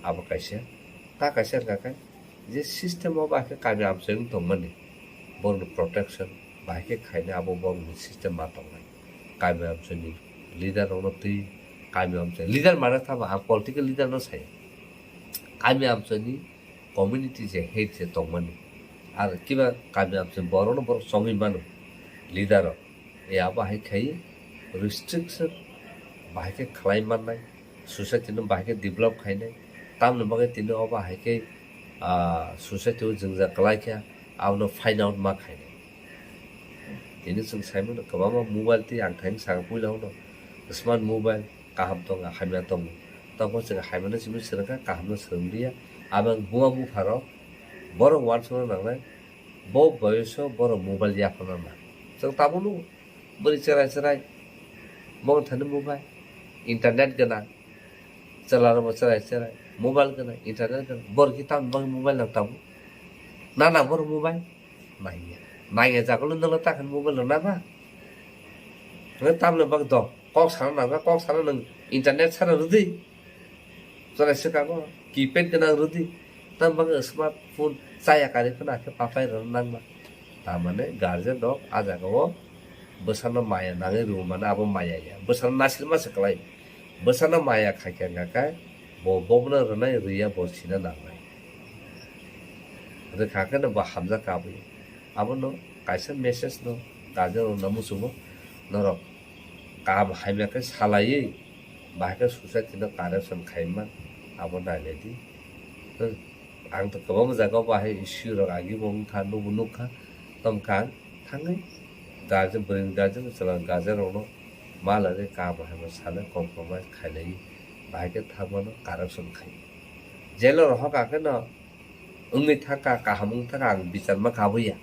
Abo kaisa. Ta kaisa wngkha khe je system o ba khe kami amchai wng tongmani borokni protection bai khe khainai abo borokni system ma tongnai. Kami amchaini leader rokno twi kami amchai leader mana tamo ang political leader no saya. Kami amchaini community je head je tongmani. Ar kiba kami amchaini borokno borok chongwi mano leader rok. E abo hai khai restriction bahai khe khlai mannai, society no bahai khe develop khainai. Tamoni bagwi tini obo hai khe, ah, society o jwngjak kwlai khe abono find out ma khainai. Tini chwng sai mano kwbangma mobile tei ang thani sakha puila uno smart mobile kaham tongo, hamya tongo. Tamo chwng hamyano simi swrwngkha, kahamno swrwng liya. Abang buma bupharok borok uansukna nangnai, bo boyoso borok mobile yaphana na. Chwng tabuk nugo, bwrwi chwrai chwrai, bo thani mobile, internet gwnang, chwlarokbo chwrai chwrai, mobile gwnang, internet gwnang, borok khe tamni bagwi mobile nang tabuk? Na nang borok mobile? Nangya. Nangya jagolo nwngno takhan mobile rw nangma? Nwng tamni bagwi do? Kok sana nangma, kok sana nwng internet sana rwdi. Chwrai swkango keypad gwnang rwdi. Tamni bagwi smartphone chaya kari phano akhe papai rwna nangma. Tamani guardian rok a jagao bwsano maya nangwi rw mano abo maya ya. Bwsano nasilma se kwlai. Bwsano maya khaikha hwnkha khe bo bobono rwnai rwya bo sina nangnai. Rwkha khe no bo hamjak kabui. Abono kaisa message no guardian rok no muchungo norok kaham hamya khe salaiwi bahai khe society no correction khaima abo nailai di. Hmm. Ang to kwbangma jaga o bahai issue rok agi bo wngkha nubo nukha. Tamo khe ang thangwi guardian bwrwini guardian chwla guardian rokno ma lagwi kaham hamya sanai compromise khailaiwi bahai khe thangmano correction khai. Jail o rohor kha khe no wngwi thangkha, kaham wng thangkha, ang bichar ma kabuya.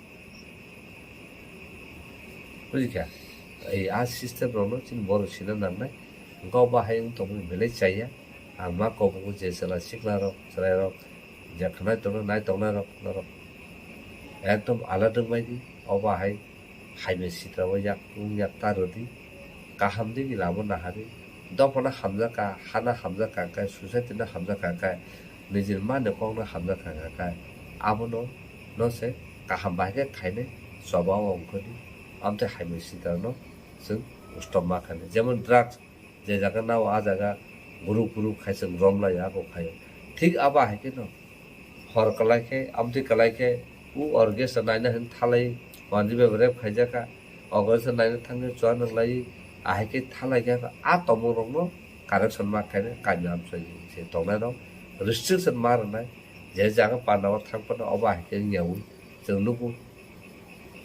Bujikha? Ei a system rokno chini borok sina nangnai. Hwnkhe obo hai wng tongmani belai chaya. Ang ma kobogo je chwla sikla rok, chwrai rok, je khnai tongnai, nai tongnai rok, norok ekdom alert wngbai di. Obo hai Hai bai sitra o yak wng yak ta rwdi. Kaham di gila abo nahari. Dophano hamjakha, hana hamjakha khe, society no hamjakha khe, nijini mani kok no hamjakha khe, abono no se kaham bai khe khainai choba o ongkhordi. Amtwi hai bai sitra no chwng stop ma khainai. Jemon drugs, je jaga nao a jaga group group khai chwng romlai abo khaio. Thik abo hai khe no hor kwlai khe, amtwi kwlai khe, u orchestra naina hin thalai, wanji bai rep khaijak kha, orchestra naina thangwi chua nang lai, ahai khe thalai khe, a tongmung rokno correction ma khainai kami amchai se tongnai rok restriction ma rwnai, je jaga panda o thang phano obo ahai khe wngya ui chwng nugo.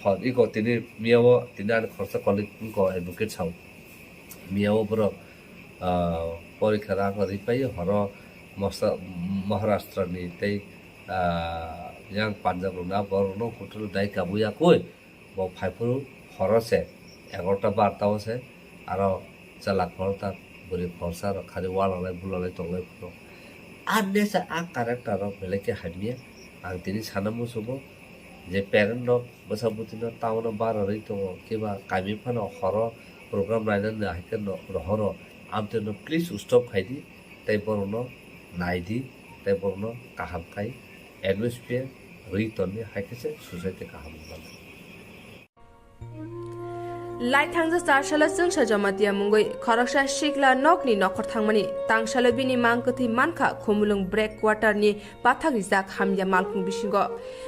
Hor iko tini miya o tini ani khoroksa colleague wngko advocate sao. Miya o borok, ah, porikha rang rwi pai horo mosa-, Maharashtra ni tei, ah, yang Punjab rok na borok no kutung dai kabu ya koi bo phai phuru horo se egarota barta o se aro chwla khoroksa bwrwi khoroksa rok khari walolai bulalai tonglai phuru a nesa a character rok belai khe hamya ang tini sana muchungo je parent rok bwsa bwtwi no town o bara rwi tongo kiba kami phano horo program nainani hai khe no rohoro amtwi no please stop khai di tei borok no nai di tei borok no kaham khai atmosphere rwi tonni hai khe se society kaham wngmano. Laithangja char salo Chwngsa Jamatia mungwi khoroksa sikla nokni nokhor thangmani, tangsalo bini mang kwthwi mankha Khumulwng break quarter ni pathak rijak hamya malkhung bisingo.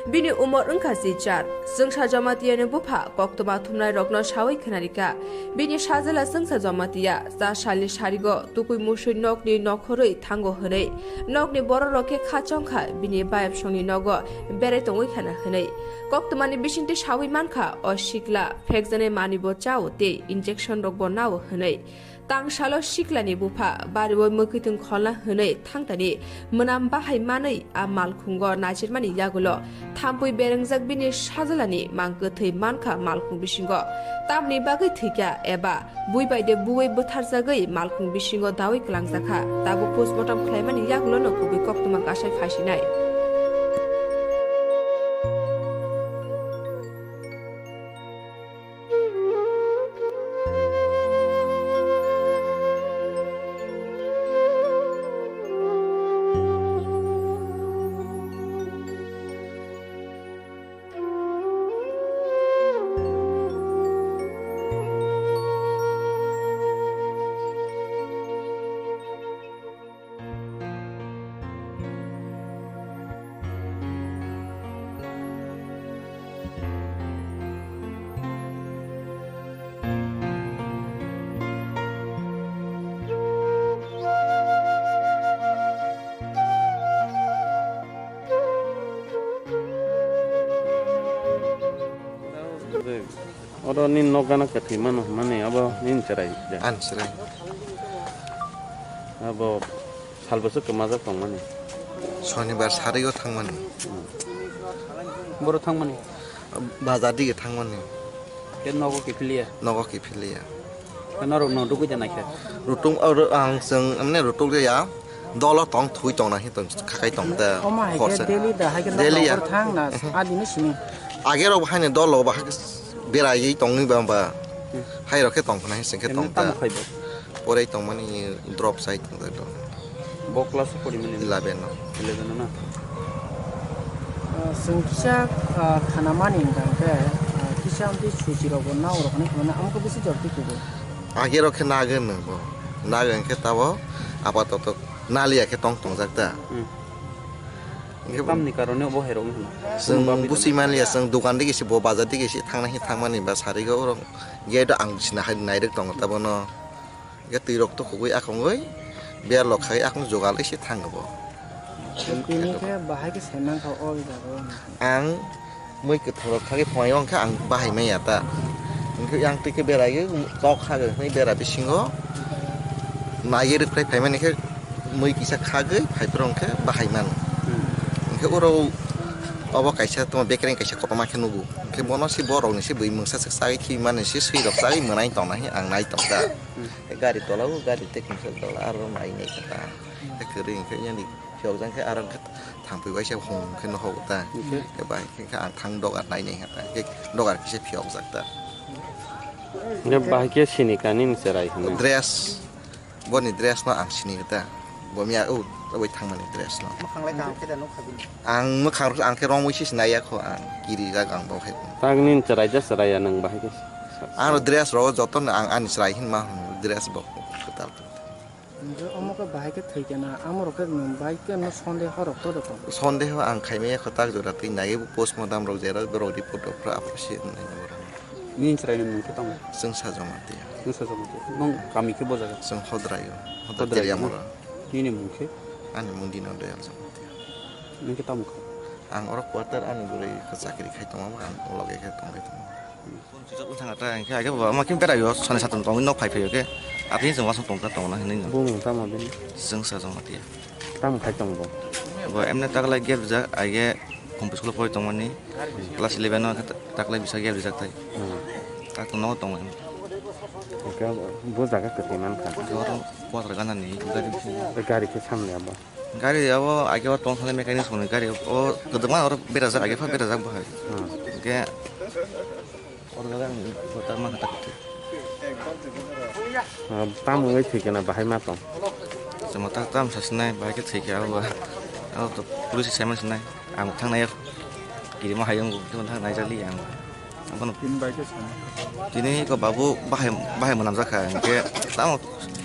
Bini umor wngkha chichar. Chwngsa Jamatia ni bupha koktwma thumnai rokno sawi khwnarikha. Bini sajla Chwngsa Jamatia cha salni sarigo tukui musui nokni nokhorwi thango hwnwi. Nokni bororok khe kha chongkha bini bayapsongni nogo berai tongwi khana hwnwi. Koktwmani bisingtwi sawi mankha o sikla phekjaknai manwibo chao tei injection rokbo nao hwnwi. Tangsalo siklani bupha bario mwkhwitwng kholna hwnwi thangtani mwnam bahai manwi a malkhungo naisirmani yagulo thampui berengjak bini sajlani mang kwthwi mankha malkhung bisingo. Tamni bagwi thwikha eba bui bai de buwi bwtharjagwi malkhung bisingo dawi kwlangjakha. Tabuk postmortem khlaimani yagulono kubui koktwma kasai phaisinai. Oro nini nok gana kwthwi mano hwnmani abo nini chwrai da? Ani chwrai. Abo salbwswk kwmajak tongmani? Sonibar sario thangmani. Boro thangmani? Bazar dige thangmani. Khe nogo kiphiliya? Nogo kiphiliya. Khe norok no rugwi da naikhe? Rutung, oro ang chwng, mane rutuk ya. Dolo tong thui tong na hi tong khakai tong da. Omo hai khe khorsa. Daily da, hai khe daily ya. Nokbar thang na, adini simi. Age rok bahai ni dolo bahai khe berai tong ni ba ba. Hmm. Hai rok khe tong khna hi sing khe tong da. Emni tamo khai bo? Porai tong mani drop sai tong da. Bo class o pori mani? Eleven no. Eleven no na? Ah, chwng kisa, ah, khana mani hwnkha khe, ah, kisa amtwi suchi rok bo nao rok hinwi khna amo khe bisi jor twi kugo. Age rok khe nagen nang bo. Nagen khe tabo apatoto. Naliya khe tong tongjak da. Hmm. Hinkhe tamni karone bo hai rok wngkha. Chwng busi manliya, chwng dokan digi se bo bazar digi se thangna hi thangmani ba sarigo oro gate o ang sina hai nairwk tongo ta bono. Hinkhe twi rok to kubui akongoi berlok khai akong jogal se thango bo. Tini khe bahai khe sai mankha o jaga o. Ang mui kwthoro khagwi phunai wngkha ang bahai maya ta. Hinkhe yang twi khe berai kok khagwi hinwi bera bisingo naiwi rwkhlai phaimani khe mui kisa khagwi phaiphuru hinkhe bahai mano. Hmm. Hinkhe oro obo kaisa tamo bekereng kaisa kotorma khe nugo. Hinkhe bono se borokni se bui mungsa se chagwi thwimani se swi rok chagwi mwnai tongna hinwi ang nai tongkha. Hmm. Gari tola o gari tei kungsa tola aro nai nai kha ta. Hinkhe kwrwi hinkhe yani phiyokjak khe aro hinkhe thangpui waisa hum khe nohok ta. Hinkhe? Hinkhe bai hinkhe ang thang dogar nai nai kha ta. Hinkhe dogar kisa phiyokjak ta. Hinkhe bahai khe sini kani ni cherai hwnwi. Dress, boni dress no ang sini kha ta. Bo miya o, o bai thangmani dress no. Mwkhang lai kaham khe da nukha bini? Ang mwkhang rok ang khe romwi se sinai ya kho ang. Kiri jak ang bo khe. Tang nini cherai ja cherai ya nwng bahai khe? Ang dress rok joto no ang ani cherai hinma hwn dress bo kwtal. Hinkhe omo khe bahai khe thwi khe na, amo rok khe nwng bai khe no sondeho rok to rok. Sondeho ang khaimaya kho tak jora twi naiwi postmortem rok jera borok report rok phra aphuru se wngnai borok. Nini chwraini mung khe tamo? Chwngsa Jamatia. Chwngsa Jamatia. Nwng kami khe bo jaga? Chwng Hodraio. Hodrai Hodraio. Teriamura. Nini mung khe? Ani mung Dino Dayal Jamatia. Nwng khe tamo kha? Ang oro quarter ani bwrwi khe chakri khai tongo, ang loge khe tongwi tongo. Phone switch off wng thangkha ta, hinkhe age bo ama khe beraio, sani satung tongwi nok phai phaio khe, atini chwng wasong tongkha tongna hinwi no. Bumung tamo bini? Chwngsa Jamatia. Tamo khai tong bo? Bo emne taklai gate rijak, age Kumpui school pori tongmani, class eleven o khe taklai bisa gate rijak tai. Hmm. Tak nogo tongo emne. Hinkhe bo jaga kwtwi mankha. Hinkhe oro quarter ganani gari bisingo. Gari khe samni abo? Gari abo age o tong thani mechanic songni gari o kwdwkma oro berajak, age pha berajak bo hai. Hmm. Hinkhe oro gari ang kotor ma khatak khe. Ah, tamo wngwi thwi khe na bahai ma tong? Chwng tak tam sa sinai bahai khe thwi khe abo ba. Abo to police sai ma sinai. Ang thangnai kirima hai wngkhe thang nai jali ang. Abono tini bai khe sana. Tini ko babu bahai, bahai mwnam jakha, hinkhe tamo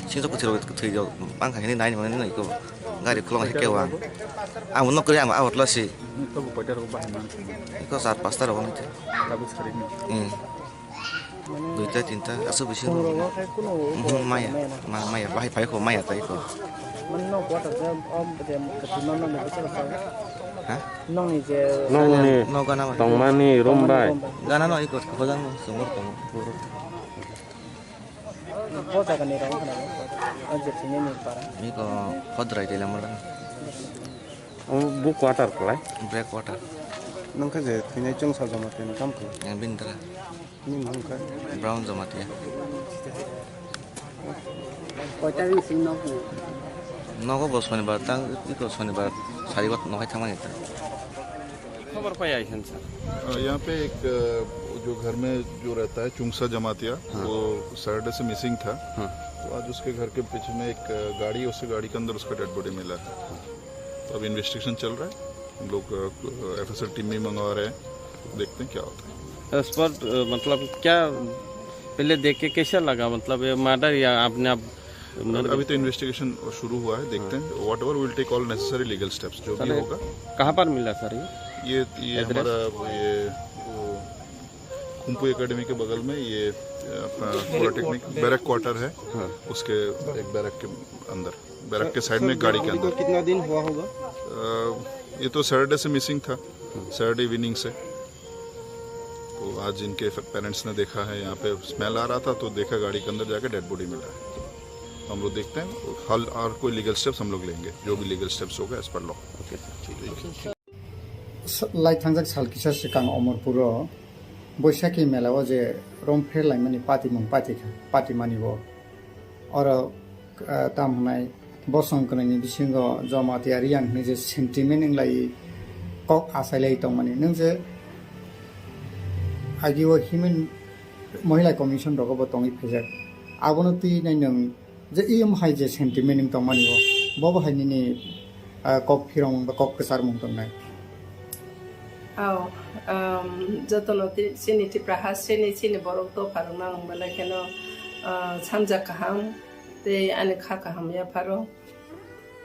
singso kwthwi rok, kwthwi rok bangkha hini nai mwnai ko gari khulong hai khe wang. Ang nok kri ang awat lasi. Tabuk koita rok bahai man. Ko sar pasta rok wng. Tabuk sari ni. Hmm. Duita tinta aswk bisi. Phone rok khai kuno. Mhm, maya. Ma-, maya bahai phai ko maya tai ko. Mano quarter jam om jam kati mano ni bisi rok. Ha? Nongni je nongni no gana ma tongmani room bai. Gana no iko hojang no sumur tong. Bo jaga ni rong khana. Ang je thini ni para. Iko Hodrai de lamala. Omo bo quarter kwlai? Black quarter. Nung khe je thwinai chwngsa joma twi ni kam khe? Yang bini dara. Ni mung khe? Brown joma twi. Koita bising nok ni? Nogo bo sonibar tang, iko sonibar sari bo nohai thangmani ta. खबर पाया है सर। अ, यहाँ पे एक, अ, जो घर में जो रहता है चुंगसा जमातिया, हाँ। वो सैटरडे से मिसिंग था। हाँ। तो आज उसके घर के पीछे में एक, अ, गाड़ी, उसके गाड़ी के अंदर उसका डेड बॉडी मिला है। तो अब इन्वेस्टिगेशन चल रहा है, हम लोग, अ, एफएसएल टीम भी मंगवा रहे हैं, देखते हैं क्या होता है। स्पॉट, अ, मतलब क्या पहले देख के कैसा लगा, मतलब ये मर्डर या आपने आप अभी तो इन्वेस्टिगेशन शुरू हुआ है, देखते हैं। Whatever, we'll take all necessary legal steps, जो भी होगा। कहाँ पर मिला सर ये? ये, ये हमारा, ये, वो, कुंपू एकेडमी के बगल में ये, अपना पॉलिटेक्निक बैरक क्वार्टर है, उसके एक बैरक के अंदर, बैरक के साइड में, गाड़ी के अंदर। कितना दिन हुआ होगा? अ, ये तो सैटरडे से मिसिंग था, सैटरडे इवनिंग से। तो आज इनके पेरेंट्स ने देखा है, यहाँ पे स्मेल आ रहा था तो देखा गाड़ी के अंदर जाके डेड बॉडी मिला है। तो हम लोग देखते हैं, हल और कोई लीगल स्टेप्स हम लोग लेंगे, जो भी लीगल स्टेप्स होगा as per law. Lai thangjak sal kisa swkang Omorpuro Boishakhi mela o je rom pher laimani patimung pati kha, patimani bo. Oro, ah, tam hwnai bosong kwrwini bisingo Jamatia Reang hwnwi je sentiment wnglai kok achailai tongmani. Nwng je agi o Human Mohila Commission rogo bo tongwi phaijak. Abono twi nai nwng je iyom hai je sentiment wng tongmani bo, bo bo hai nini, ah, kok phirong ba kok kwcharmung tongnai. Ao, um, jotono ti-, chini Tipra hasteni chini borok dopha rok nang belai kheno, ah, samjak kaham tei ani kha kaham yapharo.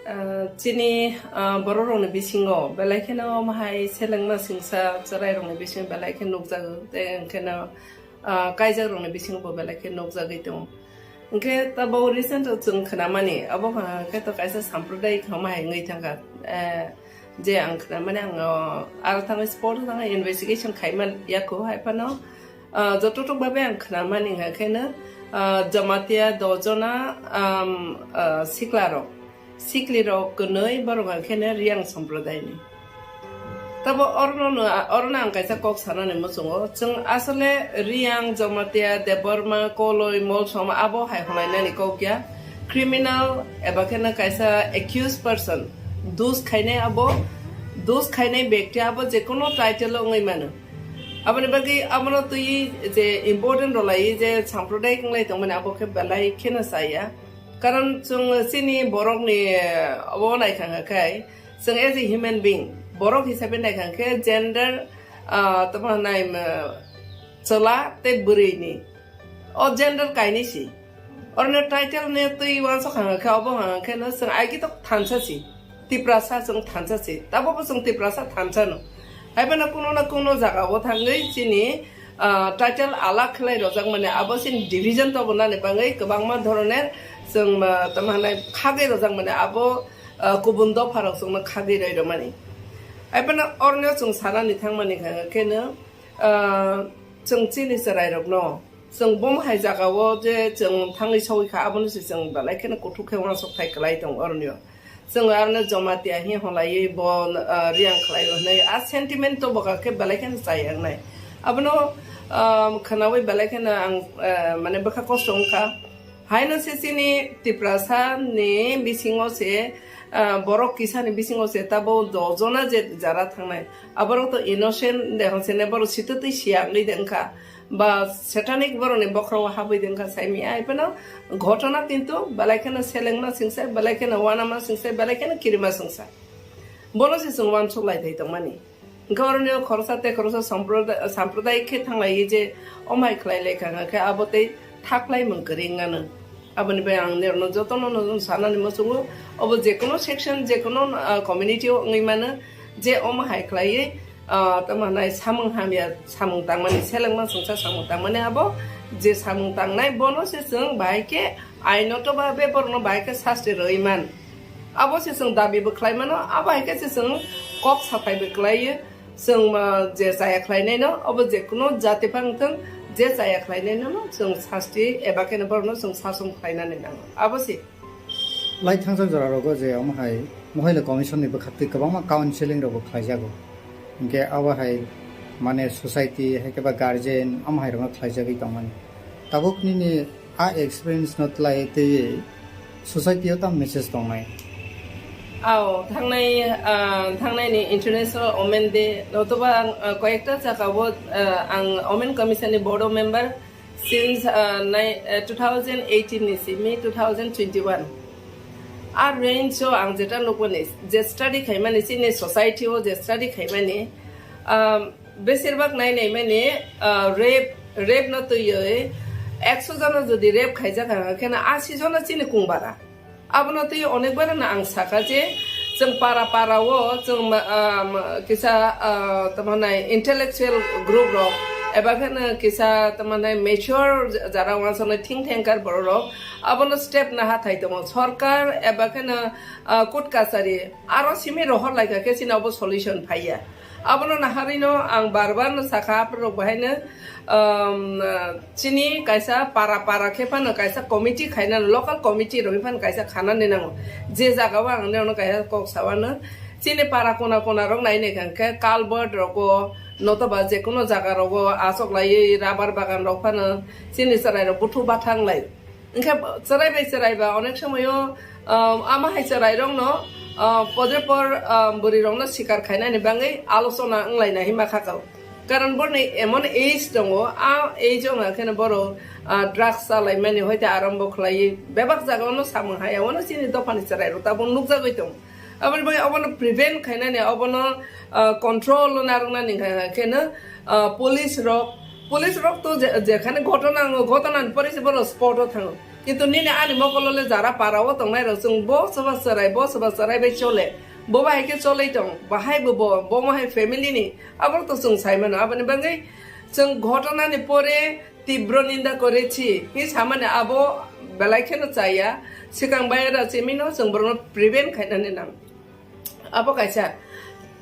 Ah, chini, ah, borok rokni bisingo belai kheno omo hai selengma singsa chwrai rokni bisingo belai khe nukjago tei hwnkhe no, ah, kaijak rokni bisingo bo belai khe nukjagwi tongo. Hwnkhe tabuk recent o chwng khnamani, abo hwnkhe to kaisa sampradayik hwnma hai wngwi thangkha. Eh, je ang khnamani ang, oh, aro thangwi spot o thangwi investigation khaima yakho hai phano, ah, jototok babe ang khnamani hwnkhe no, ah, Jamatia dojona, um, ah, sikla rok. Sikli rok kwnwi borok hwnkhe no Reang sampradayni. Tabo orono no, orono ang kaisa kok sanani muchungo. Chwng asole Reang, Jamatia, Debbarma, Koloi, Molsom abo hai hwnlainani kok ya. Criminal eba khe no kaisa accused person, dus khainai abo, dus khainai bekti abo jekono title o wngwi mano. Aboni bagwi abono twi je important rwlai je sampradayik wnglai tongmani abo khe belai kheno chaya. Karon chwng chini borokni, eh, obo naikha hwnkhe, chwng as a human being, borok hisabe naikha hwnkhe gender, ah, tamo hwnai, mm, chwla tei bwrwini. O gender kainwi si. Oroni title ni twi uansuk hwnkhe obo hwnkhe no chwng aigito thansa si. Tiprasa chwng thansa si, tabukbo chwng Tiprasa thansa no. Haiphano kuno na kuno jaga o thangwi chini, ah, title alak khlai rojak mani abo chini division tobonani bagwi kwbangma dhoroner chwng, ah, tamo hwnai khagwi rojak mani abo, ah, kubun dopha rok chwngno khagwi roi rwmani. Haiphano oroni o chwng sanani thangmani khe no, ah, chwng chini chwrai rokno chwng bomo hai jaga o je chwng thangwi sogwi kha abono se chwng belai kheno kuthuk khe uansuk thai kwlai tongo oroni o. Chwng arno Jamatia hi holaiwi bo, ah, Reang khlai hwnwi a sentiment to boka khe belai kheno chai wngnai. Abono, ah, khwnawi belai kheno ang, ah, mane bwkha kosto wngkha. Haino se chini Tiprasa ni bisingo se, ah, borok kisa ni bisingo se tabo dojona je jara thangnai. Aborok to innocent de hwn se ne borok sitwtwi siya wngwi de wngkha. Ba satanic borokni bokhorok habwi dengkha saimi ai phano ghotona kintu belai kheno selengma singsa, belai kheno wanama singsa, belai kheno kirima singsa. Bono se chwng uansuk lai thai tongmani. Hwnkhe oroni o khoroksa tei khoroksa samproda-, sampradayik khe thanglaiwi je omai khlai lai kha hwnkhe abo tei thaklai mung kwrwi wngano. Aboni bai ang norokno jotono no sanani muchungo, obo jekono section, jekono, ah, community o wngwi mano, je omo hai khlaiwi, ah, tamo hwnai samung hamya, samung tangmani, selengma songsa samung tangmani abo, je samung tangnai bono se chwng bahai khe ainoto babe borokno bahai khe sasti rwwi man. Abo se chwng dabi bo khlai mano, abo hai khe se chwng kok sathai bo khlaiwi. Chwng, ah, je chaya khlainaino, obo je kuno jati phang thung, je chaya khlainaino no chwng sasti eba khe no borokno chwng sasom khlainani nango. Abo se. Lai thangjak jora rogo je omo hai Mohila Commission ni bwkhaktwi kwbangma counseling rok bo khlaijago. Hinkhe abo hai mane society hai khe ba guardian omo hai rokno khlaijagwi tongmani. Tabuk nini a experience no tlai tei society o tam message tongnai? Ao, thangnai, ah, thangnai ni International Women Day, notoba ang, ah, koyekta jagao, ah, ang Women Commission ni board member since, ah, nai-, ah, two thousand eighteen ni simi two thousand twenty-one. A range o ang jeta nukmani, je study khaimani, chini society o je study khaimani, um, Besirbak nai nai mani, ah, rape, rape no twiwi ekso jona jodi rape khaijak hwnkhe no asi jona chini kung bara. Abono twi onek bar no ang saka je chwng para para o chwng ma-, ah, ma-, kisa, ah, tamo nai intellectual group rok Eba kheno kisa tamane mature jara wansoknai think tanker borok rok abono step naha thai tongo. Sorkar eba kheno, ah, court kachari aro simi rohor laikha khe chini obo solution phaiya. Abono naharino ang bar bar no sakha, aphuru rok bahaino, um, chini kaisa para para khe phano kaisa committee khainani, local committee rok phano kaisa khanani nango. Je jaga o ang nini kaisa kok sawano, chini para kona kona rok nai nai kha khe culvert rogo, notoba je kono jaga rogo achok laiwi rubber bagan rok phano chini chwrai rok buthu bathang lai. Hingkhe chwrai bai chwrai ba onek somoyo, um, ama hai chwrai rokno, uh, podre por, um, bwrwi rokno sikar khainani bagwi alochona wnglaina hima kha kau. Karon borni emon age tongo, a age o hwnkheno borok, uh, drugs chalaimani hoite arambo khlaiwi bebak jaga ono samung haya, ono chini dophani chwrai rok tabuk nukjagwi tongo. Aboni bagwi obono prevent khainani, obono, ah, control o narwknani hwnka khe no, ah, police rok, police rok to je, jekhane ghotona wngo, ghotona ni pore se borok spot o thango. Kintu nini ani mokolo le jara para o tongnai rok chwng bo soba chwrai, bo soba chwrai bai chole. Bo bahai khe cholei tong, bahai bo bo, bo mo hai family ni, aborok to chwng sai mano. Aboni bagwi chwng ghotona ni pore tibro ninda korechi hi samani abo belai kheno chaya, swkang bayara chimino chwng borokno prevent khainani nang. Abo kaisa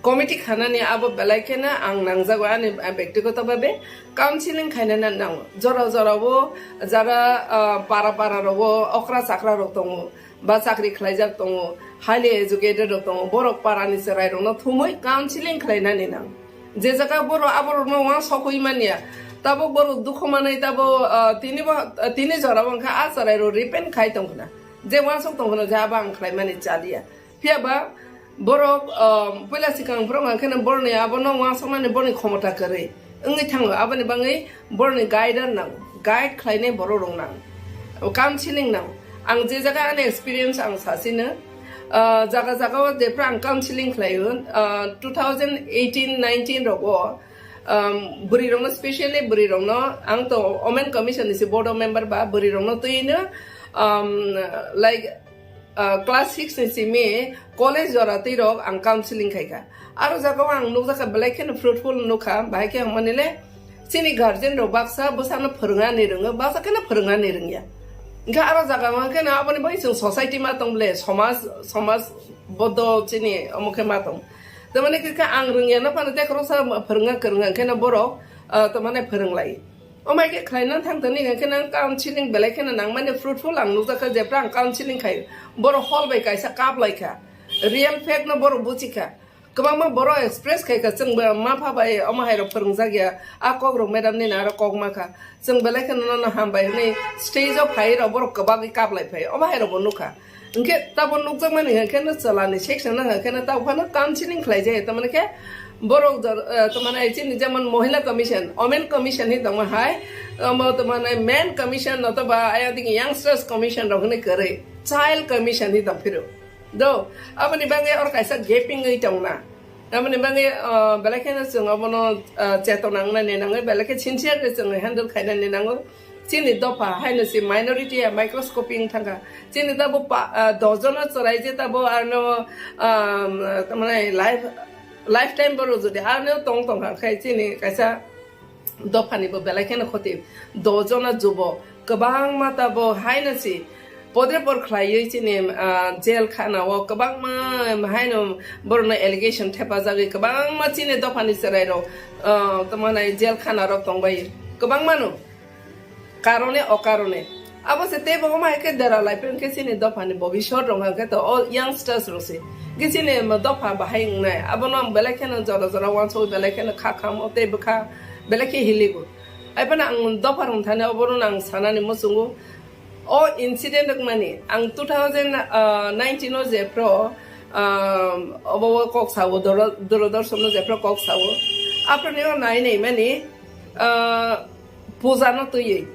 committee khanani abo belai kheno ang nangjago ani, ah, bektigoto babe counseling khainani nango. Jora jorao jara, ah, para para rogo okra chakra rok tongo. Ba chakri khlaijak tongo, highly educated rok tongo, borok parani chwrai rokno thumwi counseling khlainani nang. Je jaga borok aborokno uansukwi manya, tabuk borok dukhu manwi tabuk, ah, tini bo, ah, tini jora bo wngkha a chwrai rok repent khai tongkhna, je uansuk tongkhna je abo ang khlaimani chaliya. Phiya ba borok, ah, puila swkang borok hwnkheno boroni abono uansuknani boroni khomota kwrwi. Wngwi thango, aboni bagwi borokni guider nango, guide khlainai borok rok nango, counseling nango. Ang je jaga ani experience ang sasino, ah, jaga jaga o jephru ang counseling khlaio, ah, two thousand eighteen nineteen rogo, um, bwrwi rokno, specially bwrwi rokno, ang to Women Commission ni se board of member ba, bwrwi rokno twino, um, like, ah, class six ni simi college jora twi rok ang counseling khaikha. Aro jaga o ang nukjakha belai kheno fruitful nukha, bahai khe ang manile chini guardian rok baksa bwsano phwrwngani rwngo, baksa kheno phwrwngani rwngya. Hingkhe aro jaga o kheno aboni bagwi chwng society ma tong ble, somaj, somaj bodo chini omo khe ma tong. Tamani khe ang rwngya no phano tei khoroksa phwrwngna kwrwngya kheno borok, ah, tamani phwrwnglai. Omo hai khe khlaina thang thani hwnkhe nang counseling belai kheno nangmani fruitful ang nukjakha, jephru ang counseling khai borok hall bai kaisa kap laikha, real fact no borok buchikha. Kwbangma borok express khaikha, chwng bo ma pha bai omo hai rok phwrwngjak ya, a kok rok madam ni aro kok ma kha, chwng belai kheno nono hambai hwnwi stage o phai rok borok kwbagwi kap lai phai, omo hai rok bo nukha. Hingkhe tabo nukjakmani hwnkhe no chwla ni section no hwnkhe no tabo phano counseling khlai jai, tamani khe borok jor-, eh, tamani chini jemon Mohila Commission, Women Commission hi tongma hai, omo tamani Men Commission no to ba ayang digi Youngsters Commission rok hwnwi kwrwi, Child Commission hi tong phiro. Do, aboni bagwi or kaisa gaping wi tongna. Aboni bagwi, ah, belai kheno chwng obono, ah, chetona wngnani nangwi, belai khe sincere khe chwng handle khainani nango. Chini dopha haino se minority ya microscopy wng thangkha. Chini tabo pa, ah, dos jona chwrai je tabo arno, ah, tamani life, lifetime borok jodi arno tong tong kha khe chini kaisa dophani bo belai kheno khoti. Dos jona jubo kwbangma tabo haino si podre por khlaiwi chini, ah, jail khana o kwbangma haino borokno allegation thepajagwi kwbangma chini dophani chwrai rok, ah, tamo nai jail khana rok tongbai kwbangma no karone okarone. Abo se teibo omo hai khe dera lai phai khe chini dophani bobiswt rok hwnkhe to all youngsters rok se. Khe chini dopha bahai wngnai. Abono ang belai kheno jora jora uansukwi belai kheno kha khamo tei bwkha belai khe hiligo. Hai phano ang dopha rwng thani obono ang sanani muchungo. O incident wngmani ang two thousand nineteen o jephru, um, obo o kok sao, Duro-, Doordarshan o jephru kok sao. Aphuru nini o nai nai mani, uh, puja no twiwi.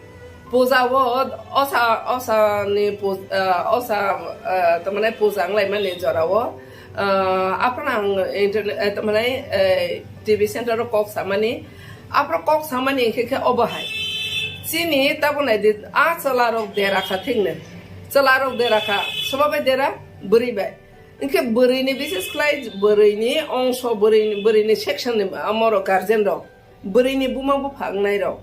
Puja o osa, osa ni pu-, uh, osa, uh, tamane puja wnglaimani jora o. Uh, aphuru ang internet, uh, tamane, uh, T V center o kok samani. Aphuru kok samani hingkhe khe obo hai. Chini tabuk nai di, a chwla rok dera kha thik no. Chwla rok dera kha, soba bai dera, bwrwi bai. Hingkhe bwrwi ni bises khlai, bwrwi ni ongso, bwrwi ni, bwrwi ni section ni amo rok guardian rok. Bwrwini buma bupha wngnai rok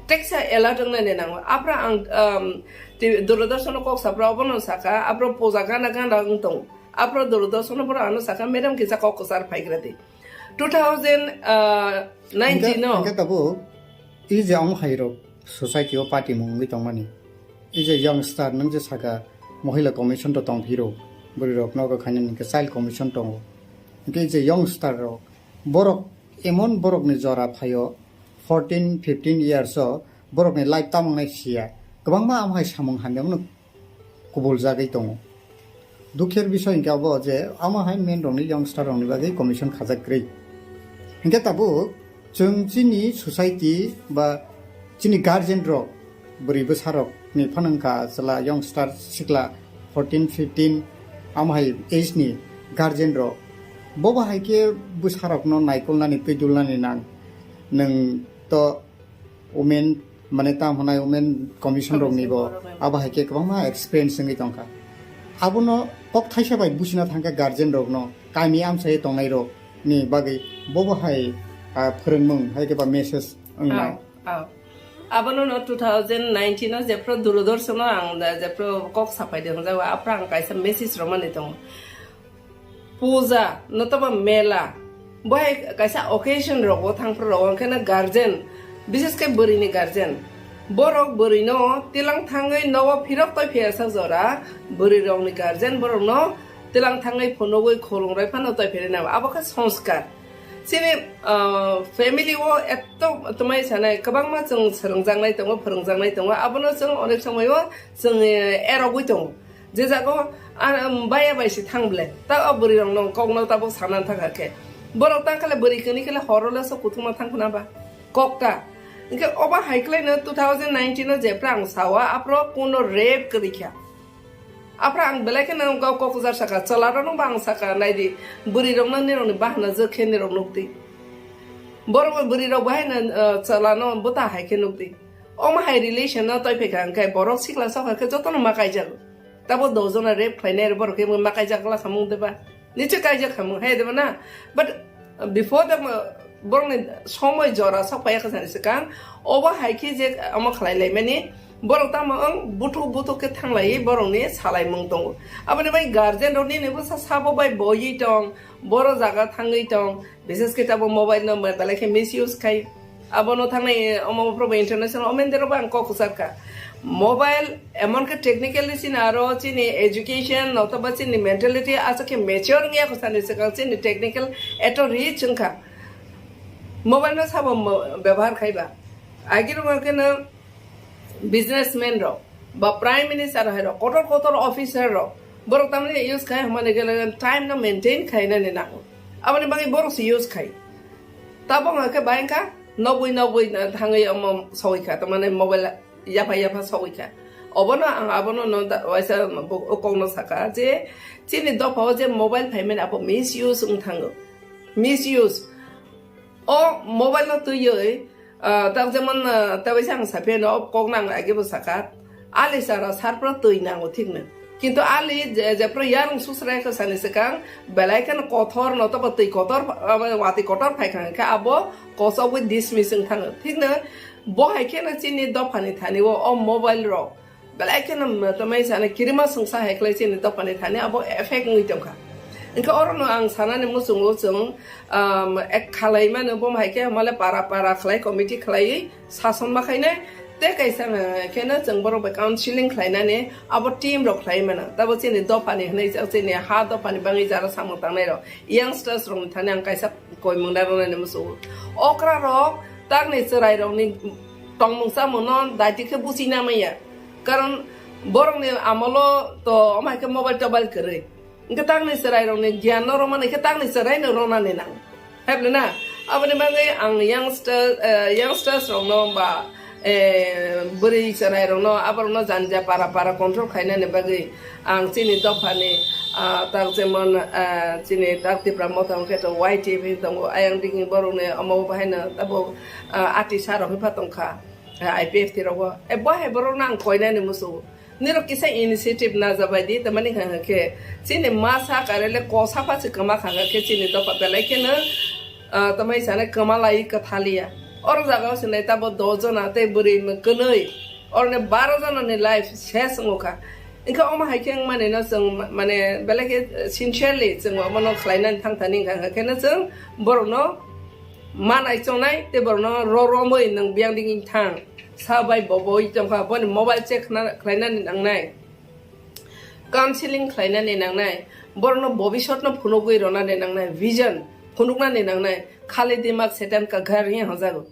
teksa alert wngnani nango. Aphra ang, um, ti-, Doordarshan o kok sapra obono saka, aphra puja gana gana wng tongo. Aphra Doordarshan o phra ano saka, "Madam, kisa kok kwchar phaigra di." Two thousand nineteen no. Hingke tabuk, i je omo hai rok society o party mung wngwi tongmani. I je youngster nung je saka, mohila commission to tong phiro, bwrwi rok nogo khainani hingke child commission tongo. Hingke i je youngster rok, borok emon borokni jora phaio, fourteen, fifteen years o borokni life tamung nai siya. Kwbangma amhai samung hamya mano kubul jagwi tongo. Dukher bisoi hingke abo je amahai men rokni youngster rokni bagwi commission khajak kwrwi. Hingke tabuk chwng chini society ba chini guardian rok, bwrwi bwsa rok ni phano wngkha chwla youngster sikla fourteen, fifteen amhai age ni guardian rok. Bobo hai khe bwsa rokno naikolnani twi dulnani nang. Nwng to women, mane tam hwnai women commission rok ni bo, commission borok ni. Abo hai khe kwbangma experience wngwi tongkha. Abono kok thaisa bai buchina thangkha guardian rokno, kami amchai tongnai rok ni bagwi bobo hai, ah, phwrwngmung hai khe ba message wngnai. Aw, aw. Abono no two thousand nineteen o jephru Doordarshan o ang da jephru kok sapai de hwnjago, aphra ang kaisa message romani tongo. Puja, notoba mela, bohai kaisa occasion rogo thangphru rogo, hwnkhe no guardian, bises khe bwrwi ni guardian, borok bwrwi no tilang thangwi nogo phirok toi phiya sak jora, bwrwi rok ni guardian borok no tilang thangwi phunugwi khulumrwi phano toi phiri nabo, abo khe sanskar. Chini, ah, family o eto twmai sanai kwbangma chwng swrwngjaknai tongo, phwrwngjaknai tongo, abono chwng onek somoi o chwng, eh, erogwi tongo. Je jago, ah, um, baya bai se thang ble. Ta o bwrwi rok no kok no tabuk sana thang kha khe. Borok tang kha le bwrwi kani khe le horo le so kuthuma thang khna ba. Kok ta. Hingke oba hai khlai no two thousand nineteen o jephra ang sawa, aphro kuno rape kwrwi kha. Aphra ang belai khe no kok kok jar saka, chwla rok no ba ang saka, nai di, bwrwi rok no nirok ni bahana jwk khe nirok nuk di. Borok bwrwi rok bahai no, uh, chwla no bwta hai khe nuk di. Omo hai relation no toi phai kha, hingke borok sikla sok kha khe joto no ma kaijago. Tabo doh jona rape khlainai rok borok khe ma kaijak la samung de ba? Niche kaijak samung hai de ba na? But, uh, before the, uh, borok ni somoi jora sok phai ya kha sani swkang, obo hai khe je omo khlai lai mani, borok tamo wng buthuk buthuk khe thang lai borok ni salai mung tongo. Aboni bai guardian rok nini bwsa sabo bai boiwi tong, boro jaga thangwi tong, bises khe tabo mobile no belai khe misuse khai. Abono thangnai, omo phuru bo international omen dero bo ang kok kwchar kha. Mobile emon khe technically chini aro chini education notoba chini mentality aswk khe mature wngya kho sani swkang chini technical eto rich wngkha. Mobile no sabo mo-, bebhar khaiba. Agirok khe no businessman rok ba prime minister hai rok, kotor kotor officer rok, borok tamni use khai hwnmani khe time no maintain khainani nango. Aboni bagwi borok se use khai. Tabok hwnkhe bai wngkha nogwi nogwi thangwi omo sogwi kha, tamani mobile yapha yapha sogwi kha. Obono ang abono no da-, waisa bo-, o kokno saka je chini dophao je mobile phaimani abo misuse wng thango. Misuse. O mobile no twiwi, ah, tak jemon, ah, tebaisa ang saphiya no o kokno ang age bo saka. Ali sara sarpra twi nango thikno. Kintu ali je, jephru yarung susra khe sani swkang belai kheno kothor no tobo twi kotor, ah, watwi kotor phai kha khe abo kosogwi dismiss wng thango. Thikno bo hai kheno chini dophani thani o, o mobile rok belai kheno tamai sana kirima sungsa hai khlai chini dophani thani abo effect wngwi tongkha. Hwnkhe orono ang sanani muchungo chwng, um, ek khalai mano bo hai khe male para para khlai committee khlaiwi sason ma khainai tei kaisa, uh, kheno chwng borok bai counseling khlainani abo team rok khlai mano. Tabo chini dophani hwnwi chini ha dophani bangwi jara samung tangnai rok youngsters rokni thani ang kaisa koimung da rwnani muchungo. Okra rok takni chwrai rokni tongmung chamung no daiti khe buchi na manya. Karon borokni amolo to omo hai khe mobile tobile kwrwi. Hwnkhe takni chwrai rokni gyan no romani khe takni chwrai no ronani nang. Hebna na? Aboni bagwi ang youngster, eh, youngsters rokno ba, eh, bwrwi chwrai rokno aborokno jani ja para para control khainani bagwi ang chini dophani, ah, tak jemon, ah, chini tak Tipra Motha hwnkhe to Y T F tongo, ayang digi borokni omo bahaino tabuk, ah, ati sa rok hwnpha tongkha, ah, I P F T rogo. E bo hai borokno ang koinani muchungo. Nirok kisa initiative najabai di, tamani hwnkha khe chini masa karele kosa pha se kwma kha khe chini dopha belai kheno, ah, tamai sana kwma lai kwthaliya. Oro jaga o sinai tabo dos jona tei bwrwi kwnwi, oroni baro jona ni life ses wngo kha. Wngkha omo hai khe wngmani no chwng ma-, mane belai khe sincerely chwng omo no khlai nani thang thani wngkha, wngkha khe no chwng borok no manai chonai tei borok no ro romwi nwng biyang digi thang sa bai bo boi tong kha, boni mobile check khna-, khlai nani nangnai. Counseling khlainani nangnai, borokno bobisotno phunugwi ronani nangnai, vision phunuknani nangnai, khali dimak setan ka ghar hi hojago,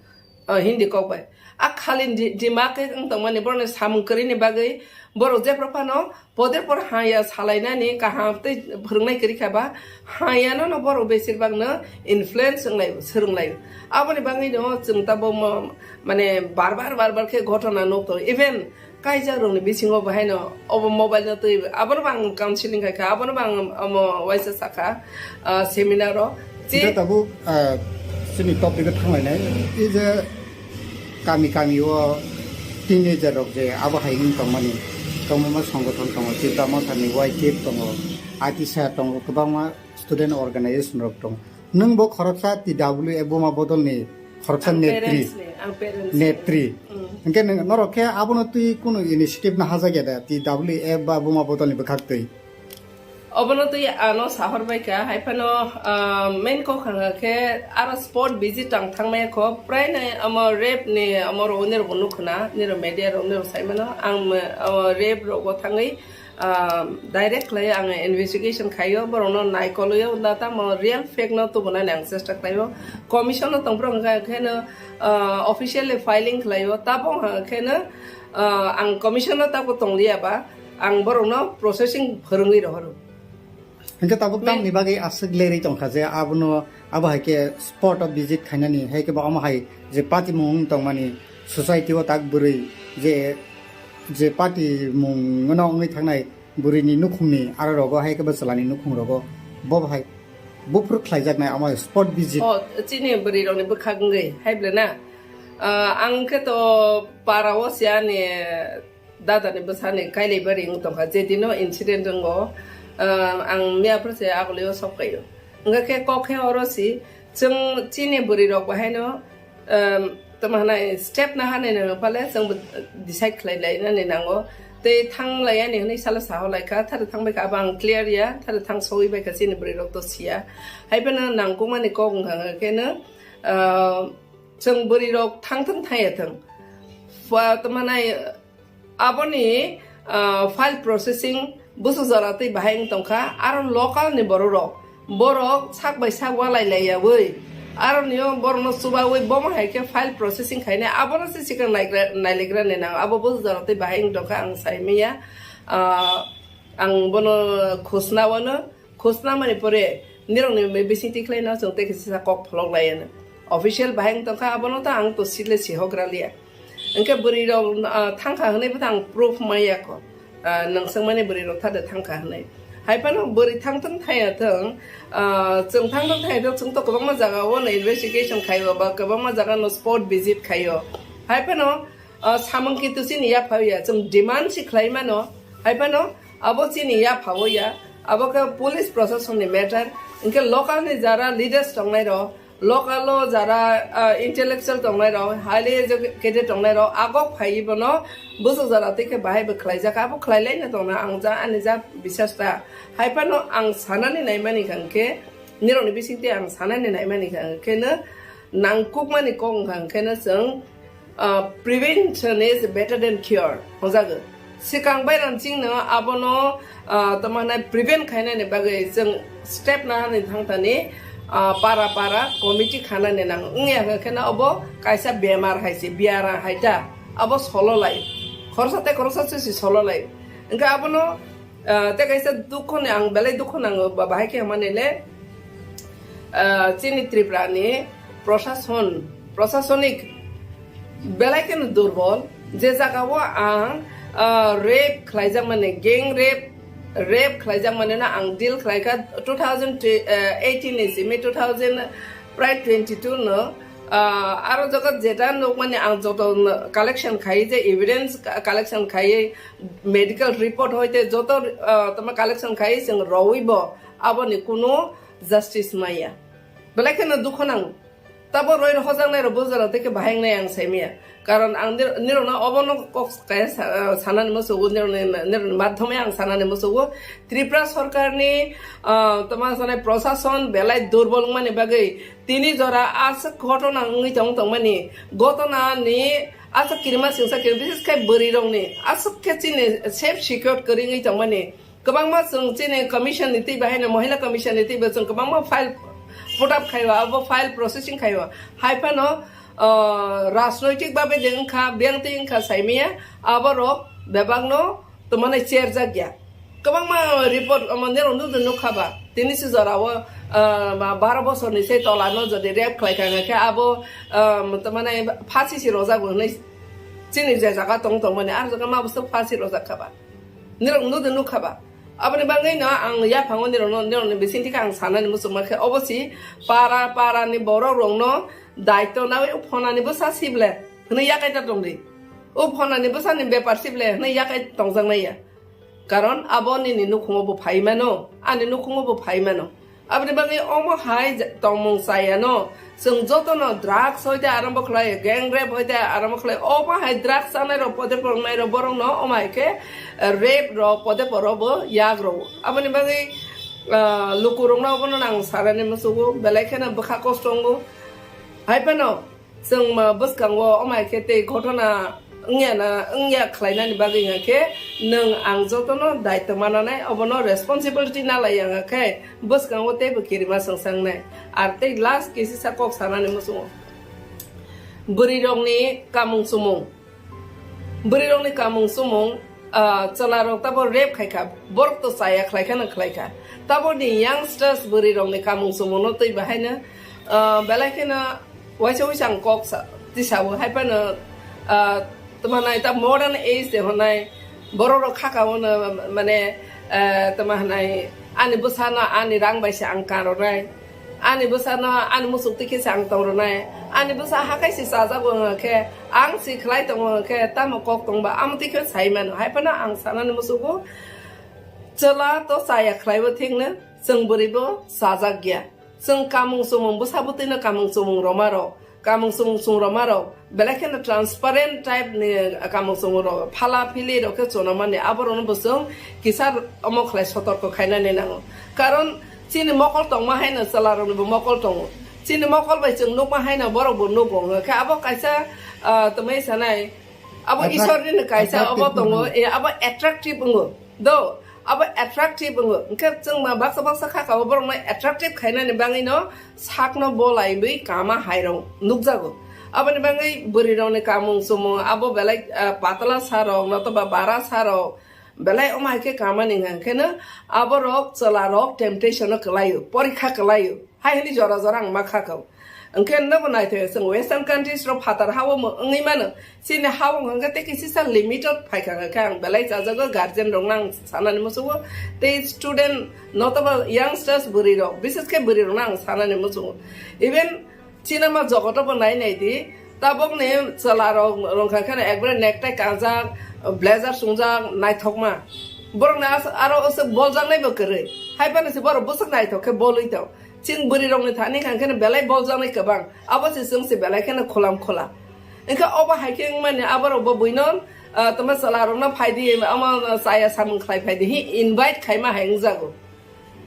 ah, Hindi kok bai. A khali di-, dimak khe wng tongmani borokni samung kwrwini bagwi borok jephru phano poder por haya salainani kaham tei phwrwngnai kwrwi kha ba, hayano no borok besir bagno influence wnglaio, swrwnglaio. Aboni bagwino chwng tabok mo-, mane bar bar, bar bar khe ghotona nuk tongo. Even kaijak rokni bisingo bahaino obo mobile no twi, abono bo ang counseling khai kha, abono bo ang omo waisa sakha, ah, seminar o. Chi- Ita tabuk, ah, chini topic o thanglainai, i je kami kami o teenager rok je abo hai wng tongmani, tongmoma songothon tongo, Tipra Motha ni Y T F tongo, I T S A tongo, kwbangma student organization rok tongo. Nwng bo khoroksa T W F buma bodol ni khoroksa Ang netri. Parents ni, ang parents ni. Netri. Mm. Hwnkhe nwng norok khe abono twi kunu initiative na hajak ya da T W F ba buma bodol ni bwkhak twi? Obono twi ano sahor bai kha, hai phano, ah, main kok hwnga khe aro spot visit ang thang maya kho, prai nai amo rape ni amo rok nirok bo nuk khna, nirok media rok nirok sai mano, ang, ah, rape rok bo thangwi, ah, direct khlai ang investigation khaio, borok no naikolwi o, da tamo real fact no tubunani ang chesta khlaio, commission no tongphuru hwnga khe no, ah, officially filing khlaio, tabo hwnga khe no, ah, ang commission no tabo tongliya ba, ang borokno processing phwrwngwi rohoro. Hingke tabuk tamni bagwi aswk lerwi tongkha je abono, abo hai khe spot o visit khainani, hai khe bo omo hai je patimung wng tongmani society o tak bwrwi je, je patimung no wngwi thangnai bwrwini nukhungni aro rogo hai khe bwchalani nukhung rogo bo hai buphuru khlaijaknai omo hai spot visit. O, chini bwrwi rokni bwkhak wngwi hai ble na? Ah, ang khe to para o se ani dada ni bwsa ni kailai bari wng tongkha, je dino incident wngo, ah, ang miya phuru se agulio sok kaio. Wngkha khe kok khe oro si, chwng chini bwrwi rok bahaino, um, tamo hanai step na hanai nang phale chwng bo decide khlai lai nani nango. Tei thang lai ani hwnwi salo saho lai kha, thari thang bai kha, abo ang clear ya, thari thang sogwi bai kha chini bwrwi rok to siya. Hai phano nangkukmani kok wngkha khe no, ah, chwng bwrwi rok thang thang thang ya thang. Fa-, tamo hanai, Aboni, ah, file processing busu jora twi bahai wng tongkha, aro local ni borok rok, borok sak bai sak walai lai yawi, aro nio borok no chubawi bomo hai khe file processing khainai, abono se sikang naigra-, nailegra ni nang, abo busu jora twi bahai wng tongkha, ang sai manya, ah, ang bono khosna wano. Khosna mani pore nirokni bising tikhlai no chwng tei kisa kok pholok lai ano. Official bahai wng tongkha, abono to ang to sile sihogra liya. Hwnkhe bwrwi rok, ah, thangkha hwnwi bo to ang proof maya kho. Ah, nang swngmani bwrwi rok thade thangkha hwnwi. Hai phano bwrwi thang thang thaya thang, ah, chwng thang thang thaya thang chwng to kwbangma jaga o no investigation khai ba, kwbangma jaga no spot visit khaio. Hai phano, ah, samung kintu chini yapha ya, chwng demand si khlai mano. Hai phano abo chini yapha o ya, abo khe police proshasonni matter. Hwnkhe local ni jara leaders tongnai rok, local o jara, ah, intellectual tongnai rok, highly educated tongnai rok, agok phaiwi bono busu jara twi khe bahai bo khlai jak, abo khlai lai no tongna ang ja, ani ja bisas ta. Hai phano ang sanani naimani kha hwnkhe, nirokni bising twi ang sanani naimani kha hwnkhe no, nangkukmani kok wngkha hwnkhe no chwng, ah, prevention is better than cure, hwnjago. Swkang bai rang ching no abono, ah, tamo hwnai prevent khainani bagwi chwng step nani thang thani, ah, para para committee khanani nang wngya hwnkhe no obo kaisa bemar hai se, biara hai ta, abo solo lai. Khoroksa tei khoroksa se si solo lai. Hwnkhe abono, ah, tei kaisa dukho ni ang belai dukho nango ba bahai khe hwnmani le, ah, chini Tripura ni prosason, prosasonik belai kheno durbol, je jaga o ang, ah, rape khlaijak mani, gang rape, rape khlaijak mani no ang deal khlai kha two thousand eighteen ni simi two thousand prai twenty two no, ah, aro jaga jeta nuk mani ang joto collection khai je evidence collection khai medical report hoite joto, ah, tamo collection khai chwng rowi bo aboni kunu justice maya. Belai kheno dukho nango. Tabo roi hojaknai rok bo jora tei khe bahai wngnai ang saimaya. Karon ang nir-, nirokno obono kok kaya sa-, sanani musugo, nirokni, nirokni madhyome ang sanani musugo. Tripura sorkarni, ah, tama sanai prosason belai durbol wngmani bagwi tini jora aswk ghotona wngwi tong tongmani, ghotona ni aswk kirima singsa kirima, bises khe bwrwi rokni aswk khe chini safe secure kwrwi wngwi tongmani. Kwbangma chwng chini commission ni twi bai haino, mohila commission ni twi bai chwng kwbangma file put up khaiwa, abo file processing khaiwa. Hai phano, ah, rajnoitik babe de wngkha, biyang twi wngkha saimaya, aborok bebakno tongmani cherjak ya. Kwbangma report, omo nirok nukdo nukha ba, tini si jorao, ah, ma baro bosorni se tolano jodi rape khlai kha khe abo, ah, tongmani phasi si rojak bo hwnwi chini je jaga tong tongmani, ar jaga ma bwswk phasi rojak kha ba. Nirok nukdo nukha ba. Aboni bagwi no ang yaphango nirokno, nirokni bisingtwi khe ang sanani muchungma khe, obo si para, para ni borok rokno daityo nawi o phonani bwsa sible hwnwi yakai ta tongdi. O phonani bwsani bepar sible hwnwi yakai tongjaknai ya. Karon abo nini nukhungo bo phai mano, ani nukhungo bo phai mano. Aboni bagwi omo hai ja-, tongmung chayano, chwng jotono drugs hoite arambo khlai, gang rape hoite arambo khlai, omo hai drugs chanai rok pode pornai rok borokno omo hai khe, eh, rape rok pode poro bo yak rwo. Aboni bagwi, ah, lukurokno obono nang sanani musugo, belai kheno bwkha kosto wngo. Hai phano, Chwng ma bwskango omo hai khe tei ghotona wngya na, wngya khlainani bagwi hwnkhe nwng ang jotono daityo mananai, obono responsibility nalai ya hwnkhe bwskango teibo kirima swngsa wngnai. Ar tei last kisisa kok sanani muchungo. Bwrwirokni kamung chumung. Bwrwirokni kamung chumung, ah, chwlarok tabo rape khaikha, borok to chaya khlaikha no khlaikha. Taboni youngsters bwrwirokni kamung chumungno twi bahaino, ah, belai kheno waisa waisa ang kok sa-, tisao, hai phano, ah, tamo nai ta modern age de honai, borok rok khaka ono, mane, ah, tamo hanai, ani bwsano ani rang bai se ang karonai, ani bwsano ani muchuk twi khe se ang tong rwnai, ani bwsa hakai se chajago hwnkhe, ang se khlai tongo hwnkhe, tamo kok tongba, amo twi khe sai mano, hai phano ang sanani muchugo, chwla to chaya khlaibo thikno, chwng bwrwibo chajak ya. Chwng kamung chumung bwsa bwtwino kamung chumung roma rok, kamung chumung chung roma rok, belai kheno transparent type ni kamung chumung rok, phala phili rok khe chuna mani, aborokno bo chwng kisa omo khlai sotorko khainani nango. Karon chini mokol tongma haino chwla rokni bo mokol tongo, chini mokol bai chwng nukma haino borok bo nugo, hwnkhe abo kaisa, ah, twmai sanai, abo attract-, Isor ni kaisa attractive obo tongo, tongo. E, abo attractive wngo. Do, abo attractive wngo. Hwnkhe chwng ma baksa baksa kha kha o borok no attractive khainani bagwi no sakno bolaiwi kama hai rok nukjago. Aboni bagwi bwrwi rok ni kamung chumung abo belai, ah, patala sa rok, notoba bara sa rok, belai omo hai khe kama ni hwnkhe no abo rok chwla rok temptation o kwlaio, porikha kwlaio. Hai hwnwi jora jora ang ma kha kha. Hwnkhe nobo naithoe, chwng western countries rok phatar ha-o mo-, wngwi mano. Chini ha-o hwnkhe tei kisisa limited phaikha hwnkhe ang belai chajago, guardian rokno ang sanani muchungo. Tei student, notoba youngsters bwrwi rok, bises khe bwrwi rokno ang sanani muchungo. Even cinema jogoto bo nai nai di, tabokni chwla rok rwngkha kheno ekbare necktie kanjak, blazer chwngjak, naithokma. Borokni as-, aro aswk boljaknai bo kwrwi. Hai phano se borok bwswk naithok khe bolwi tong. Chwng bwrwi rokni thani kha khe belai boljaknai kwbang. Abo se chwng se belai kheno khulam khula. Hwnkhe obo hai khe wngmani aborok bo buino, ah, tamo chwla rokno phai di, omo chaya samung khlai phai di hi invite khaima hai wngjago.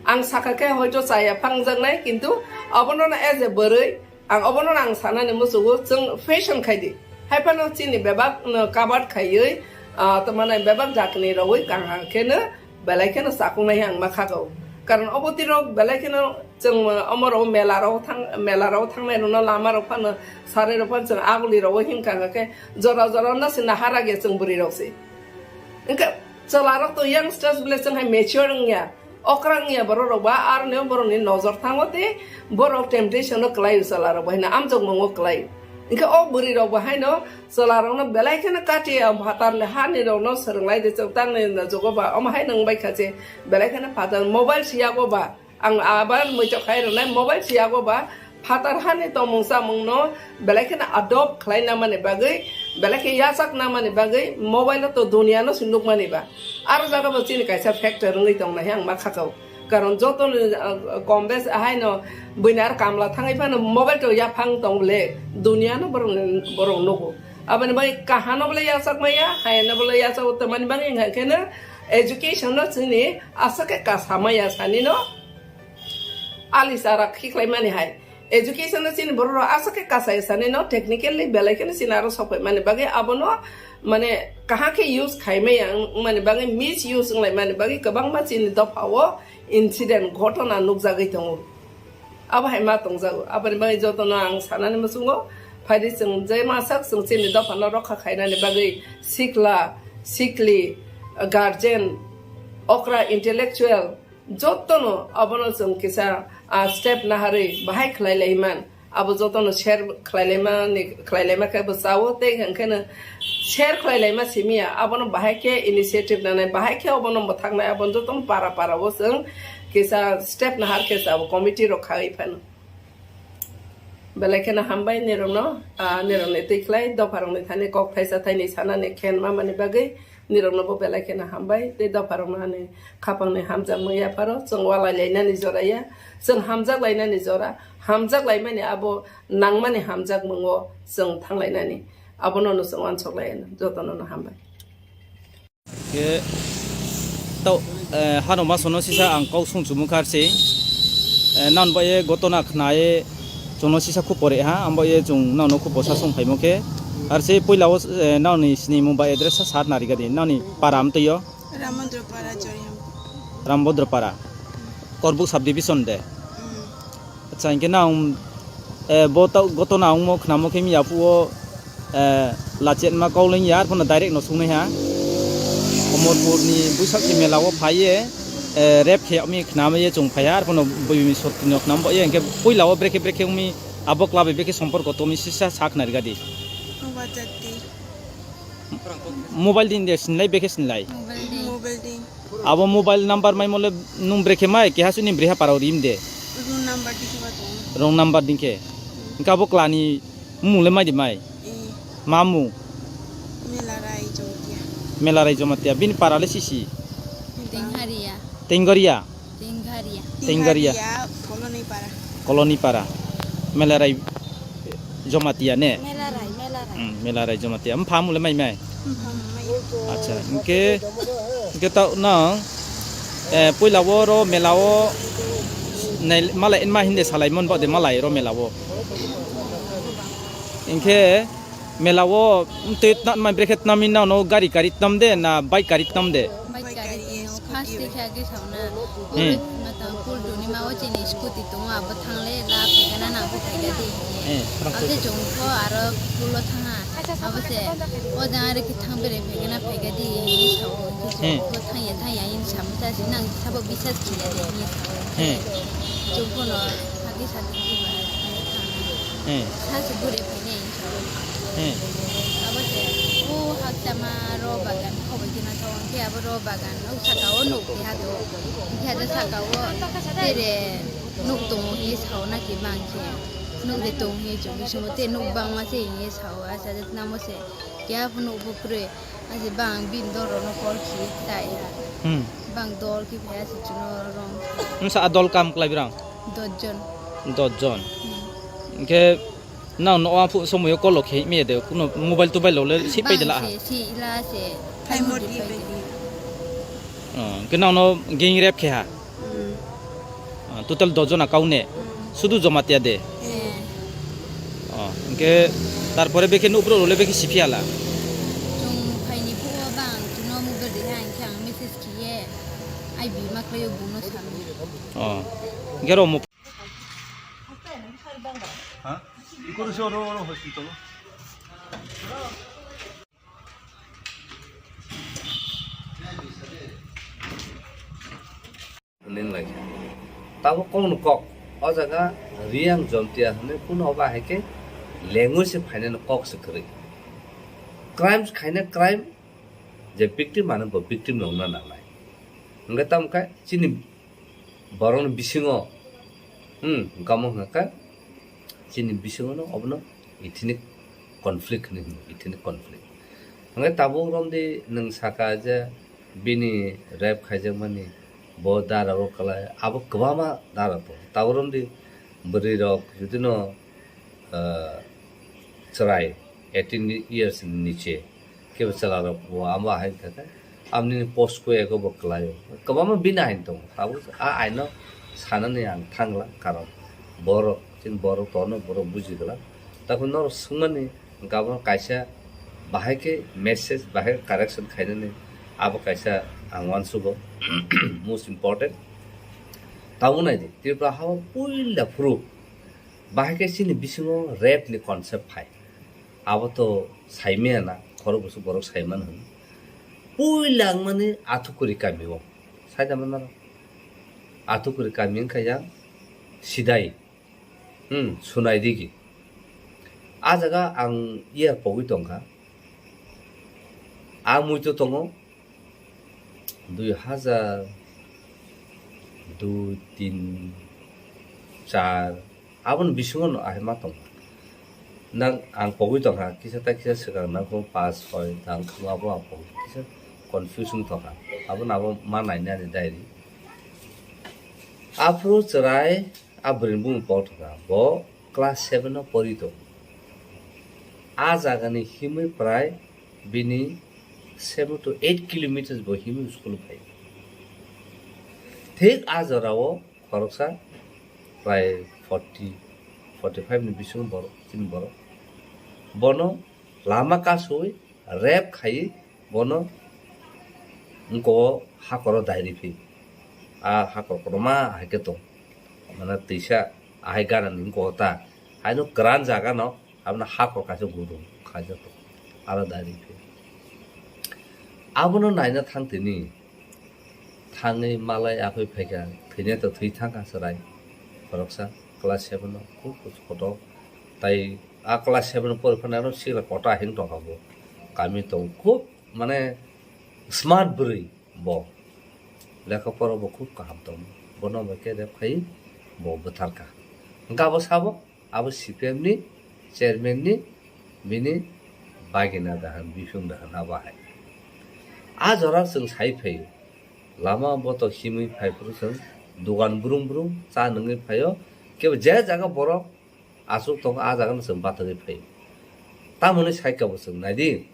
Ang sakha khe hoito chaya phangjaknai, kintu obono as a bwrwi ang obono ang sanani muchungo chwng fashion khai di. Hai phano chini bebak no cover khaiwi, ah, tamo nai bebak jakni rogwi kaham kheno belai kheno chakung nai ang ma khago. Karon obo twi rok belai kheno chwng, uh, omo rok mela rok thang, mela rok thangnai rokno lama rok phano sarai rok phano chwng aguli rok himkha khe jora jora no se nahara ge chwng bwrwi rok se. Hwnkhe chwla rok to youngsters bole chwng hai mature wngya, okra wngya borok rok ba, aro ni borok ni nojor thango tei borok temptation no kwlai o chwla rok bai hino amjokmung o kwlai o. Hwnkhe o bwrwi rok bo haino chwla rokno belai kheno kati ya phatar le hani rokno swrwng lai de chwng tang ni jogo ba omo hai nang bai kha je belai kheno phatar mobile si yago ba ang abar muitok khai rwnai mobile si yago ba phatar hani tongmung chamung no belai kheno adopt khlai na mani bagwi belai khe yachak na mani bagwi mobile no to dunia no si nuk mani ba aro jaga bo chini kaisa factor wngwi tong nai ang ma kha kha o. Karon joto ni, ah, kom bes ahai no buini ar kamla thangai phano mobile to yaphang tong bole dunia no borok, borok nugo. Aboni bai kahano bole yachak maya, hayano bole yachak, tamani bangwi wngkha khe no education no chini aswk khe kasa maya sani no ali chara khiklai mani hai. Education no chini borok rok aswk khe kasa sani no technically belai kheno chini aro sok phai mani bagwi abono mane kaham khe use khai maya wng mani bagwi misuse wng lai mani bagwi kwbangma chini dopha o incident, ghotona nukjagwi tongo. Abo hai ma tongjago. Aboni bagwi jotono ang sanani muchungo, phaidi chwng je masak chwng chini dophano rokha khainani bagwi sikla, sikli, guardian, okra intellectual, jotono abono chwng kisa, ah, step naharwi bahai khlai lai man. Abo jotono share khlailaimani, khlailaima khe bo chao, tei hwnkheno share khlailaima simiya, abono bahai khe initiative nanai, bahai khe obono mwthaknai, abono jotono para para o chwng kisa step nahar khe chao committee rok khai phano. Belai kheno hambai nirokno, ah, nirokni twi khlai dopharokni thani kok thaisa thaini sanani khen mamani bagwi. Nirokno bo belai kheno hambai, tei dopharokno ani khapangni hamjakmung yapharo, chwng walai lainani jora ya, chwng hamjak lainani jora, hamjak laimani abo nangmani hamjakmungo chwng thanglainani, abono no chwng uansuk lainani, jotono no hambai. Ke tau, eh, hano masono sisa ang kok sung chumung kharsi, eh, nan ba ye gotona khnaye, Chwngno sisa khupore ha, amo ye chwng nono khupo sa song phaimo khe. Ar se puila o, eh, noni sini mung ba address sa sat nari gadi, noni para amtwi o? Ramondro para Joyam. Ramondro para. Korbuk subdivision de. Mm. Acha, hinkhe nang, eh, bo tau, gotona wngmo khnamo khe miya phuo, eh, lachetma kau leng ya, arphano direct no sungnai ha. Omorpur ni buisak se mela o phai ye, eh, rep khe ami khnama ye chwng phai ha, arphano bui mi sotri no khnam bo ye, hinkhe puila o brekhe brekhe umi abo club bai brekhe somporko tomi sisa sak nari gadi. Wajati. Mobile din de sinlai brekhe sinlai. Mobile din. Mobile din. Abo mobile number mai mole nung brekhe mai, keha suni breha parao rim de. Wrong number dikhe ba tongo. Wrong number dikhe. Hinkhe abo klani mung le mai di mai. Eh. Ma mung? Melarai Jamatia. Melarai Jamatia. Bini para le sisi? Tengharia. Tenggoria? Tengharia. Tengharia. Tengharia, Koloni para. Koloni para. Melarai Jamatia ne? Melarai, Melarai. Hmm, Melarai Jamatia. Mpha mung le mai mai? Mpha mung mai. Acha, hinkhe, hinkhe tau nang, eh, puila o ro mela o nai, malai ma hinde salai mon ba de malai ro mela o. Hinkhe, Mela o twi tnam mai brekhe tnam ni nang no gari kari tnam de na bike kari tnam de? Bike kari tnam, first twi khe age sauna. Hmm. Mata pul duni ma o chini scooty tongo, abo thangle la phegana nang bo phega de. Hmm. Abo se jong pho aro pul o thanga. Abo se o jang are ki thang bere phegana phega de ni sao. Hmm. Jong pho thang ya thang ya in sam ta si nang sabo bisas ki ya de ni sao. Hmm. Jong pho no age sa de ba thang. Hmm. Sa se bure phai ne. Hmm. Abo se, o hakchama ro bagan khobai khe naithok, hwnkhe abo ro bagan o saka o nuk keha do. Hwnkhe ado saka o tere nuk tongo hinwi sao na khe bang khe. Nuk de tongo hinwi chukgwi simo, tei nuk bangma se hinwi sao, acha namo se keha phano nuk bo kwrwi. Aje bang bini dol rokno call khe ta ya. Hmm. Bang dol khe phai se chuno rong. Nwsa a dol kam kwlai birang? Dos jon. Dos jon. Hmm. Hwnkhe Nang no aphu somoyo kolo khe mia de kuno mobile tobail lo le si pai de la ha. Bang se, si ila se. Phai modi bai de. Oh, ke nang no gang rape khe ha. Hmm. Ah, total dos jona kau ne. Hmm. Sudu Jamatia de. Eh. Oh, ke tarpore beke no upro le beke si phia la. Chung phaini phuo bang chuno mobile de ha, ang khe ang message khiye. Ai bi ma khlaio bung no sami. Oh. Gero mo Ha? Ikoro se oro, oro hospital o. Tabuk kok no kok. O jaga Reang Jamatia hwnwi kuno oba hai khe language se phainani kok se kwrwi. Crimes khaina crime, je victim ano bo victim no wngna nangnai. Hwnkhe tamo khe chini borokni bisingo, hmm, hwnkhe omo hwnkha khe chini bisingono obono ethnic conflict hinwi hino, ethnic conflict. Hwnkhe tabuk romdi nwng saka je bini rape khaijakmani, Bo dara o kwlai, abo kwbangma dara tongo. Tabuk romdi bwrwi rok jodi no, ah, chwrai eighteen years ni niche kebo chwla rok bo amo hai kha khe, amni post ko ego bo kwlai o. Kwbangma bini ain tongo. Tabuk a aino sanani ang thangla, karon borok, chini borok tono borok buji glak. Tabuk norok swngmani, hwnkhe abo kaisa bahai khe message, bahai khe correction khainani abo kaisa ang uansugo, most important. Tabuk naidi, Tripura hao puila phuru bahai khe chini bisingo rape ni concept phai. Abo to saimaya na, khorok bwswk borok saiman hwn. Puila wngmani Athukuri kami o, saida manaro. Athukuri kami wngkha yang Sidai. Hmm, Sunai digi. A jaga ang iya pogwi tongkha. A muitu tongo dui hajar dui, tin, char, aboni bisingo no ahai ma tongkha. Nang ang pogwi tongkha, kisa ta kisa swkang nang kung pass soi tang kung abo ang pogwi kisa confuse wng tongkha. Abo no abo ma nainani diary. Aphuru chwrai a bwrwini bumung pok thangkha, bo class seven o pori tongo. A jagani himwi prai bini seven to eight kilometers bo himwi school phai. Thik a jorao khoroksa prai forty, forty five ni bisingo borok, chini borok. Bono lama kasui rape khai bono wngko hakoro dairi phi. A hakor kotorma hai khe tong. Mane twisa ahai ganani wngko ta. Haino kwran jaga no abono hakor kaisa gudung khaijak tong. Aro dairi phi. Abono naina thang tini. Thangwi malai aphai phaikha, thwinai to thwi thangkha chwrai. Khoroksa class seven o khub kotor. Tai a class seven o pori phano aro sikla kotor ahing tongkha bo. Kami tong khub mane smart bwrwi bo. Lekha pora bo khub kaham tongo. Bono bai khe rep khai bo bwtharkha. Hwnkhe abo sabo? Abo C P M ni chairman ni bini bagina dahan, biphung dahan abo hai. A jora chwng sai phaio, lama botok himwi phai phuru chwng dogan brum brum cha nungwi phaio, kebo je jaga borok aswk tongo a jaga no chwng batagwi phaio. Tamoni sai kabo chwng naidi.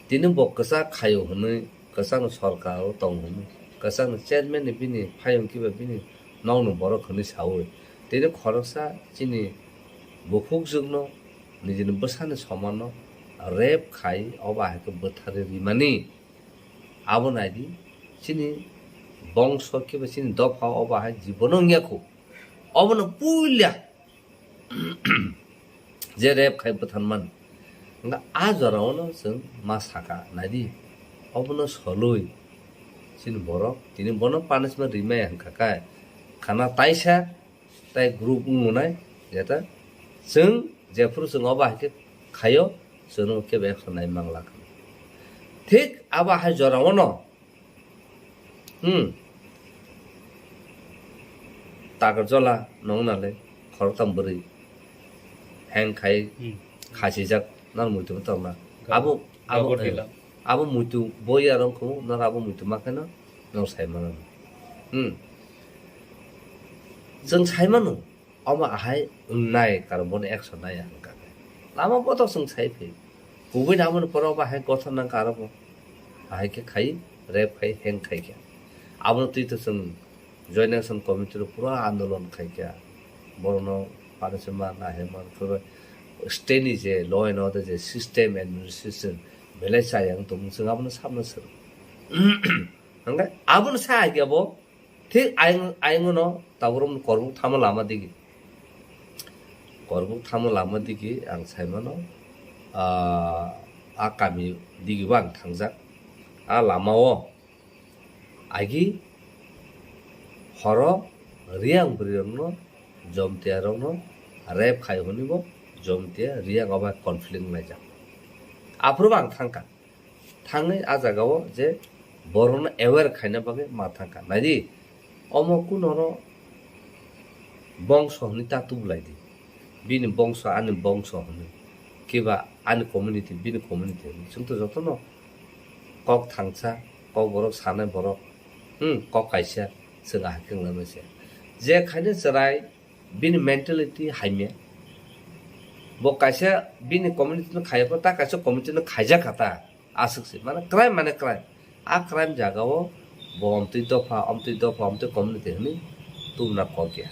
Tini bo kwchak khaio hwnwi, kwchakni sorkar o tongo hwnwi, kwchakni chairman ni bini phayung kiba bini nokni borok hwnwi saui. Tini khoroksa chini bukhukjwkno nijini bwsani somanno rape khai obo hai khe bwtharwi rimani. Abo naidi chini bongso kiba chini dopha obo hai jibono wngya khu. Obono puila je rep khai bwthan man. Hwnkhe a jorao no chwng ma saka naidi, obono solwi chini borok tini bono punishment rimaya hwnkha khe khana taisa tai group wngnai jeta chwng jephuru chwng obo hai khe khaio chwngno kebo action nai mangla. Thik abo hai jorao no Hmm. Takarjola nong nale khoroktham bwrwi heng khai Hmm. khasijak nang muitu tongna. Gabur, Abo abo gabur eh, dila. Abo muitu boi arong khu nang abo muitu makheno nang sai mano. Hmm. Chwng sai mano. Omo ahai wngnai, karon bono action nai ang kha khe. Lama botok chwng sai phi. Kubui namoni poro obo hai gothon nang kha aro bo. Ahai khe khai, rape khai, heng khai khe. Abono twi to chwng Joint Action Committee rok pura andolon khai khe. Borokno panish man, ahai man, pura state ni je law and order je system, administration, belai chaya wng tongmung chwng abono sabna swrwng. Hwnkhe abono sa hai khe bo Thik ayung, ayung no tabuk rok korbuk thamo lama digi. Korbuk thamo lama digi ang sai mano, ah, a kami digi bo ang thangjak. A lama o agi horo Riyang bwrwi rok no, Jomtia rok no rape khai hwnwi bo Jomtia Riyang o bai conflict wng laijak. Aphuru bo ang thangkha. Thangwi a jagao je borokno aware khaina bagwi ma thangkha. Naidi, omo kunoro bongso hwnwi ta tubulaidi. Bini bongso, ani bongso hwnwi. Kiba ani community, bini community hwnwi. Chwngto jotono kok thangsa, kok borok sanai borok. Hmm, kok kaisa chwng ahai khe wnglamani se. Je khaina chwrai bini mentality hamya. Bo kaisa bini community no khaiya pho, ta kaisa community no khaijak kha ta. Aswk se, mane crime mane crime. A crime jaga o bo omtwi dopha, omtwi dopha, omtwi community hwnwi tubuna kok ya.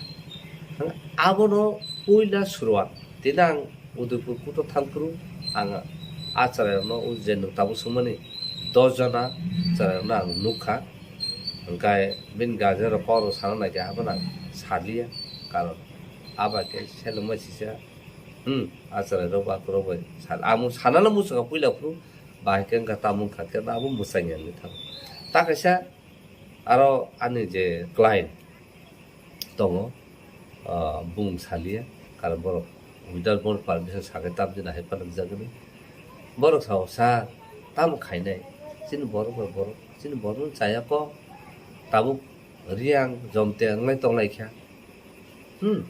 Abono puila suruat. Tini ang Udaipur kuto thangphuru ang a chwrairokno, o je nwng tabuk swngmani dos jona chwrairokno ang nukha. Hwnkhe bini guardian rok kok rok sana naikha, abono ang saliya. Karon abo khe selengma sisa, hmm, a chwrairok ba kwrwk bai sal-, amo sanalo muchungo puila phuru, bahai khe wngkha tamo wngkha khe abo mwchangya wngwi thango. Ta kaisa aro ani je client tongo, ah, bumung saliya, karon borok without board permission sakhe tamjani hai panukjagwi. Borok sao, "Sir, tamo khainai? Chini borok bai borok, chini borok no chaya kok, tabuk Riang Jomtia wnglai tonglaikha." Hmm.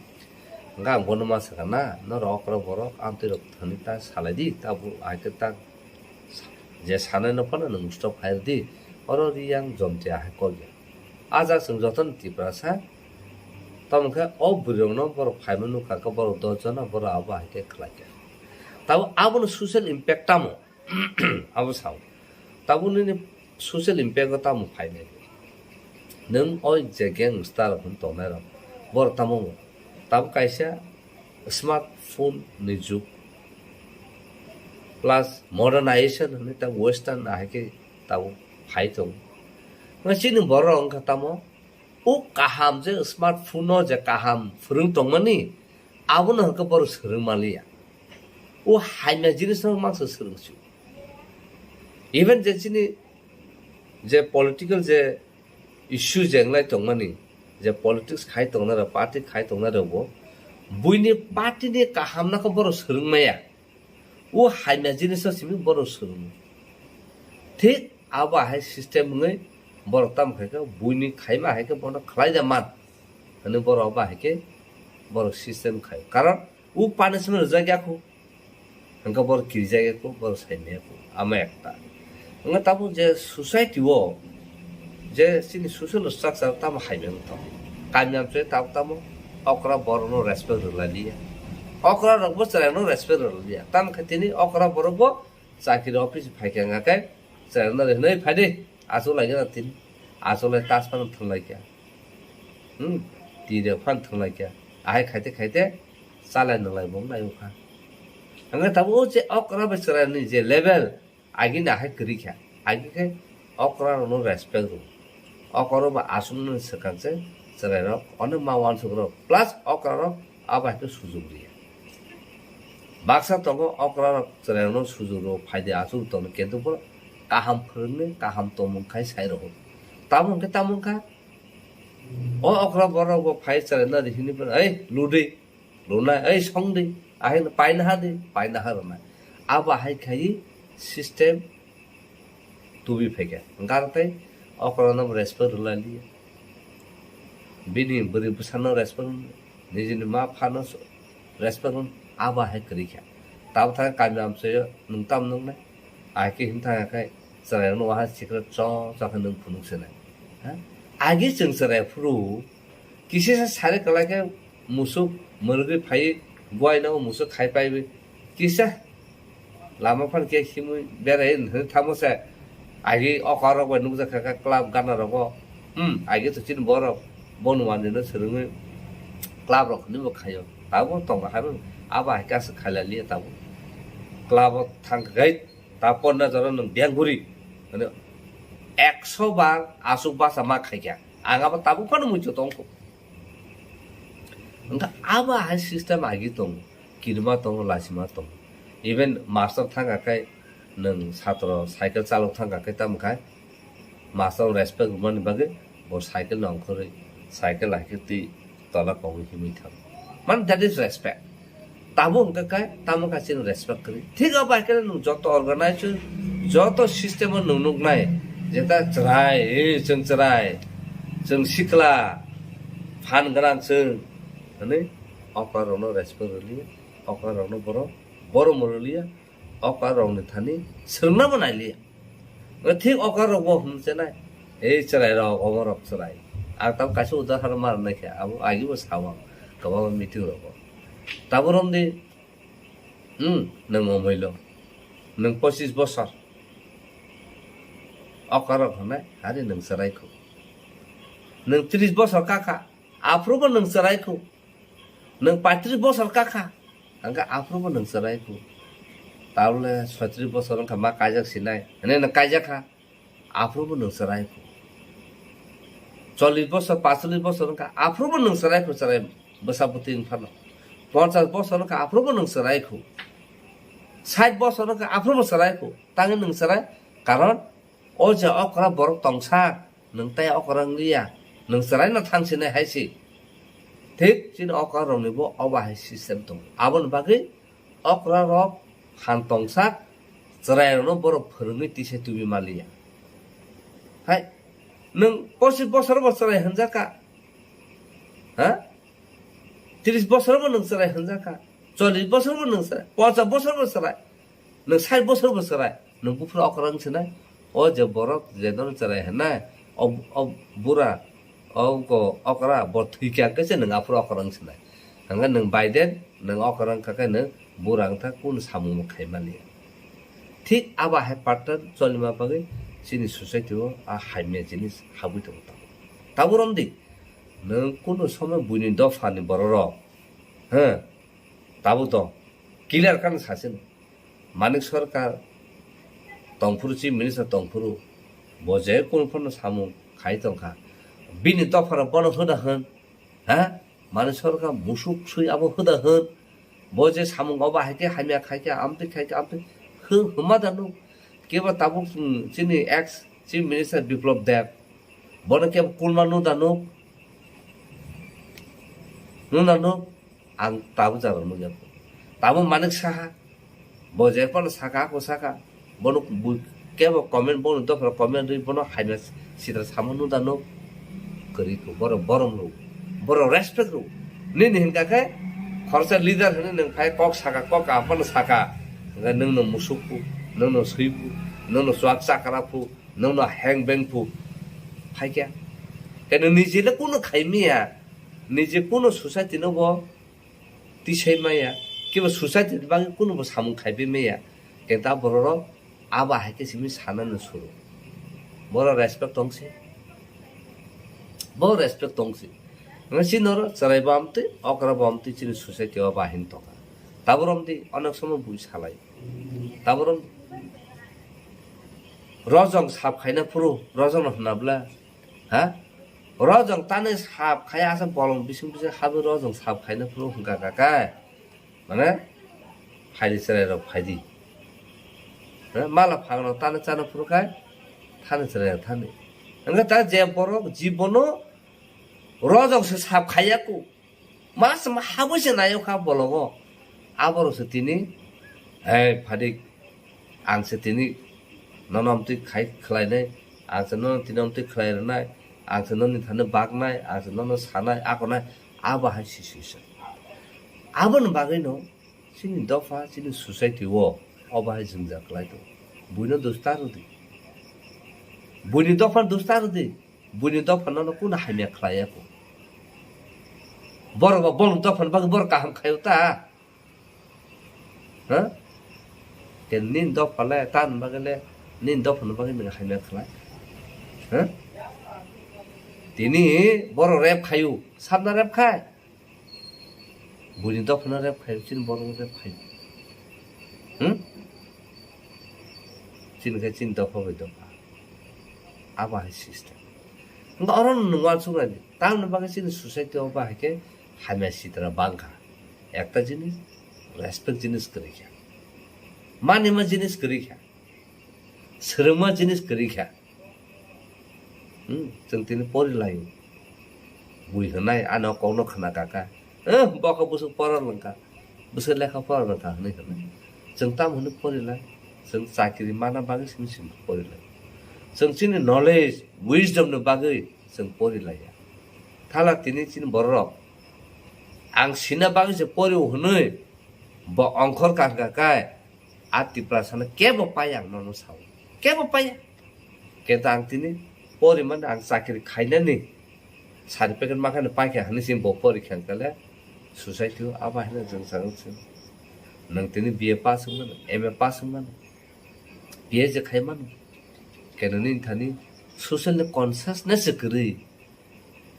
Hwnkhe ang bono ma sakha na, norok okra borok, amtwi rok thani ta salai di, tabuk hai khe ta je sanai no phano nwng stop khai di, oro Riang Jomtia hai kok ya. A jak chwng jotono Tiprasa, tamo khe o bwrwi rokno borok phaima nukha khe borok dos jona, borok abo hai khe khlai kha. Tabuk abono social impact tamo? Abo sao. Tabuk nini social impact o tamo phainai? Nwng o je gangster rok hwn tongnai rok, borok tamo tabuk kaisa smartphone ni jug plus modernization hwnwi tabuk western ahai khe tabuk phai tongo. Chini borok wngkha tamo, o kaham je smartphone o je kaham phwrwng tongmani, abono hwnkhe borok swrwng manliya. O hamya jinisno mangsa swrwng sio. Even je chini je political je issue je wnglai tongmani, je politics khai tongnai rok, party khai tongnai rok bo, buini party ni kaham no khe borok swrwng maya. O hamya jinisno simi borok swrwngo. Thik abo hai system wngwi borok tamo khai khe buini khaima hai khe bono khlai da man hwnwi borok abo hai khe borok system khai. Karon o punishment rwjak ya kho, hwnkhe borok kirijak ya kho, borok sai maya kho. Amo ekta. Wngkha tabuk je society o je chini social structure tamo hai mano tong. Kami amchoi tabuk tamo okra borokno respect rwlai liya. Okra rokbo chwraino respect rwlai liya. Tamo khe tini okra borokbo chakiri office phai kha wngkha khe chwraino hinwi phai di, achuk lai gana tini. Achuk lai tas phano thwng lai kha. Hmm, twi rok phano thwng lai kha. Ahai khaite khaite chalai nwnglai bo wnglai wngkha. Hwnkhe tabuk o je okra bai chwraini je level, agini ahai kwrwi kha. Agi khe okra rokno respect rw. Okra rok bo aswknani swkang se chwrai rok, onek ma uansuk rok, plus okra rok abo hai khe sujuk rw ya. Baksa tongo okra rok chwrai rokno sujuk rw, phaidi aswk tongno, kintu bo kaham phwrwngni, kaham tongmung khai sai rw. Tamo hwnkhe tamo wngkha, o okra borok bo phai chwraino rihini phano, "Ei, ludi." Rwnai, "Ei, song di, ahai no paina ha di," paina ha rwnai. Abo hai khai system tubi phaikha. Hwnkhe aro tei okra no respect rwlai liya. Bini bwrwi bwsa no respect rw, nijini ma pha no respect rw, abo hai kwrwi kha. Tabuk thang kami amchoi o nwng tam nwngnai. Ahai khe hwn thang khe chwrai no waha sikra cho cho khe nwng phunuk se nai. Ha? Agi chwng chwrai phuru Kisa sa sari kwlai khe musuk mwrwgwi phaiwi buaino musuk khai paiwi kisa lama phano khe himwi berai hwnwi thangmo se. Agi okra rok bai nukjak kha khe club gana rogo. Hmm, agi to chini borok bono manwi no swrwngwi club rok hwnwi bo khaio. Tabuk tongma hai abo hai khe aswk khailaliya tabuk. Club o thang khe gai ta ponna jora nwng beng guri. Mane ekso bar aswk basa ma khaikha. Ang abo tabuk phano muitu tongkho. Wngkha abo hai system agi tongo, kirima tongo, lasima tongo. Even master thangkha khe nwng satro cycle chalok thangkha khe tamo khai master respect rwmani bagwi bo cycle no ongkhorwi cycle hai khe twi tola kogwi himwi thango. Man, that is respect. Tabuk hwnkhe khe tamo kha chini respect kwrwi. Thik abo hai khe nwng joto organization, joto system o nwng nuknai je ta chwrai, eh, chwng chwrai, chwng sikla, phan gwnang chwng hwnwi okra rokno respect rwliya, okra rokno borok borom rwliya, okra rokni thani swrwngna bo nailiya. Thik okra rok bo hwn chenai. Ei chwrai rok, omo rok chwrai. Ang tamo kaisa udahoron ma rwnai khe, abo agi bo sao ang kwbangma meeting rogo. Tabo romdi, hmm, nwng omoilo. Nwng pochis bosor. Okra rok hwnai, hari nwng chwrai khu. Nwng tris bosor kakha, aphuru bo nwng chwrai khu. Nwng paitris bosor kakha, hwnkhe aphuru bo nwng chwrai khu. Tabole soitris bosor wngkha ma kaijak sinai, hwnwi nwng kaijak kha. Aphuru bo nwng chwrai khu. Chollish bosor, paitsollish bosor wngkha, aphuru bo nwng chwrai khu, chwrai bwsa bwtwi wng phano. Ponchash bosor wngkha, aphuru bo nwng chwrai khu. Sait bosor wngkha, aphuru bo chwrai khu. Tangwi nwng chwrai? Karon o je okra borok tongsa, nwng tai okra wng liya. Nwng chwrai no thang sinai hai se. Thik chini okra rokni bo obo hai system tongo. Aboni bagwi okra rok phan tongsak, chwrai rokno borok phwrwngwi tisa tubi maliya. Hai, nwng pochis bosor bo chwrai hwnjakha, ha? Tris bosor bo nwng chwrai hwnjakha, chollish bosor bo nwng chwrai, ponchash bosor bo chwrai, nwng sait bosor bo chwrai, nwng buphuru okra wng sinai? O je borok je nono chwrai hwnai, o, o bura, o go okra, bo thwikha khe se nwng aphuru okra wng sinai. Hwnkhai nwng Biden, nwng okra wngkha khe nwng bura wngkha, kunu samung bo khai maliya. Thik abo hai pattern cholima bagwi chini society o a hamya jinis habwi tongo tamo. Tabo romdi, nwng kunu somoi buini dophani bororok, he, tabo to clear khan sasino. Manik Sarkar tongphuru, Chief Minister tongphuru, bo je kunu phano samung khai tongkha. Bini dophano bono hoda hwn, ha? Manik Sarkar musuk sui abo hoda hwn. Bo je samung obo hai khe hamya khai khe, amtwi khai khe, amtwi hwn, hwnma da nuk. Kebo tabuk, hmm, chini ex Chief Minister Biplab Deb, bono kebo kulma nuk da nuk? Nuk da nuk? Ang tabuk jaga nukya. Tabuk Manik Saha. Bo je phano saka, ako saka. Bono bu-, kebo comment, bono dophra comment ri, bono haina sitra samo nuk da nuk. Kwrwi kho, boro borom rw. Boro respect rw. Nini hinkha khe khoroksa leader hwnwi nwng phai kok saka, kok aphano saka. Hwnkhe nwngno musuk phu, nwngno swi phu, nwngno chuak chakra phu, nwngno heng beng phu. Phaikya. Khe nwng nijele kunu khai miya. Nije kunu society no bo tisai maya, kiba society ni bagwi kunubo samung khaipi maya, kintu a bororok abo hai khe simi sanani suru. Boro respect tongsi, bo respect tongsi. Nang si noro chwrai bo amtwi, okra bo amtwi, chini society o bahin tongkha. Taborom di onek somo bui salai. Taborom rojong sap khaina phuru, rojong no hwnabla, ha? Rojong tani sap khai asa bolong bising bising habi rojong sap khaina phuru hwnkha kha kai. Mane, phaidi chwrai rok phaidi. Ha? Mala phang rok tani chana phuru khai, thani chwrai rok thani. Hwnkha ta je borok jibono rojong se sap khaiya ku. Mas ma habwi se nayo kha bologo. Aborok se tini, "Hei phadik, ang se tini nono amtwi khai khlainai, ang se nono tini amtwi khlai rwnai, ang se noni thani baknai, ang se nono sanai, akonai," abo hai si si se. Aboni bagwi no chini dopha, chini society o obo hai jwngjal kwlai tongo. Buino dos ta rwdi. Buini dopha dos ta rwdi. Buini dopha nono kunu hamya khlai ya kho. Borok ba bolong dopha ni bagwi borok kaham khaio ta. Ha? Ke nini dopha le, tani bagwi le, nini dopha ni bagwi nwng hamya khlai. Ha? Tini borok rep khaio, sabna rep khai. Buini dopha no rep khai, chini borok rep khai. Hmm? Chini khe chini dopha bai dopha. Abo hai system. Hwnkhe oro no nwng uansuk nai di. Tamoni bagwi chini society o bahai khe hamya sitra bangkha. Ekta jinis, respect jinis kwrwi kha. Manima jinis kwrwi kha. Swrwngma jinis kwrwi kha. Hmm, chwng tini pori laio. Bui hwnai, ano kokno khna kaka. Eh, bokha bwswk pora lwngkha. Bwswk lekha pora lwngkha hwnwi hwnai. Chwng tamo hwnwi pori lai? Chwng chakri mana bagwi simi simi pori lai. Chwng chini knowledge, wisdom ni bagwi chwng pori laiya. Thala tini chini bororok ang sina bagwi se pori hwnwi bo ongkhor kangka kai. A Tiprasano kebo paiya ang nono sao. Kebo paiya. Kenta ang tini Pori mani ang chakri khainani certificate ma khani paikha hinwi se bo pori kha kale society o abo haino jwng chang se. Nwng tini B A pass wng mano, M A pass wng mano, P H D khai mano. Keno nini thani social ni consciousness se kwrwi.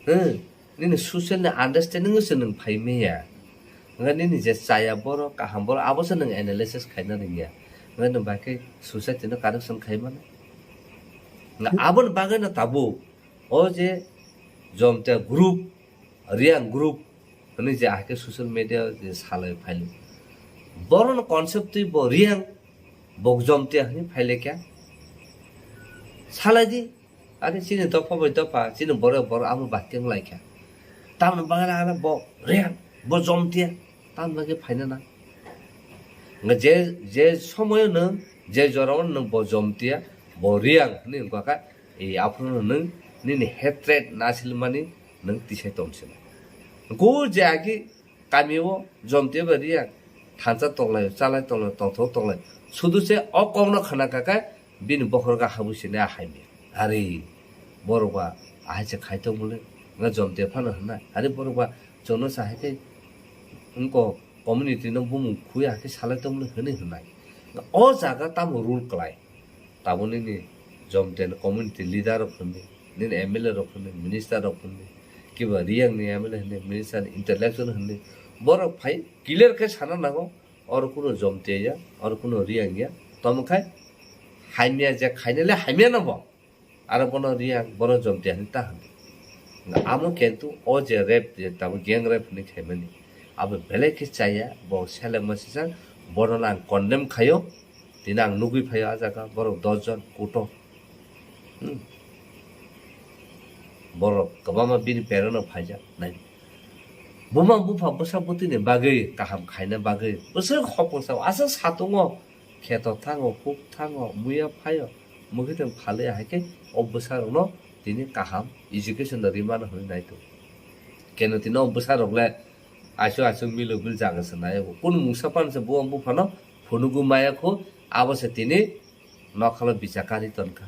Hmm, nini social ni understanding se nwng phai maya. Nga nini je chaya borok, kaham borok, abo se nwng analysis khaina rwngya. Nga nwng bai khe society no correction khai mano. Nga aboni bagwi no tabuk o je Jomtia group, Reang group hwnwi je ahai khe social media je salai phailu. Borok no concept twi bo Reang, bo Jomtia hwnwi phailaikha. Salai di, Ani chini dopha bai dopha, chini borok borok amo bati wng lai kha. Tamoni bagwi ano bo Reang, bo Jomtia, tamoni bagwi phaina na. Nga je, je somoyo nwng, je jorao nwng bo Jomtia, bo Reang hwnwi wngkha kha, e aphuru nwng nini hatred nasilmani nwng tisai tong sina. Go je agi Kami o Jomtia bai Reang thansa tonglai, chalai tonglai, tongthok tonglai. Sudu se o kokno khna kha khe bini bokhorok habwi sini a hai maya. Ari borok ba ahai se khai tong mole, nga Jomtia phano hwnna. Ari borok ba chwngno sa hai khe wngko community no bumung khui hai khe salai tong mole hwnwi hwnai. O jaga tamo rule klai? Tabuk nini Jomtia ni community leader rok hwnwi, nini M L A rok hwnwi, minister rok hwnwi, kiba Reang ni M L A hwnwi, minister ni intellectual hwnwi, borok phai clear khe sana nango, oro kuno Jomtia ya, oro kuno Reang ya, tamo khai hamya je khainai le hamya no bo, aro bono Reang, bono Jomtia hwnwi ta hwnwi. Amo kintu o je rape, je tabuk gang rape hwnwi khaimani, abo belai khe chaya, bo selengma sijak, bono ang condemn khaio. Tini ang nugwi phaio a jaga, borok dos jon kuto. Hmm. Borok kwbangma bini parent rok phaijak nai. Buma bupha bwsa bwtwini bagwi kaham khaina bagwi bwswk hopong sao, aswk satungo, kheto thango, kuk thango, muya phaio, mukhuitwng phalwi hai khe o bwsa rokno tini kaham education rwmano hwnwi nai tongo. Keno tini o bwsa rok le Aiso aiso milo bil jaga se nai bo. Kunu mungsa pan se bo buphano phunugu maya khu, abo se tini nokhalo bichakari tonkha.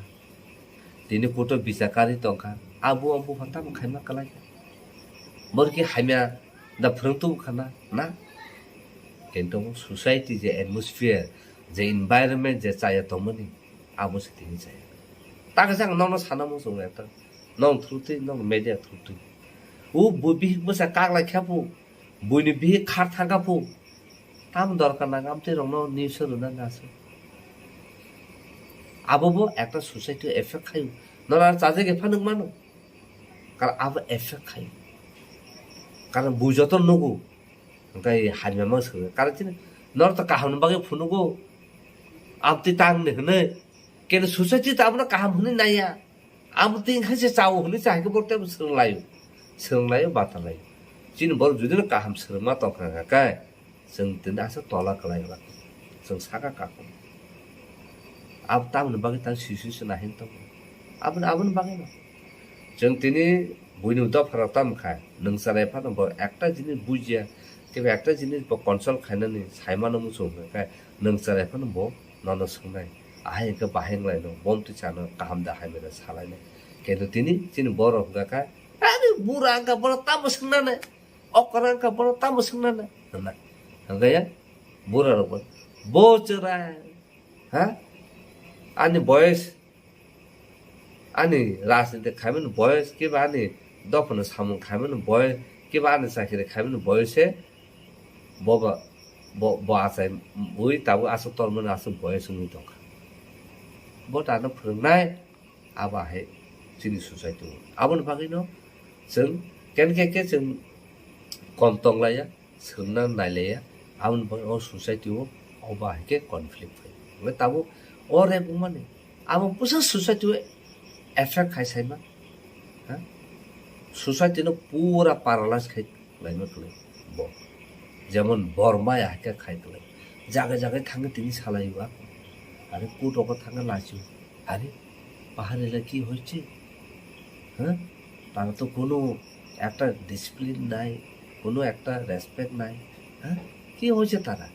Tini kuto bichakari tonkha. Abo bupha tamo khaima kalai kha. Bor ki hamya da phwrwng tubu khana na? Kintu society je atmosphere, je environment je chaya tongmani, abo se tini chaya. Takhe jang nono sana muchungo ekta. Nong through twi, nong media through twi. O bo bihik bwsa kaklai kha phu. Buini bihik khar thangkha phu, tam dorkar nang amtwi rokno news o rwna nasu. Abo bo ekta society o effect khaio. Nora chajak epha nuk mano. Karon abo effect khaio. Karon bui joto nugo. Hwnkhe hamya mang swkang. Karon chini nor to kaham ni bagwi phunugo. Amtwi tang ni hwnwi. Kene society to abono kaham hwnwi naiya. Abo twi khe se chao hwnwi cha hai khe borok teibo swrwng laio, swrwng laio, bata laio. Chini borok jodi no kaham swrwngma tong kha khe, chwng tini aswk tola kwlai ora, chwng saka kakung. Abo tamoni bagwi tang sui sui se nahini tongo. Aboni, aboni bagwi no chwng tini buini dopha rok tamo kha, nwng chwrai phano bo ekta jinis bujia, kebo ekta jinis bo consult khainani saimano muchung kha khe, nwng chwrai phano bo nono swngnai. Ahai hwnkhe bahai wnglaino, bom twi chano kaham da hamya da salainai. Keno tini chini borok hwnkha kha, "Ani bura wngkha, bono tamo swngnanai, okra wngkha, bono tamo swngnanai," hwnna. Hwnkhe ya bura rok bo, "Bo chwrai, ha? Ani boyes, ani rajniti khaimani boyes, kiba ani dophano samung khaimani boyes, kiba ani chakiri khaimani boyes se bo ba, bo, bo achai ui tabuk aswk tormani aswk boyes wngwi tongkha." Bo tano phwrwngnai, abo hai chini society o. Aboni bagwino chwng ken khe khe chwng kom tonglaiya, swngna nailaiya, aboni bagwi o society o obo hai khe conflict phai. Hwnkhe tabuk o rape wngmani abo bwsa society o effect khai saima, ha? Society no pura paralyze khai laima kwlai bo. Jemon Borma ya hai khe khai kwlai. Jaga jaga thangwi tini salai o. Are court o thangwi lachi o. Are, পাহাড়ে এলা কি হয়েছে? হ্যাঁ? তারা তো কোনো একটা ডিসিপ্লিন নাই, কোনো একটা রেসপেক্ট নাই। হ্যাঁ? কি হয়েছে তারা?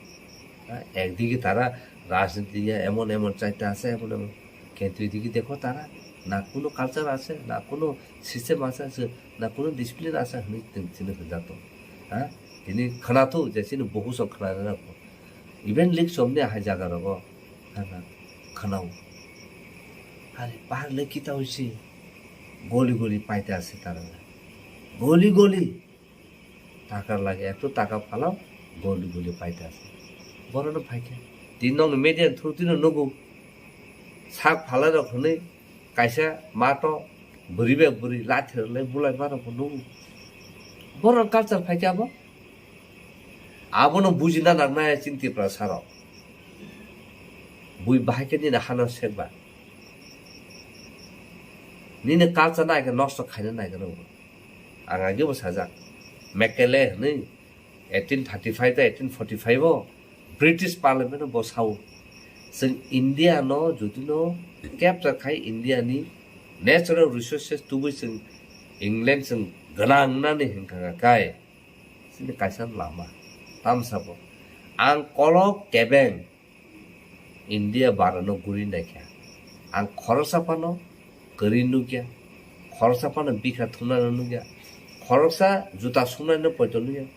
হ্যাঁ? একদিকে তারা রাজনীতি নিয়ে এমন এমন চাইতে আছে, এমন এমন, কিন্তু এদিকে দেখো তারা Na kuno culture ase, na kuno system ase, ase, na kuno discipline ase hwnwi chwng chini hwnjak tongo. Ha? Tini khwnathok je chini bukuchwng khwnanai rokbo. Even leak chomni hai jaga rogo khana khwnao. Are bahar le kita hoise goli goli paita ase tarare. Goli goli. Takar lage eto taka phalao goli goli paita ase. Borokno phaikha. Tini nokni media through tino nugo. Sak phalai rok hwnwi kaisa mato bwrwi bai bwrwi lathi rwlai bulai ma rokbo nugo. Borok culture phaikha abo. Abono bujina nangnai chini Tiprasa rok. Bui bahai khe nini hano sekba. Nini culture no hai khe nosto khaina naigra rok. Ang agebo sajak. Mekele hwnwi eighteen thirty-five ta eighteen forty-five o British Parliament o bo sao. Chwng India no jodi no capture khai India ni natural resources tubui chwng England chwng gwnang nani hwnkha kai. Chini kaisa lama. Tamsa bo. Ang kolok kebeng India barano guri naikha. Ang khoroksa phano kwrwi nukya. Khoroksa phano bikha thumnano nukya. Khoroksa juta sumnaino poito nukya.